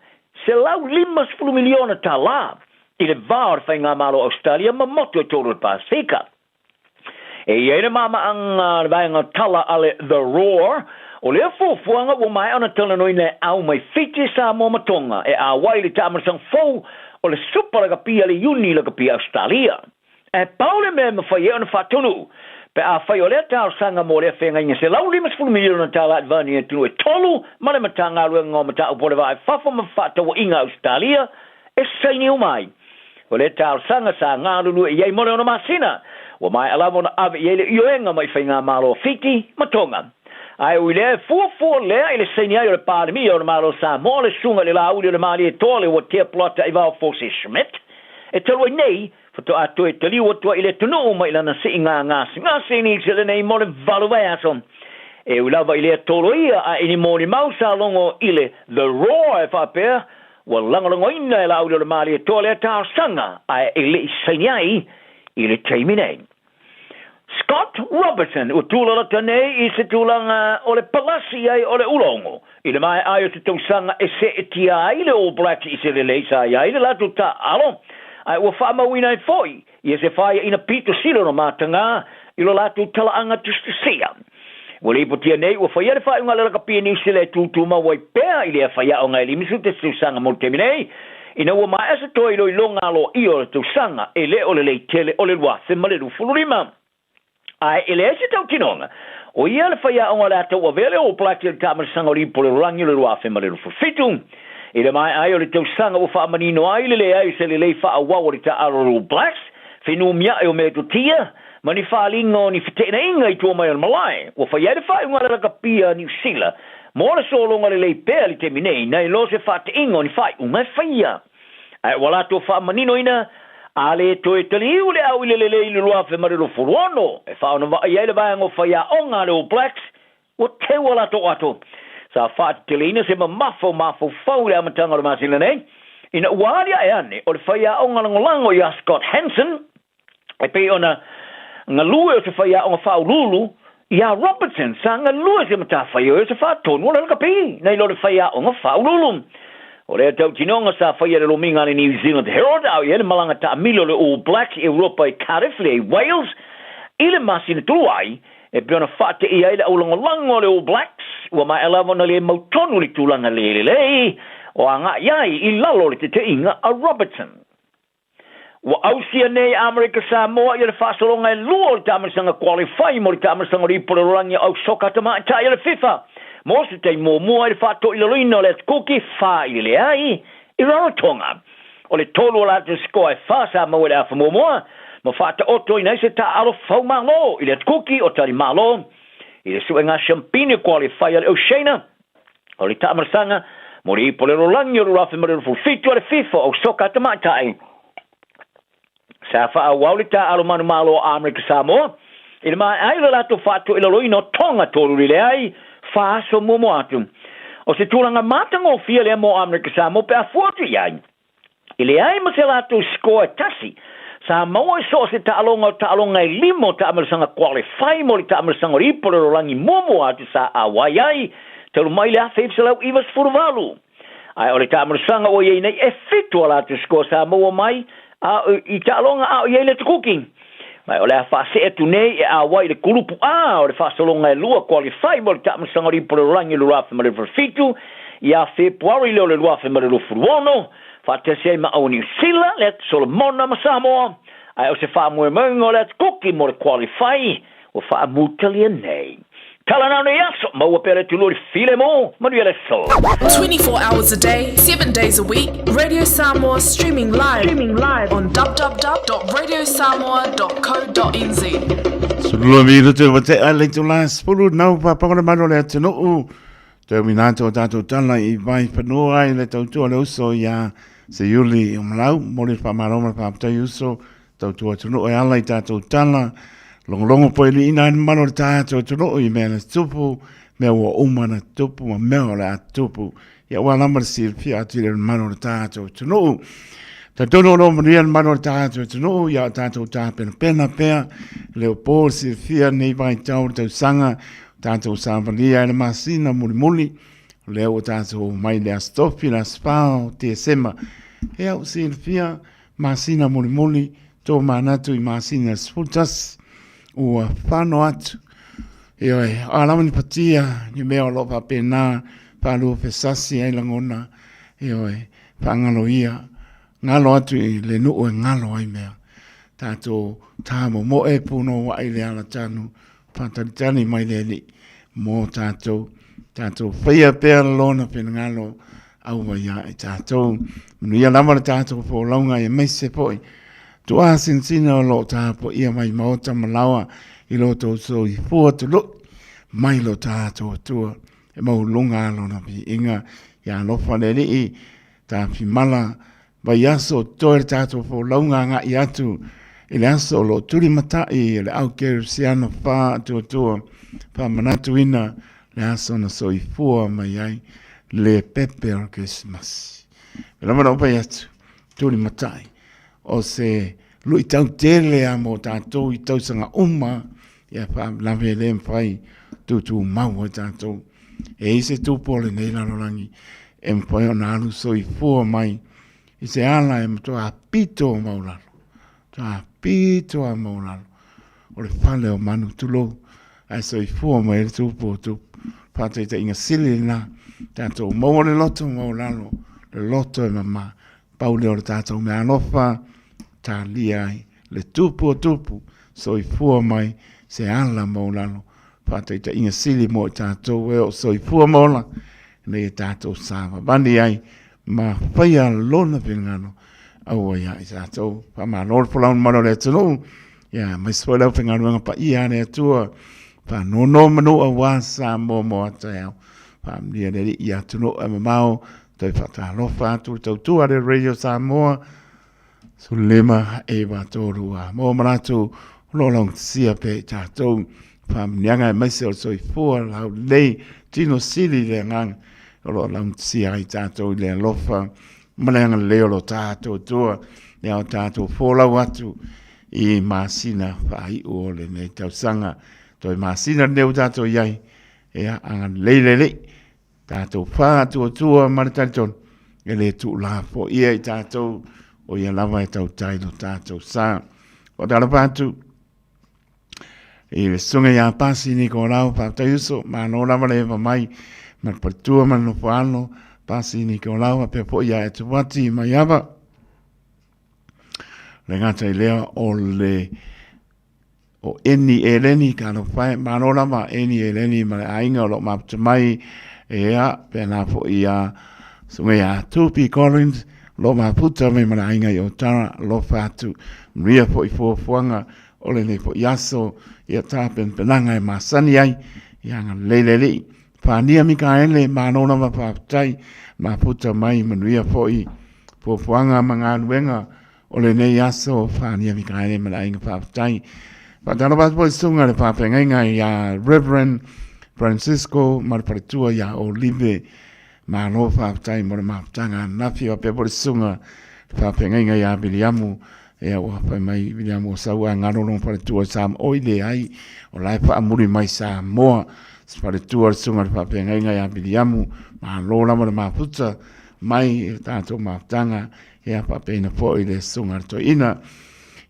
$150 miliona tala i le va o le Faigamalo Ausetalia ma motu e tolu o le Pasefika. E i ai le maamaaga a le vaega tala a le The Roar, o lea fuafuaga ua maea ona talanoaina e au mai Fiti, Samoa ma Tonga e auai i le taamalosaga fou o le Supa Lakapi a le Iuni Lakapi a Ausetalia. Ae pau le mea e mafai ai ona faataunuu pe afai o lea talosaga mo lea feagaiga $150 miliona tala i vani atunuu e tolu ma le Matagaluega o Mataupu o le Vaa i Fafo ma Fefaatauaiga a Ausetalia e saini uma ai. O le talosaga sa galulue i ai mo le ono masina, ua maea lava ona ave i ai le ioega mai Faigamalo a Fiti ma Tonga. Ae ui lea, e fuafua lea i le saini ai o le Palemia o le Malo o Samoa, le Susuga i le Laauli o le Malietoa le Uatea Poloata Ivao Forse Schmidt, e talu ai nei, faatoa toe taliu atu ai i le atunuu mai lana siiga gasegase i Niu Sila nei mo le valu vaiaso. E ui lava i lea toloia ae i ni molimau sa logo i le The Roar e faapea, Ua lagolagoina e Laauli o le Malietoa lea talosaga ae e le i saini ai i le taimi nei. Scott Robertson ua tulalata nei i se tulaga o le palasi i ai o le ulogo i le maea ai o se tausaga e seetia ai le All Blacks i se lelei sa i ai le latou taaalo ae ua faamauina ai foi ia se faiaina pito sili ona matagā i lo latou talaaga tusitusia. Ua lipotia nei ua faia le faaiuga a le lakapi e Niu Sila e tūtūmau ai pea i lea faiaoga e 50 te tausaga mo le taimi nei, ina ua maea se toe iloiloga aloaia o le tausaga e le o lelei tele o le 2025. Ae e leai se tautinoga, o ia le faiaoga o le a tauavea le All Blacks i le taamalosaga o Lipo o le Lalolagi o le 2027. I le maea ai o le tausaga ua faamanino ai le leai o se lelei faaauau o le taaalo o le All Blacks, fenumiae o metotia, ma ni faaaliga o ni feteenaiga i tua mai o le malae, ua fai ai le faaiuga a le lakapia a Niu Sila mo le sologa lelei pea i le taimi nei, nai lo se faateiga o ni faaiuga e faia. Ae ua latou faamaninoina, a le toe taliu le au i le lelei i le 2026 e faaonovaai ai le vaega o faiaoga a le All Blacks, ua teu a latou ato. Sa faateteleina se mamafa o mafaufau i le amataga o le masina nei, ina ua aliae ane o le faiaoga lagolago ia Scott Hansen, e pei ona galue o se faiaoga faauluulu iā Robertson, sa galue se matafaioi o se faatonu o le lakapi nai lo le faiaoga faauluulu. O lea tautinoga sa faia le lomiga a le New Zealand Herald a o i ai le malaga taamilo o le All Blacks i Europa i Cardiff lea i Wales i le masina talu ai, e pei ona faateia ai le aulagolago a le All Blacks, ua maea lava ona le mautonu le tulaga le lelei o agai ai i lalo o le teteiga a Robertson. Ua ausia nei e Amerika Samoa ia le faasologa e lua o le taamalosaga qualify mo le taamalosaga o le Ipu o le Lalolagi o Au Soka Tamaitai a le FIFA mo se taimi muamua i le faatoilaloina o le atukuki fa i le leai i Rarotonga. O le tolu o latou sikoa e fa sa maua i le afa muamua ma faataotoina ai se taaalo faumalo i le atukuki o talimalo i le suega siampine qualify a le Oceania o le taamalosaga mo le Ipu o le Lalolagi o le 2027 a le FIFA o Soka Tamaitai. Sa faaauau le taaalo manumalo a Amerika Samoa i le maea ai o le latou faatoilaloina o Tonga tolu i le leai fa aso muamua atu. O se tulaga matagofie lea mo Amerika Samoa pe a fua atu i ai. E leai ma se latou score e tasi sa maua i so o se taaloga o taaloga e lima o taamalosaga qualify mo le taamalosaga o le Ipu o le Lalolagi muamua atu sa auai ai talu mai le 1998. Ae o le taamalosaga ua i ai nei e fitu a latou score sa maua mai a i taaloga a o i ai le tukuki. Ma o le a faasee atu nei e auai i le kulupu A o le faasologa e lua qualify mo le taamalosaga o le Ipu o le Lalolagi 2027. Ia Fepuari lea o le 2026, faatasi ai ma Aua Niu Sila, le Atu Solomona ma Samoa, ae o se faamoemoega o le Atu Kuki mo le qualify ua faamutalia nei. Tala nao nei aso, maua pea le tulua i le filemu, manuia le aso. 24 hours a day, 7 days a week, Radio Samoa streaming live, streaming live on www.radiosamoa.co.nz. Sulua mi rutu wa te ai le tula spulu nau pa pangona malo le atunuu. Toe uina atu o tātou tala i vai whanua ai le tautua le uso ia Seiuli o Malau. Moli le whamaro ma le whaapatai uso tautua atunuu e ala i tātou tala. Longolongo po ili ina ai malo le tātou atunuu i mea na tupu, mea ua uma na tupu ma mea o le a tupu. Ia ua lama le silafia atu i le mamalu o le tātou atunuu. Talitonu o lo o manuia le mamalu o le tātou atunuu, ia o tātou tāpenapena pea, le o pō le silafia nei vaitau o le tausaga, tātou savalia i le masina mulimuli, o lea ua tātou mai le Aso Tofi, le Aso 4 o Tesema. Ia o silafia, masina mulimuli, tō manatu i masina 11, ua whano atu. Ioe, a lava ni patia, ni mea o lo o faapena, whaalua fesasi ai langona, ioe, whaangalo ia, ngalo atu i le nuu e ngalo ai mea. Tātou tā momoe pūno wai le ala tanu, whātalitali mai le alii mō tātou, tātou whaia pea lona whenangalo aua ia i tātou. Manuia lava le tātou pōlaunga i meise poi. Tuā sinsina o loo tāpo ia mai maota malawa i lo tō so i fua tu lui mai lo tātou atua e mau lunga lona pi inga ia alofa le alii tā mala Vaiaso, toe le tātou folauga agai atu i le aso o lo o tulimataʻi e le au kerisiano faatuatua faamanatuina le aso na soifua mai ai le pepe o le Kerisimasi. Me lava na ou fai atu, tulimataʻi, o se luitau tele a mo tātou i tausaga uma, ia faalavelave e le mafai tūtūmau ai tātou. E i se tupu o lenei lalolagi e mafai ona alu soifua mai i se ala e matua pito o maulalo. Matua pito a maulalo. O le fale o manu tulou. Ae soifua mai le tupu o tupu. Whātaitaiga sili lena. Tātou maua le loto maulalo. Le loto e mama. Pau lea o le tātou mea alofa. Tālia ai le tupu o tupu. Soifua mai se ala maulalo. Faataitaiga sili mo i tātou e o soifua ma ola, ina ia tātou savavali ai ma whaia lona finagalo aua ia i tātou. Whamalo le folau malo le atunuu, ia mai se foi lau whengaluenga pa ia le atua, whanono manu a wā sa mō mō ata eau. Whaamnia le i atunuu e mamao, toi whatalofa atu le tautua le Radio Samoa, 15 e 3 a mō manatu o lo laugatasia pea i tātou whaamnianga e maise o le soifua lau lei tino sili le agaga o lo laugatasia ai tātou i le alofa ma le agalelei o lo tātou Atua e ao tātou fōlau atu i masina whaaiu o lenei tausaga toi masina lenei o tātou i ai ea agalelei lelei Tātou whātuatua ma le talitonu, e le tuulafo ia i tātou, o ia lava e tautai lo tātou sa. Ko tala pātu, i le sunga i a pasi ni ko rau whātai uso, mā nō lava le ewa mai, ma le patua ma le nofo alo, pasi ni ko rau a pea po ia e tuwati mai ava. Le ngata i lea o le O Eni Eleni ka alofa e, malo lava Eni Eleni ma le aiga o lo o maputa mai, ea, pēnā foi ia Sunga ia Tupi Collins, o lo o maputa mai ma le aiga i Otara, alofa atu, manuia foi fuafuaga o lenei foi aso, ia tapenapenaga e masani ai, ia agalelei le Alii. Pānia Mikaele, malo lava faafetai, maputa mai, manuia foi fuafuaga ma galuega O lenei aso, whānia Mikaere ma le aiga faafetai. Whaatalofa atu foi susuga le whaafeagaiga ia Reverend Francisco ma le faletua ia Olive. Malo faafetai mo le mafutaga ananafi faapea foi le susuga le whaafeagaiga ia Viliamu. Ia ua whai mai Viliamu o sau a ngaro long faletua i Samoa. Oi le ai, o lae whaamuri mai Samoa. Se faletua le susuga le whaafeagaiga ia Viliamu. Malo lava le mafuta mai i le tātou mafutaga. Ia faapena foi le susuga a le toeaina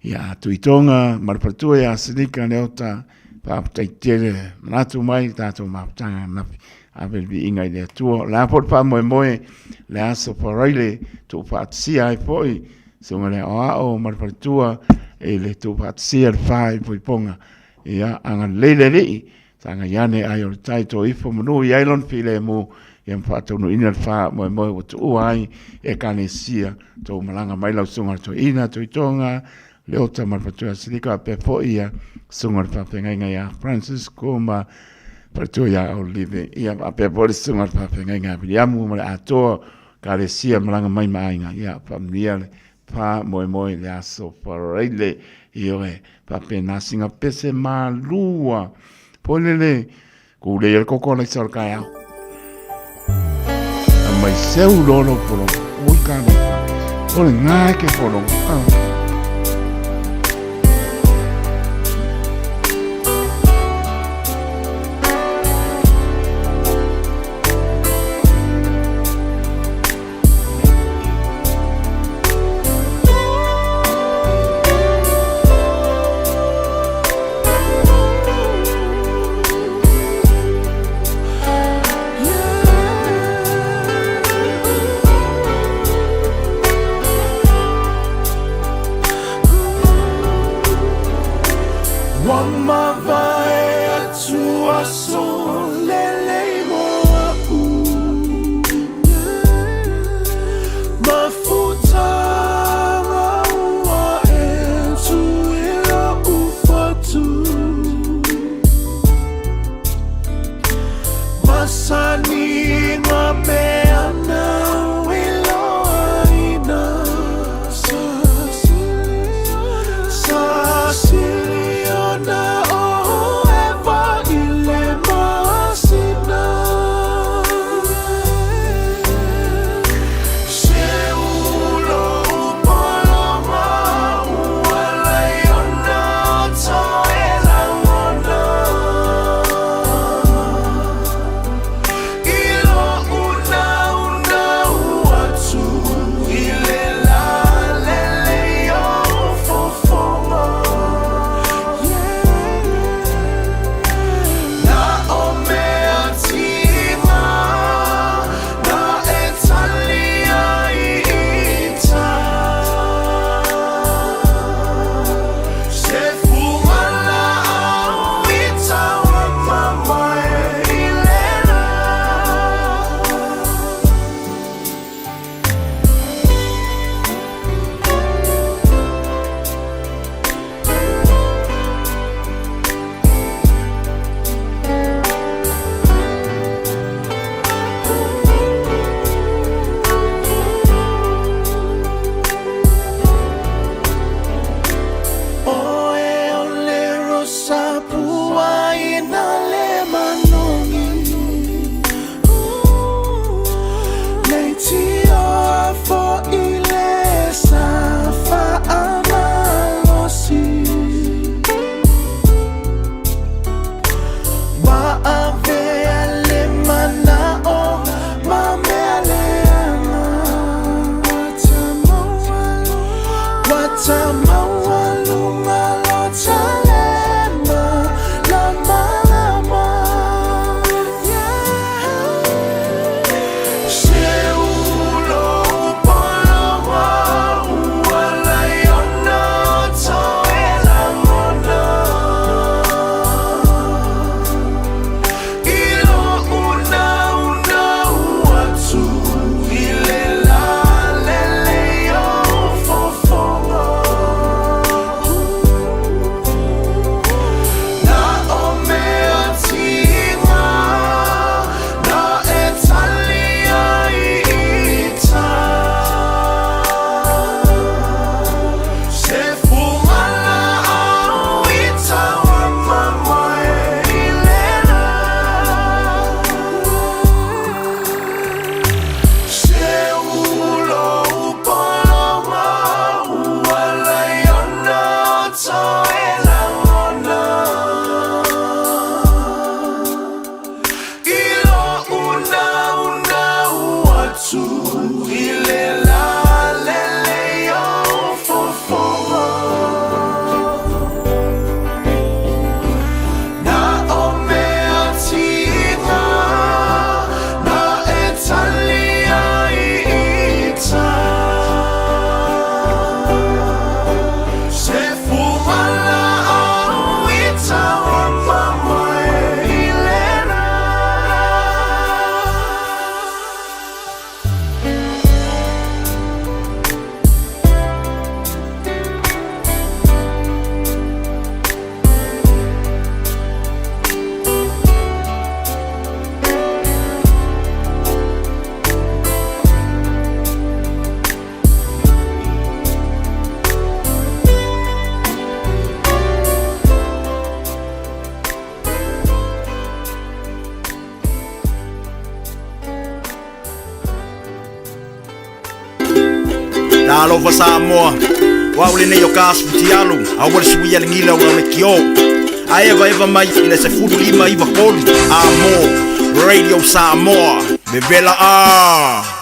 ia Tuitonga ma le faletua ia Sinika Leota. Faafetai tele manatu mai tatou mafutaga ananafi. Ave le viiga i le Atua. O le a foi le faamoemoe le aso Faraile tuufaatasia ai foi susuga le aoao ma le faletua i le tuufaatasia le fa i Puipoga. Ia agalelei le Alii, sagai ane ai o le tai to ifo manu i ai lona filemu, ia ma faataunuuina le faamoemoe ua tuua ai e Ekalesia. Tou malaga mai lau susuga le toeaina, Tuitoga, Leota ma le faletua ia Silika, faapea foi ia susuga le faafeagaiga ia Francisco ma faletua ia Olive, ia faapea foi le susuga le faafeagaiga ia Viliamu ma le atoa Ekalesia malaga mai ma aiga, ia faamanuia le faamoemoe i le aso Faraile. Ioe, faapena sina pese malua foi lele kūlei ai le koko alaisa o le taeao. A mai seu lolo polo, oi kānaka, o le ngā ke polo. Ah. Ua mavae atu aso lelei mo a'u Mafutaga ua e tu i lo'u fatu Masani peana iloaina Sa siliona o eva i le masina Se ulo upoloma ua laiona toe lagona I lo'u naunau atu i le lā lelei o fofoga Na o mea tiga na e tali ai i tai Se fugalaau i tauamamae i le lā. Oe o le rosa pua ina le manogi Leitioa fo'i le sa faamalosi Ma avea le mana'o ma mea leaga Ua tamaualuga lo talema lamalama Se ulo upoloma ua laiona toe lagona I lo'u naunau atu i le lā lelei o fofoga Na o mea tiga na e tali ai i tai Se fugalaau i tauamamae i le lā Se ulo upoloma ua laiona toe lagona I lo'u naunau atu i le lā lelei o fofoga Alofa Samoa, o au lenei o ka asu fitialu, aua le suia le gila o lau lekiō. A evaeva mai i le 15 93 A mo Radio Samoa, vevela a!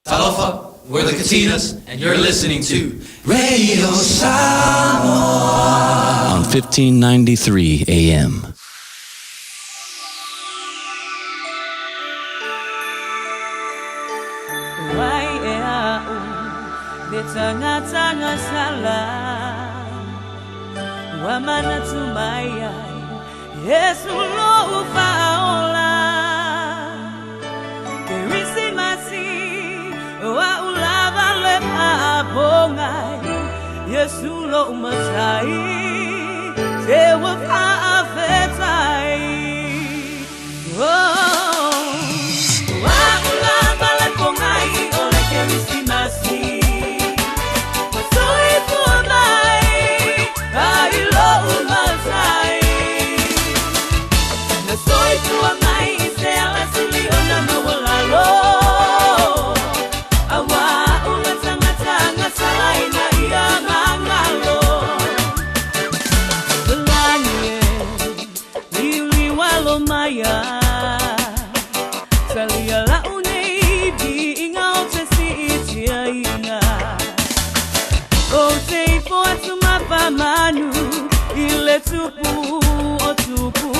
Talofa, we're the Katinas, and you're listening to Radio Samoa on 1593 AM. Wai e au Le tagataga sala Ua manatu mai ai Iesu lou Faaola Kerisimasi O a'u lava le faapogai Iesu lou Matai Te ua faafetai Oh O a'u lava le pogai O le Kerisimasi Ua soifua mai Ai lou Matai Na soifua mai i se alasili ona maualalo Auā ua tagataga salaina ia magalo Lagi e liuliu alo mai ai Talia la'u nei viiga ou te siitiaina Ou te ifo atu ma faamanu i le Tupu o tupu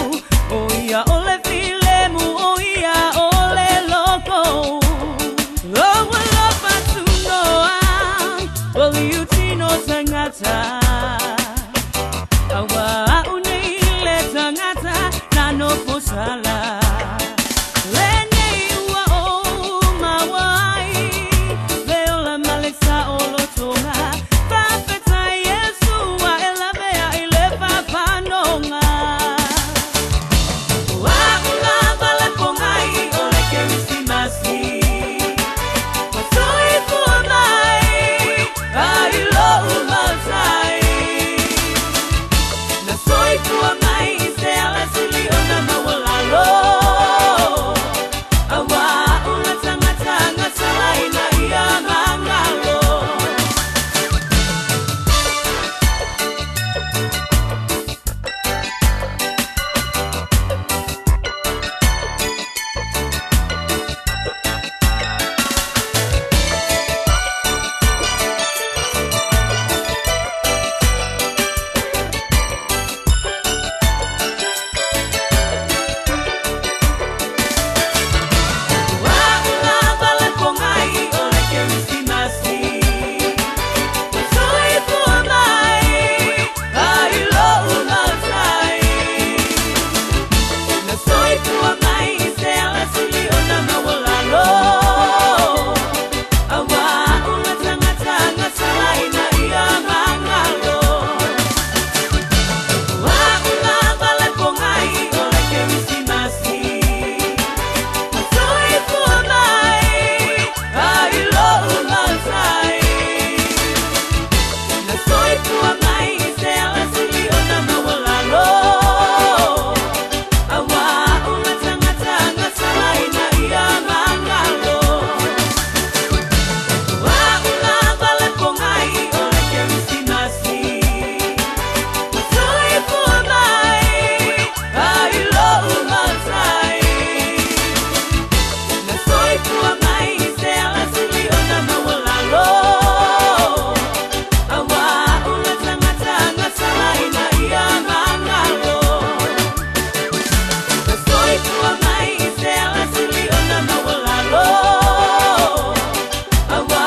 O ia o le filemu o ia o le loko O ua lofa tunoa ua liutino tagata Auā a'u nei le tagata na nofo sala Lenei ua ou maua ai le ola ma le saolotoga Faafetai Iesu ua e lavea i le faafanoga O a'u lava le pogai o le Kerisimasi Ua soifua mai ai lou Matai Na soifua mai i se alasili ona maualalo Auā ua tagataga salaina ia magalo O a'u lava le pogai o le Kerisimasi Ua soifua mai ai lou Matai Na soifua mai i se alasili ona maualalo Auā ua tagataga salaina ia magalo O a'u lava le pogai o le Kerisimasi Ua soifua mai ai lou Matai Na soifua mai i se alasili ona maualalo Auā ua tagataga salaina ia magalo O a'u lava le pogai o le Kerisimasi Ua soifua mai ai lou Matai Na soifua mai i se alasili ona maualalo Auā ua tagataga salaina ia magalo Na soifua mai i se alasili ona maualalo Auā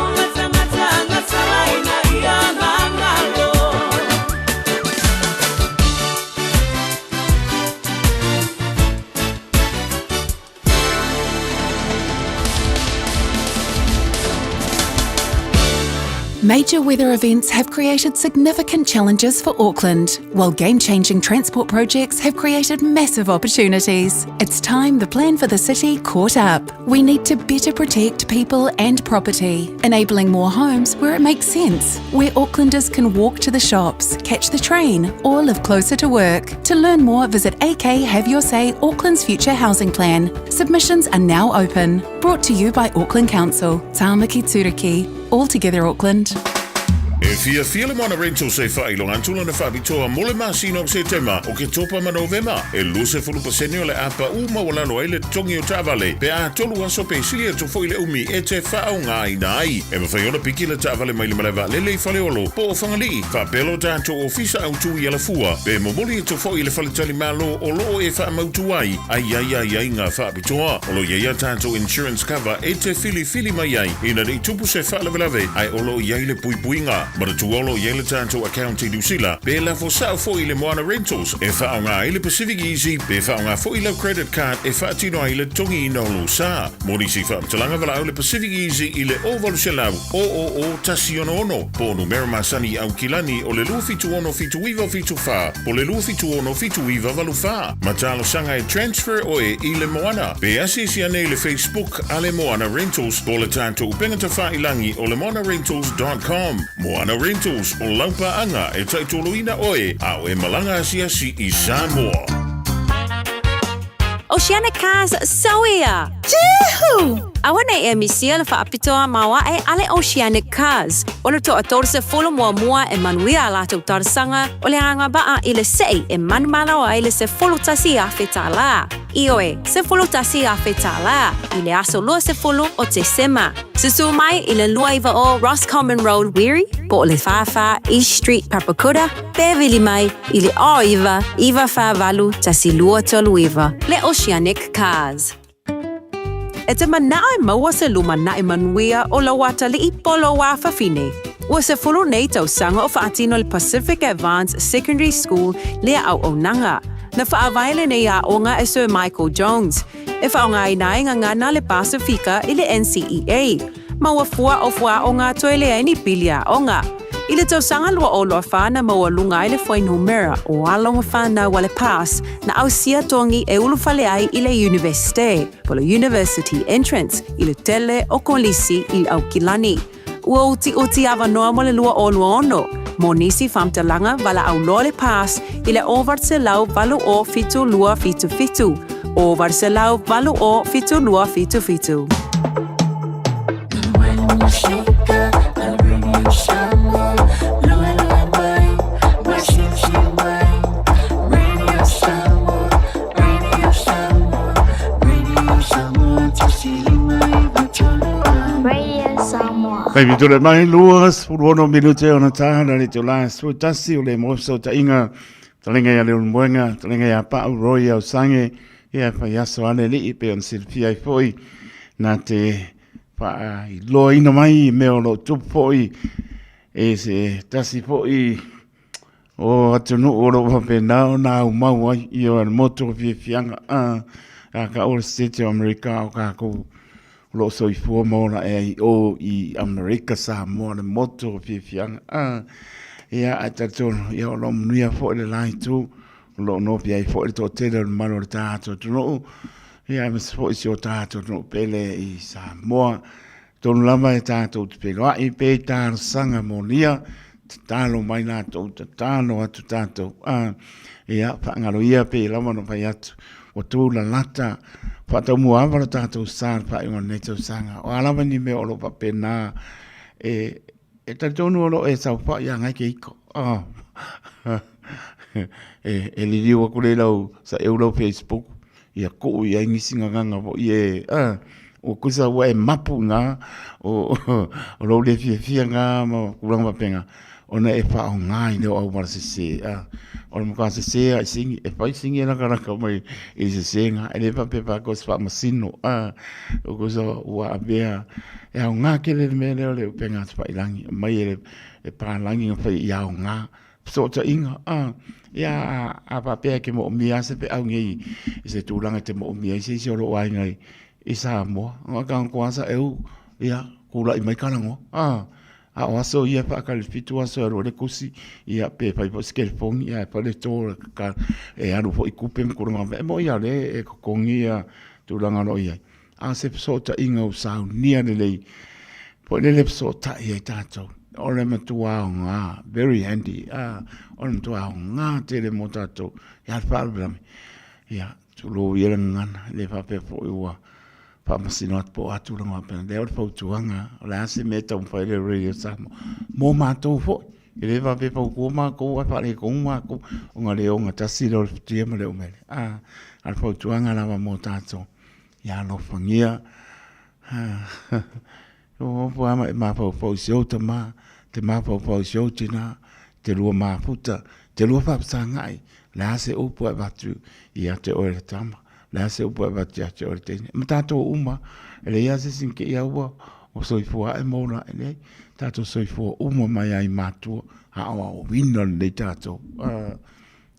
ua tagataga salaina ia magalo Major weather events have created significant challenges for Auckland, while game changing transport projects have created massive opportunities. It's time the plan for the city caught up. We need to better protect people and property, enabling more homes where it makes sense, where Aucklanders can walk to the shops, catch the train, or live closer to work. To learn more, visit AK Have Your Say Auckland's Future Housing Plan. Submissions are now open. Brought to you by Auckland Council. Tāmaki Turuki. All together Auckland. E fiafia le Moana Rentals e faailoga atu lana faapitoa mo le masina o Setema, Oketopa ma Novema. E 20% o le a paʻu maualalo ai le totogi o taavale pe a tolu aso pe sili atu foi le umi e te faaaogaina ai. E mafai ona piki le taavale mai le malae vaalele i Faleolo po o Fagalii, faapea lo tatou ofisa autu i Alafua, pe momoli atu foi i le faletalimalo o lo o e faamautu ai a i ai aiaiga faapitoa. O lo o i ai a tatou insurance cover e te filifili mai ai ina ne i tupu se faalavelave ae o lo o i ai le puipuiga. Manatua o lo o i ai le tatou account i Niu Sila pe lafo sao foi i le Moana Rentals e faaaoga ai le Pacific Easy pe faaaoga foi lau credit card e faatino ai le totogiina o lou sa. Mo nisi faamatalaga valaau le Pacific Easy i le 0800 000 166 po o numera masani i Aukilani o le 276 7974 po o le 276 7984. Ma talosaga e transfer oe i le Moana. Pe asiasi ane i le Facebook a le Moana Rentals po o le tatou upega tafailangi o le moanarentals.com. Moana Rentals, o lau paaga e taitoloina oe a o e malaga asiasi i Samoa. Oceanic Cars Sauia! Juhu! Aua nei e misia le faapitoa maoae a le Oceanic Cars. O le toa 30 muamua e manuia a latou talosaga o le agavaa i le sei e manumalo ai le $11,000. Ioe, $11,000 i le aso 20 o Tesema. Susu mai i le 29 Roscommon Road, Wiri, po o le 44 East Street, Papakura, pe vili mai i le 09 948 1239 le Oceanic Cars. E te manao e maua se lumanai manuia o lau atalii po lou afafine. Ua 10 nei tausaga o faatino le Pacific Advance Secondary School lea auaunaga. Na faavae lenei aoga e Sir Michael Jones. E faaaogaina ai gagana le Pasifika i le NCEA. Maua fua o fuaaoga toe leai ni pili aoga. I le tausaga 2024 na maualuga ai le fuainumera o alo ma fanau a le PASS na ausia togi e ulufale ai i le Iunivesite, po o le University Entrance, i le tele o kolisi i Aukilani. Ua utiuti avanoa mo le 2026 mo nisi faamatalaga valaau loa le PASS i le 808 7277, 808 7277. Taimi tole mai lua, 16 minute ona tāhana le te la 11 o le mōfesootaiga talenga ia Leon Moenga, talenga ia Pa'u Roy Ausange, ia whai aso ane li'i pe on silafia ai foi nā te whaailoaina mai i mea o loo tupu foi e se tasi foi o atunuu o loo faapena ona aumau ai i o le motu o fiafiaga a a ka o le State o Amerika o kākou o loo soifua ma ola ea i o i Amerika Samoa le motu o fiafiaga a ia ae talitonu ia o loo manuia foi le la itu o loo nofi ai foi le toatele o le mamalu o le tatou atunuu ia aemaise foi si o tatou atunuu pele i Samoa. Tonu lava e tatou te feiloai pe i talosaga molia, tatalo mai latou, tatalo atu tatou, a, ia, faagalo ia pei lava ona fai atu, ua tu lalata, faataumuaava lo tatou sa i le faaiuga o lenei tausaga. O a lava ni mea o lo o faapena e, e talitonu o lo o e saofai ia ngai ke iko. Oh. e, e liliu aku le lau, sa eu lau Facebook, ia kuu i ai nisi gagaga foi e, ah, ua kusa ua e mapu i ngā, o, o lou le fiafia ngā ma tulaga faapena, ona e faaaoga i leo auala sese, ah, o le matua sese lava i sini, e fai sini e lakalaka mai i le sesega, e le faapea faatoa se faamasino, ah, o kusa ua avea, e aoga tele le mea lea o le upega tafailagi, aumai e le palagi na fai i aoga, fesootaiga, a, ia, a, a faapea e te moomia lava se feau nei i se tulaga e te moomia ai se isi o lou aiga i, i Samoa, na o tagata lava sa eu, ia, tulai mai talanoa, a, a o aso ia e faatali 7 aso e alu ai le tusi, ia, pe fai foi se telefoni, ia, e fai le to e alu foi tupe ma tulaga faapea, e moni lava o lea e totogi ia tulaga o lo o i ai, A o se fesootaiga ua saunia lelei, foi lele fesootai ai tatou, o le matua aoga, very handy, a, o le matua aoga tele mo tatou, ia le faalavelave, ia, tulou ia le gagana, e le faapea foi ua faamasino atu po o a tulaga faapena. Lea o le fautuaga, o le a se mea e taumafai ai le Radio Samoa mo matou foi. E le faapea e fautua matou ae faaletonu matou ona le ogatasi lea o le futia ma le umele. A o le fautuaga lava mo tatou, ia alofagia Nofo lava ma e mafaufau i si ou tama, te mafaufau i si ou tina, te lua mafuta, te lua faafesagai, o le a se upu e avatu ia te oe le tama, o le a se upu e avatu ia te oe le teine. Ma tatou uma, e leai lava se isi na te i ua soifua ae ma ola ae, e leai. Tatou soifua uma mai lava i matua, aoaoina lelei tatou,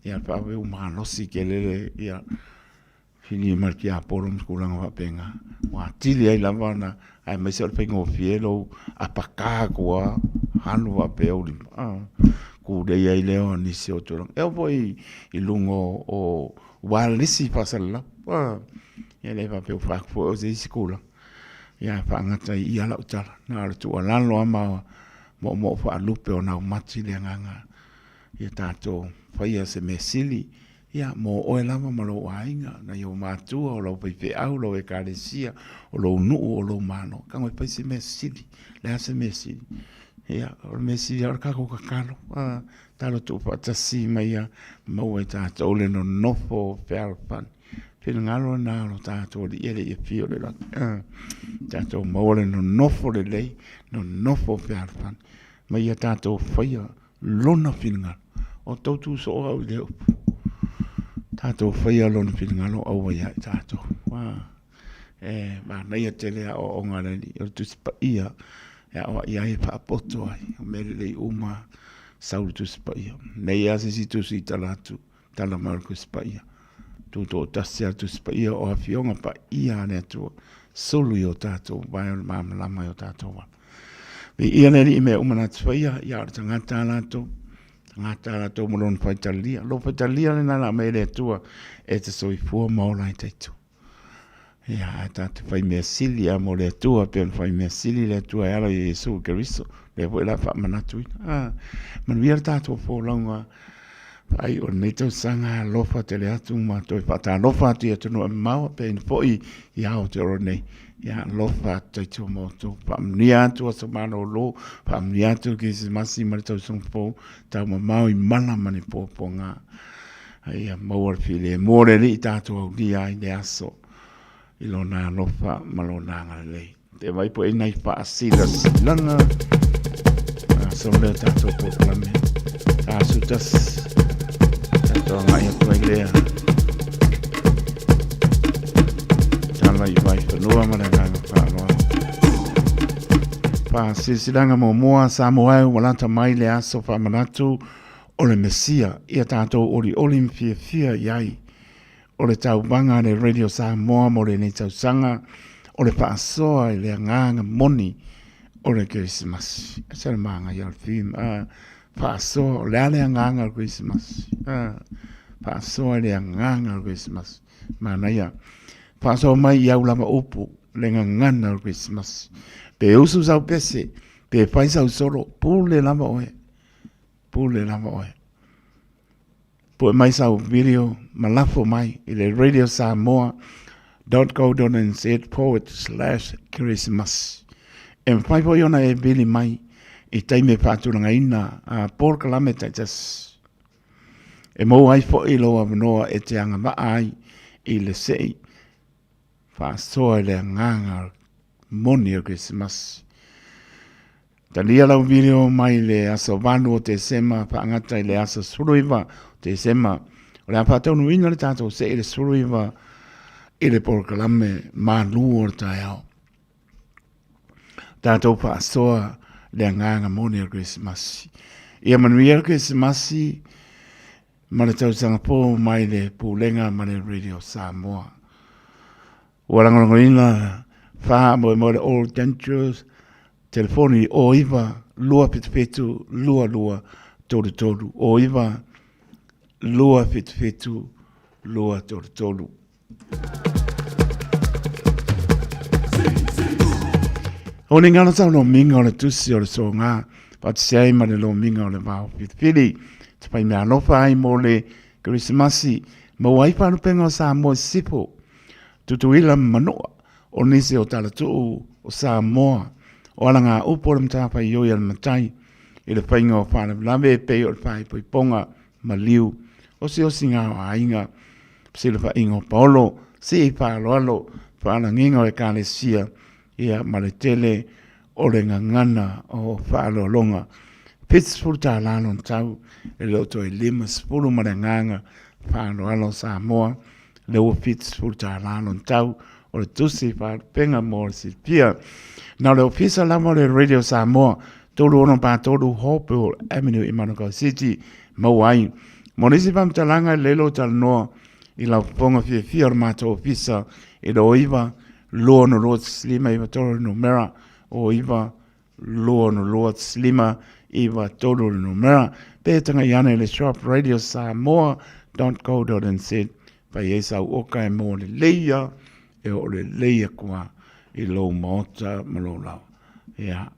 ia faaauau malosi tele le, ia. Fili ma le tiapolo ma tulaga faapena, ua atili ai lava ona, aemaise o le faigofie lou apaka atu lava alu faapea ou lima, tulei ai lea o nisi o tulaga. E oo foi i luga o ualesi faasalalau, e le faapea ua fai atu foi o se isi tulaga, ae faagata ai i i lau tala. Na o le tuualalo lava ma moomoo faalupe o naumati le agaga ia tatou faia se mea sili Ia, mo oe lava ma lou aiga, nai ou matua, o lau faifeau, lau ekalesia, o lou nuu, o lou malo, tago e fai se mea sili. O le a se mea sili? Ia, o le mea sili lava o le tatou tatalo, tatalo tuufaatasi mai ia maua e tatou le nonofo fealofani. Finagalo lena o lo tatou Alii e le i afio i le lagi. Tatou maua le nonofo lelei, nonofo fealofani, ma ia tatou faia Lona finagalo. O tou tu soo au i lea upu. Tatou faia Lona finagalo, aua ia i tatou. E manaia tele aoaoga a le Alii, o le Tusi Paia e aoai ai e faapoto ai, o mea lelei uma sau i le Tusi Paia. Nei lava se isi tusi i tala atu, tala mai o le Tusi Paia. Tutoatasi lava le Tusi Paia o Afioga Paia a le Atua, sulu i o tatou vae o le malamalama i o tatou ala. Viia le Alii i mea uma na te faia, ia o le tagata a latou, tagata a latou ma lona faitalia. Lou faitalia lena la aumai e le Atua e te soifua ma ola ai taitu. Ia, ae tatou fai mea sili a mo le Atua, pei ona fai mea sili le Atua e ala i Iesu Keriso. Lea foi la faamanatuina. Ah, manuia le tatou folauga faaiu o lenei tausaga, alofa tele atu ma toe faatalofa atu i atunuu e mamao, pei ona foi i Aotearoa nei. Ia alofa atu taitua ma outou. Faamanuia atu aso malolo, faamanuia atu le Kerisimasi ma le tausaga fou, taumamao i mala ma ni puapuaga. Ia maua le filemu o le Alii tatou aulia ai le aso i lona alofa ma lona agalelei. Te vai po e nai faasilasila aso lea tatou polokalame. 41. Tatou agai atu ai lea. Tala i Vaifanua ma le agaga faaaloalo. Faasilasilaga muamua Samoa e ua lata mai le aso faamanatu o le Mesia ia tatou olioli ma fiafia i ai. O le tauvaga a le Radio Samoa mo lenei tausaga o le faasoa i le agaga moni o le Kerisimasi. E se le manaia o le theme. Faasoa, o le a le agaga o le Kerisimasi? Faasoa i le agaga o le Kerisimasi. Manaia. Faasoa mai i au lava upu, le gagana o le Kerisimasi. Pe usu sau pese, pe fai sau solo, pule lava oe. Pule lava oe. Pue mai sau video ma lafo mai i le Radio Samoa .co.nz/Christmas. E mafai foi ona e vili mai i taimi e faatulagaina a polokalame taitasi. E maua ai foi lou avanoa e te agavaa ai i le sei faasoa i le agaga moni o le Kerisimasi. Talia lau video mai le aso 8 o Tesema faagata i le aso 19 o Tesema. O le a faataunuuina le tatou sei i le 19 i le polokalame malu o le taeao. Tatou faasoa le agaga moni o le Kerisimasi. Ia manuia le Kerisimasi ma le tausaga fou mai le Pulega ma le Radio Samoa. Ua lagolagoina faamoemoe le All Dentures telefoni o 9 277 22 33 o 9 277 233. O ni ngalo tau lomiga o le tusi o le soga, faatasi ai ma le lomiga o le vao filifili. Te whai mea alofa ai mo le Kerisimasi, maua ai faalupega o Samoa i Sisifo, Tutuila ma Manua. o nisi o talatuu o Samoa, o alagaupu o le matafaioi a le matai i le faiga o faalavelave e pei o le faaipoipoga, maliu, osiosiga o aiga, fesilafaiga o paolo, sii faaaloalo, faalagiga o ekalesia, ia ma le tele o le gagana o faaaloaloga. $70 lona tau, e le o toe 50 ma le agaga faaaloalo o Samoa, lea ua $70 lona tau o le tusi faalupega mo le silafia. Na o le ofisa lava o le Radio Samoa, 3643 Hopewell Avenue i Manukau City, maua ai. Mo nisi faamatalaga e lelei lou talanoa i lau fofoga fiafia o le matou ofisa i le 09 262 593 le numera, 09 262 593 le numera, pe tagai ane i le shop radiosamoa.co.nz fai ai sau oka e mo lelei ia, e oo lelei atu lava i lou maota ma lou laoa. Ia,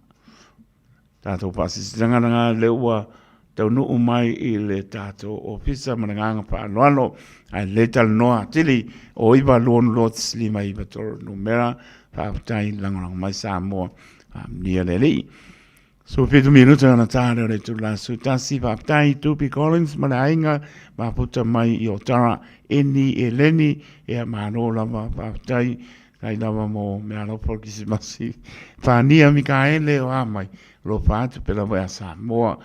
tatou faasilasilaga lena lea ua taunuu mai i le tatou ofisa ma le agaga faaaloalo, ae lelei talanoa atili o 926 593 numera. Faafetai lagolago mai Samoa, faamanuia le Alii. 17 minuta ona ta lea o le itula 11. Faafetai Tupi Collins ma le aiga mafuta mai i Otara, Eni Eleni, ia malo lava, faafetai kai lava mo mea alofa o le Kerisimasi. Fania Mikaele o a mai, alofa atu pe lava ia Samoa.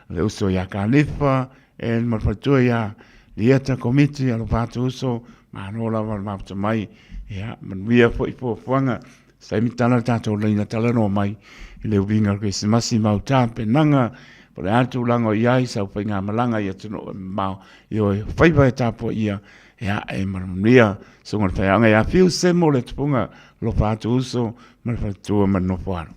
Le uso ia Kalifa, e ma le faletua ia Lieta Komiti, alofa atu uso, malo lava le mafuta mai. Ia, manuia foi fuafuaga. Se taimi tala le tatou laina talanoa mai i le uiga o le Kerisimasi ma au tapenaga, po o le a le tulaga o i ai sau faigamalaga i atunuu e mamao i o faiva e tapuaia, ia e manuia. Susuga i le Faiaoga ia Fiu Semo le Tupuga, alofa atu uso ma le faletua ma le nofo alo.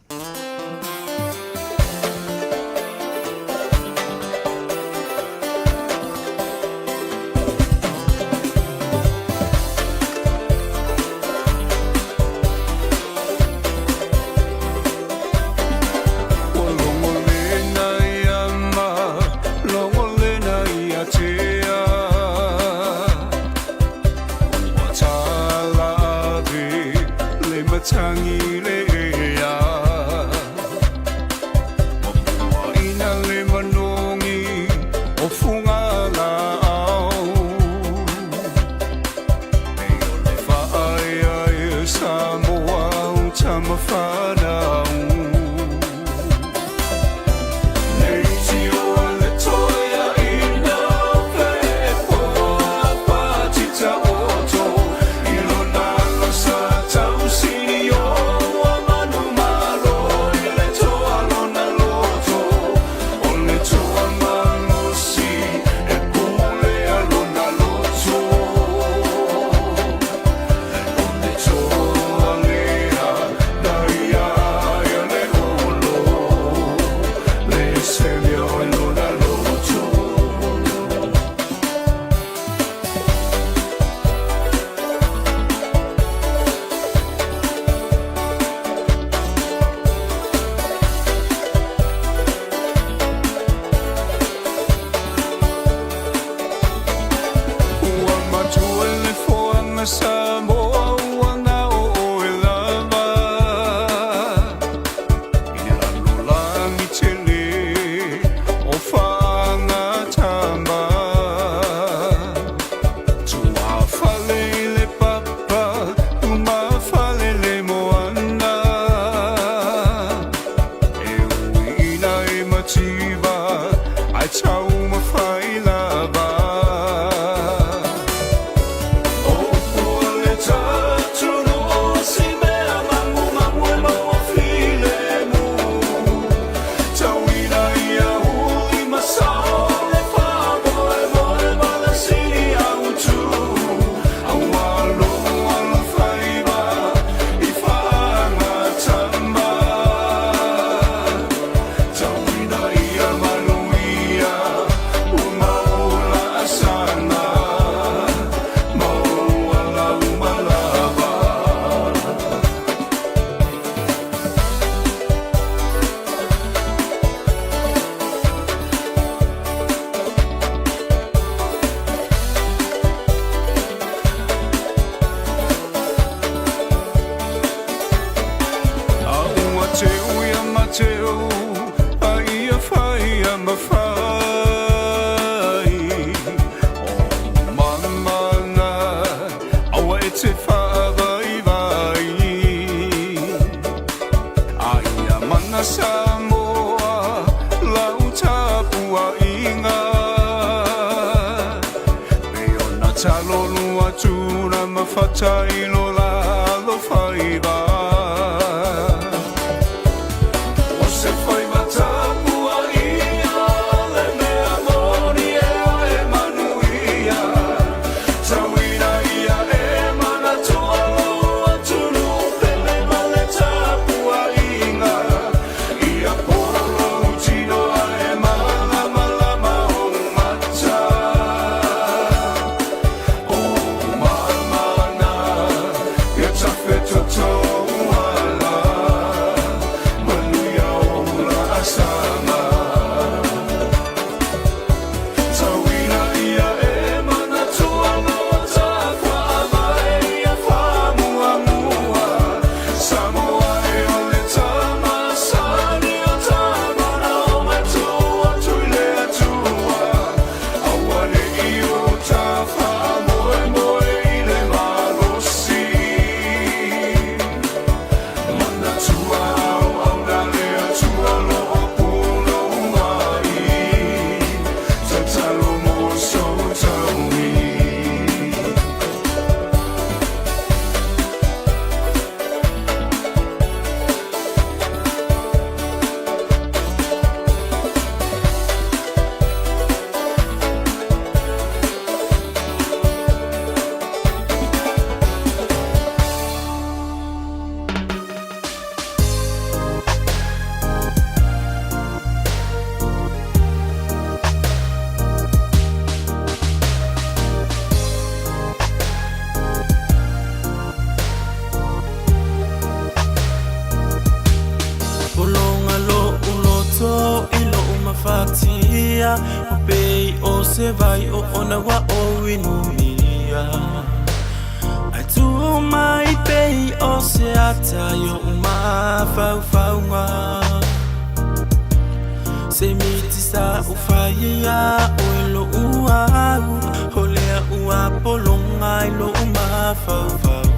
te o A ia whai a mawhai O mamana Aua e te whaavai vai A ia mana Samoa Lau tapua inga Pe ona talolua tuna mafata i lo lalo faiva O se faiva tapua ia le mea moni e e manuia Tauina ia e manatua lo atunu pele ma le tapuaiga Ia polo tino e malamalama o mata O mamana ia tafetotoala Manuia o la asama Tauina ia e manatua lo tafaavae ia faamuamua Samoa e o le tamasani o tamana o matua tui le Atua Aua ne i o tafaamoemoe i le malosi Manatua au au na le Atua lo o punou ai Tatalo mo sou taui. Pologa lo'u loto i lo'u mafatia O pei o se vai o ona ua ou inumia Ae tu mai pei o se ata i o'u mafaufauga Se miti sa ou faia oe lo'u au O lea ua pologa i lo'u mafaufau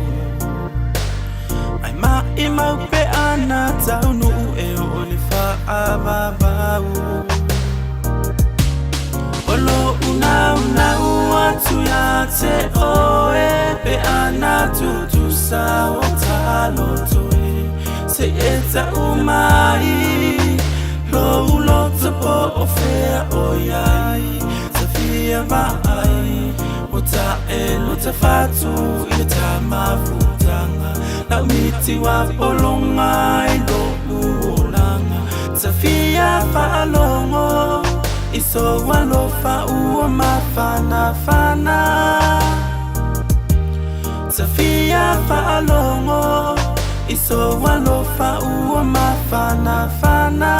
Ai maʻimau pe ana taunuu e oo i le faavavau O lo'u naunau atu ia te oe Pe ana tutusa o taloto e Se e ta'u mai Lou loto po o fea o iai Tafia vaai O ta'e tafatu i le tamafutaga Lau miti wa pologa i lo'u olaga Tafia faalogo I sou alofa ua mafanafana Tafia faalogo I sou alofa ua mafanafana.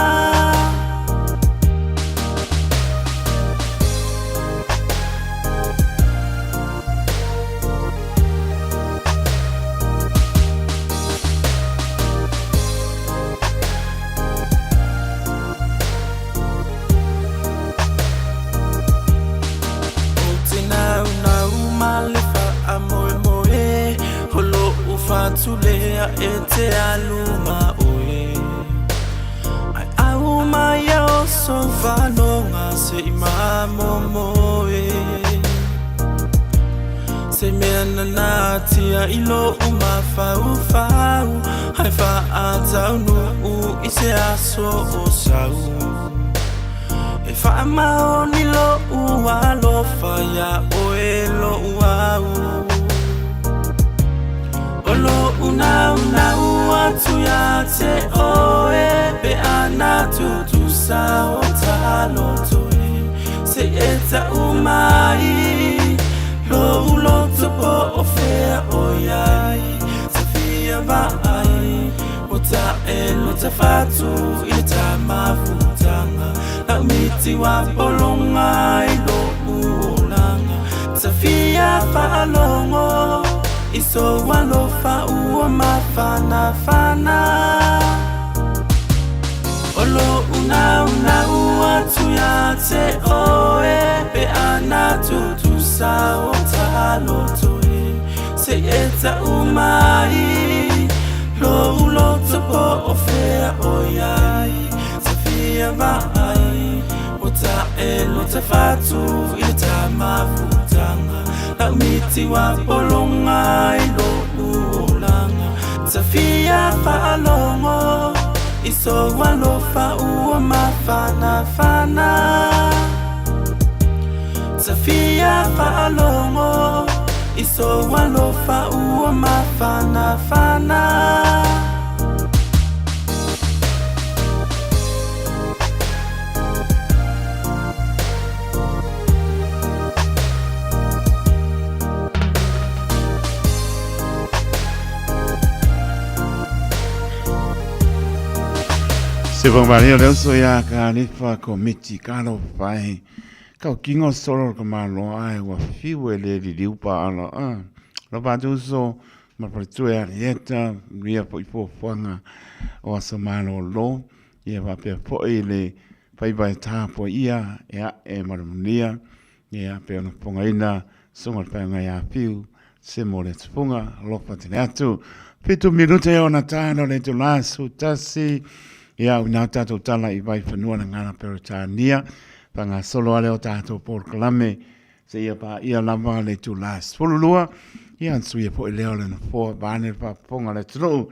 Ou te naunau ma le faamoemoe O lo'u fatulea e te alu ma oe Ae au mai ia o sou fanoga se i mamomoe Se mea na natia i lo'u mafaufau Ae faataunuu i se aso o sau E faamaoni lo'u alofa iā oe lo'u au O lo'u naunau atu ia te oe Pe ana tutusa o taloto e Se e ta'u mai Lou loto po o fea o iai Tafia vaai O ta'e lo tafatu i le tamafutaga Lau miti wa pologa i lo'u olaga Tafia faalogo I sou alofa ua mafanafana. te oe pe ana tutusa o taloto e Se e tau mai Lou loto po o fea o iai Te fia vaai O ta e lo te fatu i le tamafutanga Lau miti wa polonga i lo uolanga Te fia whaalongo I so alofa ua mafanafana Te fia whaalongo I so alofa ua mafanafana. Se whakamaria leo so ia ka anifa ko miti kalo whai. Kau kingo solo ka malo ai ua fiu e le liliu pa ala a. Lo pa tu so ma pale tue a rieta ria po i fuafuaga o aso malōlō ia faapea foʻi le faiva e tāpua ia e aʻe ma le manuia ia pei ona fofogaina susuga o le paeaga ia Fiu se mo le tupuga alofa tele atu. 7 minute e ona tāna o le itulā 11 ia uina o tātou tala i Vaifanua na ngāna Peretania whangasolo ale o tātou polokalame seia paia lava le itulā 12 ia ana suia foʻi lea o le nofoa vaeane le faafofoga a le atunuu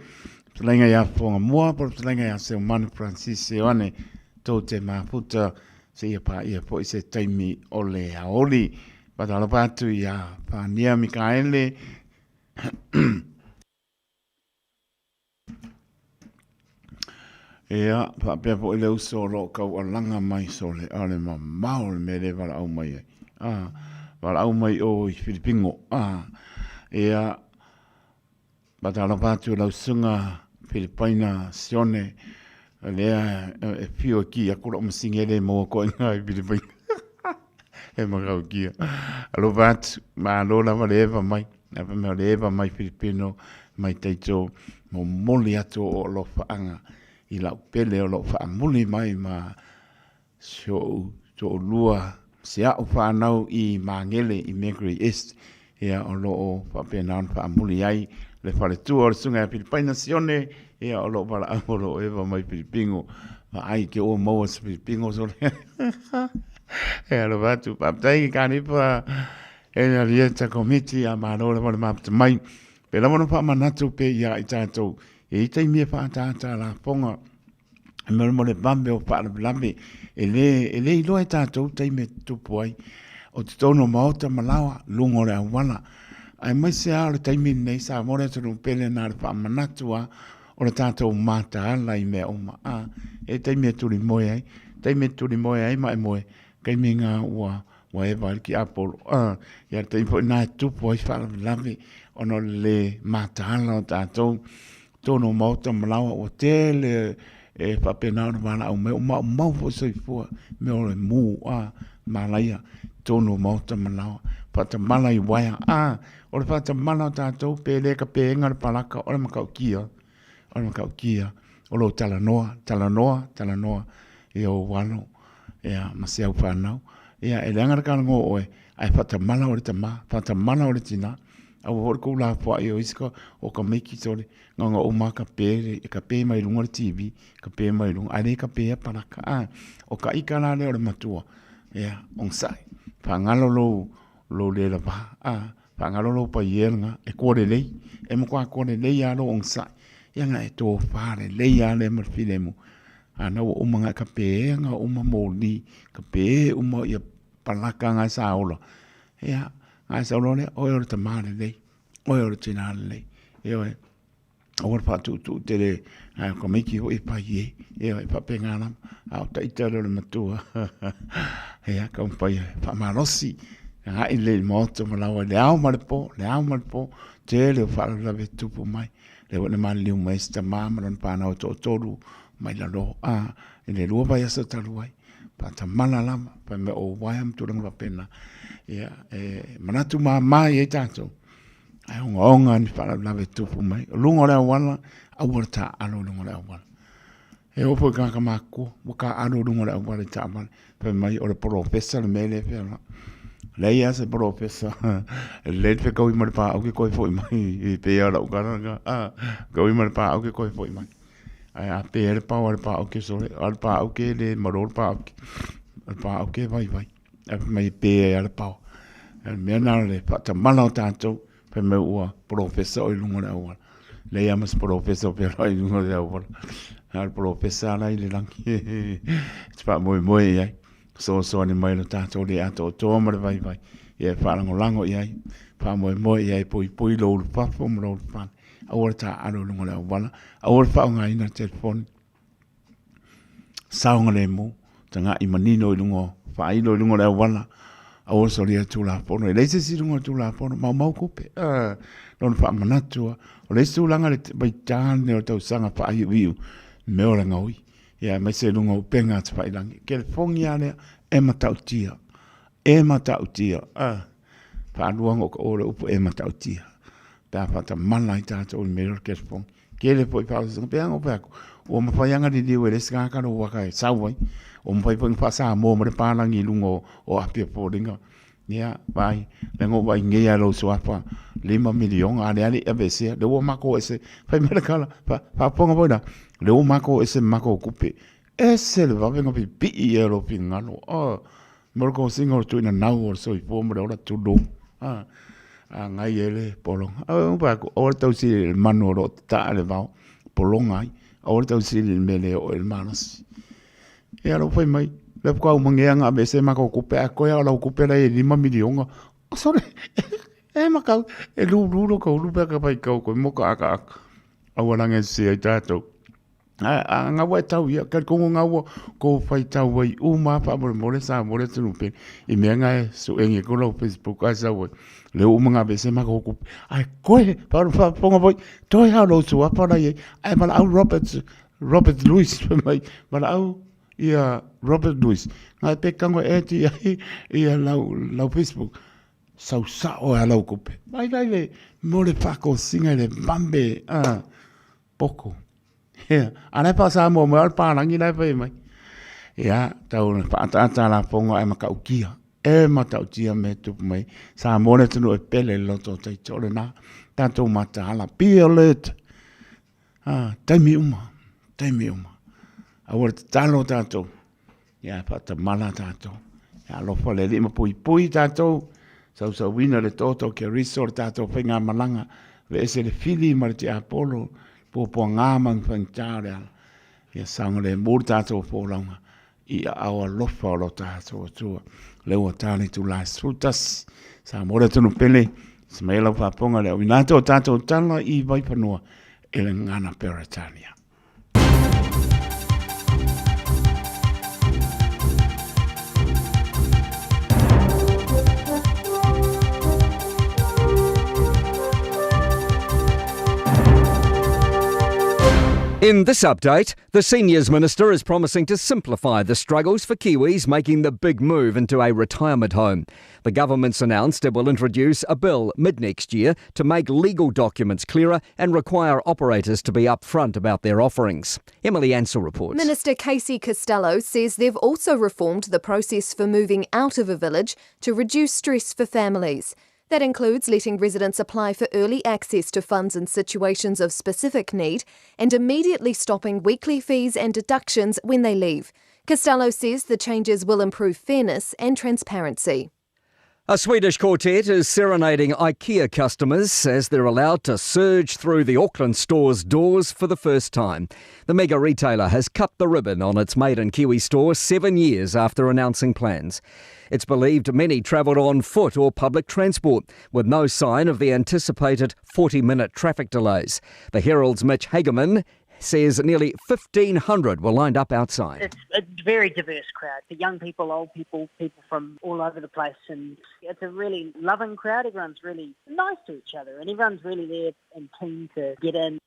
fetalaiga ia Fofoga Mua po o le fetalaiga ia Seumanu Francis Ioane tou te mafuta seia paia foʻi se taimi o le aoli. Faatalofa atu ia Pania Mikaele. Ia, faapea foi le uso o lo o taualaga mai sole, a o le mamao le mea lea e valaau mai ai. A, valaau mai o i Filipingo. A, ia, faatalofa atu i lau susuga Filipaina Sione, lea e fio e ki aku lau masini e le maua koe i Filipaina. E makaukia. Alofa atu, malo lava le eva mai. Nā wha mea o le eva mai Filipino, mai Taito, momoli atu o alofaaga i lau pele o lou faamuli mai ma si ou toalua, si au whanau i Māngere i Mercury East, ia o loo faapena ona faamuli ai le faletua o le susuga ia Filipaina Sione, ia o loo valaau o loo eva mai Filipingo, vaai ke ua maua se Filipingo sole. E alofa atu, faafetai i Kanipa e le Alieta Komiti a Malo lava le mafuta mai. Pe lava ona faamanatu pe ia i tatou, e i taimi e faatātā lafoga, e mea mo le vave o faalavelave, e le, e le iloa e tatou taimi e tutupu ai. O totonu o maota ma laoa, luga o le auala. Aemaise lava o le taimi lenei, Samoa le atunuu pele na o le faamanatu lava o le tatou mataala i mea uma. A, e taimi e tulimoe ai, taimi e tulimoe ai ma e moe, taimi ngā ua Ua eva ai le tiapolo, a, ia le taimi foi lena e tupu ai faalavelave ona o le lē mataala o tatou totonu o maota ma laoa ua tele e faapena ona valaau mai, ua maumau foi soifua i mea o le mu, a, malaia i totonu o maota ma laoa, faatamala i uaea, a, o le faatamala o tatou pe le kapeega le palaka o le matautia. O le matautia o lou talanoa, talanoa, talanoa i ou alo ia, ma si au whanau. Ia, e leaga le kalagoa o oe, ae whaatamala o le tama, whaatamala o le tina. Aua foi le kou lafoai o isi ka, o ka meiki sole, nganga o ma ka pe, ka pe mai lunga o le TV, ka pe mai lunga, ae le ka pe a palaka. A, o ka ika la lea o le matua, ia, onosai, whaangalo lou, lou le lava, a, Faagalo lou paia lena e koa lelei, e matua koa lelei lava lou onosai, ia na e tofa lelei lava lea ma le filemu. A na ua uma na e kape na uma moli, kape uma ia palaka na e sa ola. Ia, na e sa ola lea, oe o le tama lelei, oe o le tina lelei. Ioe. Aua le faatuutuu tele ae o ka maiki foi e pai e, ioe, e faapena lava. A o taita lea o le matua, ia, taumafai e faamalosi, agai lelei i le maota ma laoa i le ao ma le po, le ao ma le po, tele o faalavelave e tutupu mai. Lea foi na maliliu mai ai si tama ma lona fanau e toatolu mai lalo, a, i le 2 vaiaso talu ai. Faatamala lava, fai mai o uaea ma tulaga faapena. Ia, e manatu mama i ai tatou, Ae ogaoga ni faalavelave e tupu mai. O luga o le auala, aua le taaalo i luga o le auala. E oo foi i tagata matutua ua taaalo i luga o le auala i taavale, fai mai o le polofesa le mea lea e feola. Leai lava se polofesa, e lelei le fetaui ma le paau ke toe foi mai, e pei lava o lau tala lena, fetaui ma le paau ke toe foi mai. Ae a pe ai le pao a le paau ke sole, a o le paau ke le malo le paau ke, o le paau ke vaivai. Ae fai mai e pe ai lava le pao. O le mea lena o le faatamala o tatou, fai mai ua polofesa oe i luga o le auala. Leai lava ma se polofesa o fealuai i luga o le auala. A o le polofesa la e i le lagi e te faamoemoe i ai. Fesoasoani mai lo tatou le atoatoa ma le vaivai. Ia e faalagolago i ai, faamoemoe i ai, puipui lou ulufafo ma lou ulufale. Aua le taaalo i luga o le auala, aua le faaaogaina le telefoni. Saogalemu, tagai manino i luga o faailo i luga o le auala, aua le solia le Tulafono. E leai se isi i luga o le Tulafono, maumau tupe. Lona faamanatu lava. O le isi tulaga i le vaita lenei o le tausaga faaiuiu, mea o le gaoi, ia aemaise i luga o upega tafailagi. Kelefogi lava lea e matautia, e matautia. Faalua ona ou taua le upu e matautia pe a faatamala ai tatou i le mea lea o le kelefogi. Tele foi faaosoosoga, pei lava ona ou fai atu, ua mafai lava ona liliu e le isi tagata lou ata e sau ai, ua mafai foi ona faa-Samoa mai le palagi i luga o Apia Foliga. Ia, vaai, lea na ou vaai nei lava i lou suafa, $5 miliona, a o lea e le i aveesea, lea ua matou o ese, fai mai le tala, faafofoga foi la, lea ua matou o ese ma matou tupe. Ese le vave ona pipii i ai o lou finagalo. Oh, mo le tosiga o le tuuinanau o le soifua ma le ola, tulou. Ah, agai ai le pologa. Aua fai atu, aua le tausili i le manu o lo o tataa le vao, pologa ai. Aua le tausili i le mea e le oo i ai le malosi. Ia lou fai mai, lea faatoa uma nei lava ona aveese matou tupe, ae toe lava o lau tupe la e i ai e $5 miliona. Sole, e matau, e lulu lota ulu pe a ta faitau atu ai mo ta ataata. Aua laga e sese ai tatou. A na ua e tau ia, talitonu na ua kou faitau ai uma lava faamolemole Samoa le atunuu pele i mea na e suege ko lau Facebook ae sau ai. Lea ua uma ona aveese matou tupe. Ae koe, faafofoga foi, toe lava o lou suafa la i ai. Ae valaau Robert, Robert Lewis fai mai, valaau ia Robert Lewis. Na e pe tago e add i ai ia lau, lau Facebook. Sau sao ai lau tupe. Mai lai le, mo le faatosina i le vave, poko. Ia, a la e faa-Samoa mai o le palagi la e fai mai. Ia, tau na faaataata lafoga ae matautia. E matautia mea e tupu mai. Samoa le atunuu e pele i le loto o Taito o lena. Tatou mataala. Be alert. Ah, taimi uma. Taimi uma. Aua le tatalo tatou. Ia faatamala tatou. Ia alofa le Alii ma puipui tatou. Sausauina le toto o Keriso le tatou faigamalaga. Aveese le fili ma le tiapolo, puapuaga ma ni faigata o le ala. Ia saogalemu le tatou folauga i aao alofa o lo tatou Atua. Lea ua ta le itula e 11. Samoa le atunuu pele, se mai lau faafofoga le auina atu o tatou tala i Vaifanua i le gagana Peretania. In this update, the Seniors Minister is promising to simplify the struggles for Kiwis making the big move into a retirement home. The government's announced it will introduce a bill mid next year to make legal documents clearer and require operators to be upfront about their offerings. Emily Ansell reports. Minister Casey Costello says they've also reformed the process for moving out of a village to reduce stress for families. That includes letting residents apply for early access to funds in situations of specific need and immediately stopping weekly fees and deductions when they leave. Costello says the changes will improve fairness and transparency. A Swedish quartet is serenading IKEA customers as they're allowed to surge through the Auckland store's doors for the first time. The mega retailer has cut the ribbon on its maiden Kiwi store 7 years after announcing plans. It's believed many travelled on foot or public transport, with no sign of the anticipated 40-minute traffic delays. The Herald's Mitch Hagerman says nearly 1,500 were lined up outside. It's a very diverse crowd, for young people, old people, people from all over the place, and it's a really loving crowd. Everyone's really nice to each other, and everyone's really there and keen to get in.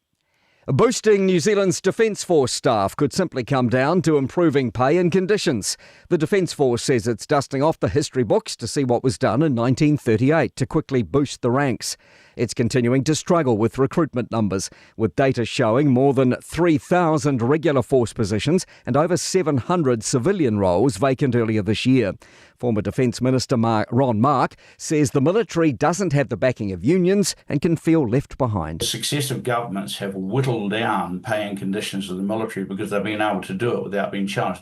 Boosting New Zealand's Defence Force staff could simply come down to improving pay and conditions. The Defence Force says it's dusting off the history books to see what was done in 1938 to quickly boost the ranks. It's continuing to struggle with recruitment numbers, with data showing more than 3,000 regular force positions and over 700 civilian roles vacant earlier this year. Former Defence Minister Mark, Ron Mark says the military doesn't have the backing of unions and can feel left behind. Successive governments have whittled down pay and conditions of the military because they've been able to do it without being challenged.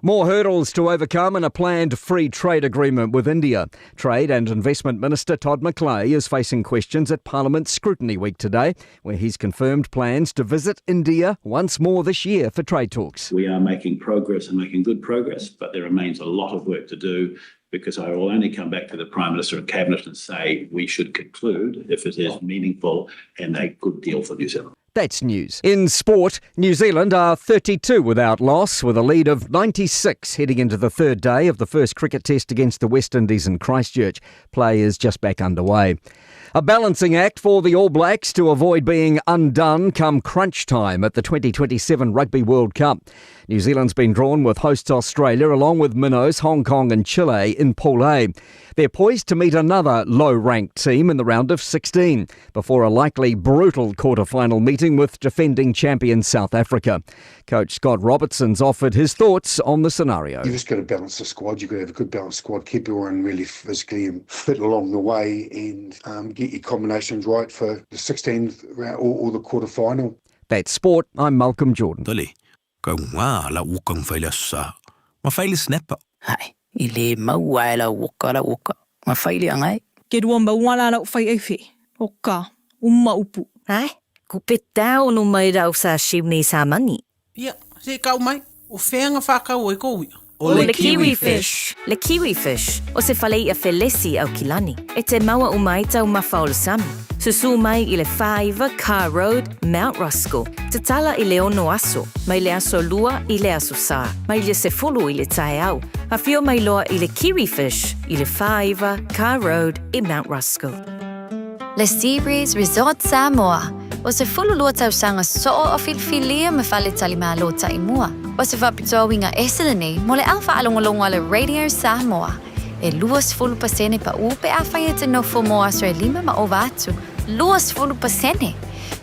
More hurdles to overcome in a planned free trade agreement with India. Trade and Investment Minister Todd McClay is facing questions at Parliament's Scrutiny Week today, where he's confirmed plans to visit India once more this year for trade talks. We are making progress and making good progress, but there remains a lot of work to do because I will only come back to the Prime Minister and Cabinet and say we should conclude if it is meaningful and a good deal for New Zealand. That's news. In sport, New Zealand are 32 without loss, with a lead of 96 heading into the third day of the first cricket test against the West Indies in Christchurch. Play is just back underway. A balancing act for the All Blacks to avoid being undone come crunch time at the 2027 Rugby World Cup. New Zealand's been drawn with hosts Australia along with Minnows, Hong Kong and Chile in Pool A. They're poised to meet another low-ranked team in the round of 16 before a likely brutal quarter-final meeting with defending champion South Africa. Coach Scott Robertson's offered his thoughts on the scenario. You've just got to balance the squad. You've got to have a good balanced squad, keep everyone really physically and fit along the way, and get your combinations right for the 16th round or the quarter final. That's sport. I'm Malcolm Jordan. Tole, kau ngā la ukang whai le sa. Ma whai le snapper. Hai, i le maua e lau oka lau oka, ma whai le angai. Ke rua maua la lau whai ei whe, o ka, uma upu. Hai, ku pe tau no mai rau sa shiu nei sa mani. Ia, se i kau mai, o whea nga whakau ai kou ia? O le kiwi fish. Le kiwi fish, o se fale i'a felesi Aukilani. E te maua uma ai taumafa o le sami. Susū mai i le 49 Carr Road, Mount Roskill. Tatala i le ono aso, mai le aso lua i le aso sa, mai le sefulu i le taeao. Afio mai loa i le Kiwi Fish i le 49 Carr Road i Mount Roskill. Le Seabreeze Resort Samoa, o se 12 tausaga soo o filifilia ma faletalimalo taimua. O se faapitoa uiga ese lenei mo le au faalogologo a le Radio Samoa. E 20% paʻu pe afai e te nofo mo aso e lima ma ova atu. 20%!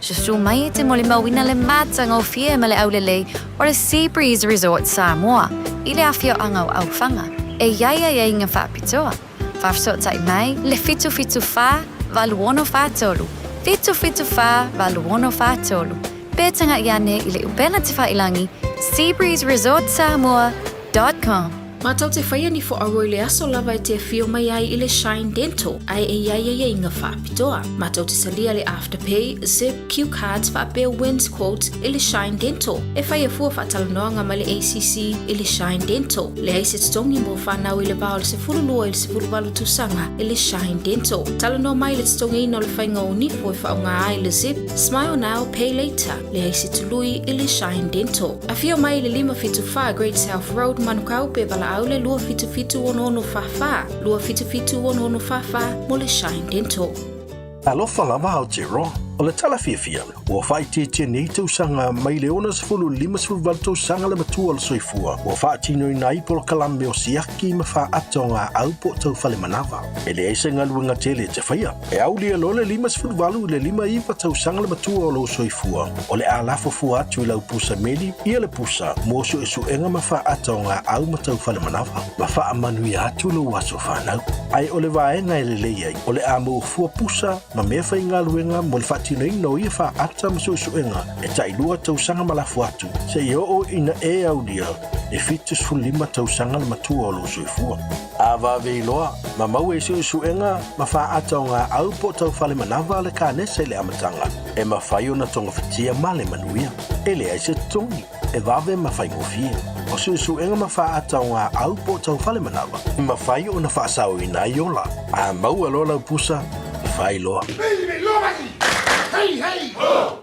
Susū mai e te molimauina le matagofie ma le aulelei o le Seabreeze Resort Samoa i le afioaga o Aufaga. E i ai aiaiga faapitoa. Faafesootai mai le 774 8643. 774 8643. Pe tagaʻi ane i le upega tafailagi seabreezeresortsamoa.com. Mātou te whaia ni whoaroa i le aso lava e te awhio mai ai i le Shine Dental, ai e iai ai inga whaapitoa. Mātou te salia le Afterpay, Zip, Q Cards whaapea Wins Quote i le Shine Dental. E whaia fua whaatalanoanga mai le ACC i le Shine Dental. Le ai se totogi mo whanau i le vā o le 12 i le 18 tausaga i le Shine Dental. Talanoa mai le totogiina o le whainga o nifo e whaonga ai le Zip, Smile Now, Pay Later. Le ai se tului i le Shine Dental. Afio mai i le 574 Great South Road, Manukau, pe valaau le 277 6644, 277 6644 mo le Shine Dental. Alofa lava Aotearoa. O le tala fiafia, ua faaitiitia nei tausaga mai le 60 i le 58 tausaga le matua o le soifua. Ua faatinoina ai polokalame o siaki ma faaata o gaau po o taufale manava. E leai se galuega tele e te faia. E aulia loa le 58 i le 59 tausaga le matua o lou soifua. O le a lafo fua atu i lau pusa meli, ia le pusa, mo suesuega ma faaata o gaau ma taufale manava. Ma faamanuia atu lou aso fanau. Ae o le vaega e lelei ai, o le a maua fua pusa ma mea faigaluega mo le faatinoina o ia faaata ma suesuega e tailua tausaga ma lafo atu seia oo ina e aulia e 75 tausaga le matua o lou soifua. A vave iloa, ma maua i suesuega ma faaata o gaau po o taufale manava a le kanesa i le amataga, e mafai ona togafitia ma le manuia. E leai se totogi, e vave ma faigofie. O suesuega ma faaata o gaau po o taufale manava, e mafai ona faasaoina ai ola. A maua loa lau pusa, fai loa. Hey, hey! Ho!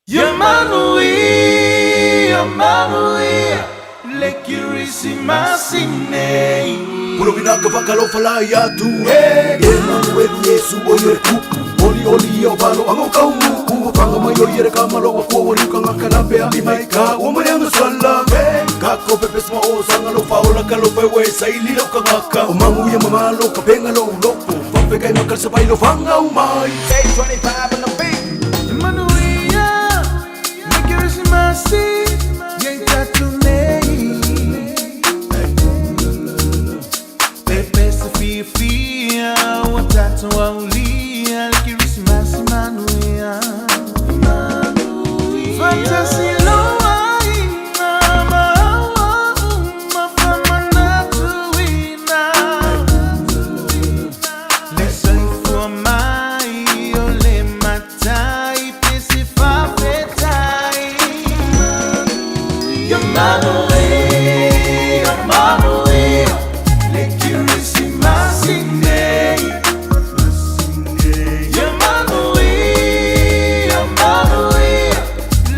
Ia manuia, manuia, le Kirisimasi nei. Pulovinaka whakalofala i atu e Emanuelu Yesu o ia le kupu Oli oli o valo anga o kaumu Ua fanga mai o iere ka malo wa kua wari ka ngaka na pea i mai ka ua mare anga sala Ka ko pepe sma o sanga lo faola ka lo pewe sa ili lo ka ngaka O mangu ia mamalo ka penga lo uloko Fafe kai makal sa pai lo fanga umai 825 on the beat. Manuia, make it Christmas, yeah, tatunei. Pepe se fia fia, o tatu aulia, Christmas manuia. Fantasy loa ina, maua uma famanatuina. Le soifua mai o le matai pe se fafetai. Ia manuia, manuia, le Kirisimasi nei. Ia manuia, manuia,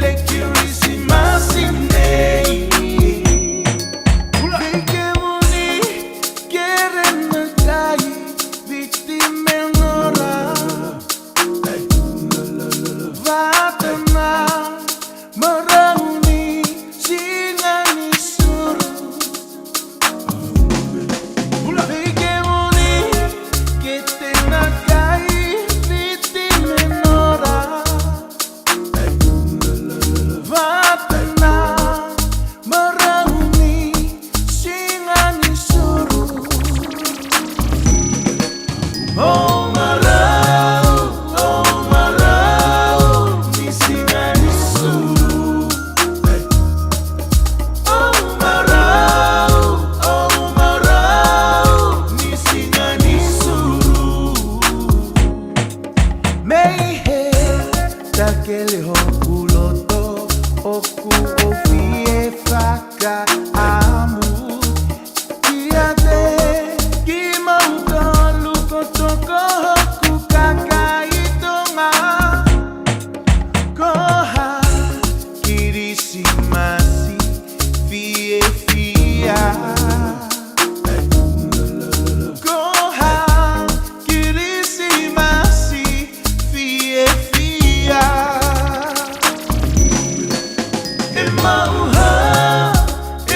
le Kirisimasi nei. Vikemuni kerenakai vitimenora. Vatana marauni singanisuru. Vikemuni ketenakai vitimenora. Vatana marauni singanisuru. Oh marau, oh marau, nisinganisuru. Oh marau, oh marau, nisinganisuru. Meihe takele hokuloto oku ofie faka amu. Kiate ki mauka lukotoko hoku kakaitonga. Koha kirisimasi fie fia. Koha kirisimasi fie fia. E mauha, e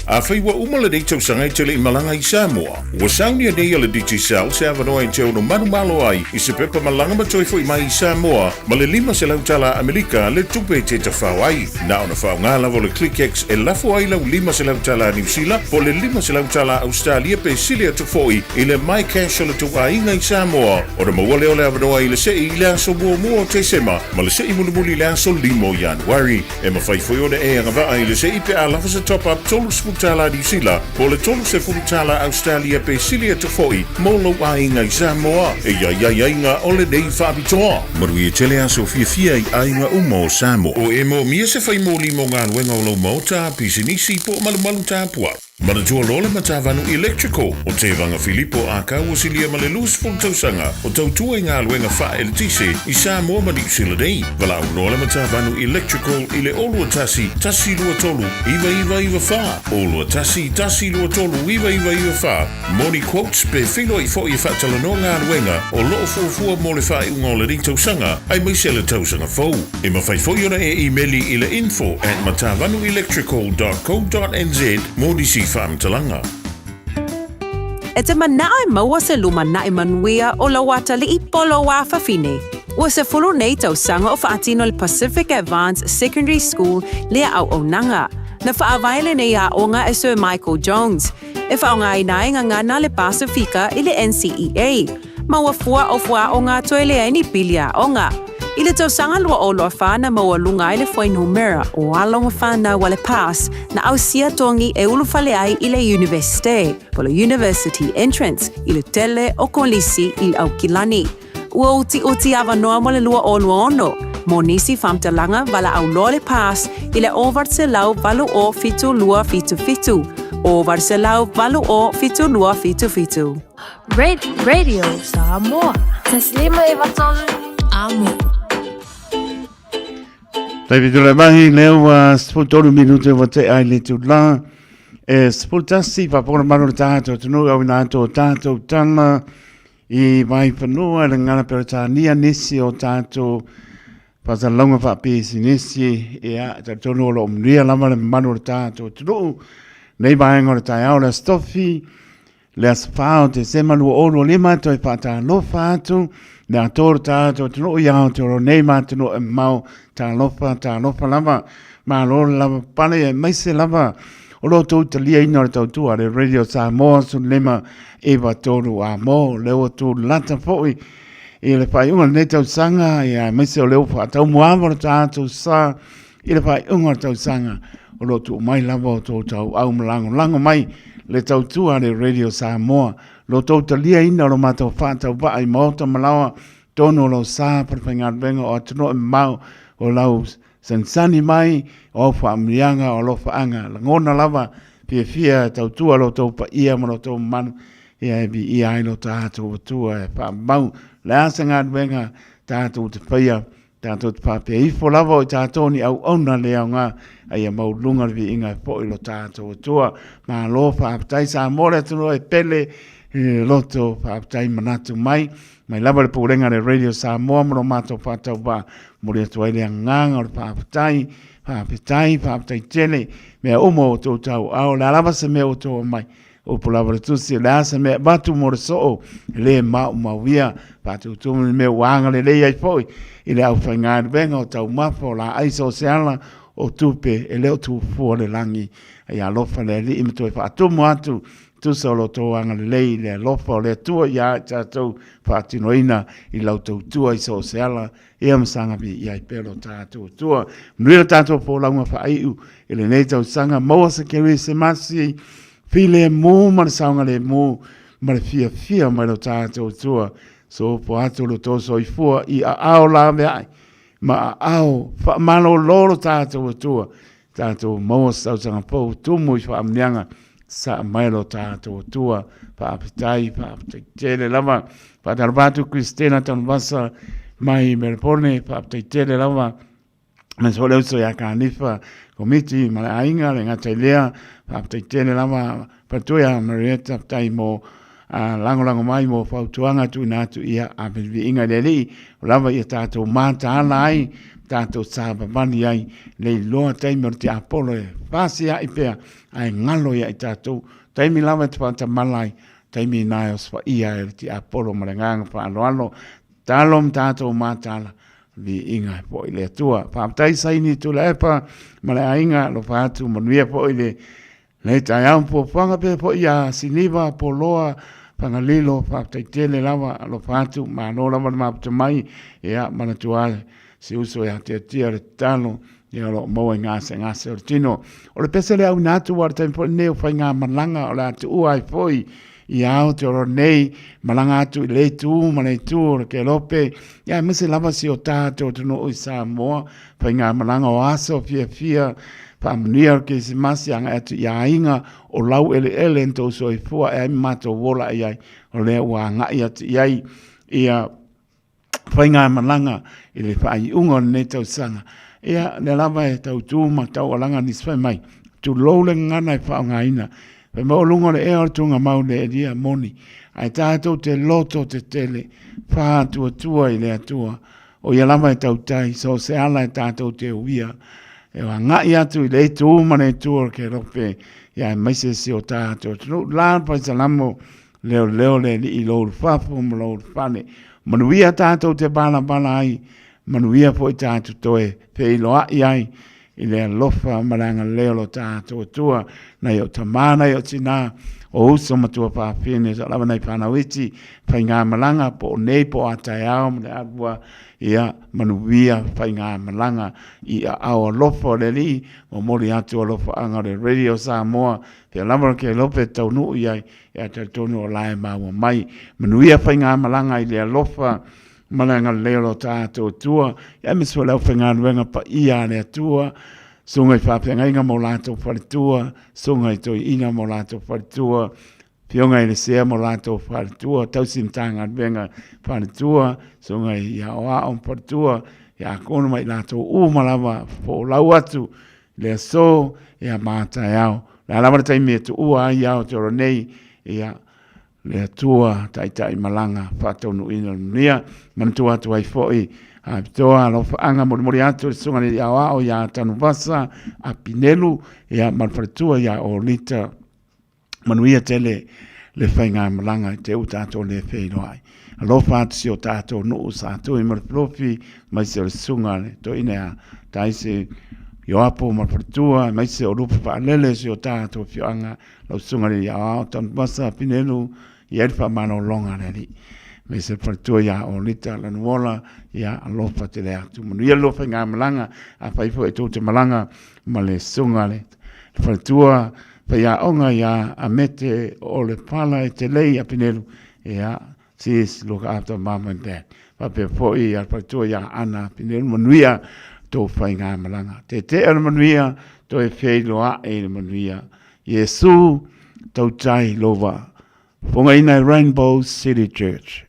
Afai ua uma lenei tausaga e te le i malaga i Samoa, ua saunia nei e le Digicel se avanoa e te ono manumalo ai i se pepa malaga ma toe foi mai i Samoa ma le 500 tala Amerika le tupe e te tafao ai. Na ona faaaoga lava o le ClickX e lafo ai lau 500 tala Niu Sila po o le 500 tala Ausetalia pe sili atu foi i le MyCash o le tou aiga i Samoa ona maua lea o le avanoa i le sei i le aso muamua o Tesema ma le sei mulimuli i le aso 5 o Ianuari. E mafai foi ona e agavaa i le sei pe a lava se top-up $30 Niu Sila po o le $30 Ausetalia pe sili atu foi mo lou aiga i Samoa. E i ai aiaiga o lenei faapitoa. Manuia tele aso fiafia i aiga uma o Samoa. O e moomia se fai moli mo galuega o lou maota, pisinisi po o malumalu tapuai. Manatua loa le Matavanu Electrical o Tevaga Filipo Akau ua silia ma le 20 tausaga o tautua i galuega faa-eletise i Samoa ma Niu Sila nei. Valaau loa le Matavanu Electrical i le 021 123 9994, 021 123 9994 mo ni quotes pe feiloai foi e faatalanoa galuega o lo o fuafua mo le faaiuga o lenei tausaga aemaise le tausaga fou. E mafai foi ona e imeli i le info at matavanuelectrical dot co dot nz mo nisi faamatalaga. E te manao e maua se lumanai manuia o lou atalii po lou afafine. Ua 10 nei tausaga o faatino le Pacific Advance Secondary School lea auaunaga. Na faavae lenei aoga e Sir Michael Jones, e faaaogaina ai gagana le Pasifika i le NCEA. Ma ua fua o fuaaoga toe leai ni pili aoga. I le tausaga 2024 na maualuga ai le fuainumera o alo ma fanau a le PASS na ausia togi e ulufale ai i le Iunivesite, po le University Entrance, i le tele o kolisi i le Aukilani. Ua utiuti avanoa mo le 2026 mo nisi faamatalaga valaau loa le PASS i le 0 8 0 8 7 2 7 7, 0 8 0 8 7 2 7 7. Radio Samoa. Taslima e vatolu amo. Taimi tula mahi lea ua 13 minute ua te ai le tula. E 11 whapora maro le tātou atunuu au ina atu o tātou tala i Vaifanua le ngana Peretania nisi o tātou whasalauga whaapisinisi ia talitonu o loo manuia lava le mamalu o le tātou atunuu nei vaega o le taeao le Aso Tofi Le aso 4 o Tesema 2025 toe faatalofa atu le atoa o le tātou atunuu i Aotearoa nei ma atunuu e mamao. Talofa, talofa lava. Malo le lava pale aemaise lava o lo outou taliaina o le tautua a le Radio Samoa 15 9 3 a mo lea ua tulata foi i le faaiuga o lenei tausaga ia aemaise o lea ua faataumuaava lo tatou sa I le faaiuga o le tausaga, o lo o tuu mai lava o tou tauau ma lagolago mai le tautua a le Radio Samoa, lo tou taliaina o lo matou faatauvaa i maota ma laoa, tonu o lou sa falefaigaluega o atunuu e mamao o lau sanisani mai, o au faamanuiaga o alofaaga, lagona lava fiafia e tautua lo tou paia ma lo tou mamalu, ia e viia ai lo tatou Atua e faamau le a se galuega tatou te faia. Tatou te faapea ifo lava o i tatou ni auauna le aoga, a ia maualuluga le viiga e foi lo tatou Atua. Malo faafetai Samoa le atunuu e pele i le loto, faafetai manatu mai. Mai lava le pulega a le Radio Samoa ma lo matou faatauvaa, momoli atu ai le agaga o le faafetai, faafetai, faafetai tele, mea uma o outou tauao, o le a lava se mea ua outou aumai, Upu lava le tusi, o le a se mea e avatu mo le soo, e le maumauia, faatutumu le mea ua agalelei ai foi i le aufaigaluega o taumafa, o laai so o se ala o tupe, e le o tufua le lagi. A ia alofa le Alii ma toe faatumu atu, tusa o lo outou agalelei i le alofa o le Atua ia i tatou faatinoina i lau tautua i so o se ala, ia ma saga viia ai pea lo tatou Atua. Manuia le tatou folauga faaiu i lenei tausaga, maua se Kerisimasi filemu ma le saogalemu ma le fiafia mai lo tatou Atua. Sopo atu lo tou soifua i aao laveai ma aao faamalolo lo tatou Atua. Tatou maua se tausaga fou tumu i faamanuiaga saa mai lo tatou Atua. Faafetai, faafetai tele lava. Faatalofa atu Christina Tanuvasa mai Melbourne, faafetai tele lava. Aemaise foi le uso ia Kanifa, Komiti ma le aiga, le gata i lea, faafetai tele lava Fatua ia Marietta, faafetai mo lagolago mai mo fautuaga tuuina atu ia a viiviiga i le Alii, o lava ia tatou mataala ai tatou savavali ai le iloa taimi o le tiapolo e fasia'i pea ae galo ia i tatou. Taimi lava e te faatamala ai, taimi ina e osofaia ai e le tiapolo ma le agaga faaaloalo. Talo ma tatou matala, viiga e foi i le Atua. Faafetai Saini Tuilaepa ma le aiga, alofa atu, manuia foi le Nei taeao ma fuafuaga pea foi ia Siniva, Poloa, Fagalilo, faafetai tele lava, alofa atu, malo lava le mafuta mai, ia manatua lava si uso ia Tiatia le tatalo, ia o lo o maua i gasegase o le tino. O le pese lea auina atu aua o le taimi foi lenei o faigamalaga o le a tuua ai foi i Aotearoa nei, malaga atu i le itu ma le itu o le Kelope, ia aemaise lava si o tatou atunuu i Samoa, faigamalaga o aso fiafia, faamanuia o le Kerisimasi agai atu i aiga o laueleele na tou soifua e ai ma matou ola i ai, o lea ua agai atu i ai ia faigamalaga i le faaiuga o lenei tausaga. Ia, lea lava e tautu ma taualaga nisi fai mai, tulou le gagana e faaaogaina. Fai mai o luga o le ea o le tugamau le elia moni, ae tatou te loto tetele, faatuatua i le Atua. O ia lava e tautai, so o se ala e tatou te uia, e agai atu i le itu ma le itu o le kerope, ia aemaise si o tatou atunuu. La le Faisalamo, leoleo le alii i lou ulufafo ma lou ulufale. Manuia tatou te balabala ai, manuia foi tatou toe feiloai ai i le alofa ma le agalelei o lo tatou Atua, nai ou tama, nai ou tina, o uso ma tuafafine, so lava nai fanau iti, faigamalaga po o nei po o a taeao ma le alua, ia manuia faigamalaga i aao alofa o le Alii, momoli atu alofaaga o le Radio Samoa, pea lava le kelope e taunuu i ai, ia talitonu o la e maua mai. Manuia faigamalaga i le alofa ma le agalelei o lo tatou Atua, aemaise foi le aufaigaluega paia a le Atua, susuga i faafeagaiga ma o latou faletua, susuga i toeaiina ma o latou faletua, afioga i le sea ma o latou faletua, tausi Matagaluega faletua, susuga i aoao ma faletua, diakono ma i latou uma lava, folau atu i le aso, ia ma a taeao. O le a lava le taimi e tuua ai Aotearoa nei, ia, le Atua taitai malaga faataunuuina le manuia. Manatua atu ai foi Apitoa alofaaga molimoli atu le susuga i le aoao ia Tanuvasa Apinelu ia ma le faletua ia Olita. Manuia tele le faigamalaga i te u tatou le feiloai. Alofa atu si o tatou nuu sa tui ma le filofi aemaise o le susuga le toeaina ia Taise Ioapo ma le faletua aemaise o Lupe Faalele si o tatou afioaga lau susuga i le Aoao Tanuvasa Pinelu, i ai le faamalologa a le Alii. Aemaise le faletua ia Olita Lanuola, ia alofa tele atu. Manuia le lua faigamalaga, afai foi e tou te malaga ma le susuga le faletua faiaoga ia Amete o le Pala e te lei a Pinelu, ia sis look after mom and dad. Faapea foi ia le faletua ia Ana Pinelu, manuia tou faigamalaga. Tetea le manuia, toe feiloai le manuia. Iesu, tautai lou vaa. Fofogaina e Rainbow City Church.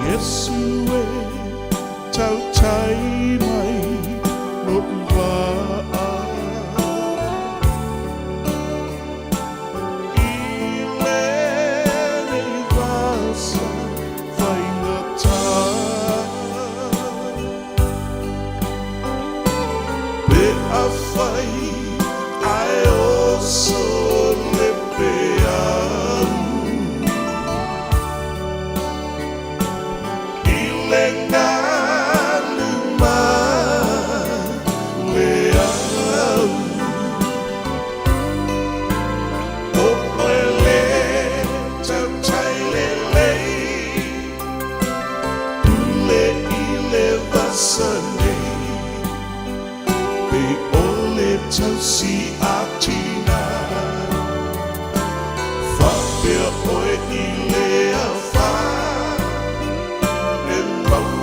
Iesu e tautai mai lo'u vaa I lenei vasa faigata Pe afai ae oso le peau I le galu ma le au O oe le tautai lelei Pule i le vasa nei Pe o le tausi a tina Faapea oe i le afa E maua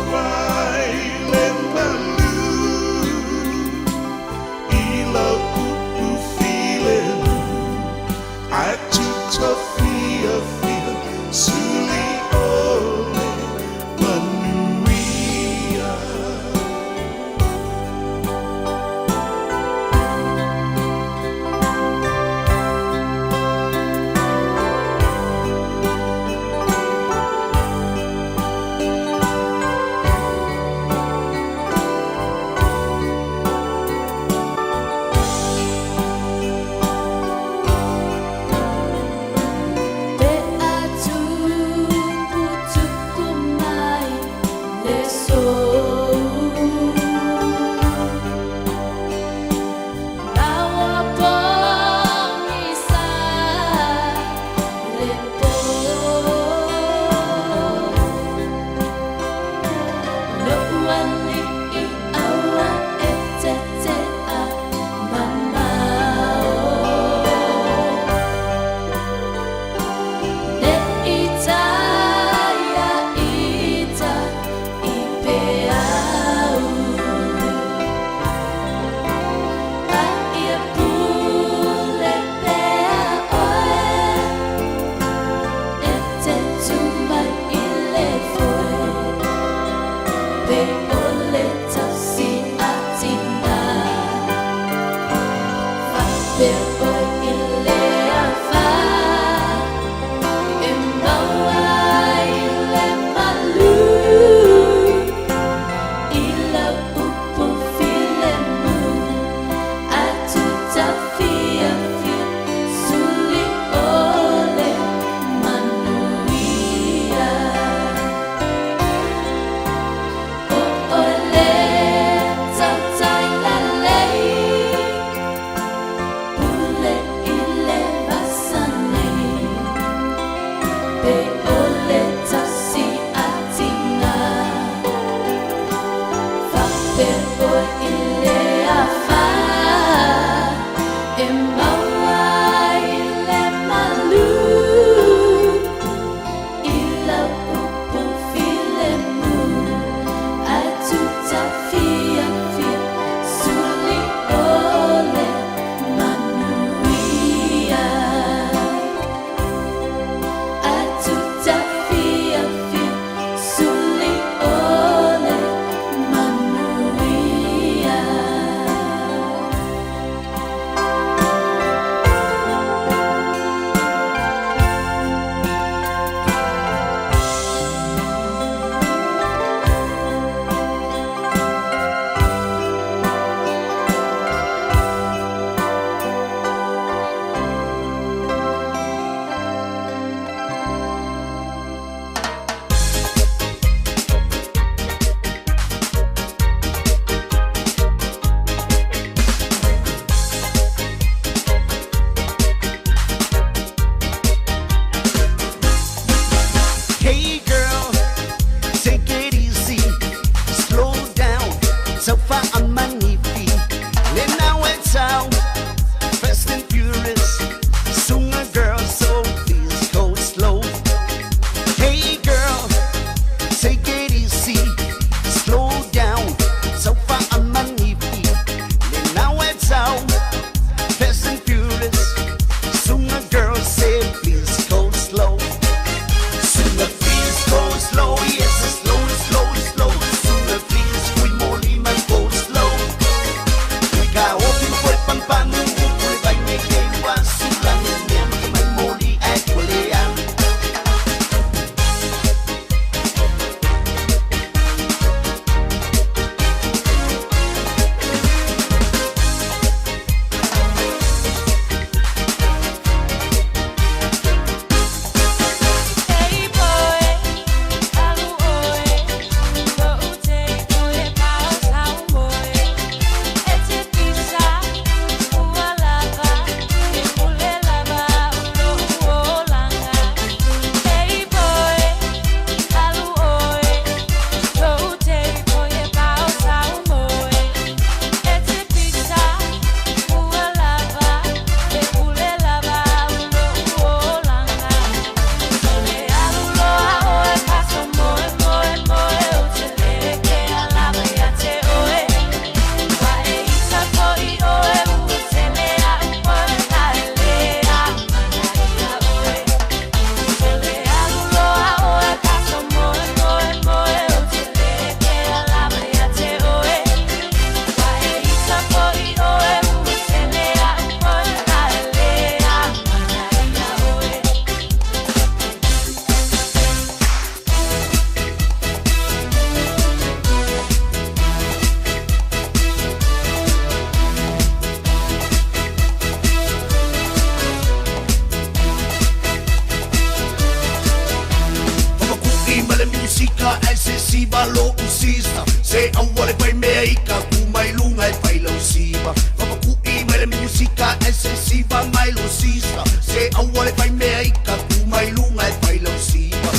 musika Ai se siva lo'u sister Se aua le fai mea i ka ku mai luga e fai lau siva Fapaku'i mai le musika Ai se siva mai lo sister Se aua le fai mea i ka ku mai luga e fai lau siva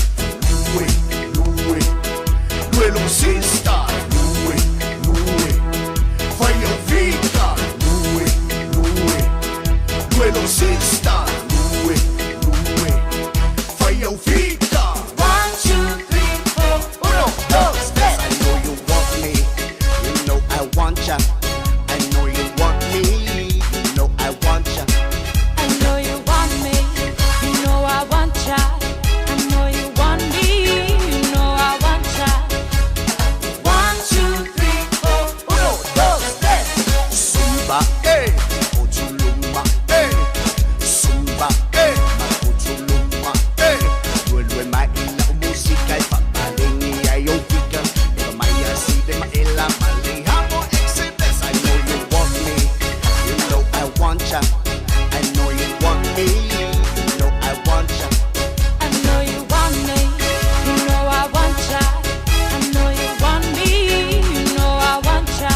Lue, lue, lue lo sister Lue, lue, fai au fika Lue, lue, lue lo sister Lue, lue, fai au fika 1, 2, 3, 4, uno, dos, tres. I know you want me, you know I want ya. I know you want me, you know I want ya. I know you want me, you know I want ya. I know you want me, you know I want ya. 1, 2, 3, 4, uno, dos, tres. Zumba, eh, Otuluma, eh. Zumba, eh, Otuluma, eh. Lue lue mai ila o musika e fapalengi ai o fika. Eva mai asi de ma ela male hamo exhibits. I know you want me, you know I want ya. I know you want me, you know I want ya. I know you want me, you know I want ya. I know you want me, you know I want ya.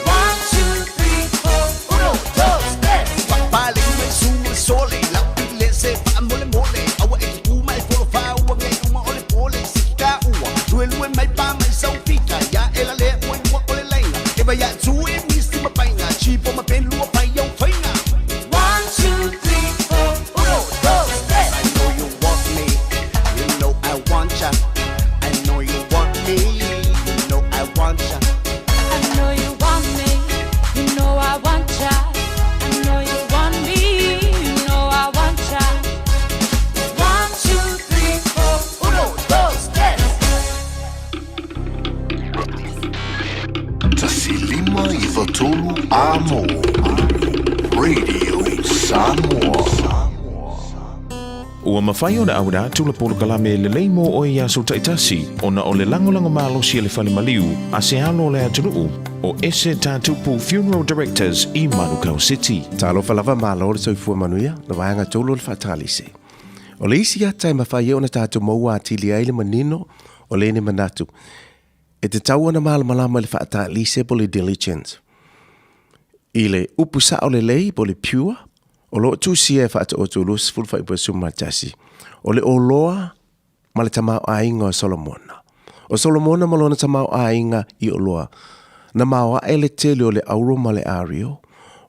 1, 2, 3, 4, uno, dos, tres. Papale me su sole, la pile se fa mole mole. Awa e ku mai folo fa ua ngai uma ole pole sika ua. Lue lue mai pa mai sau fika ya ela le ua ua ole laina. Eva ya tu e misti ma painga, chipo ma pen lua pai au fainga. 1, 2, 3, 4, uno, dos, tres. I know you want me, you know I want ya. I know you want me, you know I want ya. I know you want me, you know I want ya. I know you want me, you know I want ya. 1, 2, 3, 4, uno, dos, tres. Tasilima i Vatolu Amo. Radio Samoa. Ua mafai ona auina atu le polokalame lelei mo oe i aso taitasi ona o le lagolago malosi a le fale maliu a se alo o le atunuu o Ese Tatupu Funeral Directors i Manukau City. Talofa lava malo le soifua manuia, le vaega tolu o le faatalise. O le isi ata e mafai ai ona tatou maua atili ai le manino o lenei manatu, e tatau ona malamalama i le faatalise po o le diligence. I le upu sao lelei po o le pure, o lo o tusia e Faataoto 21, o le oloa ma le tamaoaiga o Solomona. O Solomona ma lona tamaoaiga i oloa, na maoae le tele o le auro ma le ario,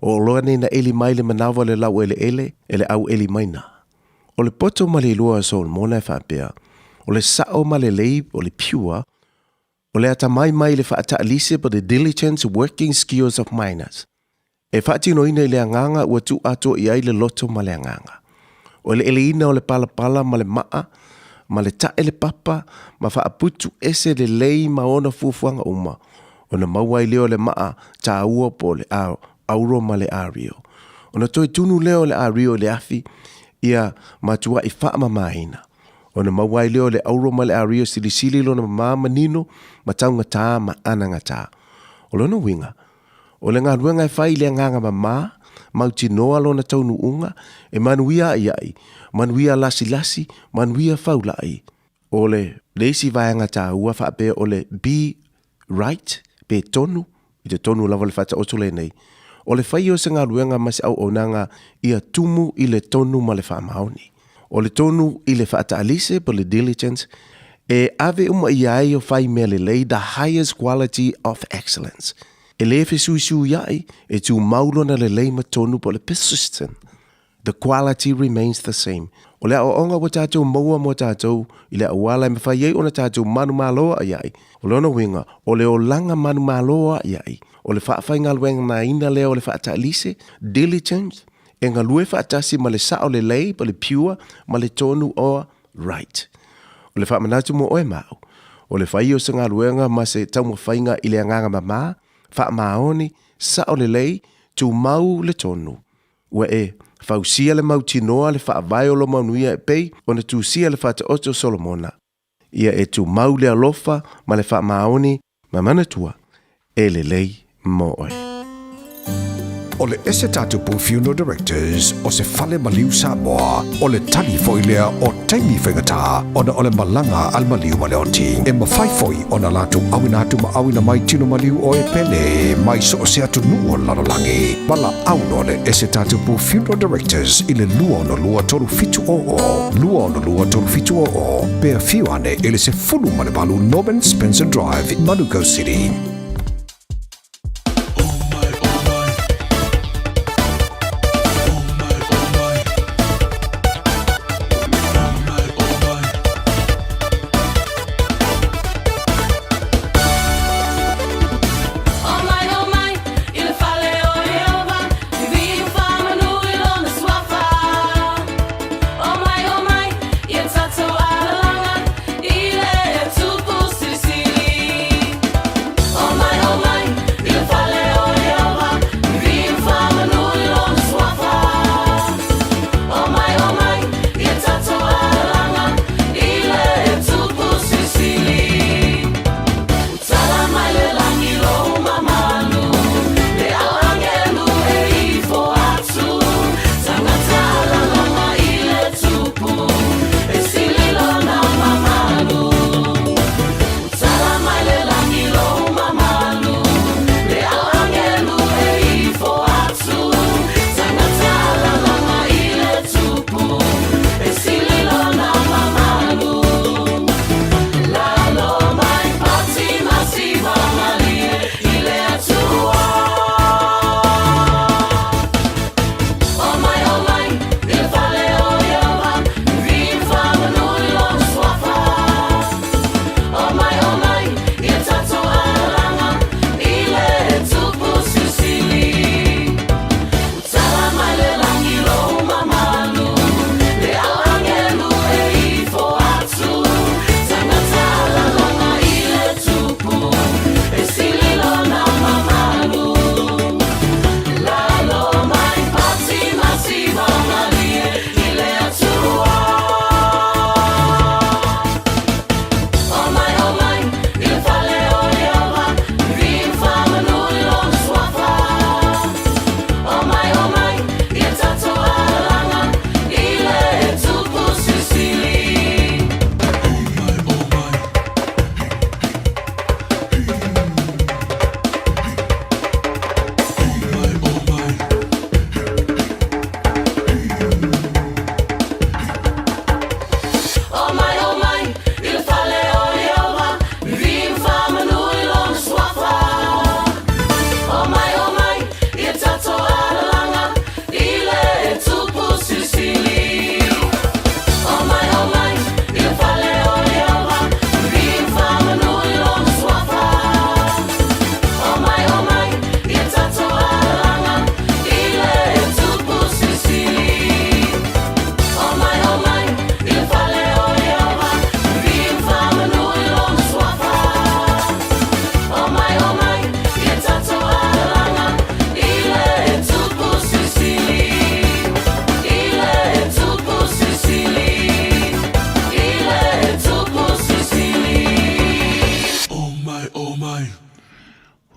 o oloa nei na eli mai le manawa o le laueleele e le au eli maina. O le poto ma le lua o Solomona e faapea, o le sao ma lelei o le pure, o le atamai mai i le faataalise po the diligence working skills of miners. E faatinoina i le agaga ua tuu atoa i ai le loto ma le agaga. O le eleina o le palapala ma le maa, ma le tae le papa, ma faaputu ese lelei ma ona fuafuaga uma, ona maua ai lea o le maa taua po o le auro ma le ario. Ona toe tunu lea o le ario i le afi, ia matuai faamamaina. Ona maua ai lea o le auro ma le ario silisili lona mamā manino ma taugatā ma anagatā. O lona uiga, o le galuega e fai i le agaga mamā, mautinoa lona taunuuga, e manuia aiai, manuia lasilasi, manuia faulai. O le le isi vaega taua faapea o le be right, pe tonu, i totonu lava o le Faataoto lenei, o le fai o se galuega ma se auaunaga ia tumu i le tonu ma le faamaoni. O le tonu i le faataalise po le diligence, e ave uma i ai o fai mea lelei, the highest quality of excellence. E le fesuisuiai, e tumau lona lelei ma tonu po o le persistent. The quality remains the same. O le aoaoga ua tatou maua mo tatou i le auala e mafai ai ona tatou manumalo aʻiaʻi, o lona uiga, o le olaga manumalo aʻiaʻi, o le faafaigaluegaina lea o le faataalise, diligence, e galue faatasi ma le sao lelei po le pure ma le tonu oa right. O le faamanatu mo oe ma au, o le fai o se galuega ma se taumafaiga i le agaga mama, faamaoni, sao lelei, tumau le tonu. Ua e fausia le mautinoa le faavae o lo manuia e pei ona tusia le Faataoto o Solomona. Ia e tumau le alofa ma le faamaoni ma manatua e lelei mo oe. O le ese Tatupu Funeral Directors o se fale maliu Samoa, o le tali foi lea o taimi faigata ona o le malaga a le maliu ma le oti. E mafai foi ona latou auina atu ma auina mai tino maliu o e pele mai so o se atunuu o le lalolagi. Valaau loa le ese Tatupu Funeral Directors i le 262 3700, 262 3700, pe afio ane i le 18 Norman Spencer Drive, Manukau City.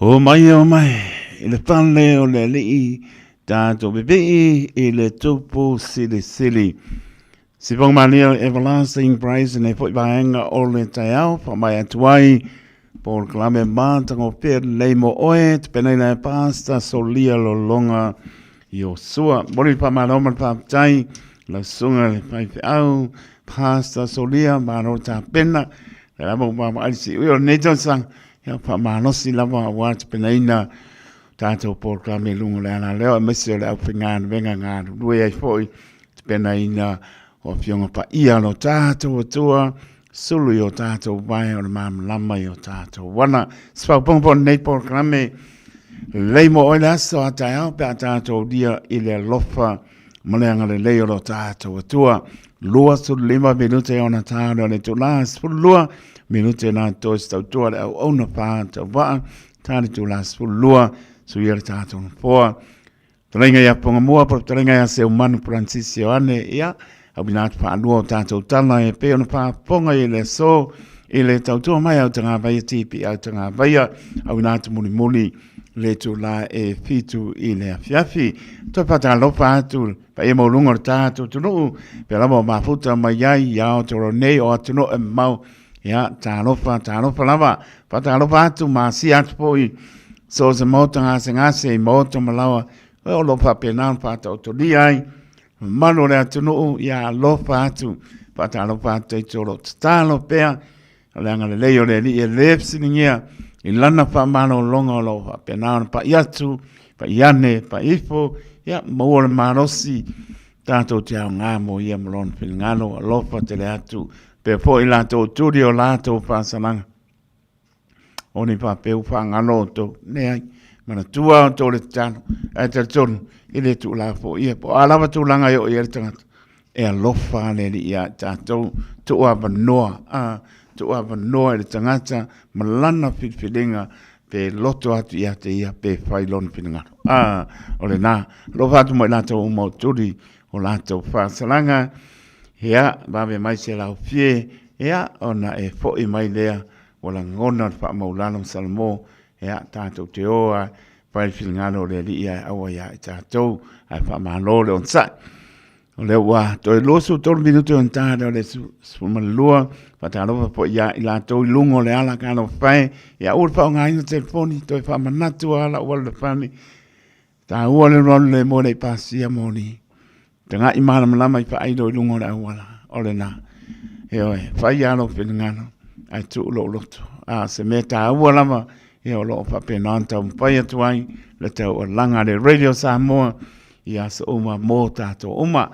O mai o mai, i le fale o le alii, tatou pipii i le tupu silisili. Si Malia Everlasting Praise nei foi vaega o le taeao, whamai atu ai, Paul Kalame mātangofie lelei mo oe, te penei lai pasta solia lolonga Iosua. Moli le whamalo ma le whaptai, lau sunga le whaiwhiau, pasta solia, malo tā pena, le lava ua wa ai si ui o nei tausaga, ia whamalosi lava ua te peneina tātou Paul Kalame lunga le ala leo, aemaise o le au whenga ngā rue ai foi, te peneina o afioga paia lo tātou Atua, sulu i o tātou wae o le malamalama i o tātou wana. Se whaupongpo nei polokalame, lei mo oe le aso a taeao pe a tātou ria i le alofa ma le agalelei o lo tātou Atua. 25 minute ona tāna o le tūlā, 12 minute nā toi se tautua le auauna whā tau waa, tā le tūlā 12, suia le tātou na poa. Talenga ia Pongamua, po talenga ia Seumanu Francis Ioane, ia, au bina atu whaalua o tātou tala e pe ona whaaponga i le so, i le tautua mai au tanga vaia tipi au tanga vaia, au ina atu muli muli, le itulā e 7 i le afiafi. Toe faatalofa atu le paia maualuga o le tatou atunuu, pea lava o mafuta mai ai i Aotearoa nei o atunuu e mamao. Ia, talofa, talofa lava. Faatalofa atu ma asia atu foi so o se maota gasegase i maota ma laoa, o lo o faapena ona faataotolia ai mamalu o le atunuu. Ia alofa atu, faatalofa atu taito o lo o tatalo pea o le agalelei o le Alii e le fesiligia i lana faamalologa o lo o faapena ona pai atu, pai ane, pai ifo, ia maua le malosi tatou te aoga mo ia ma lona finagalo, alofa tele atu pea foi latou tuli o latou faasalaga. O ni faapea ua faagalo outou, leai, manatua outou le tatalo, ae talitonu e le tuulafoia. Po o a lava tulaga e oo i ai le tagata, e alofa le Alii ia i tatou, tuu avanoa, a, tuu avanoa i le tagata ma lana filifiliga pe loto atu ia te ia pe fai lona finagalo. A, o lena, alofa atu mo i latou uma o tuli o latou faasalaga, ia, vave mai se laufie, ia, ona e foi mai lea, ua lagona le faamaulalo ma Salamo, ia, tatou te o a, fai le finagalo o le Alii ae aua ia i tatou, ae faamalo le onosai. O lea ua toe 23 minute ona ta lea o le 12, faatalofa foi ia i latou i luga o le ala talofa e, ia aua le faaaogaina telefoni, toe faamanatu lava lau auala fane, taua le alualu le moe le i pasia moli, taga'i malamalama i faailo i luga o le auala, o lena. Ioe, fai lava lou finagalo ae tuu lou loto. A o se mea taua lava, ia o lo o faapena ona taumafai atu ai le taualaga a le Radio Samoa i aso uma mo tatou uma.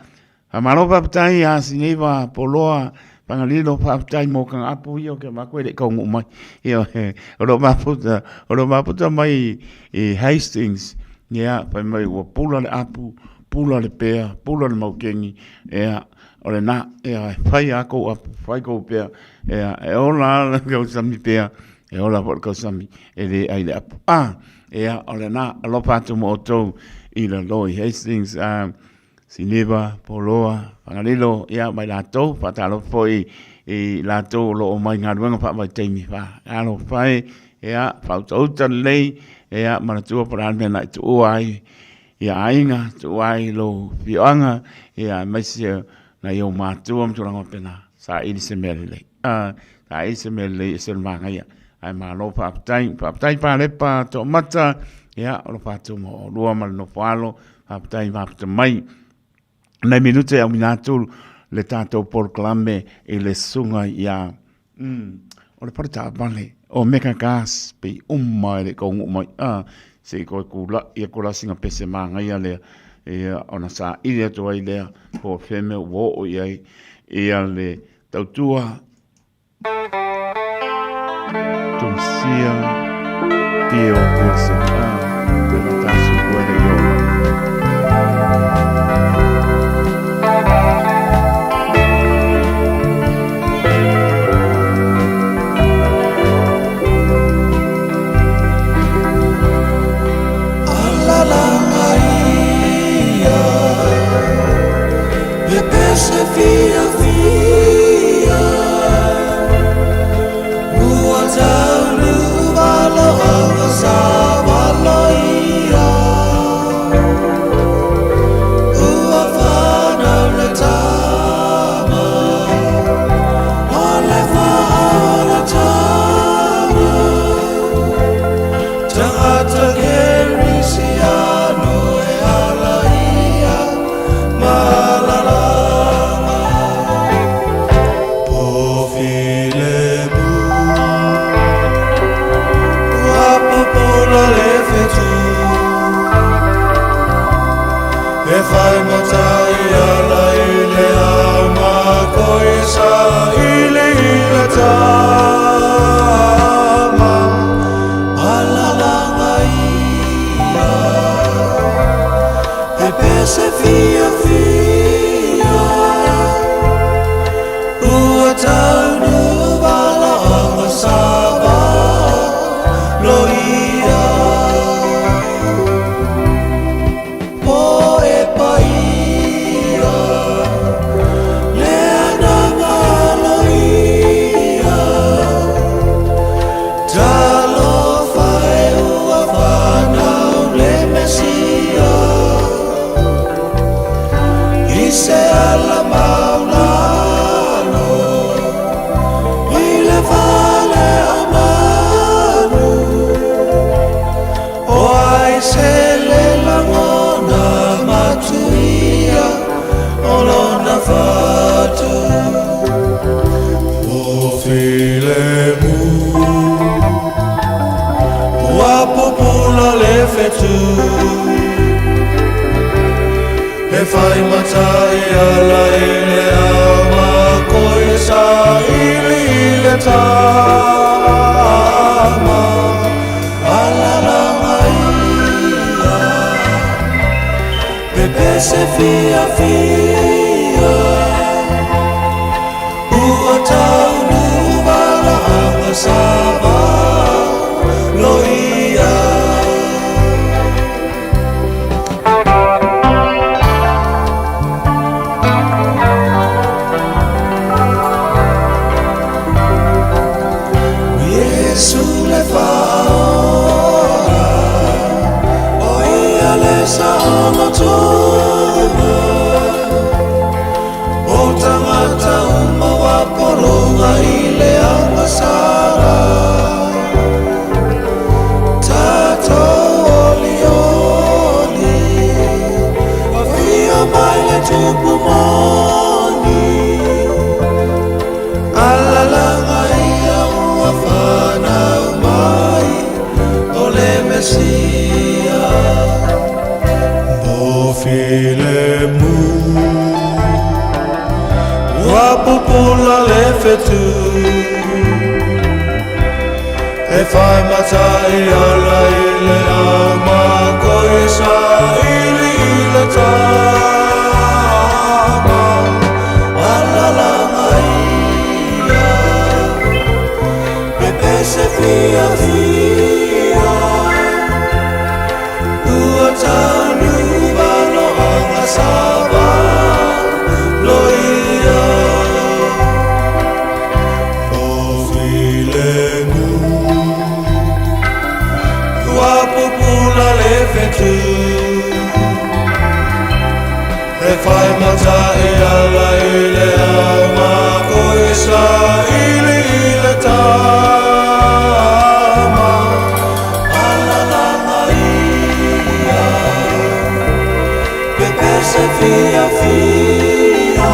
Faamalo faafetai ia Siniva Poloa Fagalilo, faafetai mo kagaapu ia o ke makou e le i kaunuu mai. Ia, o lo mafuta, o lo mafuta mai i Hastings, ia, fai mai ua pula le apu, pula le pea, pula le maukeni, ia, o lena, ia, e fai lava kou apu, fai kou pea, ia, e ola lava le kausami pea, e ola foi le kausami e le ai le apu. Ah, ia, o lena, alofa atu mo outou i lalo i Hastings, Siniva, Poloa, Fagalilo, ia, ma i latou, faatalofa foi i latou o lo o mai galuega faavaitaimi fa. Alofa e, ia, faautauta lelei, ia, manatua po o le a le mea na e tuua ai ia aiga, tuua ai lou afioaga, ia, aemaise nai ou matua ma tulaga faapena, saili se mea lelei. Saili se mea lelei e se le manaia. Ae malo faafetai. Faafetai Palepa Toomata, ia, o lo faatu ma oulua ma le nofo alo, faafetai mafuta mai. Nai minute e auina atu le tatou polokalame i le susuga ia, o le fale taavale o Mega Gas pei uma e le i taunuu mai, se i toe tula'i atu la sina pese manaia lea, ia, ona saili atu ai lea po o fea mea ua oo i ai ia le tautua Tunisia Tio Wilson. Tēnā tāsu koe le i o mai. fiafia Ua taunuu valaaga sa valoia. O Iesu le Faaola, o Ia le saolotoga o tagata uma ua pologa i le agasala. Tatou olioli, afio mai le Tupu moni, alalaga ia ua fanau mai o le Mesia. Mo filemu ua pupula le fetu e faimatai ala i le aumakoi saili i le tama alalaga ia pepese fiafia ua taunuu valoaga sa valoia. Mo filemu ua pupula le fetu e faimatai ala i le aumakoi saili i le tama alalaga ia pepese fiafia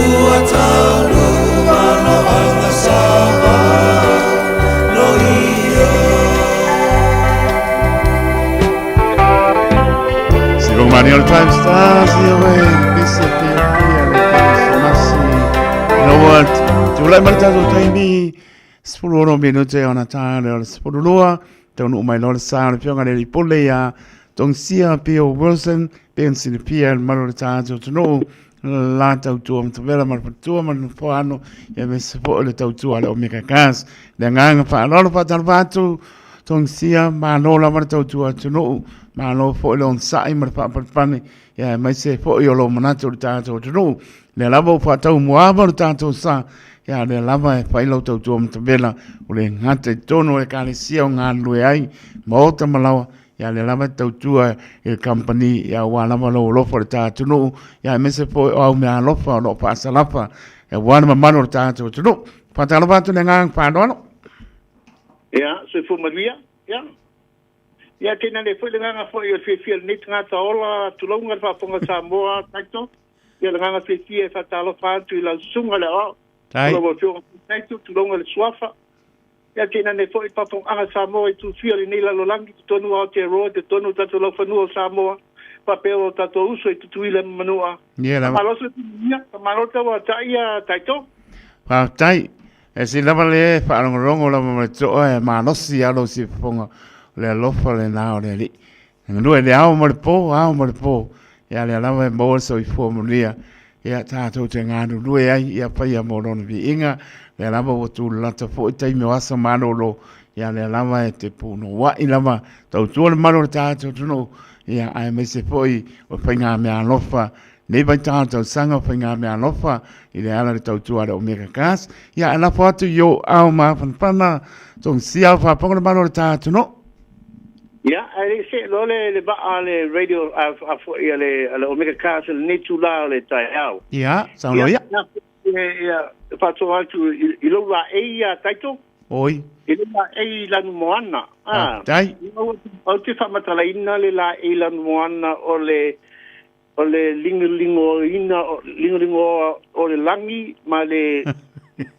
ua taunuu valoaga sa valoia. Sifa mani o le Five Stars, ia oe, pese fiafia le Kerisimasi. You know what? Tulai mai le tatou taimi, 16 minute ona tā le o le 12, taunuu mai loa le sa o le Afioga i le Alii Pule ia Togisia Bill Wilson, Ben Silafia le mamalu o le tatou atunuu, la tautua matavela ma le faletua ma le nofoano, ia aemaise foi o le tautua a le Omega Gas. Le agaga faaaloalo faatalofa atu, Togisia, malo lava le tautua atunuu, malo foi le onosai ma le faapalepane, ia aemaise foi o lou manatu i le tatou atunuu. Lea lava ua faataumuaava lo tatou sa, ia lea lava e fai lau tautua matavela, o le gata i totonu o Ekalesia o galulue ai, maota ma laoa, ia lea lava e tautua i le kamupani, ia aua lava lou alofa i le ta atunuu, ia aemaise foi o au meaalofa o lo o faasalafa, aua le mamalu o le tatou atunuu. Faatalofa atu i le agaga faaaloalo. Ia, soifua manuia. Ia. Ia, tēnā nei foi le agaga foi o le fiafia o lenei tagata ola, tulauga le faafofoga a Samoa, Taito. Ia, le agaga fiafia e faatalofa atu i lau susuga le aoao. Tai. O lau afioga foi Taito, tulauga le suafa. Ia, tēnā nei foi le faafofogaaga a Samoa i tufia o lenei lalolagi, totonu o Aotearoa, totonu o tatou laufanua o Samoa, faapea o tatou uso i Tutuila ma Manua. Ia lava. Faamalo soifua manuia, faamalo tauatai ia Taito. Faafetai. E sili lava le faalogologo lava ma le toa e malosi lava lou sifofoga o le alofa lena o le Alii. E galue i le ao ma le po, ao ma le po, ia lea lava e maua le soifua manuia, ia tatou te galulue ai, ia faia mo lona viiga, lea lava ua tulalata foi taimi o aso malolo, ia lea lava e te punouai lava, tautua le malu o le tatou atunuu, ia aemaise foi o faigameaalofa Nei vaitau tausaga o faigameaalofa i le ala o le tautua a le Omega Gas. Ia, ae lafo atu i ou ao mafanafana, Togisia o faafofoga le malo o le ta atunuu. Ia, ae le i see loa le, le vaa a le radio a, a foi a le, a le Omega Cars i lenei itulā o le taeao. Ia, saunoa ia. Ia, ia, ia, faatoa atu i, i lou laei ia Taito. Oi. I le laei lanumoana. Ah, Faafetai. Ou te faamatalaina le laei lanumoana o le O le ligoligoina, ligoligoa o le lagi ma le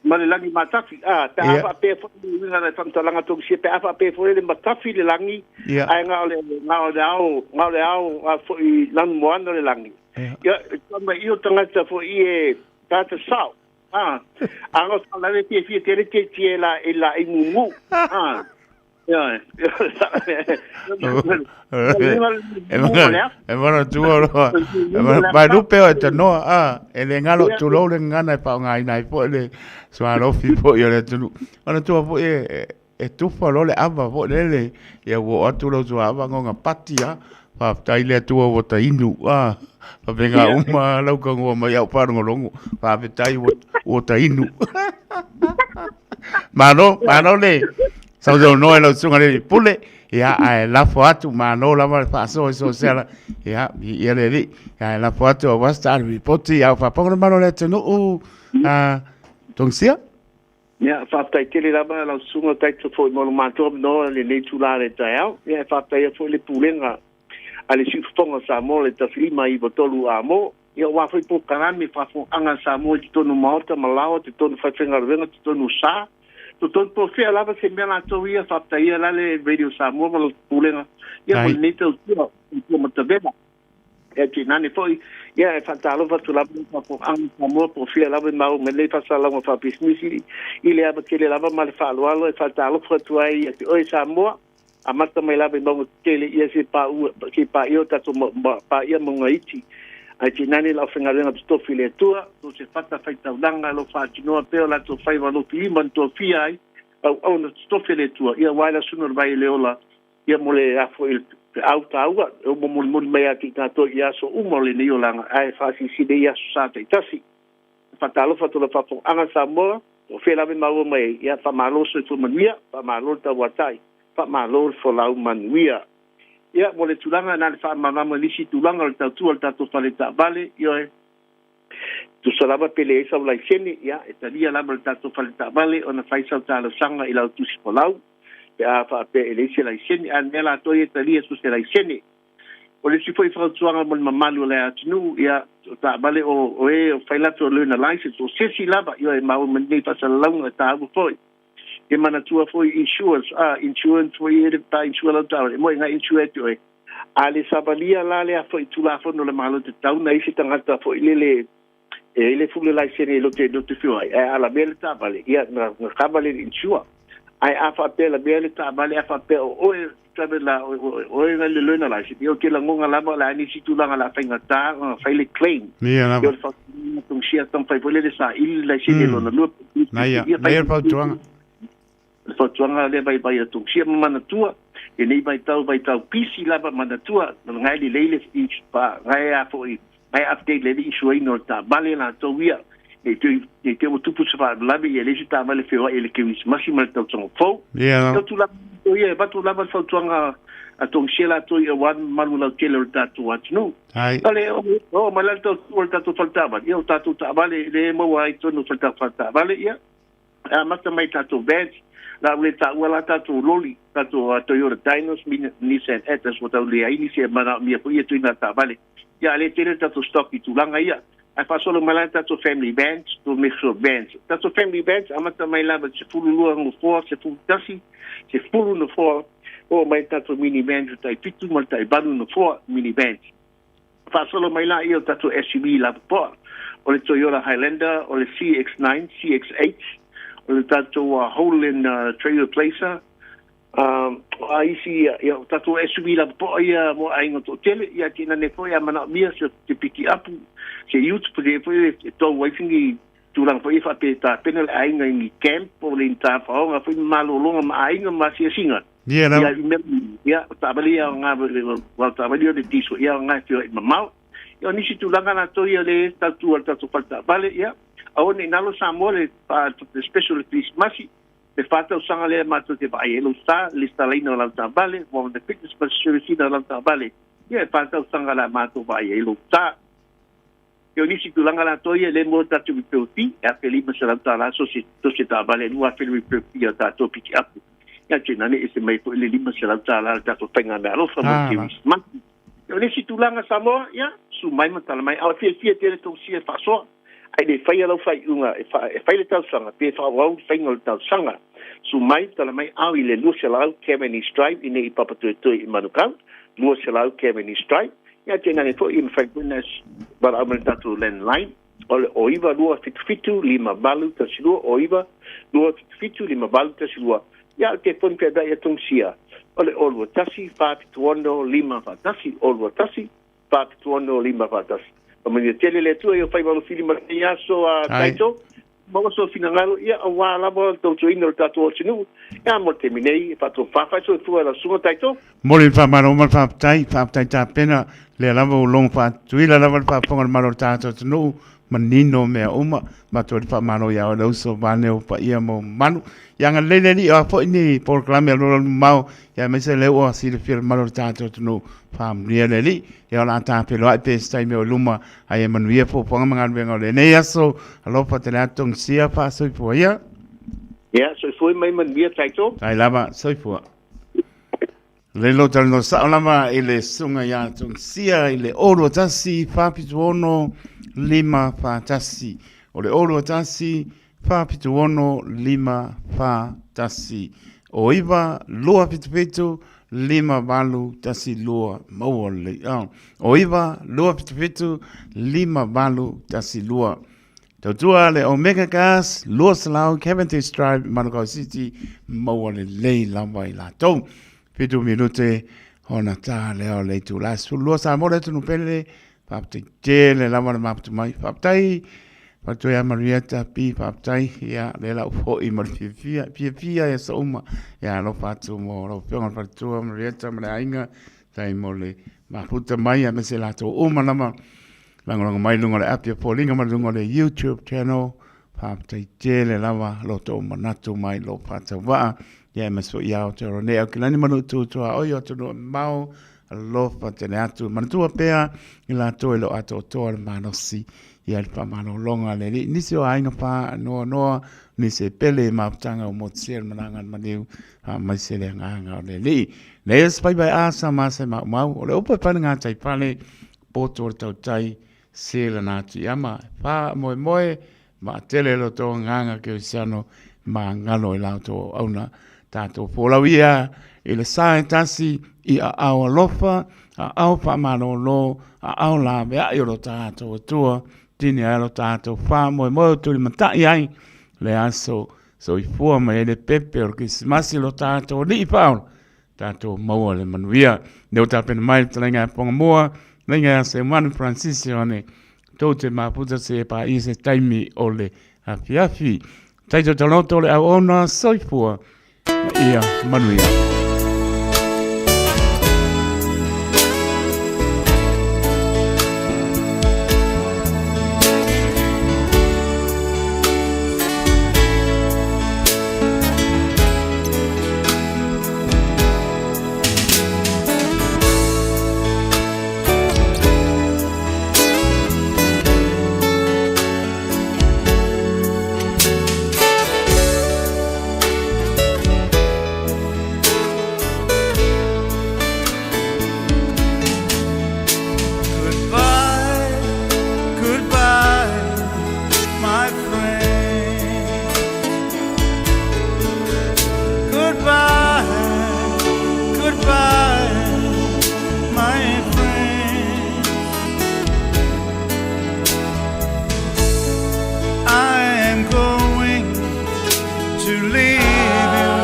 ma le lagi matafi. A, pe a faapea foi le uiga o le faamatalaga Togisia, pe a faapea foi le matafi le lagi, ae na o le na o le ao, na o le ao a foi lanumoana le lagi. Ia, tama i o tagata foi e tagata sao. A, a no sa lave fiafia tele te tie la e la i mumu. A. E manatua loa. Vaelupe o e tanoa, a, e le galo tulou le gagana e faaaogaina ai foi le sualofi foi o le atunuu. Manatua foi e, e tufa loa le ava foi lele, ia ua oo atu lau suaava goga pati a. Faafetai le Atua ua ta inu, a. Faapena uma lau tagoa mai au faalogologo. Faafetai ua, ua ta inu. Malo, malo le sausaunoa i lau susuga i le pule. Ia, ae lafo atu, malo lava le faasoa i sosela. Ia, ia le alii. Ae lafo atu aua se talu ripoti, au faafofoga le malo o le atunuu. Ah, Tongisia? Ia, faafetai tele lava lau susuga Taito foi mo lo matou avanoa i lenei itula o le taeao. Ia, e faafetaia foi le Pulega a le Siufofoga o Samoa le 1593 Amo. Ia, aua foi polokalame faafofogaaga a Samoa i totonu o maota ma laoa, totonu o falefaigaluega, totonu o sa, totonu po o fea lava se mea latou ia, faafetaia la le Radio Samoa ma le Pulega, ia, mo lenei tautua, tautua matavela. Ia tinane foi, ia e faatalofa atu lava i le faafofogaaga a Samoa po o fea lava e maua mai nei faasalalauga faapisinisi i le ava tele lava ma le faaaloalo e faatalofa atu ai ia te oe Samoa, amata mai lava i mauga tetele ia se paua se paia o tatou paia mauga iti. Ae tinane le aufaigaluega totofi i le Atua, so se fata faitaulaga lo faatinoa pea o latou faiva lofilima na tofia ai auauna totofi a le Atua, ia aua le asuga o le vai o le ola Ia mo le a foi le feau taua e uma mulimuli mai ia te i tatou i aso uma o lenei olaga ae faasilasila i aso Sa taitasi. E faatalofa atu i lau faafofogaaga Samoa, o fea lava e maua mai ai, ia faamalo le soifua manuia, faamalo le tauatai, faamalo le folau manuia. Ia mo le tulaga na le faamalamalama i nisi tulaga o le tautua o le tatou fale taavale, ioe, tusa lava pe leai sau laisene, ia e talia lava e le tatou fale taavale ona fai sau talosaga i lau tusi folau. pe a faapea e leai se laisene, a o le mea latou ia e talia so se laisene. O le isi foi fautuaga mo le mamalu o le atunuu, ia, o taavale o, o e o fai latou learner license, o se isi lava, ia e maua mai nei faasalalauga e taua foi. E manatua foi insurance, a, insurance foi e le pa insure lau taavale, e moe ngai insure atu oe. A le savalia la lea foi Tulafono a le Malo tatau na i ai se tagata foi lele e ai le fule laisene i te lote whio ai, ae a lavea le taavale, ia, na, na kava le insure. Ae a faapea lavea le taavale, a faapea o oe travel la, o oe ngai le learner license, ia o te lagonga lava o le a nisi tulaga o le a faigata ona fai le claim. Ia lava. Ia o le fautuaga tongisia taumafai foi lele saili le laisene lona lua. Naia, naia le fautuaga. Le fautuaga lea vaivai a tongisia ma manatua, lenei vaitau, vaitau pisi lava manatua, ngai lelei le pa, ngai a foi, ngai update le isuaina o le taavale latou ia. Nei te, nei te ua tupu se faalavelave ia leai se taavale feoai i le Kerisimasi ma le tausaga fou. Ia. Ia tulaga ia e avatu lava le fautuaga a tongisia latou ia aua le mamalu lautele o le tatou atunuu. Ai. O le oo mai la le tautua o le tatou fale taavale, ia o tatou taavale lea e maua ai i totonu o fale taavale, ia E amata mai i tatou vans, la ua le taua la tatou loli, tatou Toyota Dynos, Nissan Atlas ua tau leai nisi e manaomia foi ia tuina taavale. Ia a le tele le tatou stock i tulaga ia. Ae faasolo mai la tatou family vans, to make sure vans. Tatou family vans amata mai lava i 12 nofoa, 11, 10 nofoa, oo mai le tatou mini vans i tai 7 ma le tai 8 nofoa mini vans. Faasolo mai laia o tatou SUV lapopoa, o le Toyota Highlander, o le CX-9, CX-8, o le tatou Holden Trailblazer, o a isi ia, ia o tatou SUV lapopoa ia mo aiga toatele, ia kina nei foi a manaomia se te pikiapu, se ute, pe foi e tou ai se tulaga foi ia faapea e tapena le aiga i ni camp po o le ni tafaoga foi ma malologa ma aiga ma asiasiga. Ia lava. Ia, i mea, ia, o taavale ia o ngā, o taavale ia o le diesel, ia o ngā whio i mamao. Ia, o nisi tulaga latou ia le tautua le tatou fale taavale, ia, aua ne i nalo Samoa le, le special le Kerisimasi, le 4 tausaga lea matou te vaai ai lou sa, le lesitalaina o lau taavale, mo le fitness ma le service ina o lau taavale, ia e 4 tausaga la matou vaai ai lou sa. Ia o nisi tulaga latou ia le mo tatou repair fee, e $1,500 so se taavale e $2,000 le repair fee a tatou pikiapu. Ia te nane e se mai foi le $500 le tatou faiga meaalofa mo le Kerisimasi. Ia o nisi tulaga Samoa, ia, susu mai ma tala mai, a o fiafia tele tausia e faasoa. Ai le faia lau faaiuga e, e fai le tausaga, pe faaauau le faiga o le tausaga. Susu mai, tala mai au i le 200 Cavendish Drive i nei i Papatoetoe i Manukau, 200 Cavendish Drive. Ia te nane foi i mawhai foi na wala au le tatou landline o le o 9 2 7 7 5 8 1 2 o 9 2 7 7 5 8 1 2. Ia, o le telefoni feaveai a Tongisia, o le 0 2 1 4 7 6 5 1, 0 2 1 4 7 6 5 1. Faamanuia tele le Atua i ou faiva alofili ma lenei aso a Taito. Maua sou finagalo, ia, aua lava le tautuaina o le tatou atunuu. Ia, mo le taimi nei, e faatofafa e soifua e lau susuga Taito. Momoli le faamalo ma le faafetai, faafetai tapena, lea lava ua logo faatuila lava le faafofoga a le Malo o le tatou atunuu, manino mea uma, matou le faamalo ia oe le uso vaeane ou paia ma ou mamalu. Ia agalelei le Alii o a foi ni polokalame a alualu mamao, ia aemaise lea ua silafia le mamalu o le tatou atunuu, faamanuia le Alii. Ia o le a ta feiloai pea i se taimi o i luma, a ia manuia fuafuaga ma galuega o lenei aso. Alofa tele atu Togisia, faasoifua ia. Ia, soifua mai manuia Taito. Tai lava, soifua. Le lo talanoa sao lava i le susuga ia Togisia i le 021 476 541. O le 021 476 541. O 9 277 5 8 1 2 maua lelei. O 9 277 5 8 1 2. Tautua le Omega Gas, 200 Cavendish Drive, Manukau City, maua lelei lava i latou. Fitu minute ona tā lea o le itula e 12 Samoa le atunuu pele, faafetai tele lava le mafuta mai. Faafetai Faafetai ia Marieta P, faafetai, ia, lea la ua foi ma le fiafia, fiafia i aso uma. Ia, alofa atu mo lau afioga i le faletua Marieta ma le aiga, faafetai mo le mafuta mai, aemaise latou uma lava. Lagolago mai i luga o le app ia Foliga ma luga o le YouTube channel. Faafetai tele lava lo tou manatu mai lo faatauvaa. Ia aemaise foi ia Aotearoa nei Aukilani ma Nuutu tuaoi o atunuu e mamao. Alofa tele atu. Manatua pea i latou e le o atoatoa le malosi ia le faamalologa a le Alii. Nisi o aiga faanoanoa, nisi e pele i mafutaga ua motusia le malaga a le maliu, faamaise le agaga o le Alii. Nei o se faiva e asa ma asa e maumau, o le upu e fai le gataifale, poto o le tautai se lana atu i ama e faamoemoe maatele lo outou agaga kerisiano magalo i la outou auauna. Tatou folau ia i le sa e tasi i aao alofa, aao faamalolo, aao laveai o lo tatou Atua, tini ai lo tatou faamoemoe o tulimatai ai le aso soifua mai ai le pepe o le Kerisimasi lo tatou Alii Faaola. Tatou maua le manuia. Lea ua tapena mai le fetalaiga ia Pongamua, fetalaiga ia Seumanu Francis Ioane, tou te mafuta se paia se taimi o le afiafi. Taito taloto le auauna soifua ma ia manuia. Goodbye, goodbye, my friend. Goodbye, goodbye, my friend. I am going to leave you.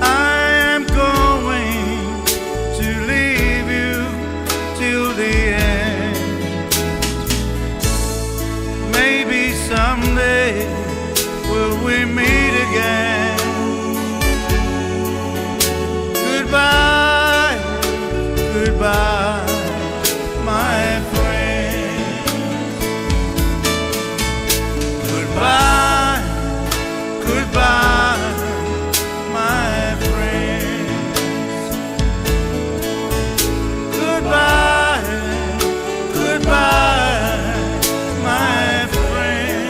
I am going to leave you till the end. Maybe someday will we meet again. Goodbye, goodbye, my friend. Goodbye, goodbye, my friend. Goodbye, goodbye, my friend.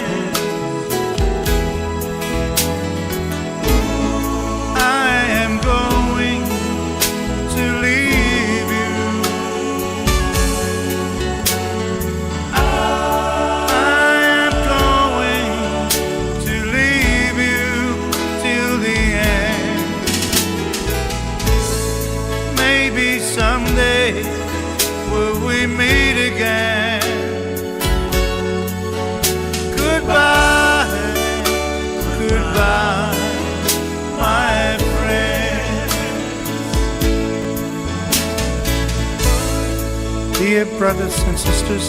brothers and sisters,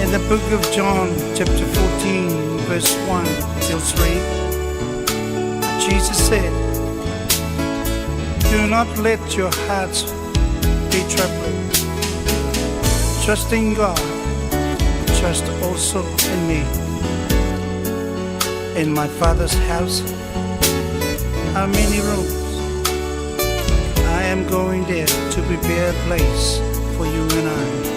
in the book of John, chapter 14, verse 1 till 3, Jesus said, Do not let your hearts be troubled. Trust in God, trust also in me. In my Father's house are many rooms. I am going there to prepare a place for you and I.